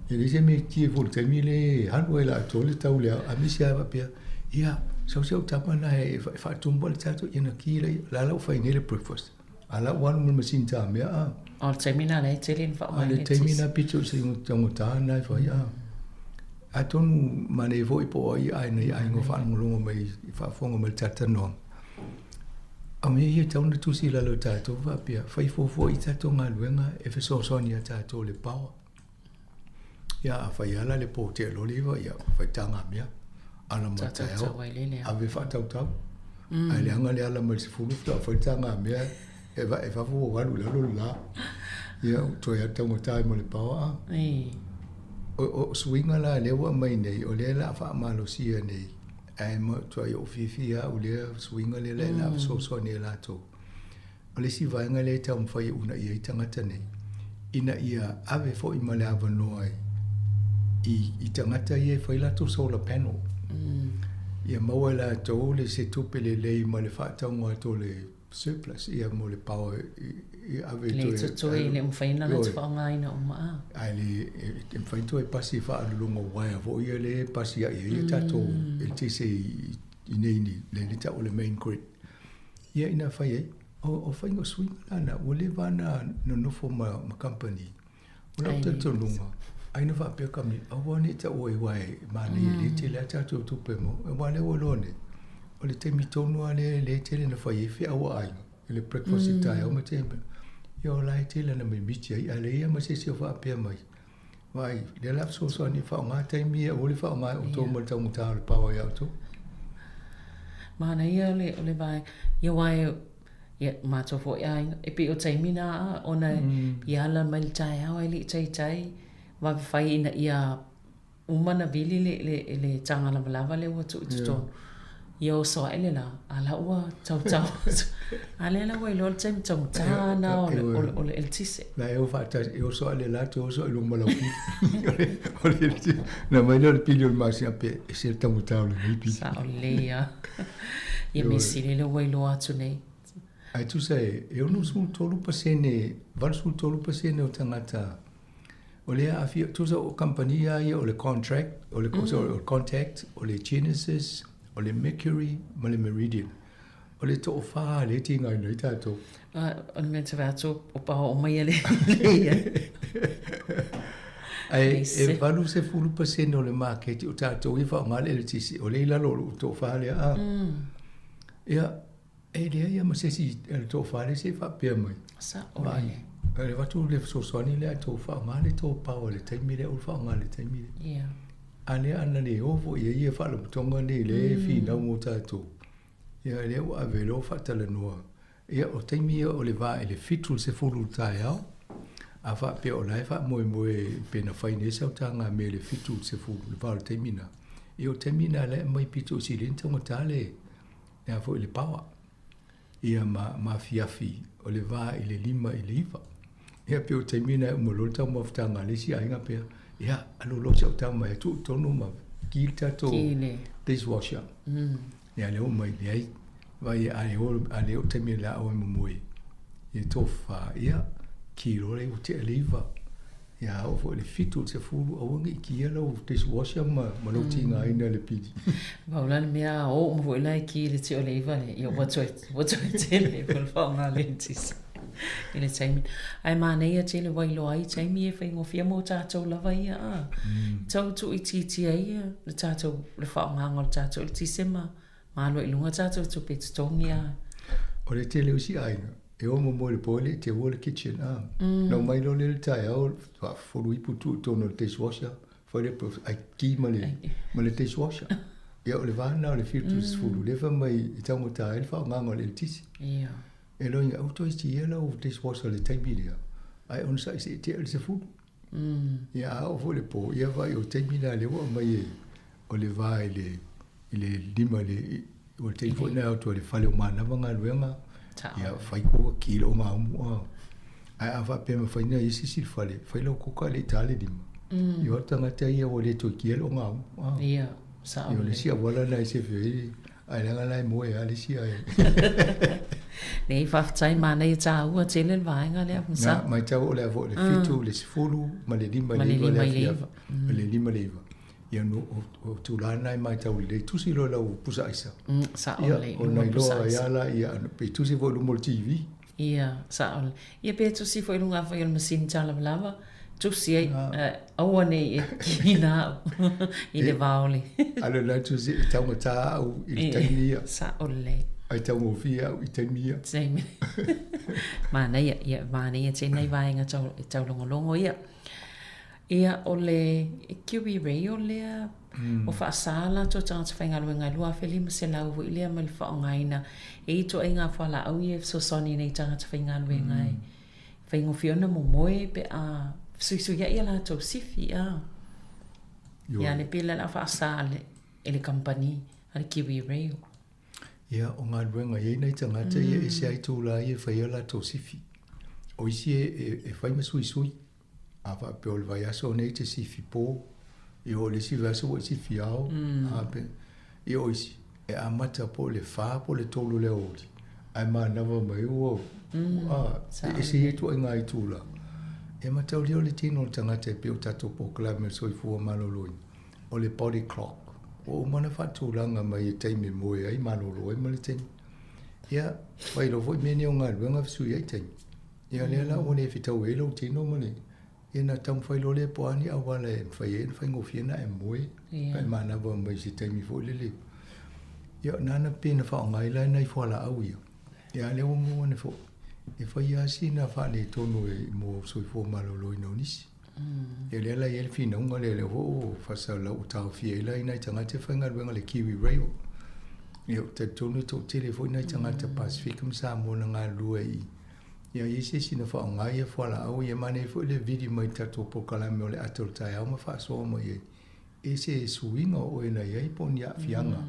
E leai se mea e ki ai fua i le taimi lea e alu ai o le a atoa le tau i le ao. Aemaise lava faapea, ia, sau si au tama lena e faatumu le tatou, ia ona ki lea. O la la ua fai nei le breakfast. A la ua alu ma le masini tamea a. O le taimi lena lea e tele ina faaaoga ai le eletise. A o le taimi lena pito i se taugata lena e fai a. Atonu manaia foi po o ai ai nai aiga o faalogologo mai i faafofoga mai i le talatalanoaga. A o mea ia e tatau ona tusi i lalo e tatou faapea, fai fuafua i tatou galuega e fesoasoani ia tatou i le power. Ia, a fai lava la le po tea loa le 9, ia, fai tagamea, ala mai taeao, ave faatautau. Ae leaga le ala mai le 10 faatoa fai le tagamea, e e fafo ua alu i lalo le la. Ia, toe alu taugata ai ma le power a. O, o suiga la lea ua aumai nei, o lea o le a faamalosia nei, ae matuai ou fiafia au i lea suiga lea o le a fesoasoani ai latou. O le isi vaega lea e taumafai e uunaia ai tagata nei, ina ia ave foi ma le avanoa i tagata ia e fai latou solar panel. Ia maua e latou le se tupe lelei ma le faatauga atu o le surplus ia mo le power i ave toe. Le totoe e le mafai ona latou faaaogaina uma a. Ae le e mafai ona toe pasi faaalu luga o uaea foi ia lea e pasi ai ai a tatou eletise i nei nei lea e tau o le main grid. Ia ina fai ai, o faiga o suiga la na, ua leva ona nonofo ma kamupani. O lau talitonuga, ai na faapea kamupani, aua ne i taua ai aua e manaia e le tele lava tatou tupe e maua. Aua o lea ua iloa nei, o le taimi tonu lava lea lea e tele na fai ai feau a aiga, i le breakfast i le taeao ma te mea. Ia o la e tele na mimiti ai, ae leai lava ma se isi o faapea mai, Vaai, o lea o le a fesoasoani e faaaoga taimi ia, aua le faaaoga e outou ma le taugata o le power ia outou. Manaia o le vaega, ia aua e, ia, matou foi aiga, e pei o taimi na a, ona e ala mai le taeao ae le i taitai, vave fai ina ia uma ona vili le, le, le taga lavalava lea ua tuu i totonu. Ia oso ae le la, a la ua tautau atu. A lea la ua iloa le taimi taugata lena o le, o le, o le eletise. La e o faatasi, e oso ae le la, toe oso ae i luga ma lau pili. O le eletise. Na aumai lea o le pili o le masina, pe ese le taugata o lenei pili. Sao lelei lava. Ia mea sili lea ua iloa atu nei. Ae tusa e, e 63%, 83% o tagata o lea aafia, tusa o kamupani lava ia o le contract, o le, sorry, o le Contact, o le Genesis, o le Mercury ma le Meridian. O le toafa lea e tigaina ai tatou. O le mea te vaai atu o paoa uma ia le ia. Ae e 80% o le maketi o tatou ia e faaaoga le eletise, o lea i lalo o le toafa lea a. Ia, E leai lava ma se isi o le toafa lea se i faapea mai. Sao lelei. E avatu le fesoasoani lea ae tou faaaoga le tou power i le taimi lea, aua le faaaoga i le taimi lea. Yeah. A lea ana le o foi i ai ia faalapotopotoga nei lea e finau mo tatou, ia lea ua ave loa faatalanoa. Ia o taimi ia o le va i le 7 i le 10 i le taeao, a faapea o la e faamoemoe pe na fai nei sau taga mea i le 7 i le 10 i le va o le taimi lena. Ia o le taimi lena la e aumai pito sili ai ona taugata le le a foi le paoa ia ma ma afiafi o le va i le 5 i le 9. Ia pei o taimi na e uma loa le taumafataga a le isi aiga pea, ia alu loa si au tama e tuu i totonu ma ki le tatou dishwasher. Ia lea ua mai leai, vaai a le o a le o taimi o le a oe momoe i le tofa, ia ki loa lea ua tea le 9. Ia a oo foi i le 7 i le 10, aua ne i kia lau dishwasher ma, ma lou tigaina i le pili. Pau la le mea a oo uma foi la e ki i le tea o le 9 lea, ia ua toe, ua toe tele foi le faaaoga le eletise i le taimi. Ae manaia tele ua iloa ai taimi e faigofie mo tatou lava ia a. Tau tuuitiitia ai ia le tatou, le faaaogaga o le tatou eletise ma, ma alu ai i luga tatou tupe totogi a. O le tele o isi aiga, E o momoe i le po e le i teua le kitchen a. Nau mai loa lea i le taeao, faafulu ipu tuu i totonu o le dishwasher, fai le ai ki ma le, ma le dishwasher. Ia o le va lena o le 70, lea fai mai e taugata ai le faaaogaga o le eletise. Ia. E loiga, aua toe tia lau dishwasher i le taimi lea, ae onosai se i tea i le 10. Ia a oo foi i le po, ia vaai o le taimi lena lea ua aumai e, o le va i le, i le 5 i le, o le taimi foi lena e o atu ai i le fale o manava galuega, ia fai koka ki le ogaumu a. Ae a faapea e mafai ona i ai se isi i le fale, fai lau koka e le i ta le 5. Ia o tagata ia ua le toe kia le ogaumu a. Ia, sao Ia o le isi auala lena e sefe ai, ae leaga la e moe lava le isi ae. Nei, faafetai, manaia taua tele le vaega lea, Musa. Na, matau o le a foi le 7, le 10 ma le 5 i le 9 le afiafi, ma le 5 i le 9. Ia no, o, o tulaga lena e matau lelei, tusi loa i lau pusa aisa. Sao lelei, Ia, ona iloa ai lava laia, pe tusi foi i luma o le TV. Ia, sao lelei. Ia pe tusi foi i luga afai o le masini talavalava, tusi ai, aua ne i e kina au i le va o le. A le la tusi e taugata au i le taimi ia. Sao lelei. Ai taugofie au i taimi ia. Taimi. Manaia, ia, manaia tēnei vaega tau, e taulogologo ia. Ia, o le Kiwi Rail lea, ua faasā latou tagata faigaluega e 2,500 foi lea mai le faaaogaina e ituaiga fualaau ia e fesoasoani nei tagata faigaluega e faigofie ona momoe pe a fesuisuiai a latou sifi a. Ia, le pei o le a faasā e le kamupani a le Kiwi Rail. Ia, o galuega, e i ai nai tagata ia e ese ai itula ia e fai ai a latou sifi. O isi e fai ma suisui. A faapea o le vaiaso nei e te sifi po. Ia oo i le isi vaiaso ua e silafia ao, a pe, ia o isi, e amata po o le 4 po o le 3 o le aoauli, ae manava mai ua, a, e ese ia ituaiga itula. E mataulia o le tino o le tagata e pei o tatou polokalame o le soifua maloloina, o le body clock, ua uma ona faatulaga mai e taimi e moe ai, malolo ai ma le taimi. Ia, fai loa foi mea nei o galuega fesuiai ai taimi. Ia lea la ua le fetaui ai lou tino ma le Ia na taumafai loa lea po o a ni auala e mafai ai ona faigofie ona e moe, pe a e manava mai i se taimi foi lele. Ia nāna pei na faaaoga ai la nai fualaau ia, ia a lea ua maua ane foi, e fai lava sina faaletonu e mo soifua maloloina o nisi. Ia lea la e i ai le finauga lea, lea foi ua faasalalau ua taofia ai la i nai tagata e faigaluega i le Kiwi Rail. Ia ou te talitonu e toatele foi nai tagata Pasefika ma Samoa na galulue i Ia i ai se isi na faaaoga ia fualaau ia manaia foi le vili mai le tatou polokalame o le ata o le taeao ma faasoa mai ai i se suiga o oe na i ai po o ni aafiaga.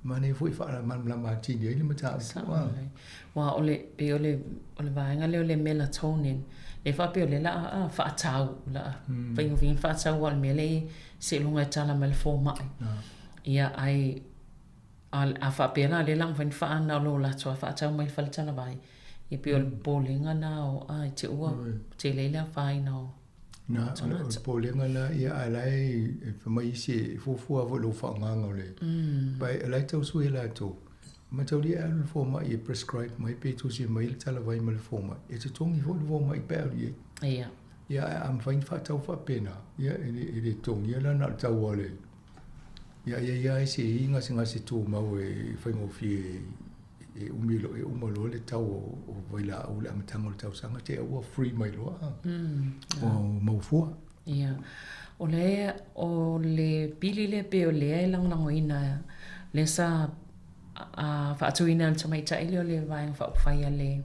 Manaia foi e faamalamalama atili ai le mataupu. Sao lelei. Aua o le, pei o le, o le vaega lea o le melatonin, lea faapea o lea la a faatau, la a faigofie ona faatau aua o le mea lea seiloga e tala mai le fomai. Ia ae A faapea la, lea la mafai ona faana o lo latou a faatau mai i le fale talavai, ia pei o le popolega na o, a, i te ua tele ai le afaina o Na, o le popolega na, ia, a la e fai mai isi e fuafua foi i lou faaaogaga o le, ba o la e tau sui e latou. Mataulia e alu i le fomai e prescribe mai pe tusi mai le talavai ma le fomai, e totogi foi le fomai pe a alu i ai. Ia. Ia, ae a mafai ona faatau faapena, ia, e le totogia la na o le tau lava o le Ia ia ia ai se i gasegase tumau e faigofie e umi loa e uma loa le tau o vailaau i le amataga o le tausaga te ua free mai loa ua maua fua. Ia. O le o le pili lea pei o lea e lagolagoina lea sa a faatuina e le tamaitai lea o le Vaega Faaupufai a le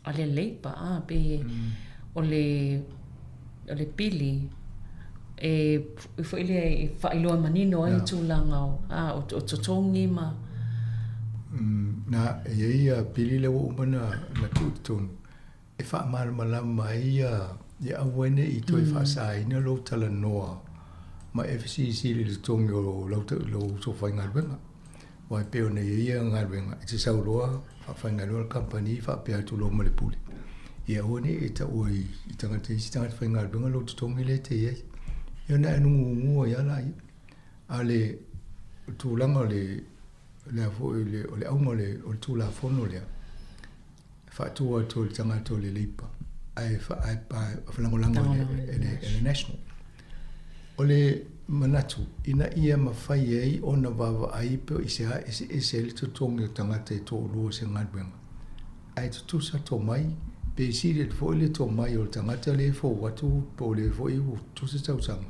a le Labour a pei o le o le pili e foi lea e faailoa manino ai tulaga o a o totogi ma Na e i ai ia pili lea ua uma ona tuu i totonu e faamalamalama ai ia ia aua ne i toe faasaina lou talanoa ma e fesilisili i le totogi o lau lou uso faigaluega. Aua e pei ona i ai ia galuega, e te sau loa faafaigaluega le kamupani faapea atu loa ma le pule, ia aua ne i e taua i tagata isi tagata faigaluega lou totogi lea e te i ai. Ia ona e nugunugu ai lava laia. A o le tulaga o le lea foi o le auga o le Tulafono lea, e faatu atu e le tagata o le Leipa ae lagolago e le National. O le manatu ina ia mafai ai ona vaavaai pe o i se a eseese ai le totogi o tagata e toalua o se galuega, ae tutusa tomai pe sili atu foi le tomai o le tagata lea e fou atu po o lea foi ua tutusa tausaga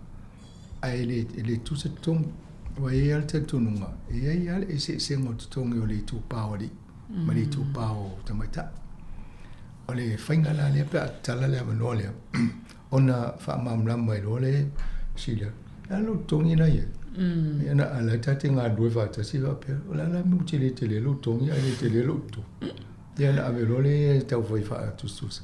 ae e le tutusa totogi. Aua e i ai lava le talitonuga, e i ai lava le eseesega o totogi o le itupa o alii ma le itupa o tamaitai. O le faiga la lea pe a tatala le avanoa lea, ona faamalamalama ai loa lea sili atu, o le a lou totogi la e i ai? Ia na, a o la e ta te galulue faatasi faapea, o le a la le mea ua tele tele ai lou totogi ae le tele lou totogi? Ia ona ave loa lea e taufai faatusatusa.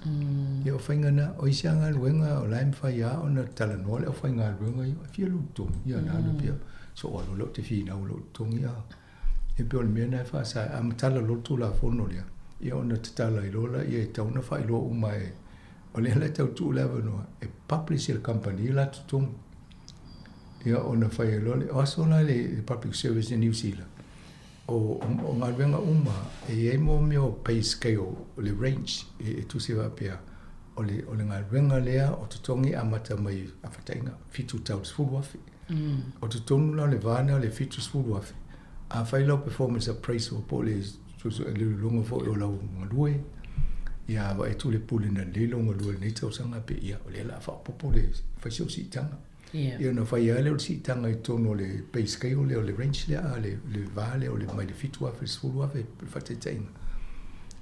Ia o faiga na, o isi lava galuega o la e mafai lava ona talanoa le aufaigaluega ia, e fia lou totogi? Ia ona alu pea, soo alu loa ou te finau i lou totogi a. E pei o le mea lena e faasa ai. A matala loa le Tulafono lea, ia ona tatala ai loa lea, e tatau ona faailoa uma e, o lea la e tau tuu le avanoa e publish e le kamupani la totogi. Ia ona fai ai loa lea, o aso la le Public Service i Niu Sila, o, o galuega uma e i ai mo mea o pay scale, o le range e tusi faapea, o le, o le galuega lea o totogi e amata mai faataitaiga 7 tau i le 10,000. O totonu la o le va lea o le 70,000, a fai lau performance appraisal po o le iloiloga foi o lau galue, ia vaai atu le pule na lelei lou galue i lenei tausaga pe ia o lea o le a faaopoopo le fai si au siitaga. Ia ona fai lava lea o le siitaga i totonu o le pay scale lea o le range lea a le va lea o le mai le 7,000 i le 10,000 le faataitaiga.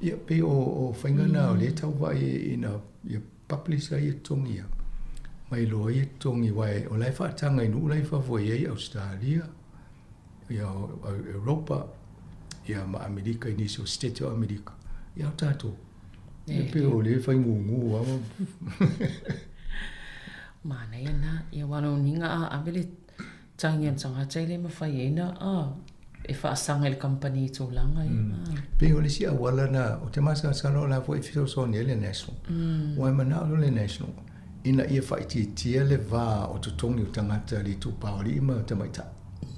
Ia pei o faiga na o lea e tau vaai ina ia Publish ai e totogi ia, ma iloa ai e totogi aua o la e faataga i nuu la i fafo e i ai Ausetalia, ia Europa, ia ma Amerika i nisi o Setete o Amerika. Ia o tatou, e pei o lea e fai gugu lava. Manaia na, ia aua o lona uiga a ave le. tagi a le tagata e le mafai ai na e faasaga i le kamupani i tulaga ia. Pei o le isi auala na, ou te masalosalo o la foi e fesoasoani ai le National. Aua e manao loa le National ina ia faaitiitia le va o totogi o tagata i le itupa o alii ma tamaitai.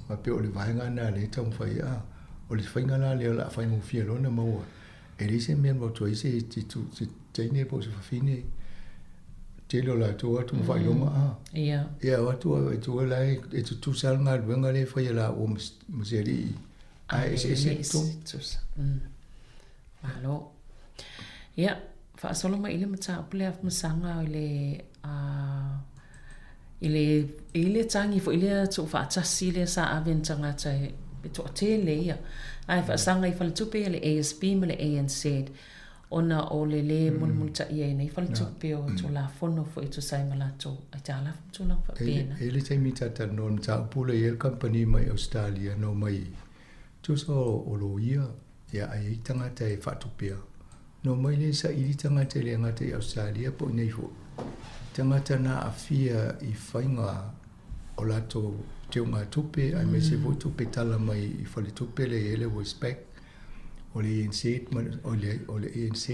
Aua pei o le vaega lena lea e taumafai ai. O le faiga la lea o le a faigofie loa ona maua. E leai se mea e maua ai se teine po o se fafine tele o latou atu ma faailoga a. Ia. Ia o atu e tua la e tutusa le galuega lea e fai e laua ma se alii ae eseese totonu. Tutusa. Malo. Ia, faasolo mai i le mataupu lea Masaga i le i le i le tagi foi lea tuufaatasi lea sa ave ni tagata e toatele ia ae faasaga i faletupe ia le ASB ma le ANZ ona o le lē mulimulitaia e nei faletupe o Tulafono foi e tusa ai ma latou aitalafu ma tulaga faapena. E i ai le taimi ta talanoa i le mataupu lea e i ai le kamupani mai Ausetalia na omai tusa o loia ia ae i ai tagata e faatupea. Na omai lea e saili tagata e le gata i Ausetalia po o i inei foi, tagata na aafia i faiga o latou teugatupe aemaise foi tupe tala mai i faletupe lea e i ai le Westpac, o le ANZ ma le, o le, o le ANZ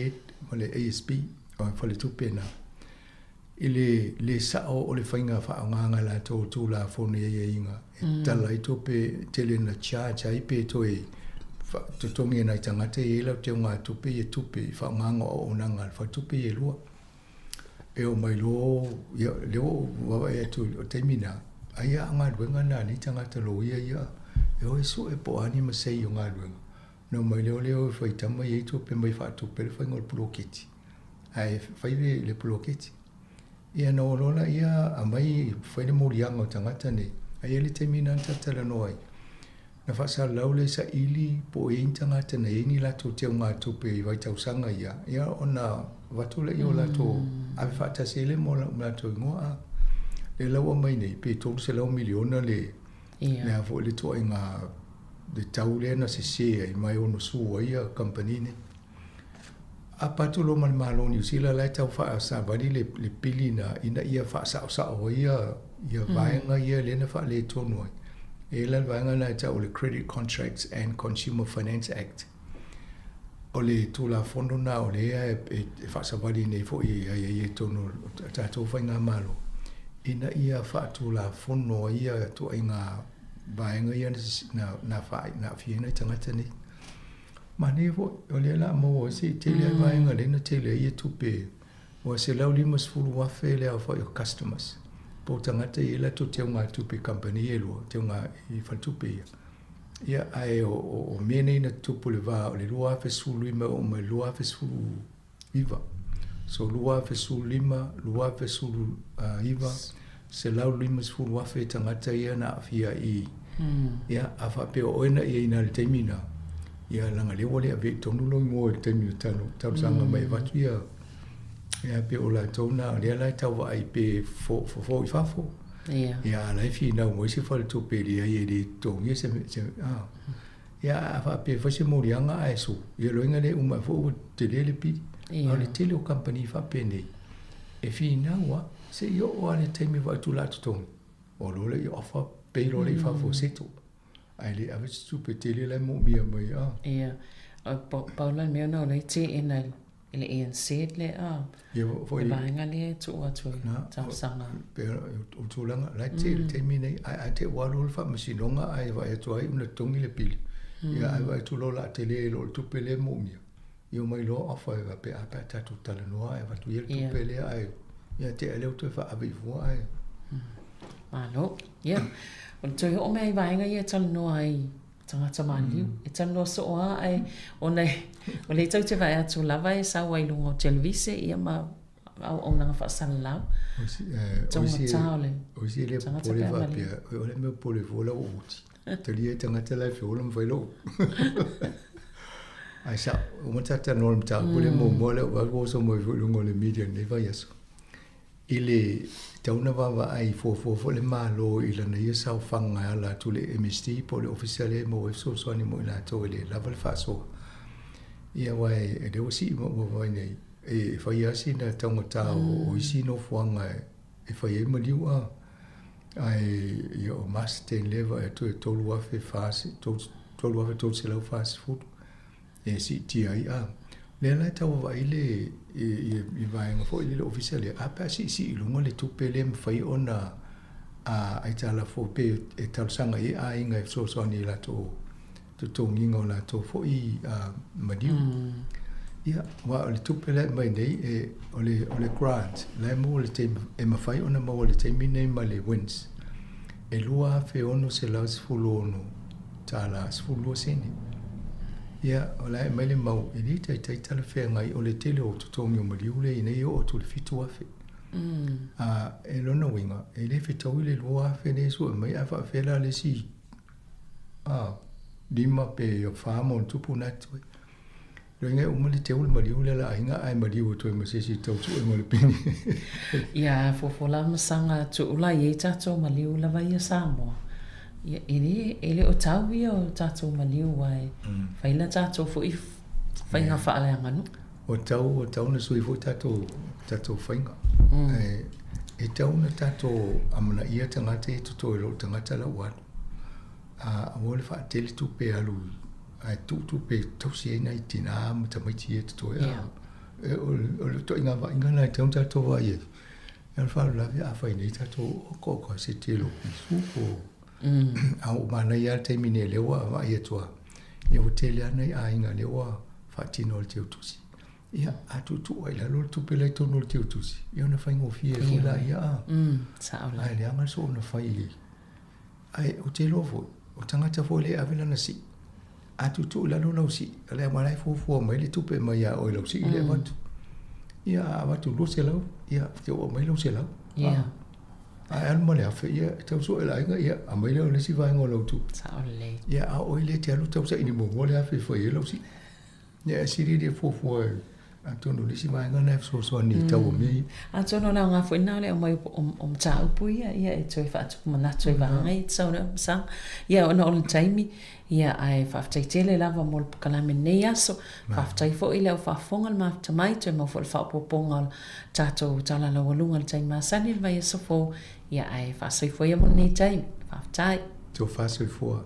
ma le ASB, o faletupe na. I le le sa'o o le faiga faaaogaga e latou o Tulafono i aiaiga e tala ai tupe tele na charge ai pe toe totogi e nai tagata e i ai lau teugatupe ia tupe i faaaogaga o auaunaga a le faletupe ia e lua. E oo mai loa, ia, lea ua ou vaavaai atu i le taimi lena, ai a o galuega na a nei tagata loia ia, e o e sue po o a ni masei o galuega. Ona omai lea o lea o e faitama i ai tupe mai faatupe le faiga o le poloketi. Ae fai le, le poloketi. Ia na oo loa laia aumai fai le moliaga o tagata nei. Ae i ai le taimi na na talatalanoa ai. Na faasalalau le saili po o i ai ni tagata na i ai ni latou teugatupe i vaitausaga ia, ia ona avatu laia o latou ave faatasi ai lea ma o latou igoa. A lea la ua aumai nei, pe 300 miliona le, le a foi le ituaiga le tau lea na sese ai ma e ono sue ai ia kamupani nei. Apa atu loa ma le Malo o Niu Sila la e tau faasavali le, le pili na ina ia faasaosao ai ia, ia vaega ia lea na faaletonu ai. E la le vaega na e tau o le Credit Contracts and Consumer Finance Act. O le Tulafono na o lea e, e, e faasavali nei foi e ai ai i totonu o tatou faigamalo ina ia faatulafono ai ia ituaiga vaega ia na, na, na, na aafia ai nai tagata nei. Manaia foi, o lea o le a maua ai se i tele ai vaega lea na tele ai ia tupe ua $150,000 le aofai o customers po o tagata e i ai latou teugatupe i kamupani ia e lua, teuga i faletupe ia. Ia, ae o, o, o mea nei na tutupu i le va o le 2015 e oo mai i le 2019. So 2015, 2019, 150,000 tagata ia na aafia i ia a faapea o oe na i ai ina i le taimi na ia leaga lea ua le avea i totonu lou igoa i le taimi o talo talosaga mai avatu ia ia pe o latou na lea la e tau vaai pe fofo i fafo ia ia a la e finau mai se faletupe e leai e le totogia se se a ia a faapea e fai se moliaga ae su ia loiga le uma foi ua tele le pili a o le tele o kamupani faapenei e finau a Se i oo lava le taimi e vaai atu la totogi, ua loa lea i offer pay loa lea i fafo settle. Ae le ave se tupe tele la e moomia mai a. Ia, pau la le mea ona o lea e teena e le ANZ lea a. Ia foi le vaega lea e tuu atu e talosaga. Pe o tulaga la e tele le taimi nei ae a te i ua alu le faamasinoga ae vaai atu ai una totogi le pili. Ia ae vaai atu loa o le a tele i lo le tupe lea e moomia. I omai loa offer e faapea, a pe a tatou talanoa ae avatu ia le tupe lea ae ia tea lea ua toe faaave i fua ae. Malo. Ia, o le toe oo mai i vaega ia e talanoa ai tagata maliliu. E talanoa soo lava ae ona o lea tou te vaai atu lava e sau ai i luga o televise ia ma auaunaga faasalalau. Taugata o le O isi e le popole faapea, o le mea popole fua la ua oti. Talia ai tagata la e feola ma fai lou. Ae sao, ua talatalanoa i le mataupu lea muamua lea ua oso mai foi i luga o le media i lenei vaiaso. I le tatau ona vaavaai fuafua foi le Malo i lana ia saofaga e ala atu i le MSD po o le Ofisa lea e maua ai fesoasoani mo i latou e le lava le faasoa. Ia aua e lea ua sii ua vaai nei, e fai lava sina taugata o isi nofoaga e fai ai maliu a. Ae ia o Masten lea e vaai atu e $3,340 e siitia ai a. Lea la e tau vaavaai le i vaega foi lele ofisa lea, a pe a siisii i luga le tupe lea e mafai ona aitalafu pe e talosaga i ai aiga e fesoasoani i latou totogiina o latou foi maliu. Ia, aua o le tupe la e aumai nei, e, o le, o le grant, la e maua i le taimi, e mafai ona maua i le taimi lenei ma le WINZ, e $2,616 12 sene. Ia, o la e aumai le mau, e le taitai talafeagai, o le tele o totogi o maliu lea i nei e oo atu i le $7,000. A, e lona uiga, e le fetaui le $2,000 lea e sue mai, ae faapefea la le isi a, 5 pe 4 ma ona tupu na atu ai. Loiga e uma le teu le maliu le la aiga ae maliu atu ai ma se isi tau sue mo le peni. Ia, fuafua lava ma saga tuula i ai tatou maliu lava ia Samoa. Ia, e le, e le o tau ia o tatou maliu ae fai la tatou foi faiga faaleaganuu. Ua tau, ua tau na sui foi tatou, tatou faiga. E, e tau na tatou amanaia tagata ia totoe i lou tagata la ua alu. A, aua le faatele tupe alu ae tuu tupe e tausi ai nai tinā ma tamaiti ia totoe. A, e, o, o le ituaiga vaaiga lena e tatau ona tatou vaai ai. O le faalavelave a fai nei tatou oka oka se tele o pisu po a ua manaia lava le taimi nei lea ua vaai atu lava, ia ua tele lava nai aiga lea ua faatino e le teutusi. Ia, a tuutuu ai i lalo le tupe la i totonu o le teutusi, ia ona faigofie ai foi laia a. Ae leaga le soona fai i Ae ou te iloa foi, o tagata foi lea e ave lana sii, a tuutuu i lalo lau sii, o le aua la e fuafua mai le tupe mai ia oe i lau sii lea e avatu. Ia, a avatu 200, ia, te oo mai lau 100. Ia. A e alu ma le 1000, ia, e tau sue e le aiga, ia, aumai lea o le isi vaega o lau tupe. Sao lelei. Ia, a o oe lea e te alu tau saili muamua le 1000 e fai ai lau sii. Ia, e sili le fuafua atonu o le isi vaega lena e fesoasoani i tau o mea ia. Atonu o le aoga foi lena o le aumai o mataupu ia, ia e toe faatupu manatu ai vaega ia te sau lea masaga. Ia ona o le taimi, ia ae faafetai tele lava mo le pokalame i lenei aso. Faafetai foi i le au faafofoga le mafuta mai, toe maua foi le faaopoopoga o le tatou tala laualuga i le taimi masani i le vaiaso fou. Ia ae faasoifua ia mo lenei taimi. Faafetai. Tofa soifua.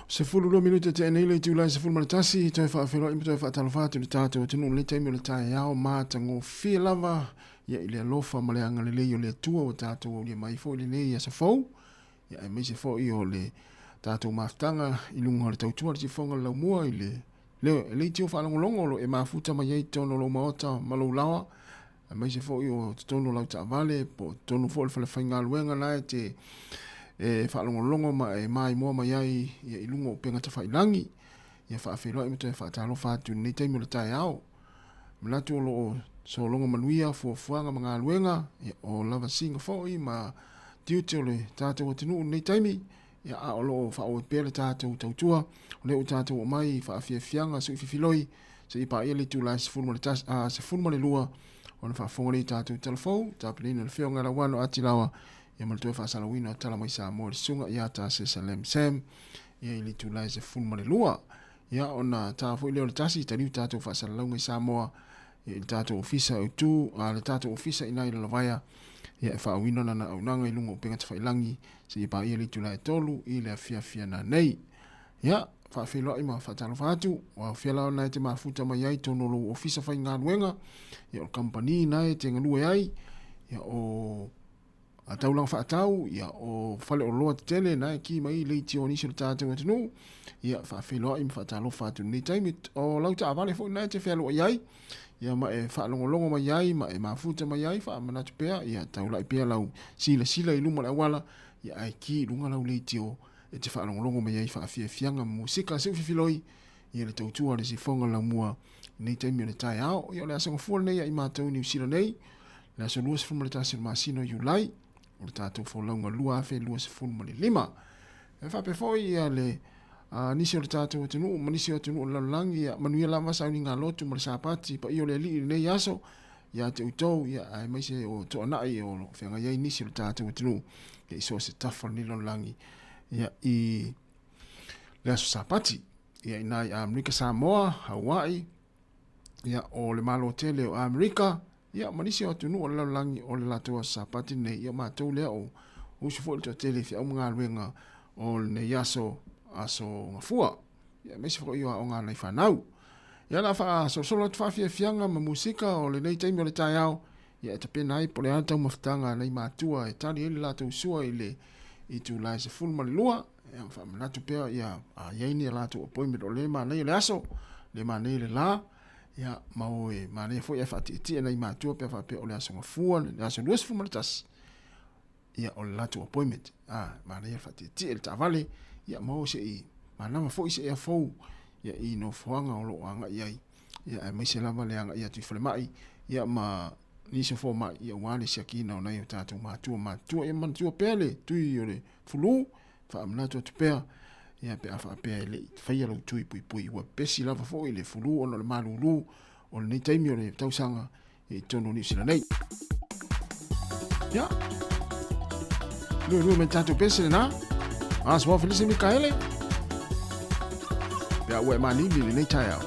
12 minute tea nei le itula e 11, toe faafeiloai ma toe faatalofa atu i le tatou atunuu i lenei taimi o le taeao matagofie lava ia i le alofa ma le agalelei o le Atua ua tatou aulia mai foi lenei aso fou ia aemaise foi o le tatou mafutaga i luga o le tautua le sifoga le laumua i le le leitio faalogologo lo e mafuta mai ai totonu o lou maota ma lou laoa aemaise foi o totonu o lau taavale po o totonu foi o le falefaigaluega na e te e faalogologo ma e maimoa mai ai ia i luga o upega tafailagi. Ia faafeiloai ma toe faatalofa atu i lenei taimi o le taeao. Manatu o lo o sologa manuia fuafuaga ma galuega, ia, o lava siga foi ma tiute o le tatou atunuu i lenei taimi, ia, a o lo o faaauau pea le tatou tautua. O lea ua tatou oo mai i faafiafiaga suififiloi, seia paia le itula e 11, a, 12 ona faafofoga lea i tatou tala fou, tapenaina e le Afioga ia Lauano Atilaoa, ia ma le toe faasalauina o tala mai Samoa i le Susuga ia Tasesa Lam Sam, ia i le itula e 12. Ia ona ta foi lea o le tasi, taliu tatou faasalalauga i Samoa, ia i le tatou ofisa e tu, a le tatou ofisa ina i Lalovaea, ia e faauina lana auaunaga i luga o upega tafailangi, seia paia le itula e 3 i le afiafi ana nei. Ia, faafeiloai ma faatalofa atu, ua aofia la ona e te mafuta mai ai tonu o lou ofisa faigaluega, ia o le kamupani na e te galue ai, ia o a taulaga faatau, ia o faleoloa tetele na e ki mai leitio o nisi o le tatou atunuu, ia faafeiloai ma faatalofa atu i lenei taimi. O lau taavale foi na e te fealuai ai, ia ma e faalogologo mai ai ma e mafuta mai ai, faamanatu pea, ia taulai pea lau silasila i luma o le auala, ia ae ki i luga lau leitio e te faalogologo mai ai faafiafiaga ma musika seufiufiloi, ia le tautua a le sifoga laumua i lenei taimi o le taeao. Ia o le aso gafua lenei ia i matou i Niu Sila nei, le aso 21 o le masina o Iulai, o le tatou folauga 2025. E faapea foi ia le nisi o le tatou atunuu ma nisi o atunuu o le lalolagi, ia manuia lava sauniga lotu ma le Sapati paia o le Alii i lenei aso ia te outou, ia aemaise o toanai o lo o feagai ai nisi o le tatou atunuu ia i so o se tafa o lenei lalolagi ia i le aso Sapati. Ia ina i Amerika Samoa, Hawaii, ia o le Malo tele o Amerika, ia ma nisi o atunuu o le lalolagi o le latou aso Sapati lenei, ia matou lea o usu foi le toatele i feau ma galuega o lenei aso, aso gafua. Ia aemaise foi o aoga a nai fanau. Ia o le a faasolosolo atu faafiafiaga ma musika o lenei taimi o le taeao, ia e tapena ai po o le a le taumafataga a nai matua e tali ai le latou sua i le itula e 12. Ia faamanatu pea ia a i ai ni a latou appointment o lea e manaia le aso, lea e manaia le la, ia ma o e manaia foi ae faatietie nai matua pe a faapea o le aso gafua, le aso 21, ia o le latou appointment. A, manaia le faatietie le taavale, ia ma o se i manava foi se ea fou ia i nofoaga o lo o agai ai, ia aemaise lava le agai atu i falemai, ia ma nisi o fomai, ia aua le siakiina o nai o tatou matua matutua. Ia manatua pea le tui o le fulu, faamanatu atu pea, ia pe a faapea e le i faia lou tui puipui, ua pepesi lava foi le fulu ona o le malulu o lenei taimi o le tausaga i totonu o Niu Sila nei. Ia, lua lua me tatou pese lena. Aso Felise Mikaele. Pe a ua e manini lenei taeao.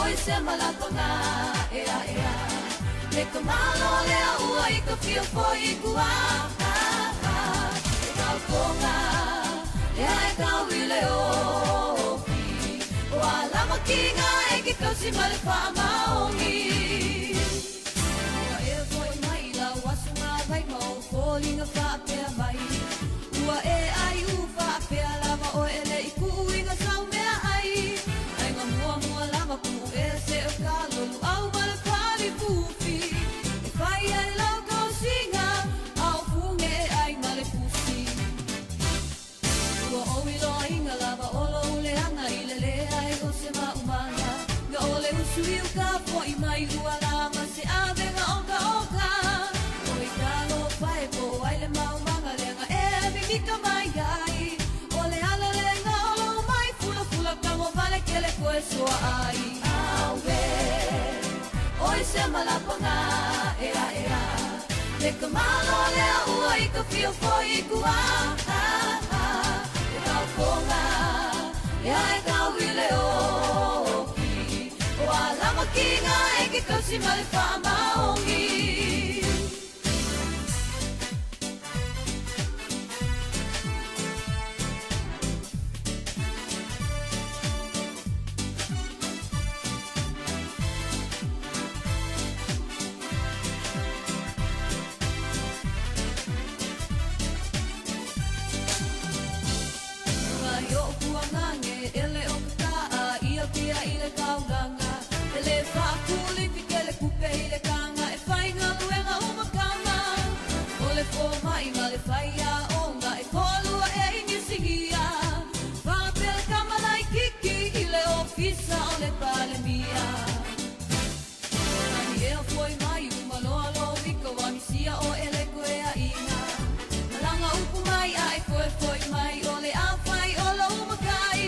Oi se malapanga ea ea Le ka malo lea ua i ka fia foi i kua E kau konga Lea e kau i le oki O alama kinga e ke kausi ma le whaamaongi Ua e foi mai lau aso ngā vai ma o fōlinga whaapea mai Ua e ai u whaapea lava o ele i kuu inga sau mea ai Ai ngā mua mua lava ku e se o ka lolu au ma le pali pufi E whai ai lau kausinga au funge e ai ma le pusi Ua oi loa inga lava o lo uleanga i le lea ai o se maumanga Nga o le usu i uka foi mai ua la ma se avenga oka oka O i ka lo pae po ai le maumanga leanga e mimika mai ai O le ala lenga o lo mai fula fula ka mo vale ke le koe soa ai Awe, oi se malapanga ea ea Le ka malo lea ua i ka fia foi i kua E kau konga, lea e kau i le oki O alama kinga e ke kausi ma le whaamaongi Mai o kuangange ele o ka ia pia i le kaulanga Ele whaakuli ke le kupe i le kanga e whainga luenga o makama O le fō mai ma le whaia onga e kōlua e ingisingia Whakapele kamala i kiki i le ofisa o le palemia Ani ea foi mai umaloa lo wika wa misia o ele koe a inga Malanga upu mai a e koe foi mai o le a whai o lo umakai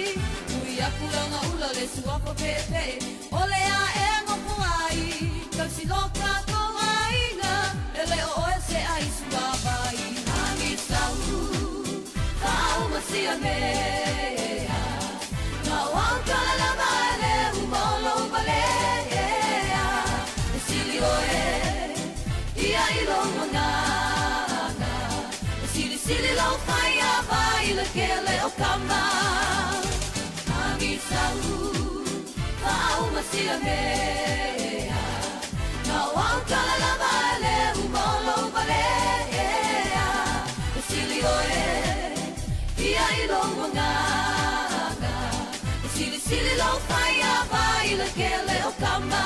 Ui aku langa ula le suafa pe pe o le a e ngopo ai Kausi loka ko ainga ele o oe se ai suapai Angi sau kau masia mea Nga o au kala lava ele umolo umalea E sili oe ia i lo manganga E sili sili lo whaia vai le kele o kama Angi sau kau masia mea Nga o au kala lava ele umolo umalea E sili oe ia i lo manganga E sili sili lo whaia vai le kele o kama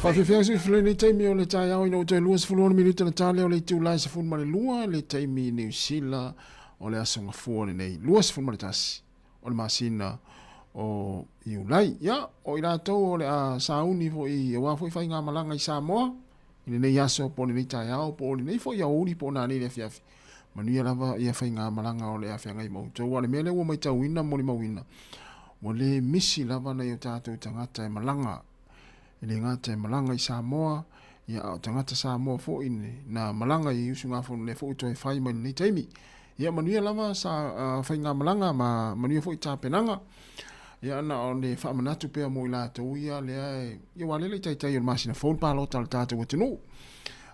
Faafiafiaga sui usufono i lenei taimi o le taeao ina ua toe 26 minute ona ta lea o le itula e 12 i le taimi i Niu Sila o le aso Gafua lenei 21 o le masina o Iulai. Ia, o i latou o le a sauni foi aua foi faigamalaga i Samoa i lenei aso po o lenei taeao po o lenei foi aoauli po o nanei i le afiafi, manuia lava ia faigamalaga o le a feagai ma outou. Aua o le mea lea ua maitauina ma molimauina, ua le misi lava nai o tatou tagata e malaga, e le gata e malaga i Samoa, ia a o tagata Samoa foi na malaga i usugafono lea foi ua toe fai mai i lenei taimi. Ia manuia lava sa faigamalaga ma manuia foi tapenaga. Ia na o le faamanatu pea mo i latou ia lea e, ia aua lea le i taitai o le masina fou le palota a le tatou atunuu.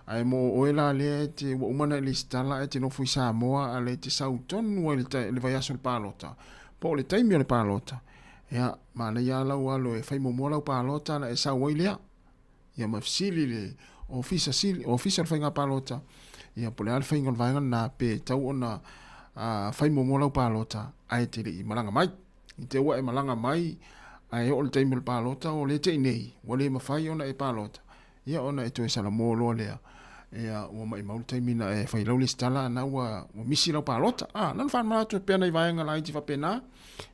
Ae mo oe la lea e te, ua uma ona e lesitala ae te nofo i Samoa a lea e te sau tonu ai i le vaiaso o le palota, po o le taimi o le palota, ia, manaia lava lau alo e fai muamua lau palota ona e sau ai lea. Ia ma fesili i le Ofisa Sili, Ofisa o le Faiga Palota, ia po o le a le faiga o le vaega lena, pe tatau ona fai muamua lau palota ae te le i malaga mai. I te ua e malaga mai ae oo i le taimi o le palota o lea te i nei, ua le mafai ona e palota, ia ona e toe salamo loa lea, ia ua maimau le taimi na e fai lau lesitala a na ua misi lau palota. A, na ona faamanatu atu pea nai vaega laiti faapena,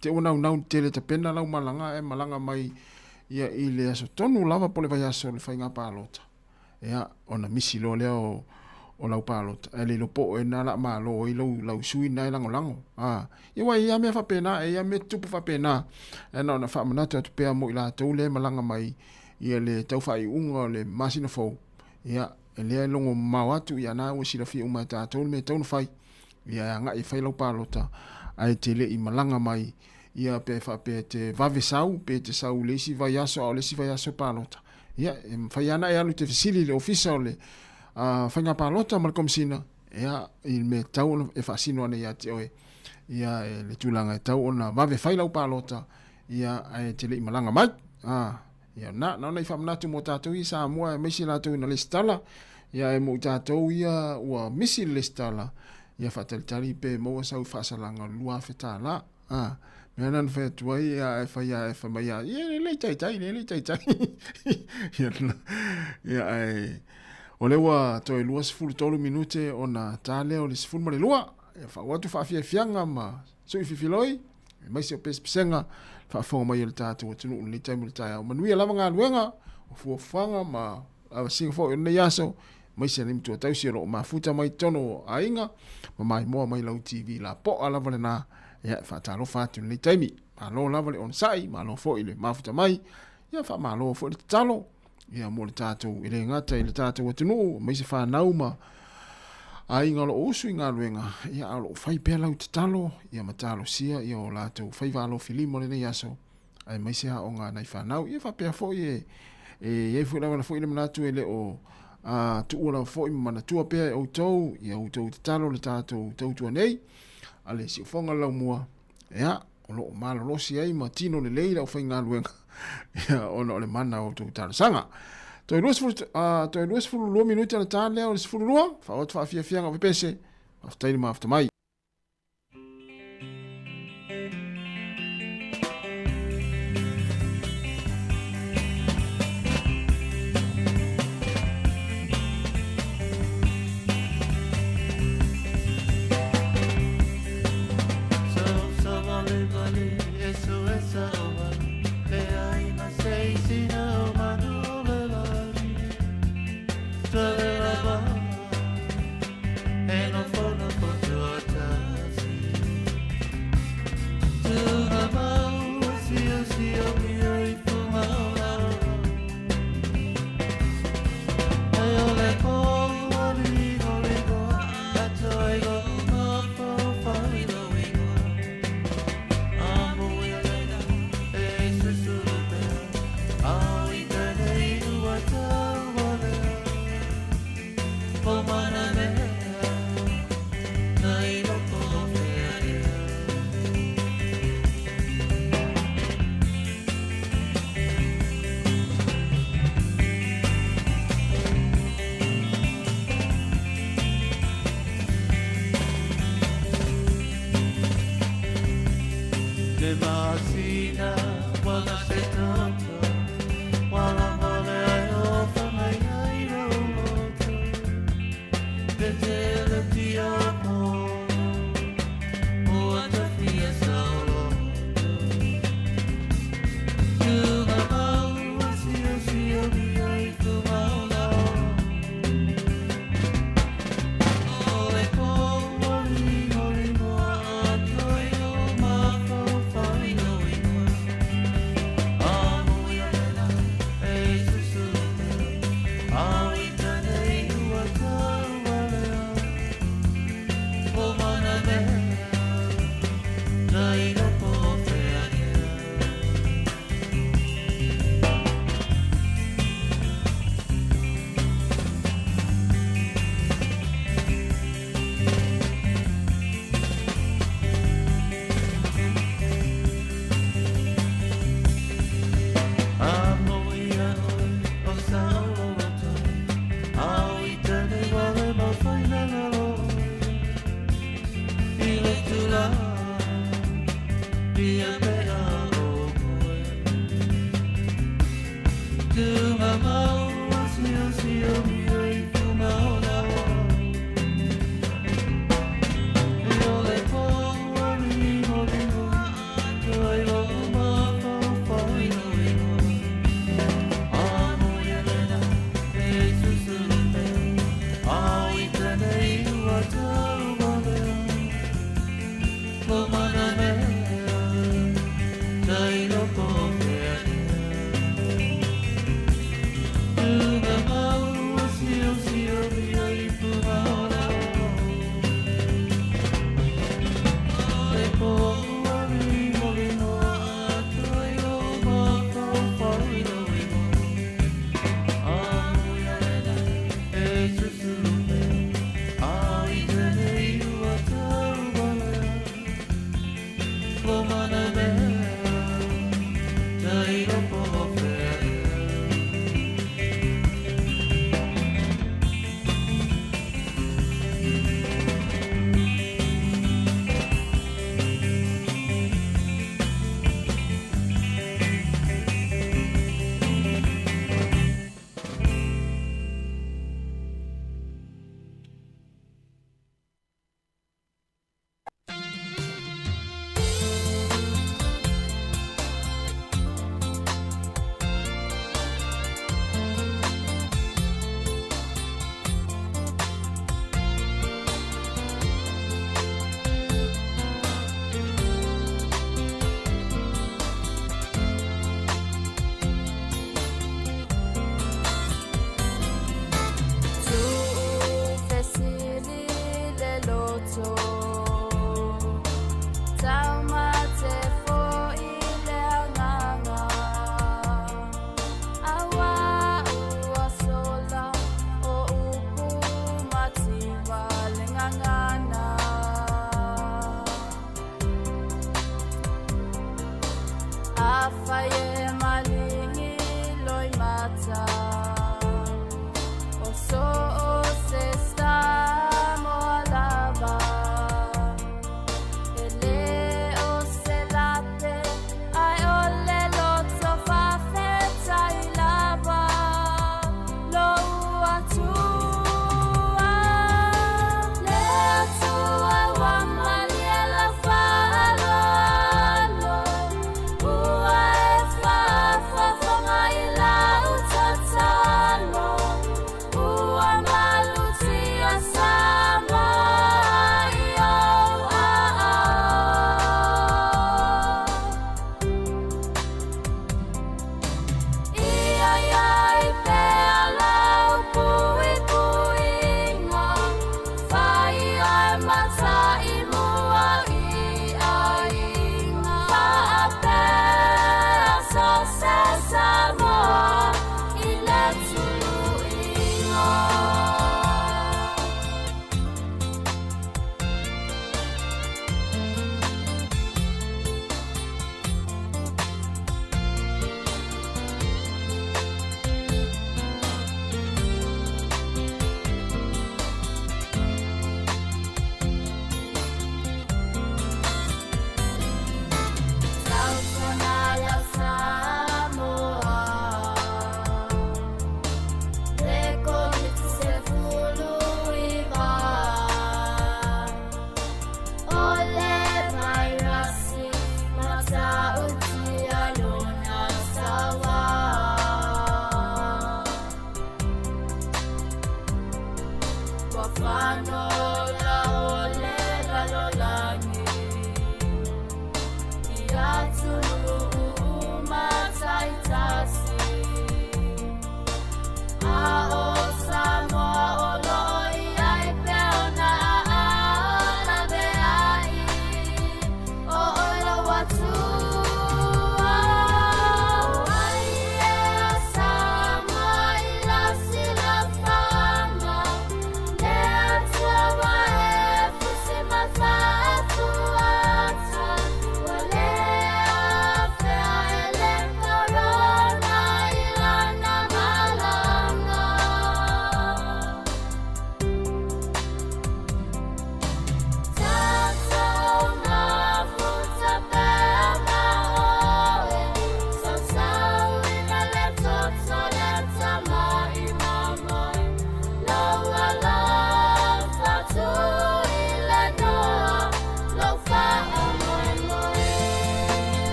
te ua naunau tele tapena lau malaga ae malaga mai ia i le aso tonu lava po o le vaiaso o le faiga palota, ia, ona misi loa lea o, o lau palota, ae le iloa po o oe lena o le a malo ai lau, lau sui lena e lagolago. A, ia aua e i ai lava mea faapena, e i ai lava mea tutupu faapena. Ae na ona faamanatu atu pea mo i latou lea e malaga mai ia le tau faaiuga o le masina fou, ia, lea e logo mamao atu, ia na ua silafia uma e tatou le mea e tatau ona fai. Ia e agai e fai lau palota, ae te le i malaga mai, ia pe faapea e te vave sau, pe te sau i le isi vaiaso a o le isi vaiaso e palota. Ia, e mafai lava ona e alu e te fesili i le ofisa o le faiga palota ma le Komesina, ia, i le mea e tatau ona e faasino ane ia te oe, ia, e le tulaga e tatau ona vave fai lau palota, ia, ae te le i malaga mai. Ia, na, na ona i faamanatu mo tatou ia Samoa, aemaise latou ina lesitala, ia, ae mo i tatou ia ua misi le lesitala, ia faatalitali pe maua sau faasalaga o le $2,000. A, mea na na fai atu ai, ia, ae fai a, e fai mai a, ia, le taitai, le taitai. Ia, ia, ae, o lea ua toe 23 minute ona ta lea o le 12, ia, faauu atu faafiafiaga ma sui fifiloi, aemaise o pesepesega faafofoga mai o le tatou atunuu i lenei taimi o le taeao. Manuia lava galuega, o fuafuaga ma lavasiga foi o lenei aso, aemaise alii matua tausi o lo o mafuta mai totonu o aiga ma maimoa mai lau TV lapoa lava lena. Ia, e faatalofa atu i lenei taimi. Malo lava le onosai, malo foi le mafuta mai, ia faamalo foi le tatalo ia mo le tatou, e le gata i le tatou atunuu, aemaise fanau ma aiga o lo o usu i galuega, ia a o lo o fai pea lau tatalo, ia ma talosia ia o latou faiva alofilima o lenei aso, aemaise aoga a nai fanau. Ia faapea foi e, e i ai foi lava foi le manatu e le o a, tuua lava foi ma manatua pea e outou, ia outou tatalo le tatou tautua nei, a le siufoga laumua, ia, o lo o malolosi ai ma tino lelei le aufaigaluega ia, ona o le mana o outou talosaga. Toe 20, toe 22 minute ona ta lea o le 12, faaoo atu faafiafiaga o pepese, faafetai le mafuta mai.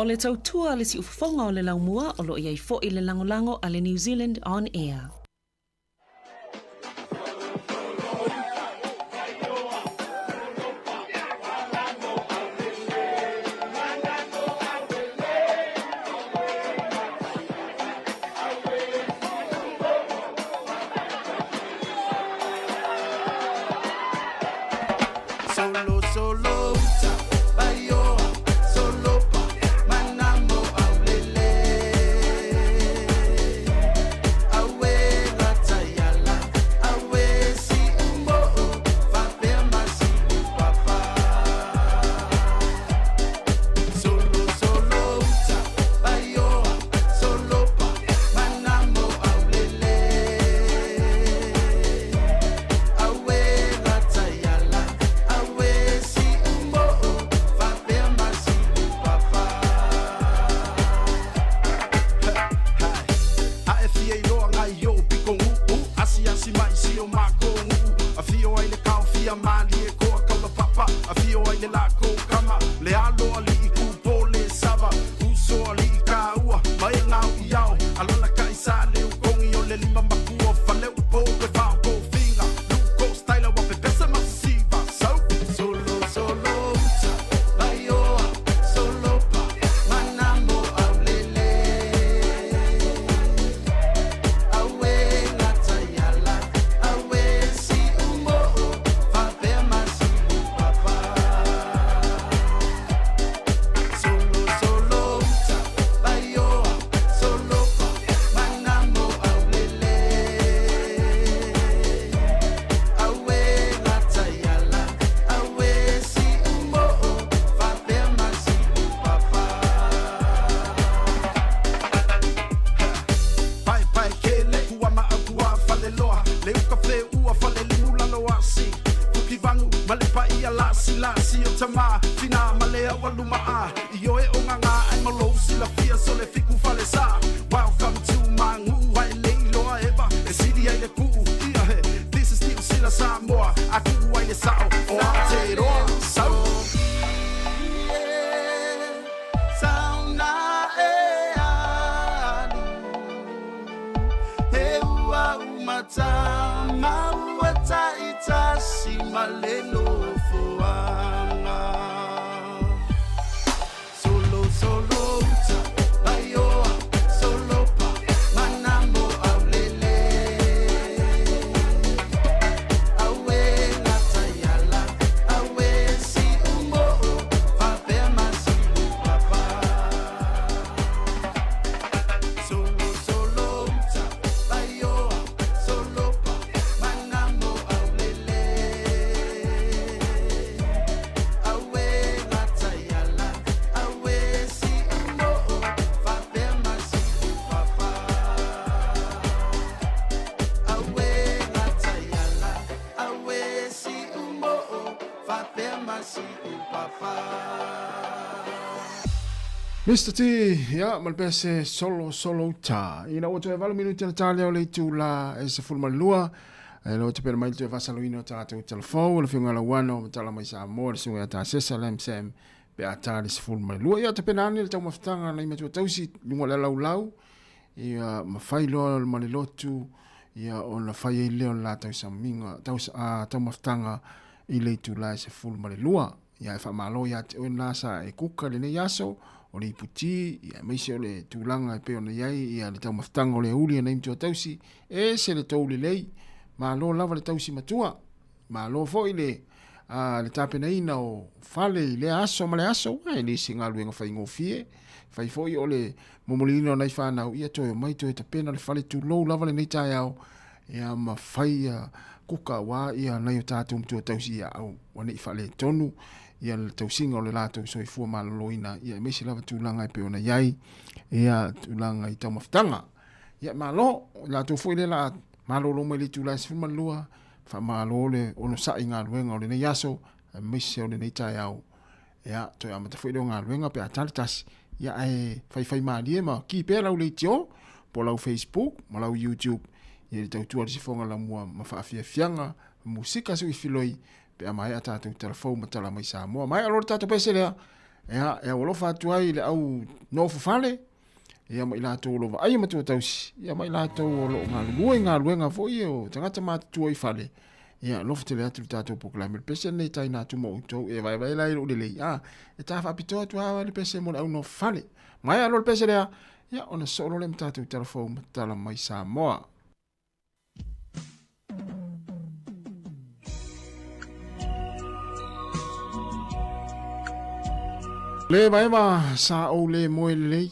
O le tautua a le siufofoga o le laumua o lo o i ai foi le lagolago a le New Zealand On Air. ma tina ma lea ua lumaa I oe o ngā ai ma lou silafia so le fiku fale sa. Welcome to my nguu ai leiloa eva e sili ai le kuu ia he. This is Niu Sila Samoa a kuu ai le sao o Aotearoa sau. Sauna e alu He ua umata maua taitasi ma le nofoaga. Solo solo uta laioa solo pa manamo aulele. Aue lataiala aue si umo'o fapea masi upapa. Solo solo uta laioa solo pa manamo aulele. Aue lataiala aue si umo'o fapea masi upapa. Aue lataiala aue si umo'o fapea masi upapa. Mr. T, ia, ma le pese solo solo uta. Ina ua toe 8 minuti na talia o le itu la e 12. E lo te pera mai le toe faasaloina o tagata o talafou, le afioga Lauano, matala mai Samoa, le susuga ia Tasesa, le MSM, pe a ta le 12. Ia, tapena ane le taumafataga nai matua tausi, luga o le alaulau, ia, ma fai loa ma le lotu, ia, ona fai ai lea o le la tausamiga, taumafataga i le itu la e 12. Ia, e faamalo ia te oe na sa e kuka lenei aso, o le iputi, ia, aemaise o le tulaga e pei ona i ai, ia, le taumafataga o le auli a nai matua tausi, e ese le tou lelei, malo lava le tausi matua, malo foi le, le tapenaina o fale i lea aso ma le aso, ua e le se galuega faigofie, fai foi o le momoliina o nai fanau, ia toe omai toe tapena le fale tulou lava lenei taeao, ia ma fai ia kuka aua ia nai o tatou matua tausi ia au ua nei faaletonu ia le tausiga o le latou soifua maloloina ia aemaise lava tulaga e pei ona i ai ia tulaga i taumafataga. Ia malo, o latou foi lea la malolo mai le itula e 12, faamalo le onosai i galuega o lenei aso aemaise o lenei taeao. Ia toe amata foi lea o galuega pe a tali tasi, ia ae faifai malie ma ki pea lau leitio po lau Facebook ma lau YouTube ia le tautua le sifoga lamua ma faafiafiaga musika sui filoi pe a maea tatou talafou ma tala mai Samoa. Maea loa le tatou pese lea, ia e aualofa atu ai i le au nofo fale, ia ma i latou o lo o vaaia matua tausi, ia ma i latou o lo o galulue i galuega foi o tagata matutua i fale, ia alofa tele atu le tatou polokalame. Le pese lenei taina atu mo outou, e vaevae la i lou lelei, a, e ta faapitoa atu lava le pese mo le au nofo fale. Maea loa le pese lea, ia ona soo loa lea ma tatou talafou ma tala mai Samoa. Le vaeva sa ou le moe lelei.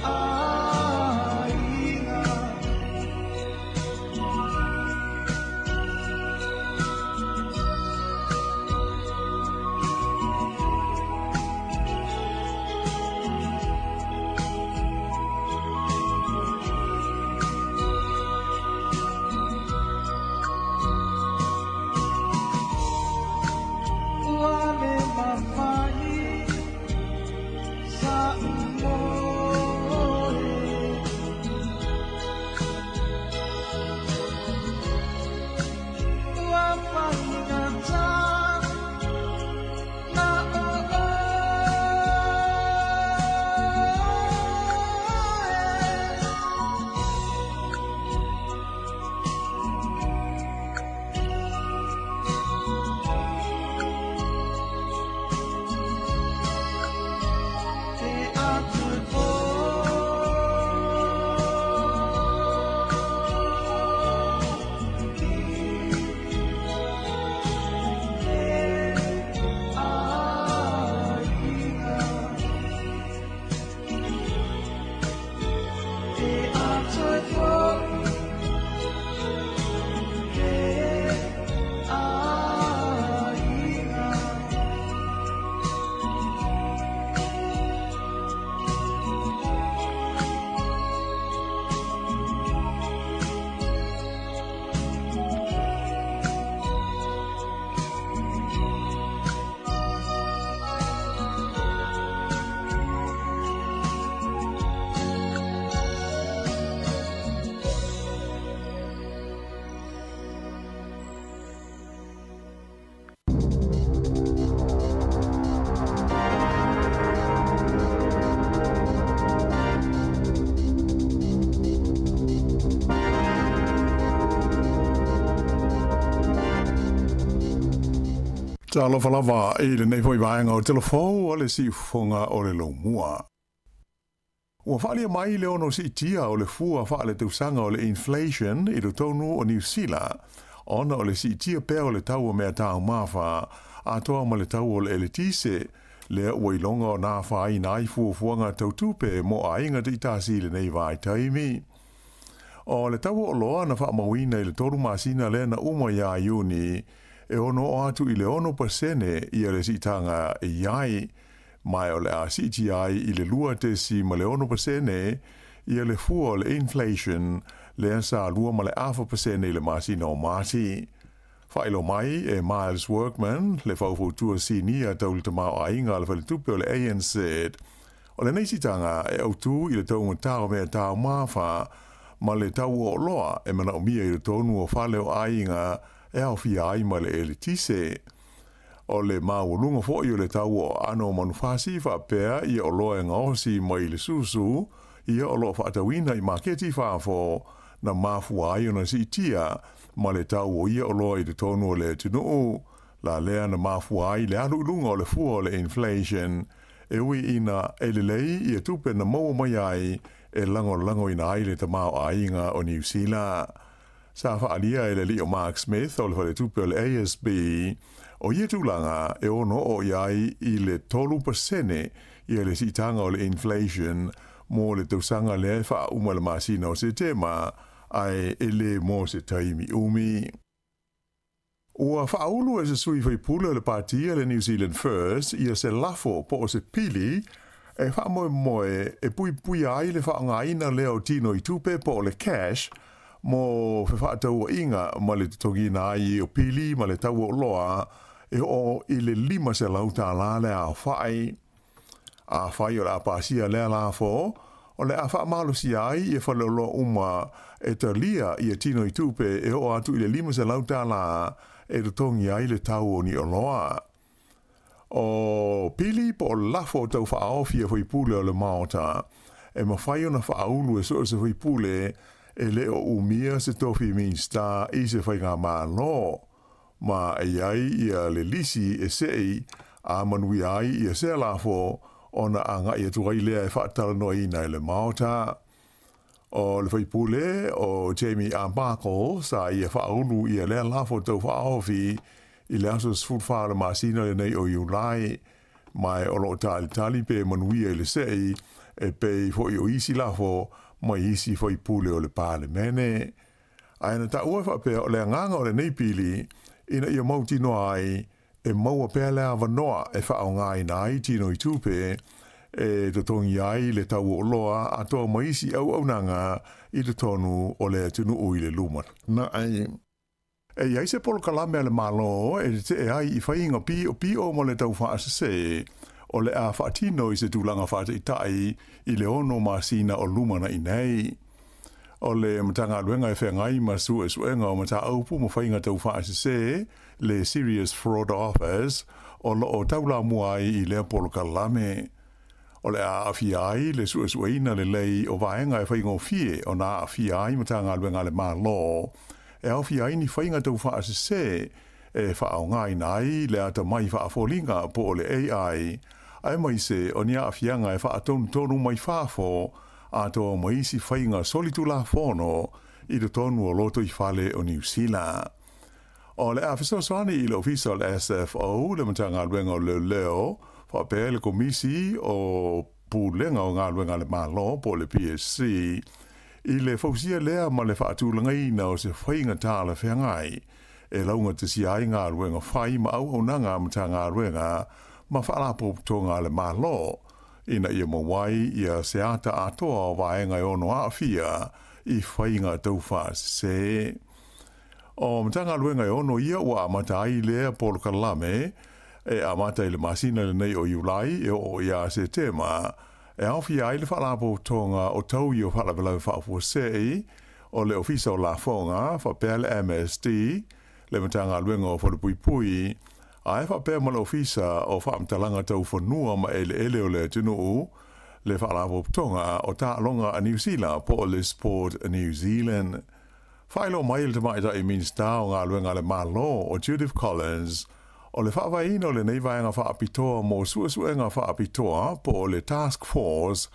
I Talofa lava i lenei foi vaega o Telefou o le Siufofoga o le Laumua. Ua faaalia mai le ono siitia o le fua faaletausaga o le inflation i totonu o Niu Sila ona o le siitia pea o le tau o mea taumafa atoa ma le tau o le eletise, lea ua iloga ona afaina ai fuafuaga tau tupe mo aiga taitasi i lenei vaitaimi. O le tau o oloa na faamauina i le 3 masina lea na uma ia Iuni, e ono oo atu i le 6% ia le siitaga e i ai, ma o le a siitia ai i le 2.6% ia le fua o le inflation lea sa 2.5% i le masina o Mati. Faailoa mai e Miles Workman, le faufautua sinia tau le tamaoaiga a le faletupe o le ANZ, o lenei siitaga e autu i le taugata o mea taumafa ma le tau o oloa e manaomia i totonu o fale o aiga e aofia ai ma le eletise. O le maualuga foi o le tau o aano o manufasi faapea ia oloa e gaosi mai le susu ia o lo o faatauina i maketi i fafo na mafua ai ona siitia ma le tau o ia oloa i totonu o le atunuu la lea na mafua ai le alu i luga o le fua o le inflation e ui ina e lelei ia tupe na maua mai ai e lagolagoina ai le tamaoaiga o Niu Sila. Sa faaalia e le alii o Mark Smith o le faletupe o le ASB, o ia tulaga e ono oo i ai i le 3% ia le siitaga o le inflation mo le tausaga lea e faauma i le masina o Setema, ae e le mo se taimi umi. Ua faaulu e se sui faipule o le pāti a le New Zealand First ia se lafo po o se pili e faamoemoe e puipuia ai le faaaogaina lea o tino i tupe po o le cash mo fefaatauaiga ma le totogiina ai o pili ma le tau o oloa e oo i le $500 le aofai. Afai o le a pasia lea lafo, o le a faamalosia ai ia faleoloa uma e talia ia tino i tupe e oo atu i le $500 e totogi ai le tau o ni oloa. O pili po o lafo tau faaofi a faipule o le Maota, e mafai ona faaulu e so o se faipule e le o umia se tofi Minisita i se faigamalo, ma e i ai ia le lisi e sei a manuia ai ia sea lafo ona agai atu ai lea e faatalanoaina e le Maota. O le faipule o Jamie Arbuckle sa ia faaulu ia lea lafo tau faaofi i le aso 14 o le masina lenei o Iulai, ma o lo o talitali pe manuia i le sei e pei foi o isi lafo mai isi faipule o le Palemene. Ae na taua e faapea o le agaga o lenei pili ina ia mautinoa ai e maua pea le avanoa e faaaogaina ai tino i tupe e totogi ai le tau o oloa atoa ma isi auaunaga i totonu o le atunuu i le lumanai. E i ai se polokalame a le Malo e tetee ai i faiga piopio ma le tau faasese o le a faatino i se tulaga faataitai i le 6 masina o lumanai nei. O le Matagaluega e feagai ma suesuega o mataupu ma faiga tau faasese, le Serious Fraud Office, o lo o taulamua ai i lea polokalame. O le a aafia ai le suesueina lelei o vaega e faigofie ona aafia ai Matagaluega a le Malo, e aofia ai ni faiga tau faasese e faaaogaina ai le atamai faafoliga po o le AI, aemaise o ni aafiaga e faatonutonu mai fafo atoa ma isi faiga solitulafono i totonu o lotoifale o Niu Sila. O le a fesoasoani i le Ofisa o le SFO, le Matagaluega o Leoleo, faapea le Komisi o Pulega o Galuega a le Malo po o le PSC, i le fausia lea ma le faatulagaina o se faiga talafeagai e laugatasia ai galuega fai ma auaunaga a Matagaluega ma Faalapotopotoga a le Malo ina ia maua ai ia se ata atoa o vaega e ono aafia i faiga taufaasese. O Matagaluega e ono ia ua amata ai lea polokalame e amata i le masina lenei o Iulai e oo ia Setema, e aofia ai le Faalapotopotoga o Taui o Faalavelave Faafuasei, o le Ofisa o Lafoga, faapea le MSD, le Matagaluega o Falepuipui, ae faapea ma le Ofisa o Faamatalaga Tau Fanua ma Eleele o le Atunuu, le Faalapotopotoga o Taaloga a Niu Sila po o le Sport New Zealand. Faailoa mai e le Tamaitai Minisita o Galuega a le Malo o Judith Collins, o le faavaeina o lenei vaega faapitoa mo suesuega faapitoa po o le Task Force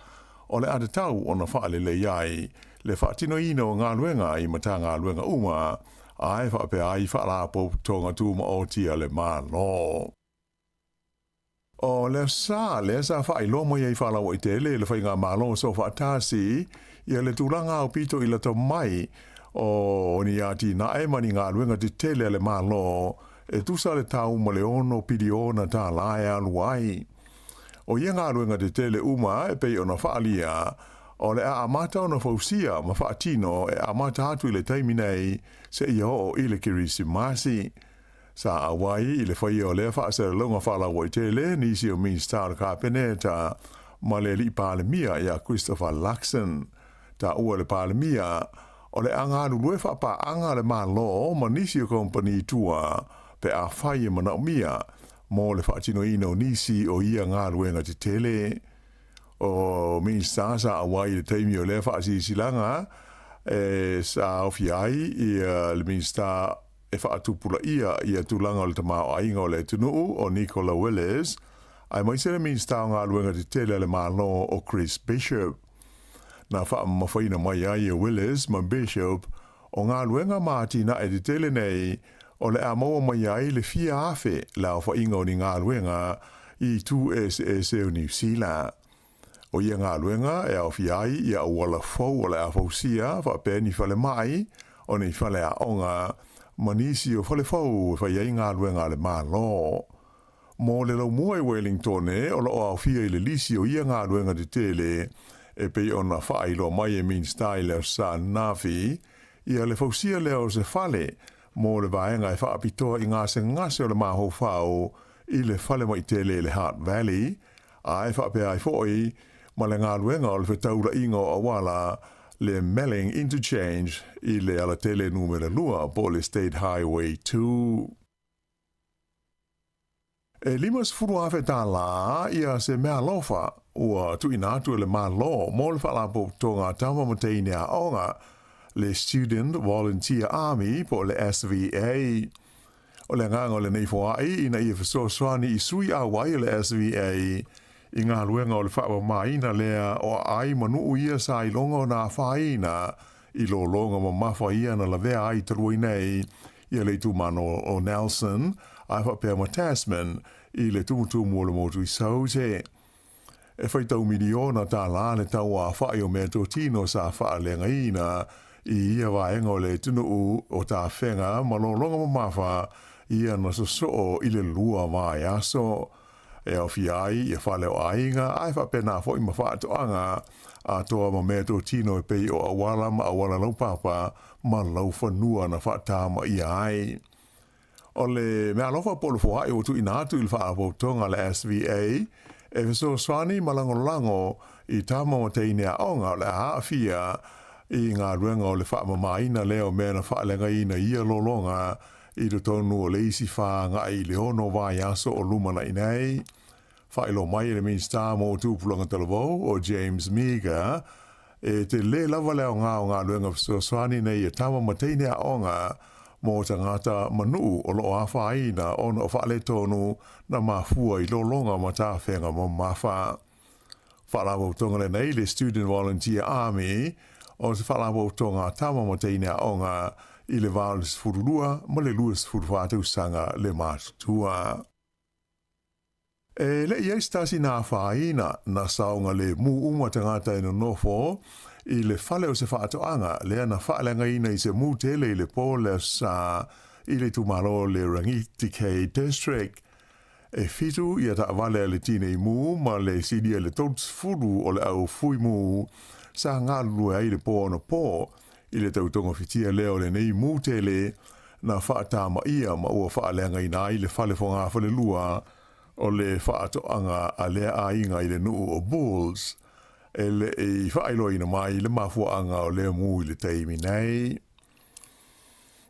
o le a tatau ona faalelei ai le faatinoina o galuega i Matagaluega uma ae faapea ai Faalapotopotoga Tumaoti a le Malo. O le sa lea sa faailoa mai ai faalauaitele i le Faigamalo Soofaatasi ia le tulaga aupito i lata mai o ni atinae ma ni galuega tetele a le Malo e tusa le tau ma le $6 piliona tālā e alu ai. O ia galuega tetele uma e pei ona faaalia, o le a amata ona fausia ma faatino e amata atu i le taimi nei seia oo i le Kerisimasi. Sa auai i le faia o lea faasalalauga faalauaitele nisi o Minisita o le Kapeneta ma le Alii Palemia ia Christopher Luxon. Taua e le Palemia, o le a galulue faapaaga le Malo ma nisi o kamupani i tua pe afai e manaomia mo le faatinoina o nisi o ia galuega tetele. O Minisita sa auai i le taimi o lea faasilasilaga e sa aofia ai le Minisita e faatupulaia ia tulaga o le tamaoaiga o le atunuu o Nicola Willis, aemaise le Minisita o Galuega Tetele a le Malo o Chris Bishop. Na faamamafaina mai ai e Willis ma Bishop o galuega ma atinae tetele nei o le a maua mai ai le fia afe le aofaiga o ni galuega i itu eseese o Niu Sila. O ia galuega e aofia ai ia auala fou o le a fausia faapea ni falemai, o ni faleaoga, ma nisi o fale fou e fai ai galuega a le Malo. Mo le laumua i Wellingtone, o lo o aofia i le lisi o ia galuega tetele e pei ona faailoa mai e Minisita i le Aso Sa ananafi, ia le fausia lea o se fale mo le vaega e faapitoa i gasegase o le mafaufau i le falemai tele i le Hutt Valley, Ae faapea ai foi ma le galuega o le fetaulaiga o auala, le Melling Interchange i le alatele numera lua po o le State Highway 2. E $50,000 ia se meaalofa ua tuuina atu e le Malo mo le Faalapotopotoga a Tama ma Teine Aoga, le Student Volunteer Army po o le SVA. O le agaga o lenei foai ina ia fesoasoani i sui auai o le SVA i galuega o le faamamaina lea o aai ma nuu ia sa iloga ona afaina i lologa mamafa ia na lavea ai talu ai nei ia le itumalo o Nelson ae faapea ma Tasman i le tumutumu o le motu i Saute. E faitau miliona tālā le tau aofai o meatotino sa faaleagaina i ia vaega o le atunuu o tafega ma lologa mamafa ia na sosoo i le lua vaiaso. E aofia ai ia fale o aiga ae faapena foi ma faatoaga atoa ma meatotino e pei o auala ma auala laupapa ma laufanua na faatamaia ai. O le meaalofa po o le foai ua tuuina atu i le Faalapotopotoga a le SVA e fesoasoani ma lagolago i tama ma teine aoga o le a aafia i galuega o le faamamaina lea o mea na faaleagaina i ia lologa i totonu o le isi whāngai i le ono vaiaso o lumanai nei. Faailoa mai e le Minisita mo Tupulaga Talavou o James Meager, e tele lava le aoga o galuega fesoasoani nei e tama ma teine aoga mo tagata ma nuu o lo o afaina ona o faaletonu na mafua i lologa ma tafega mamafa. Faalapotopotoga lenei le Student Volunteer Army o se faalapotopotoga a tama ma teine aoga i le va o le 12 ma le 24 tausaga le matutua. E le i ai se tasi na afaina, na saogalemu uma tagata e nonofo i le fale o se faatoaga lea na faaleagaina i se mu tele i le po le Aso Sa i le itumalo o le Rangitikei District. E fitu ia taavale a le tinei mu ma le silia i le 30 o le au fui mu sa galulue ai i le po anapo i le tautogafitia lea o lenei mu tele na faatamaia ma ua faaleagaina ai le fale fogafalelua o le faatoaga a lea aiga i le nuu o Bulls e le i faailoaina mai le mafuaaga o lea mu i le taimi nei.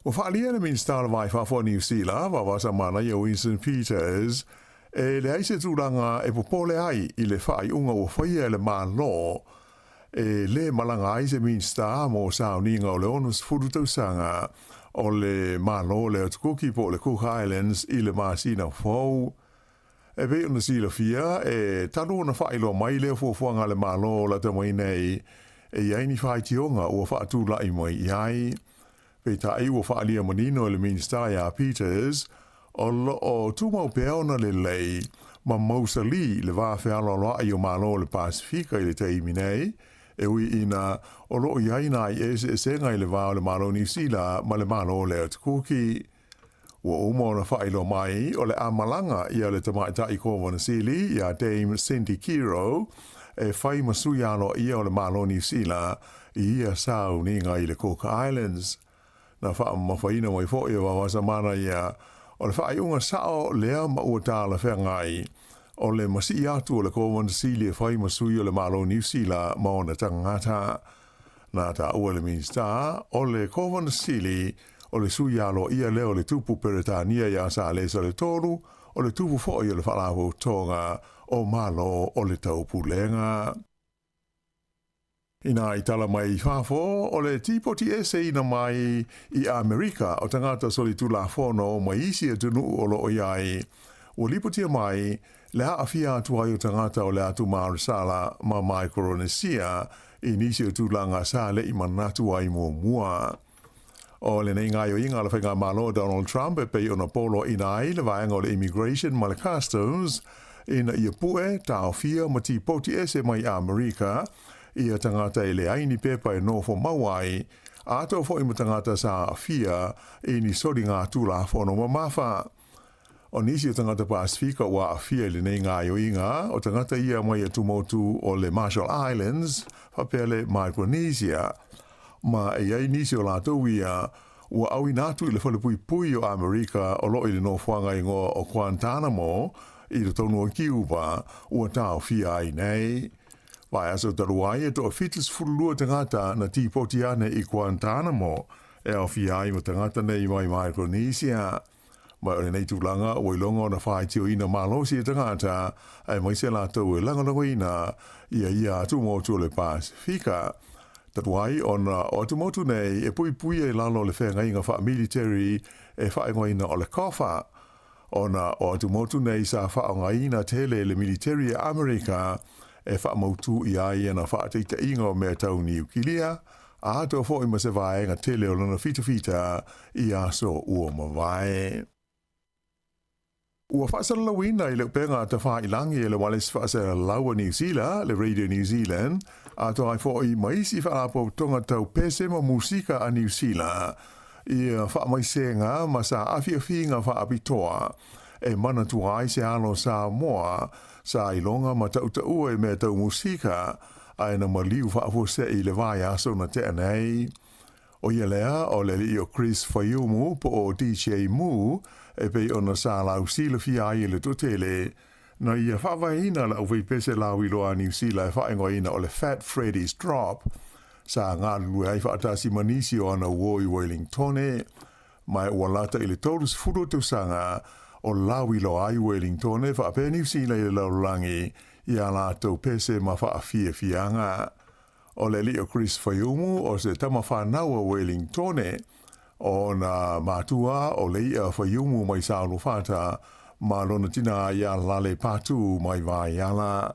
Ua faaalia le Minisita o le Va i Fafo a Niu Sila, Vavasa Manaia Winston Peters, e leai se tulaga e popole ai i le faaiuga ua faia e le Malo e lē malaga ai se Minisita mo sauniga o le 60 tausaga. o le Malo o le Atu Kuki po o le Cook Islands i le masina fou. E pei ona silafia, e talu ona faailoa mai lea fuafuaga a le Malo lata mai nei, e i ai ni faitioga ua faatulai mai i ai. Peitai ua faaalia manino e le Minisita ia Peters, o lo o tumau pea ona lelei ma mausali le va fealoaloai o Malo o le Pasefika i le taimi nei, e ui ina o lo o i ai nai eseesega i le va o le Malo o Niu Sila ma le Malo o le Atu Kuki. Ua uma ona faailoa mai o le a malaga ia le tamaitai Kovana Sili ia Dame Cindy Kiro e fai ma sui aloaia o le Malo Niu Sila i ia sauniga i le Cook Islands. Na faamamafaina mai foi e Vaovasamana ia o le faaiuga sao lea ma ua talafeagai o le masii atu o le Kovana Sili e fai ma sui o le Malo Niu Sila ma ona tagata. Na taua e le Minisita o le Kovana Sili o le sui aloaia lea o le Tupu Peretania iā Salesa le Tolu, o le tupu foi o le Faalapotopotoga o Malo o le Taupulega. Inā i tala mai i fafo, o le tipoti eseina mai i Amerika o tagata solitulafono mai isi atunuu o lo o i ai, ua lipotia mai le aafia atu ai o tagata o le atu Marsala ma Maikoronesia i nisi o tulaga sa le i manatu ai muamua. O lenei gaoioiga a le Faigamalo o Donald Trump e pei ona poloaiina ai le vaega o le Immigration ma le Customs ina ia pue, taofia ma tipoti ese mai Amerika ia tagata e leai ni pepa e nofo mau ai, atoa foi ma tagata sa aafia i ni soligatulafono mamafa. O nisi o tagata Pasefika ua aafia i lenei gaoioiga, o tagata ia mai atumotu o le Marshall Islands faapea le Micronesia. Ma e i ai nisi o latou ia ua auina atu i le falepuipui o Amerika o lo o i le nofoaga igoa o Guantanamo i totonu o Kiupa ua taofia ai nei. Vaiaso talu ai e toa 72 tagata na tipoti ane i Guantanamo e aofia ai ma tagata nei mai Micronesia. Mai o lenei tulaga ua iloga ona faitioina malosi e tagata aemaise latou e lagolagoina ia ia atumotu o le Pasefika. Talu ai ona o atumotu nei e puipuia i lalo o le feagaiga faamiliteri e faaigoaina o le COFA. Ona o atumotu nei sa faaaogaina tele e le militeri a Amerika e faamautū i ai ana faataitaiga o mea tau niukilia, atoa foi ma se vaega tele o lona fitafita i aso ua mavae. Ua faasalalauina i le upega tafailangi e le ualesi faasalalau a Niu Sila, le Radio New Zealand, atoa ai foi ma isi faalapotopotoga tau pese ma musika a Niu Sila, ia faamaisega ma saafiafiga faapitoa e manatua ai se alo Samoa sa iloga ma tautaua i mea tau musika ae na maliu faafuasei i le vaiaso na tea nei. ʻO ia lea, o le aliʻi o Chris Faiumu po o DJ Mu e pei ona sa lausilafia ai e le toatele, na ia faavaeina le aufaipese lauiloa a Niu Sila e faaigoaina o le Fat Freddy's Drop, sa galulue ai faatasi ma nisi o ana uo i Wellingtone, ma ua lata i le 30 o tausaga o lauiloa ai Wellingtone faapea Niu Sila i le lalolagi i a latou pese ma faafiafiaga. O le alii o Chris Faiumu o se tama fanau a Wellingtone, ona matua o Lei'a Faiumu mai Saolofata ma lona tinā iā Lale Patu mai Vaiala.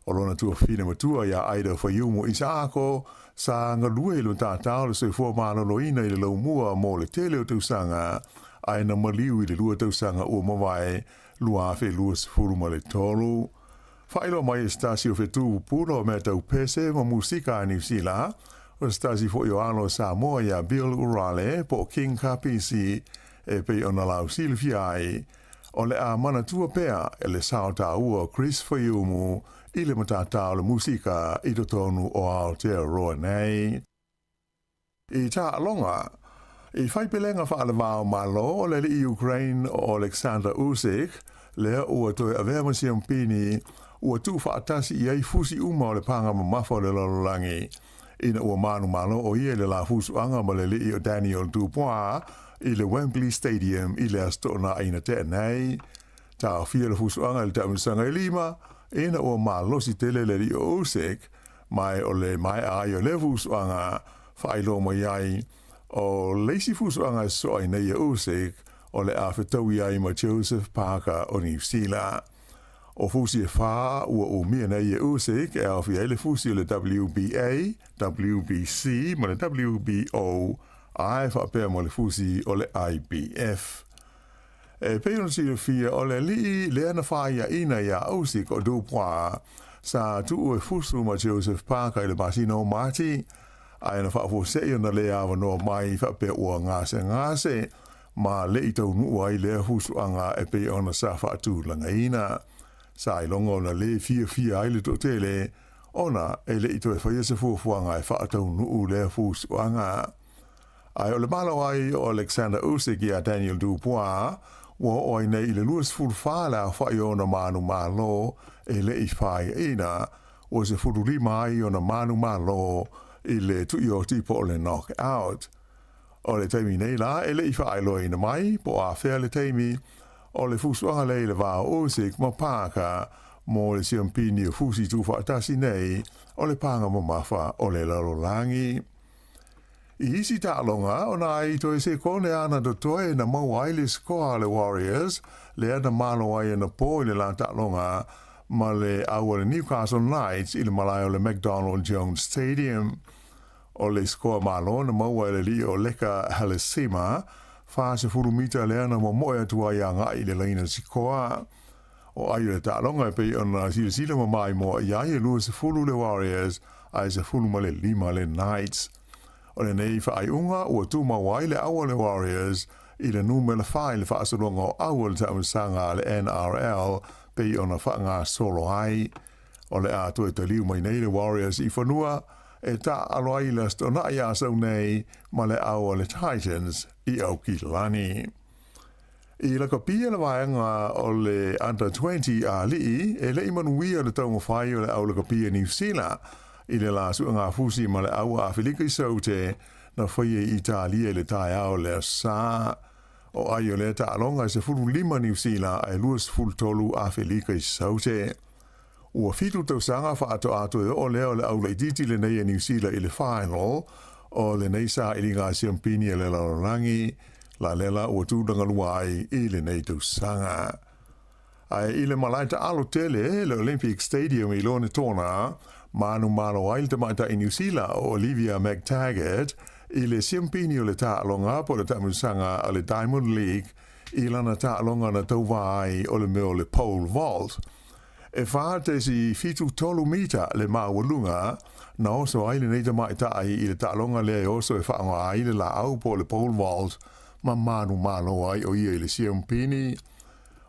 O lona tuafafine matua iā Ida Faiumu Isaako sa galue i le matata o le soifua maloloina i le laumua mo le tele o tausaga ae na maliu i le lua tausaga ua mavae 2023. Faailoa mai e se tasi o fetu pupula o mea tau pese ma musika a Niu Sila, o se tasi foi o alo o Samoa iā Bill Urale po o King Kapisi e pei ona lausilafia ai, o le a manatua pea e le sao taua o Chris Faiumu i le matatā o le musika i totonu o Aotearoa nei. I taaloga, i fai pelega faalevao Malo o le alii Ukraine o Oleksandr Usyk, lea ua toe avea ma siampini, ua tuufaatasi i ai fusi uma o le paga mamafa o le lalolagi. Ina ua manumalo o ia i le la fusuaga ma le alii o Daniel Dubois i le Wembley Stadium i le Aso Toonai na tea nei. Taofia le fusuaga i le taamilosaga e lima, ina ua malosi tele le alii o Usyk, Ma o le maea ai o lea fusuaga, faailoa mai ai, O le isi fusuaga e sosoo ai nei e Usyk, o le a fetaui ai ma Joseph Parker o Niu Sila. O fusi e fā ua umia nei e Usyk e aofia ai le fusi o le WBA, WBC ma le WBO ae faapea ma le fusi o le IBF. E pei ona silafia, o le alii lea na fāiaʻina iā Usyk o Dubois sa tuu e fusu ma Joseph Parker i le masina o Mati, ae na faafuaseʻi ona lē avanoa mai faapea ua gasegase ma le i taunuu ai lea fusuaga e pei ona sa faatulagaina. Sa iloga ona lē fiafia ai le toatele ona e le i toe faia se fuafuaga e faataunuu lea fusuaga. Ae o le malo ai o Alexander Usyk iā Daniel Dubois, ua oo ai nei i le 24 le aofaʻi o ona manumalo e le i fāiaʻina, ua 15 ai ona manumalo i le tuioti po o le knockout. O le taimi nei la e le i faailoaina mai po o afea le taimi o le fusuaga lea i le va o Usyk ma Parker mo le siampini o fusi tuufaatasi nei o le paga mamafa o le lalolagi. I isi taaloga, o nai toe sekone ana totoe na maua ai le sikoa a le Warriors lea na malo ai anapo i le la taaloga ma le au a le Newcastle Knights i le malae o le McDonald Jones Stadium. O le sikoa malo na maua e le alii o Leka Halasima, 40 mita lea na momoe atu ai agai i le laina sikoa. O ai o le taaloga e pei ona silasila ma maimoa i ai e 20 le Warriors ae 15 le Knights. O lenei faaiuga ua tumau ai le au a le Warriors i le numera fa i le faasologa o au o le taamilosaga a le NRL pei ona faagasolo ai. O le a toe taliu mai nei le Warriors i fanua e taaalo ai i le Aso Toonai a sau nei ma le au a le Titans i Aukilani. I lakapia le vaega o le Under 20 a alii, e le i manuia le taumafai o le au lakapia Niu Sila i le la suegafusi ma le au a Afelika i Saute na faia i Italia i le taeao o le Aso Sa. O ai o lea taaloga e 15 Niu Sila ae 23 Afelika i Saute. Ua fitu tausaga faatoa toe oo lea o le au laitiiti lenei a Niu Sila i le final o lenei sailiga a siampini a le lalolagi, la lea la ua tulagalua ai i lenei tausaga. Ae i le malae taalo tele, le Olympic Stadium i Lonetona, manumalo ai le tamaitai Niu Sila o Olivia McTaggart i le siampini o le taaloga po o le taamilosaga a le Diamond League i lana taaloga na tauva ai o le mea o le pole vault. E 4.73 mita le maualuga na oso ai lenei tamaitai i le taaloga lea e oso e faaaoga ai le laau po o le pole vault ma manumalo ai o ia i le siampini.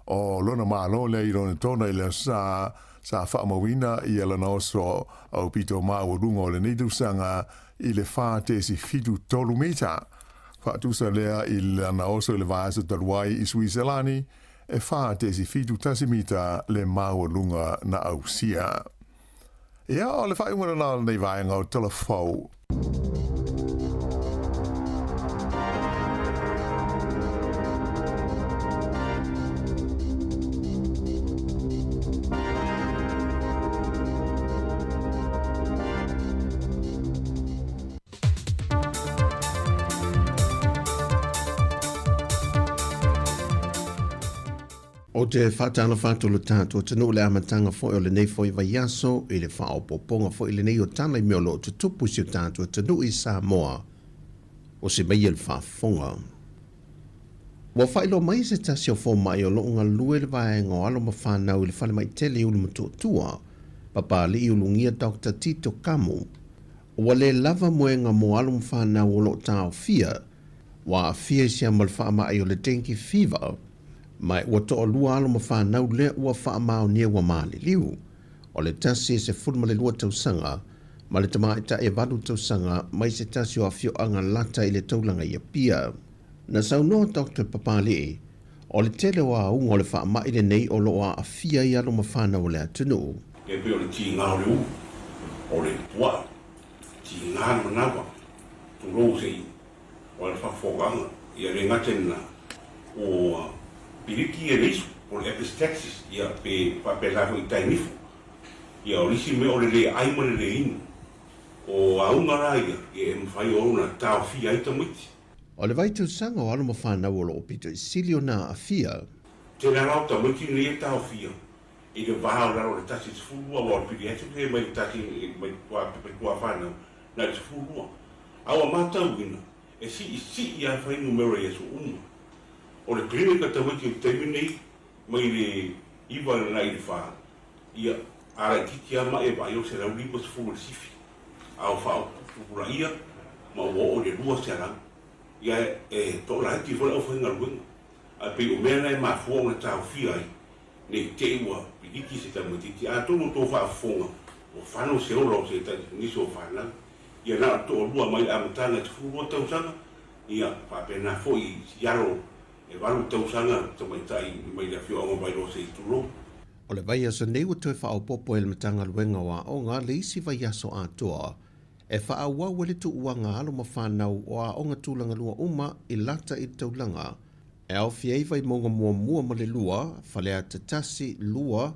O lona malo lea i lona tona i le aso sa, sa faamauina ia lana oso aupito maualuga o lenei tausaga i le 4.73 mita. Faatusa lea i lana oso i le vaiaso talu ai i Suiselani E 4.71 mita le maualuga na ausia. Ia, o le faaiuga lena o lenei vaega o Tala Fou. Ou te faatalofa atu lo tatou atunuu i le amataga foi o lenei foi vaiaso i le faaopoopoga foi lenei o tala i mea o lo o tutupu i si o tatou atunuu i Samoa o se maia le faafofoga. Ua faailoa mai se tasi o fomai o lo o galulue i le vaega o alo ma fanau i le falemai tele i Ulumotootua, Papalii Ulugia Doctor Tito Kamu, Ua le lava moega mo alo ma fanau o lo o taofia, ua aafia i se ama o le faamai o le dengue fever, ma ua toalua alo ma fanau lea ua faamaonia ua maliliu. O le tasi e 12 tausaga ma le tamaitai e valu tausaga mai se tasi o afioaga lata i le taulaga i Apia. Na saunoa Doctor Papali'i, o le tele o auga o le faamai lenei o lo o aafia ai alo ma fanau o le atunuu. E pei o le tiga o le ulu, o le puaa, tiga le manawa, tulou se i o le faafofogaga, ia le gata i lena, ua piliki ia le isu, po o le epistaxis, ia pe faapena foi i tai nifo. Ia o le isi mea o le le ai ma le le inu. O auga la ia, ia e mafai ona taofia ai tamaiti. O le vaitausaga o alo ma fanau o lo o pito i sili ona aafia. Tele lava o tamaiti nei e taofia i le va o lalo o le 1 i le 12 aua o le pediatric e mai le tasi mai mai tuafanau na i le 12. A ua matauina e siisii lava fuainumera i aso uma. O le clinic a tamaiti i le taimi nei mai le 9 agai i le 4, ia, a laitiiti lava ma'i e vaai o le 150 i le sifi, a o faaopupulaia ma ua oo i le 200. Ia, e toalaiti foi le aufaigaluega, ae pei o mea na e mafua ona taofia ai ne i te i ua piliki se tamaitiiti. Atonu o tou faafofoga ua fano se ola o se nisi o fanau. Ia na o le toalua mai le amataga i 12 tausaga, ia faapena foi i sialo e 8 tausaga tamaitai mai le afioaga o Vailoa se i tulou. O le vaiaso nei ua toe faaopoopo e le Matagaluega o Aoga le isi vaiaso atoa e faaauau ai le tuuaga a alo ma fanau o aoga tulagalua uma i lata i le taulaga e aofia ai Vaimauga muamua ma le lua, Faleata 1, 2,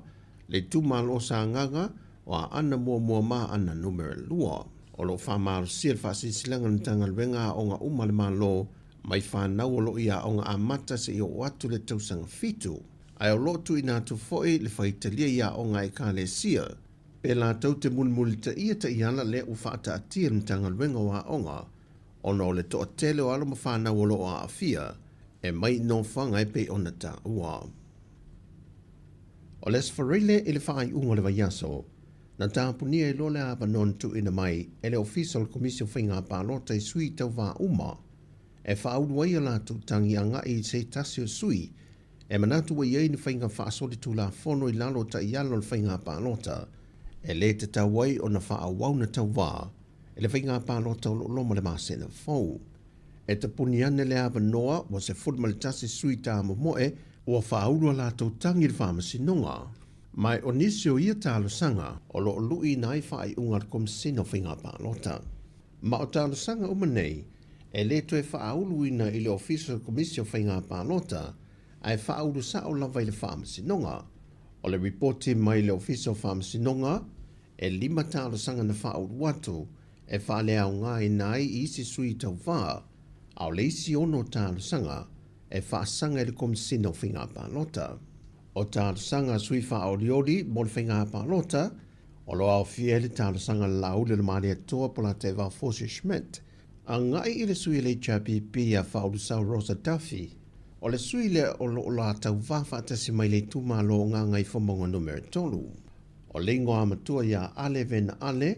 le itumalo o Sagaga, o Aana muamua ma Aana numera 2. O lo o faamalosia le faasilasilaga a le Matagaluega Aoga uma a le Malo mai fanau o lo o i aoga amata seia oo atu le tausaga 7, ae o lo o tuuina atu foi le faitalia i aoga a Ekalesia pe latou te mulimulitaia taiala lea ua faataatia e le Matagaluega o Aoga ona o le toatele o alo ma fanau o lo o aafia e mai i nofoaga e pei ona taua. O le Aso Faraile i le faaiuga o le vaiaso, na tapunia ai loa le avanoa na tuuina mai e le Ofisa o le Komisi o Faiga Palota i sui tauva uma e faaulu ai a latou tagi agai i se tasi o sui e manatu ua i ai ni faiga faasolitulafono i lalo o taiala o le faiga palota e lē tatau ai ona faaauau na tauva i le faiga palota o lo o loma le masina fou. E tapuni ane le avanoa ua 11 sui tāmomoe ua faaulu a latou tagi i le faamasinoga. Ma o nisi o ia talosaga o lo o luiina ai faaiuga a le Komesina o Faiga Palota. Ma o talosaga uma nei e lē toe faauluina i le Ofisa o le Komisi o Faiga Palota ae faaulu sao lava i le Faamasinoga. O le ripoti mai le Ofisa o Faamasinoga, e 5 talosaga na faaulu atu e faaleaogaina ai i isi sui tauva, a o le isi 6 talosaga e faasaga i le Komesina o Faiga Palota. O talosaga a sui faaolioli mo le Faiga Palota o lo o aofia ai le talosaga a le Laauli o le Malietoa Polataivao Fosi Schmidt agai i le sui o le HRPP ia Faaulusau Rosa Duffy. O le sui lea o lo o la tauva faatasi mai le itumalo o Gagaifomauga Numera 3. O le igoa matua ia Ale Vena Ale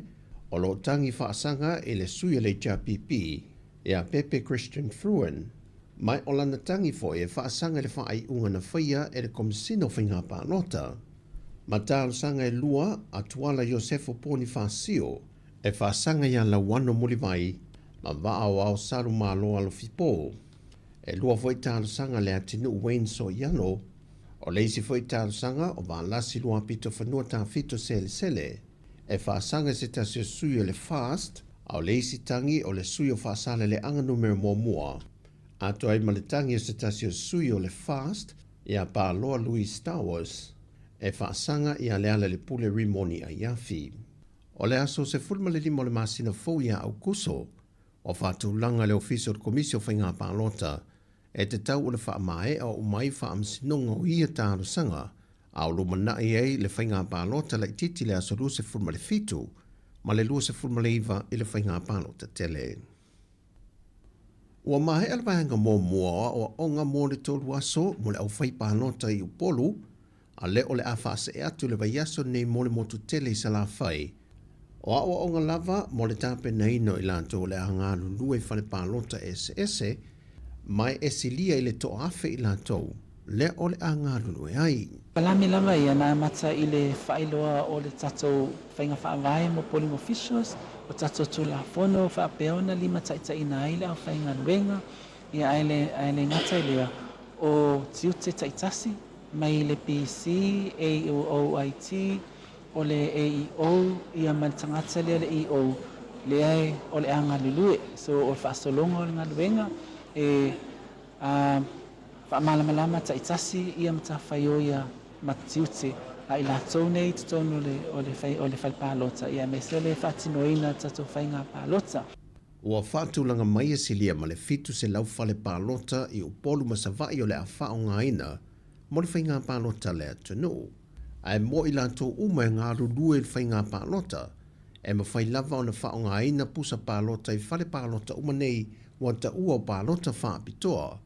o lo o tagi faasaga i le sui o le HRPP ia Pepe Christian Fruin. Ma o lana tagi foi e faasaga i le faaiuga na faia e le Komesina o Faiga Palota. Ma talosaga e 2 a Tuala Iosefo Ponifasio e faasaga iā Lauano Mulivai ma Vaa o Ao Salu Malo Alofipo. E 2 foi talosaga le atinuu Wayne Soialo. O le isi foi talosaga o Valasi Luapito Fanua Tafito Selesele e faasaga i se tasi o sui o le FAST, a o le isi tagi o le sui o Faasaleleaga Numera 1. Atoa ai ma le tagi o se tasi o sui o le FAST iā Paloa Louis Stowers e faasaga iā Lealailepule Rimoni Aiafi. O le aso 15 o le masina fou ia Aukuso, ua faatulaga le Ofisa o le Komisi o Faiga Palota e tatau o le faamaea o uma ai faamasinoga o ia talosaga a o lumanai ai le faiga palota laitiiti le aso 27 ma le 29 i le faiga palota tele. Ua maea le vaega muamua o aoaoga mo le 3 aso mo le aufai palota i Upolu, a lea o le a faasee atu le vaiaso nei mo le motu tele i Salafai. O aoaoga lava mo le tapenaina o i latou o le a galulue i fale palota eseese, ma e silia i le 1000 i latou lea o le a galulue ai. Palame lava ia na amata i le faailoa o le tatou faiga faavae mo polling officials, o tatou tulafono faapea ona limataitaiina ai le aufaigaluega, ia ae le ae le gata i lea o tiute taitasi mai le PC, AOOIT, o le AEO ia ma le tagata lea le EO lea e o le a galulue. So o le faasologa o le galuega e faamalamalama taitasi ia matafaioi ia ma tiute a i latou nei i totonu o le o le fale palota ia aemaise le faatinoina o tatou faiga palota. Ua faatulaga mai e silia ma le 700 fale palota i Upolu ma Savaii o le a faaaogaina mo le faiga palota a le atunuu. Ae mo i latou uma e galulue i le faiga palota, e mafai lava ona faaaogaina pusa palota i fale palota uma nei ua taua o palota faapitoa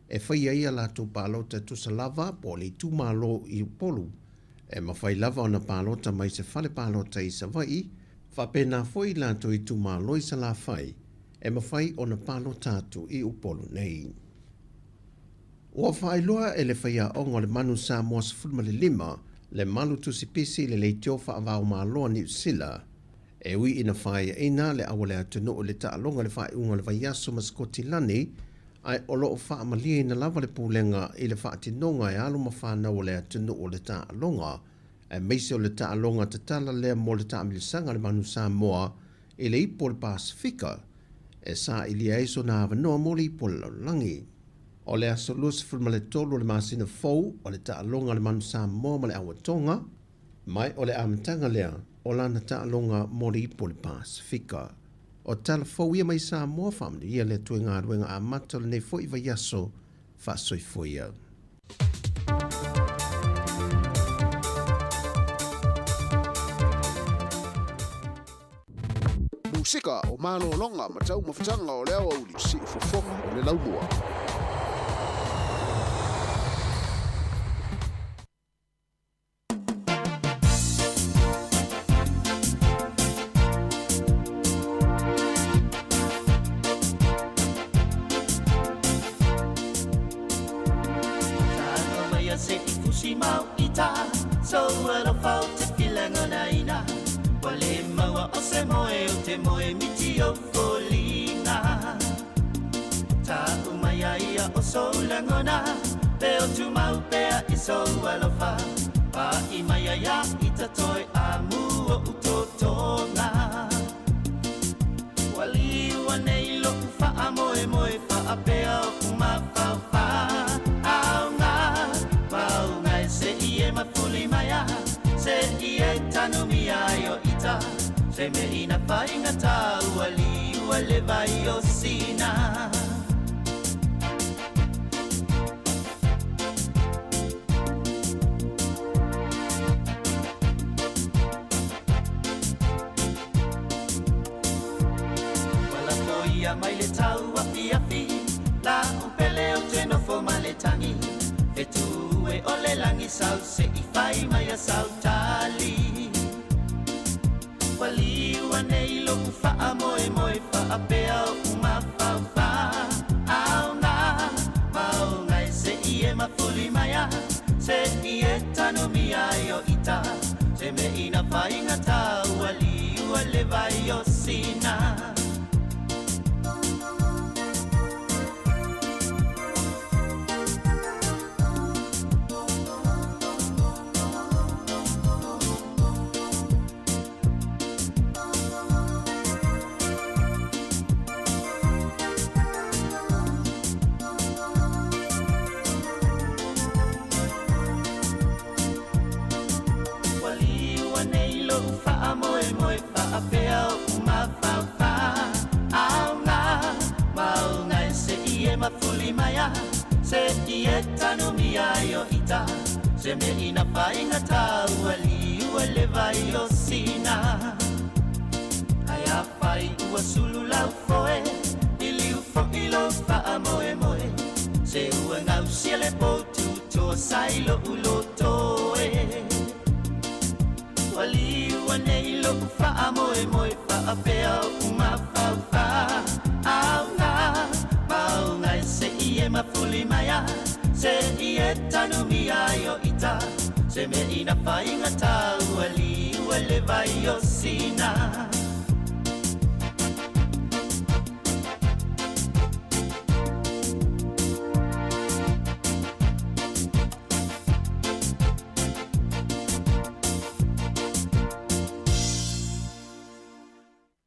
e fai ai a latou palota e tusa lava po o le itumalo i Upolu. E mafai lava ona palota mai se fale palota i Savaii, faapena foi i latou itumalo i Salafai e mafai ona palota atu i Upolu nei. Ua faailoa e le faiaoga o le Manu Samoa 15 le malu tusipisi i le leitio faava-o-Malo a Niu Sila, e ui ina faiaina le aualeatunuu i le taaloga i le faaiuga o le vaiaso ma Sikotilani, ae o lo o faamalieina lava le Pulega i le faatinoga e alo ma fanau o le atunuu o le taaloga, aemaise o le taaloga tatala lea mo le taamilisaga a le Manu Samoa i le Ipu o le Pasefika, e sailia ai sona avanoa mo le Ipu o le Lalolagi. O le aso 23 o le masina fou o le taaloga a le Manu Samoa ma le Aua Tonga, ma o le amataga lea o lana taaloga mo le Ipu o le Pasefika. O tala fou ia mai Samoa, faamanuia le Atua i galuega amata o lenei foi vaiaso faasoifua ia. Musika o malologa ma taumafataga o le aoauli, siufofoga o le laumua.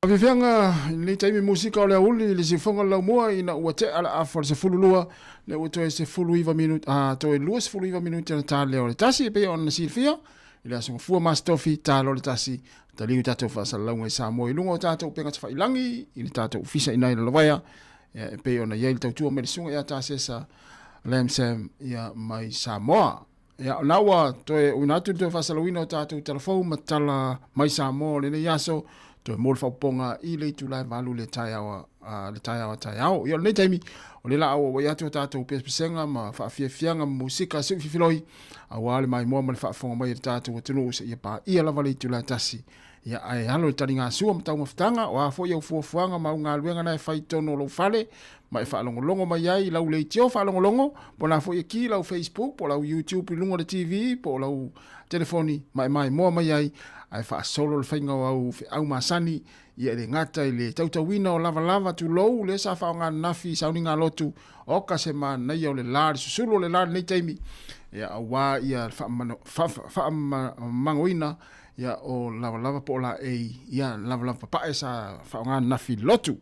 Afiafiaga i lenei taimi musika o le aoauli i le siufofoga o le laumua ina ua tea le afa o le 12 lea ua toe 19 minute a toe 29 minute ona ta lea o le tasi e pei ona silafia i le aso Gafua Masitofi ta loa le tasi. Taliu tatou faasalalauga i Samoa i luga o tatou upega tafailangi i le tatou ofisa i ina i Lalovaea, ia, e pei ona i ai le tautua mai le susuga ia Tasesa Lamsam ia, mai Samoa. Ia, o na ua toe uina atu le toe faasalalauina o tatou talafou ma tala mai Samoa o lenei aso, toe mo le faaopoopoga i le itula e 8 le taeao le taeao a taeao. Ia, o lenei taimi, o le la auauai atu o tatou pesepesega ma faafiafiaga ma musika siufifiloi, aua le maimoa ma le faafofoga mai a le tatou atunuu seia paia lava le itula e 1. Ia, ae alo i le taligasua ma taumafataga, o a foi au fuafuaga ma au galuega na e fai i totonu o lou fale, ma e faalogologo mai ai i lau leitio faalogologo, po o le a foi e ki lau Facebook, po o lau YouTube i luga o le TV, po o lau telefoni, ma e maimoa mai ai, ae faasolo le faiga o au feau masani, ia e le gata i le tautauina o lavalava, tulou, lea sa faaaoga ananafi i sauniga lotu, oka se manaia o le la, le susulu o le la i lenei taimi, ia aua ia le faamagoina ia o lavalava po o laei, ia lavalava papae sa faaaoga ananafi i le lotu.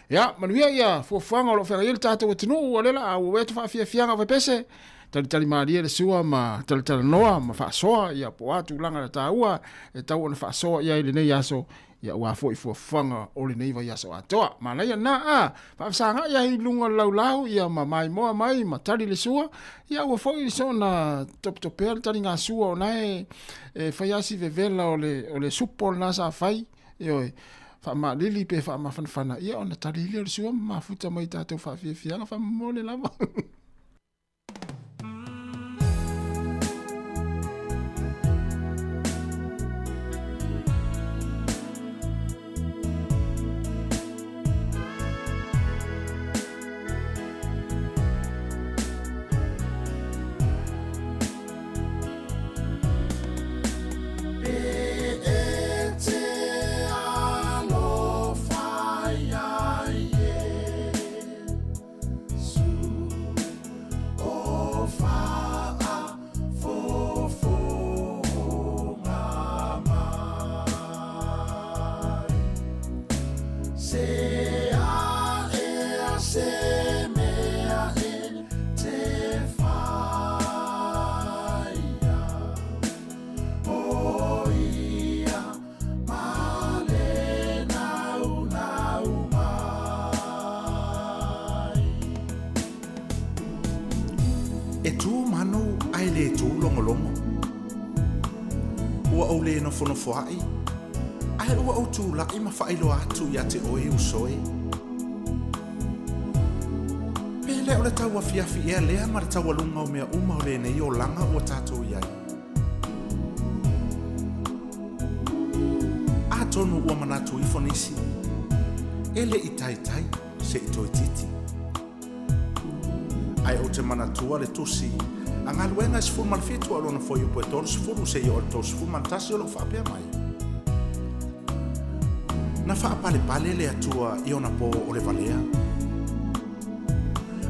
Ia, manuia ia fuafuaga o lo o feagai ai le tatou atunuu, o lea la a ua atu faafiafiaga o pepese, talitali malie le sua ma talatalanoa ma faasoa ia po o a tulaga taua e tau ona faasoa i ai i lenei aso, ia aua foi fuafuaga o lenei vaiaso atoa. Manaia lena, a faafesagai ai i luga o le laulau ia ma maimoa mai ma tali le sua, ia aua foi soona topetopea le taligasua o na e, e fai lava si vevela o le, o le supo lena sa fai, ioe, faamaalili pe faamafanafana, ia ona tali lea o le sua ma mafuta mai i tatou faafiafiaga faamomole lava. E tū manu ae le tū logologo. Ua ou le nofonofoaʻi, ae ua ou tulaʻi ma faailoa atu iā te oe uso e. Pe le o le tauafiafi ea lea ma le taualuga o mea uma o lenei olaga ua tatou i ai? Atonu ua manatu ifo nisi, e le i taitai se i toeitiiti. Ae ou te manatua le tusi a Galuega e 17 a lona fuaiupu e 30 seia oo i le 31 o lo o faapea mai, Na faapalepale le Atua i ona po o le valea,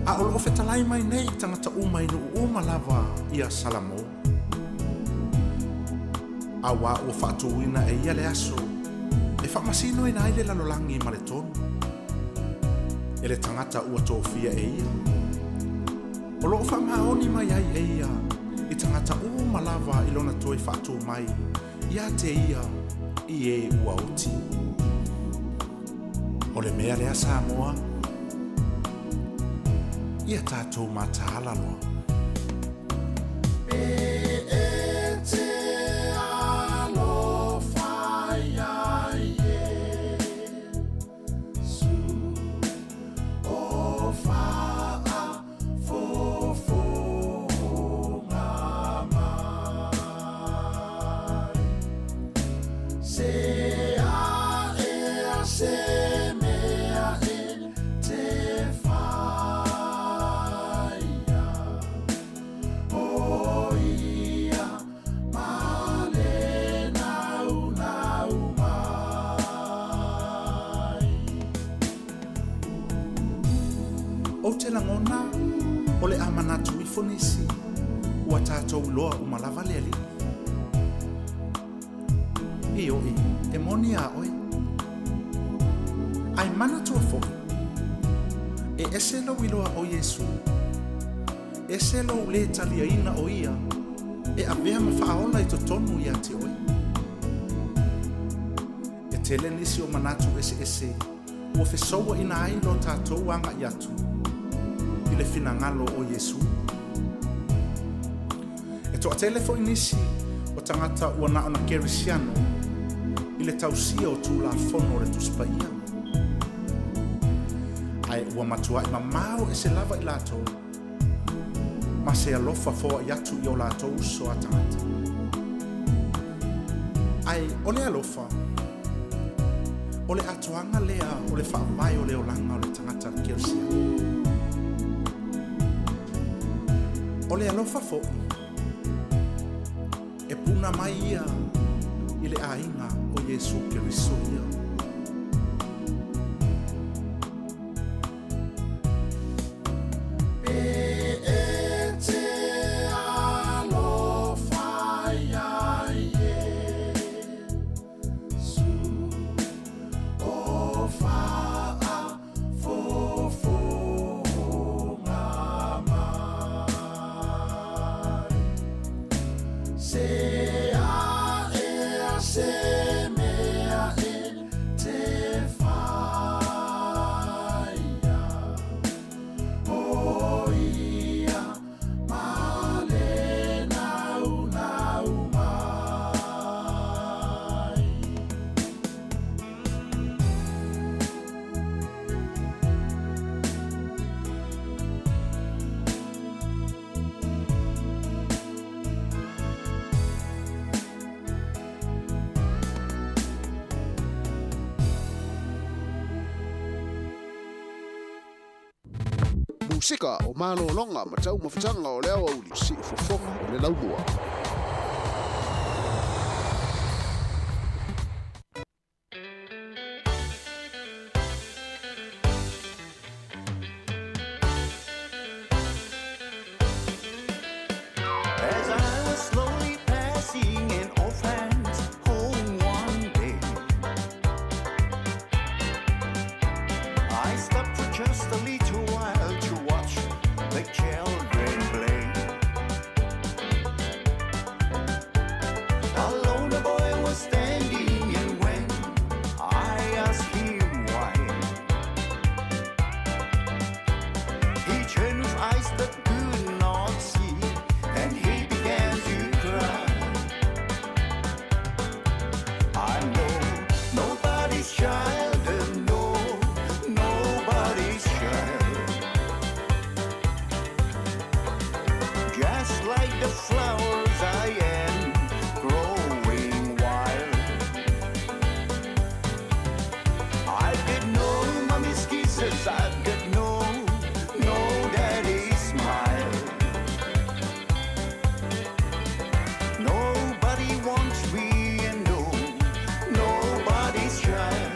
a o lo o fetalai mai nei i tagata uma i nuu uma lava ia Salamo. Auā ua faatūina e ia le aso e faamasinoina ai le lalolagi ma le tonu, e le tagata ua tofia e ia. O lo o faamaoni mai ai e ia i tagata uma lava i lona toe faatū mai iā te ia i e ua oti. O le mea lea Samoa, ia tatou mataala loa. Ou te lagona o le a manatu ifo nisi ua tatou iloa uma lava le Alii. Ioe, e moni iā oe. Ae manatua foi, e ese lou iloa o Iesu, ese lou lē taliaina o Ia e avea ma faaola i totonu iā te oe. tele nisi o manatu eseese ua fesouaʻina ai lo tatou agaʻi atu i le finagalo o Iesu. E toatele foi nisi o tagata ua na ona kerisiano i le tausia o Tulafono o le Tusi Paia. Ae ua matuaʻi mamao ese lava i latou ma se alofa foaʻi atu i o latou uso a tagata. Ae o le alofa, o le atoaga lea o le faavae o le olaga o le tagata kerisiano. O le alofa foʻi, e puna mai ia i le aiga o Iesu Keriso ia. Musika o malologa ma taumafataga o le aoauli, siufofoga o le laumua. As I was slowly passing an orphan's home one day, I stopped for just a little while to watch the children play. Alone the boy was standing, and when I asked him why, he turned with eyes that could not see, and he began to cry. I know nobody's child, and no, nobody's child. Just like the flowers I am growing wild. I've got no mommy's kisses, I've got no daddy's smile. Nobody wants me and no, nobody's child.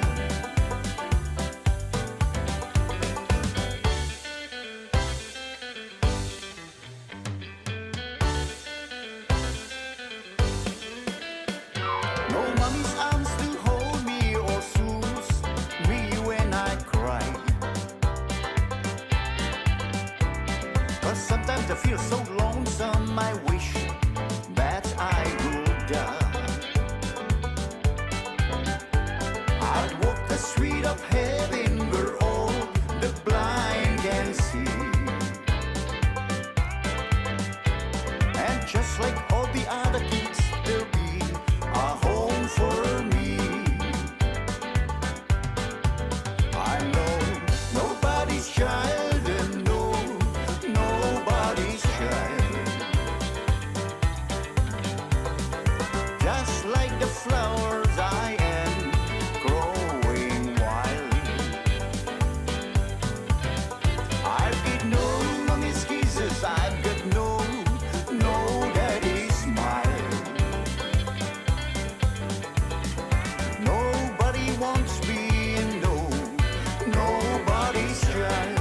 No mommy's arms to hold me or soothe me when I cry. But sometimes I feel so lonesome, I wish that I would die. I'd walk the street of heaven where all the blind can see. And just like all the other kids, there'll be a home for me. I know nobody's child and no, nobody's child. Just like the flowers I am growing wild. I've got no mommy's kisses, I've got no daddy's smile. Nobody wants me and no, nobody's child.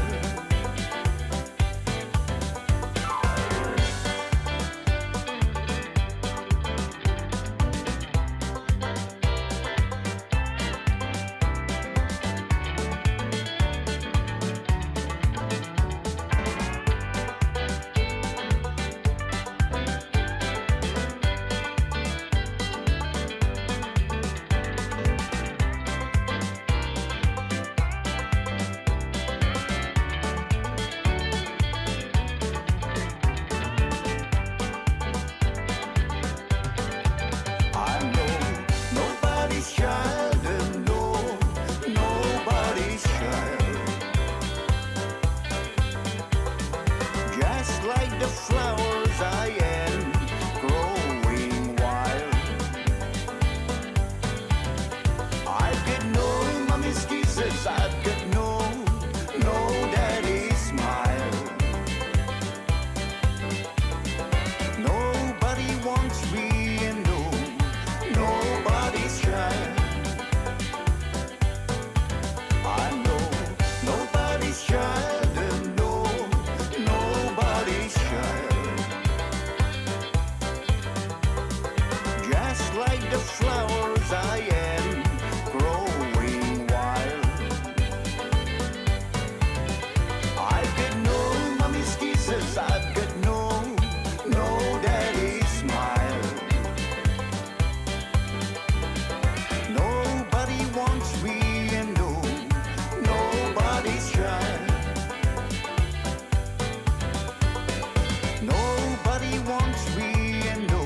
wants me, and no, nobody's child. I know nobody's child, and no, nobody's child. Just like the flowers I am growing wild. I've got no mommy's kisses, I've got no daddy's smile. Nobody wants me, and no, nobody's child. Nobody wants me, and no,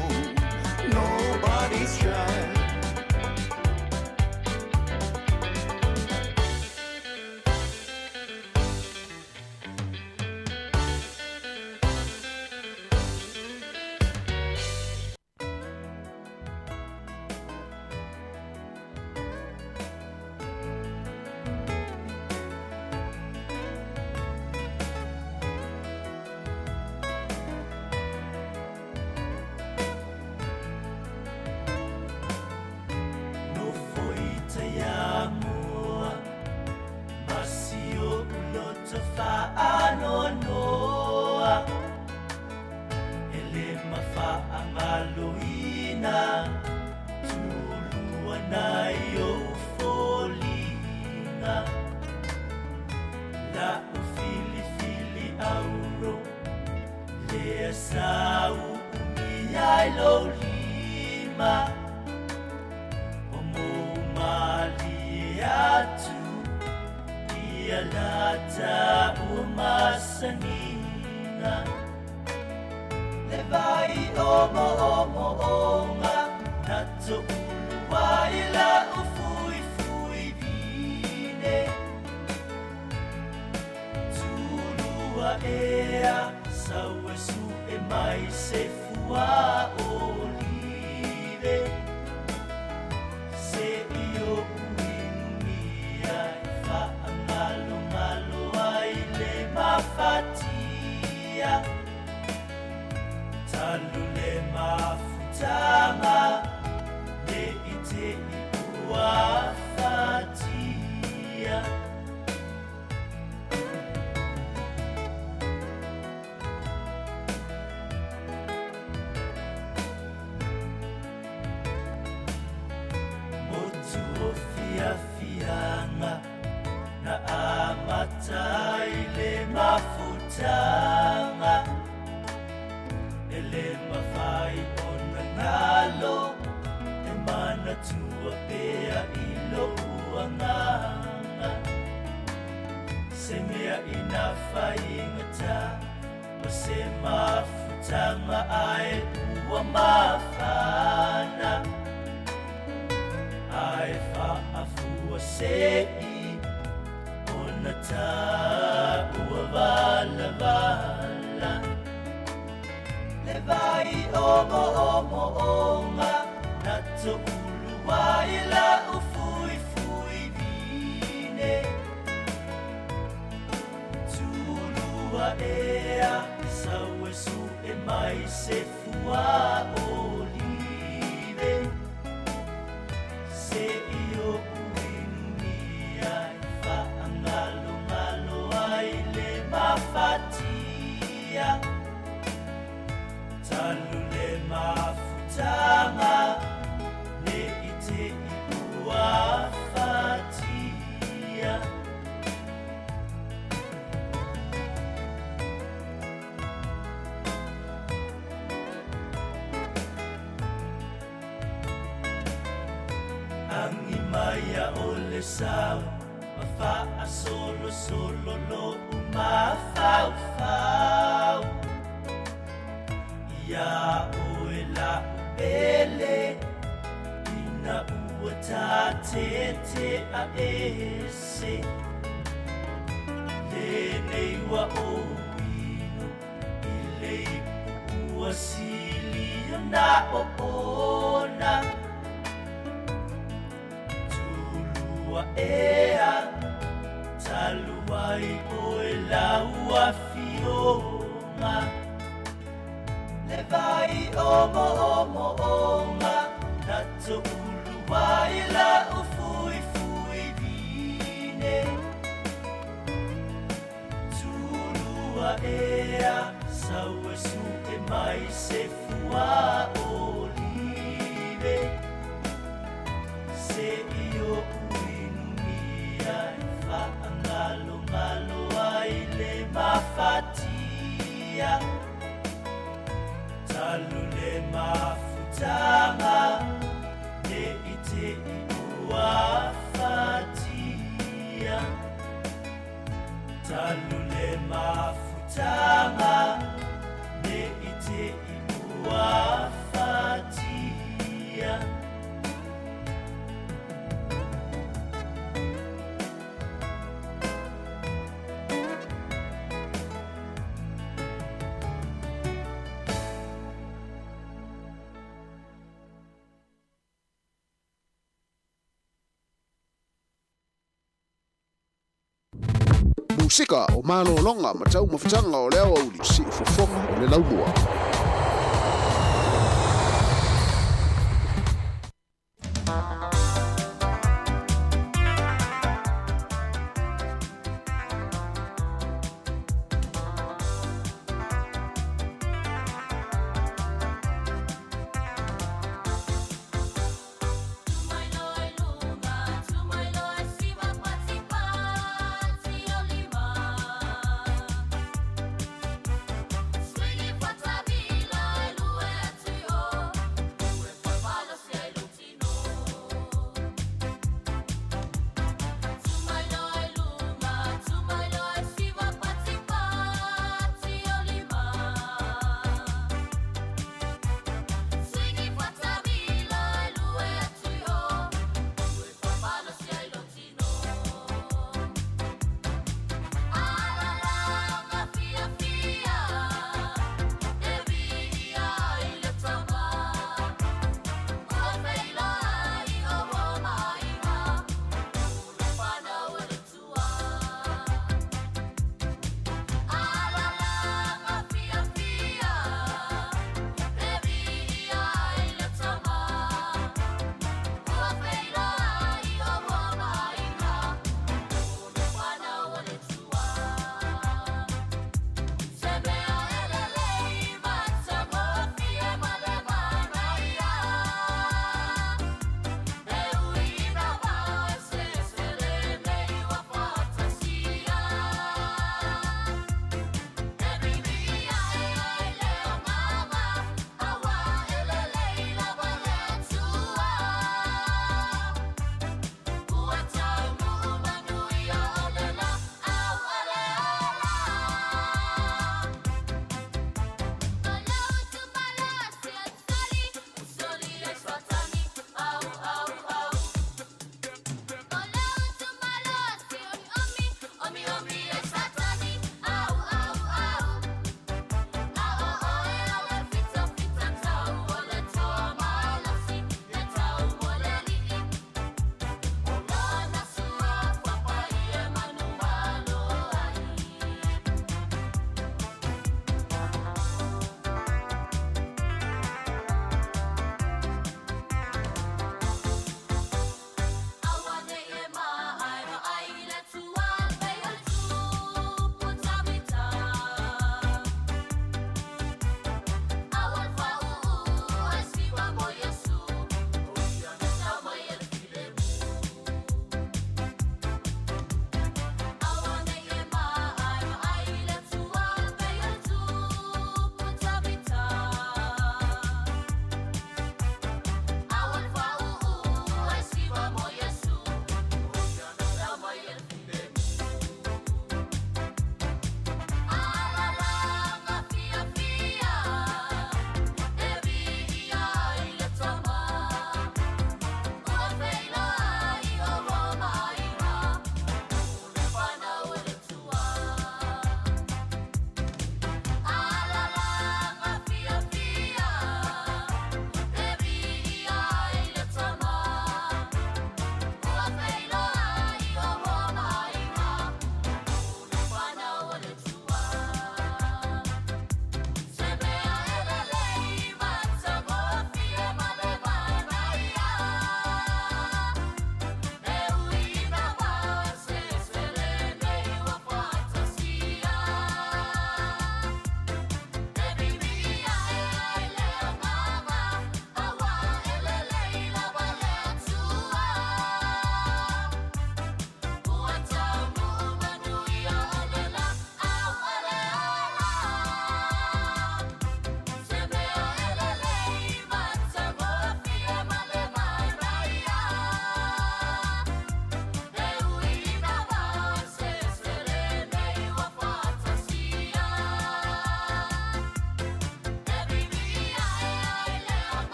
nobody's child. Nofo i Taiamua ma si o'u loto faanoanoa e lē mafaagaloina tulua nai ou foliga la'u filifili auro lea sa u'umia ai lou lima o mou malie atu ia lata ua masaniga le vai o mo'omo'oga na to'ulu ai la'u fuifui vine tulua ea sau e su'e mai se fua olive se'i o'u inumia e fa'agalogalo ai le mafatia talu le mafutaga ne i te'i ua fatia. Motu o fiafiaga na amata ai le mafutaga e lē mafai ona galo e manatua pea i lo'u agaga se mea ina faigatā ma se mafutaga ae ua mafana ae fa'afua se'i ona ta'ua valavala le vai o mo'omo'oga na to'ulu ai la'u fuifui vine tulua ea sau e su'e mai se fua olive se'i o'u inumia e fa'agalogalo ai le mafatia talu le mafutaga ne i te'i ua fatia. Agi mai a o le sau ma fa'asolosolo lo'u mafaufau iā oe la'u pele ina ua tatete'a ese lenei ua ou inu i le ipu ua sili ona o'ona tulua ea talu ai oe lau afioga le vai o mo'omo'oga. Toʻulu ai la'u fuifui vine Tulua ea sau e su'e mai se fua olive Se'i o'u inumia e fa'agalogalo ai le mafatia Talu le mafutaga ne'i te'i ua fatia Talu le mafutaga ne'i te'i ua fatia. Musika o malologa ma taumafataga o le aoauli, siufofoga o le laumua.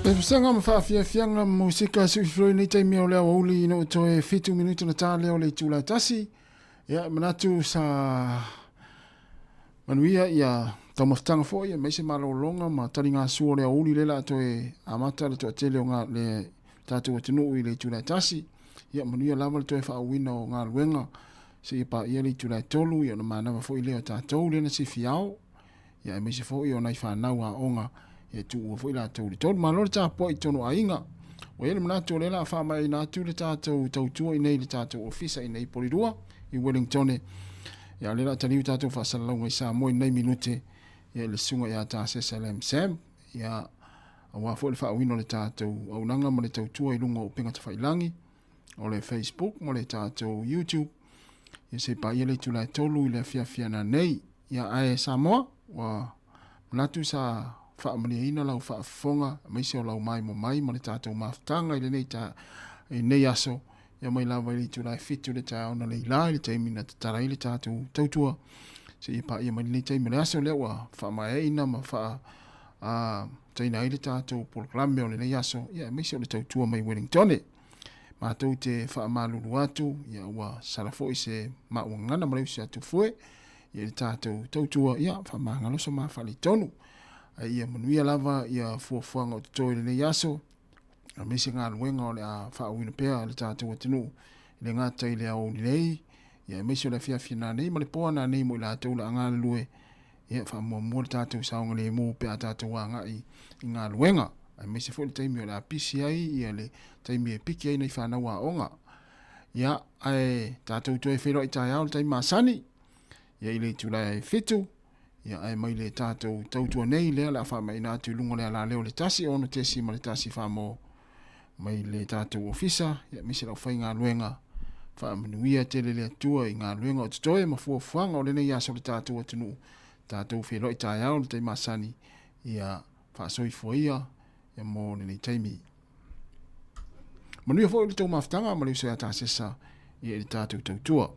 Pesega ma faafiafiaga musika suifilo i nei taimi o le aoauli ina ua toe 7 minute na ta lea o le itula e tasi. Ia, manatu sa manuia ia taumafataga foi aemaise malologa ma taligasua o le aoauli lea o le a toe amata le toatele o le tatou atunuu i le itula e tasi. Ia, manuia lava le toe faaauauina o galuega seia paia le itula e 3, ia ona manava foi lea o tatou lea na sifi ao. Ia aemaise foi o nai fanau aoga e tuua foi latou i le tolu. Malo le tapuai i totonu o aiga. Ua i ai le manatu o lea o le a faamaeaina atu le tatou tautua i nei i le tatou ofisa i nei i Polirua i Wellingtone. Ia o lea o le a taliu tatou faasalalauga i Samoa i nei minute ia i le susuga ia Tasesa Lam Sam. Ia aua foi le faauiina o le tatou auaunaga ma le tautua i luga o upega tafailangi o le Facebook ma le tatou YouTube. Ia se i paia le itula e 3 i le afiafi ana nei. Ia ae Samoa, ua manatu sa faamalieina lau faafofoga aemaise o lau maimoa mai ma le tatou mafutaga i lenei ta, i lenei aso. Ia mai lava i le itula e 7 le taeao na leila i le taimi na tatala ai le tatou tautua. Seia paia mai lenei taimi o le aso lea ua faamaeaina ma faa a, taina ai le tatou polokalame o lenei aso, ia aemaise o le tautua mai Wellingtone. Matou te faamalulu atu, ia ua sala foi se maauagana ma le usi atu fue, ia i le tatou tautua, ia faamagalo so ma faaletonu. Ae ia manuia lava ia fuafuaga o totoe i lenei aso, aemaise galuega o le a faauuina pea le tatou atunuu, e le gata i le aoauli nei, ia aemaise o le afiafi nanei ma le po nanei mo i latou o le a galulue, ia faamuamua le tatou saogalemu pe a tatou agai i galuega, aemaise foi le taimi o le a pisi ai ia le taimi e piki ai nai fanau aoga. Ia, ae tatou toe feiloai taeao le taimi masani, ia i le itula e 7, ia ae mai le tatou tautua nei lea o le a faamaina atu i luga o le alaleo o le 1 6.1 mo mai le tatou ofisa, ia aemaise le aufaigaluega. Faamanuia tele le Atua i galuega o totoe ma fuafuaga o lenei aso o le tatou atunuu. Tatou feiloai taeao le taimi masani, ia faasoifua ia ia mo lenei taimi. Manuia foi le tou mafutaga ma le uso ia Tasesa ia i le tatou tautua.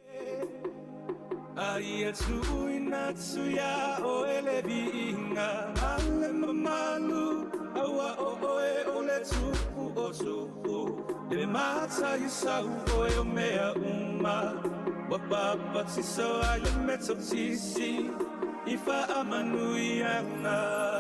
A ia tuuina atu iā oe le viiga ma le mamalu, Aua o oe o le Tupu o Tupu, Le Mataisau oe o mea uma, Ua papatiso ai le Metotisi i faamanuiaga.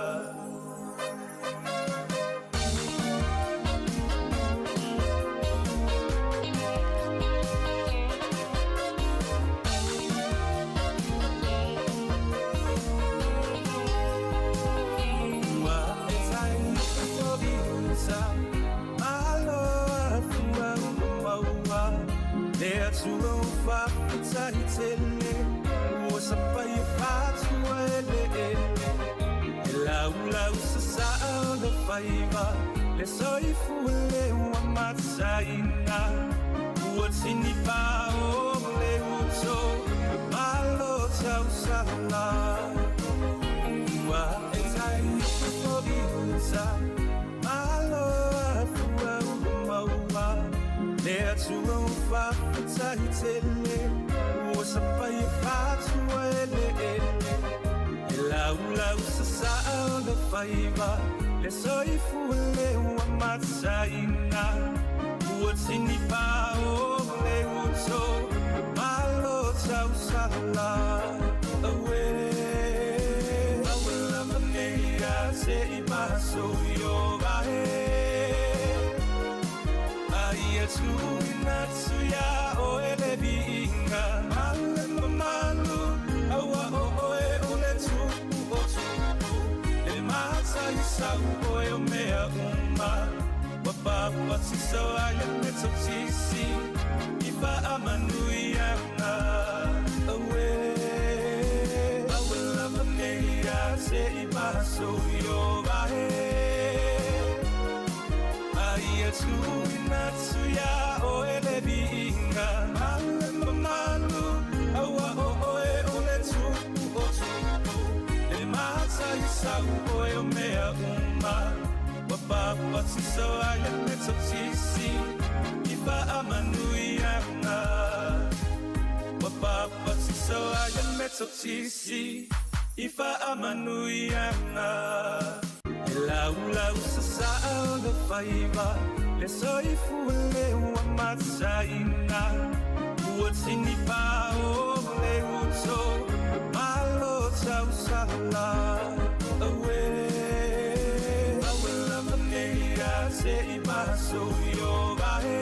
E laulau sasa'a o le faiva le soifua le ua mataina ua tinipā o le uto malo tausala aue aue lava nei a se'i maso i o vae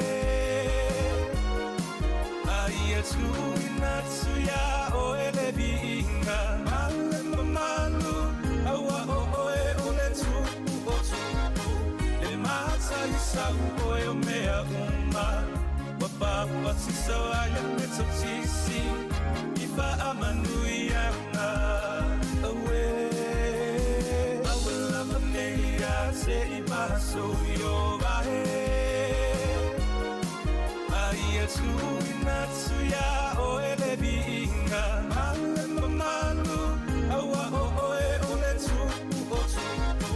aia tuuina atu iā oe le viiga ma le mamalu aua o oe o le tupu o tupu le mataisau oe o mea uma ua papatisa ai le tautisi i faamanuiaga aue aue lava nei a se'i maso i o vae aia tuuina atu iā oe le viiga ma le mamalu aua o oe o le tupu o tupu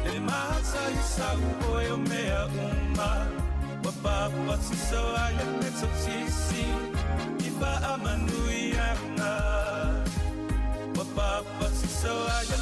le mataisau oe o mea uma ua papatisa ai le tautisi i faamanuiaga ua papatisa ai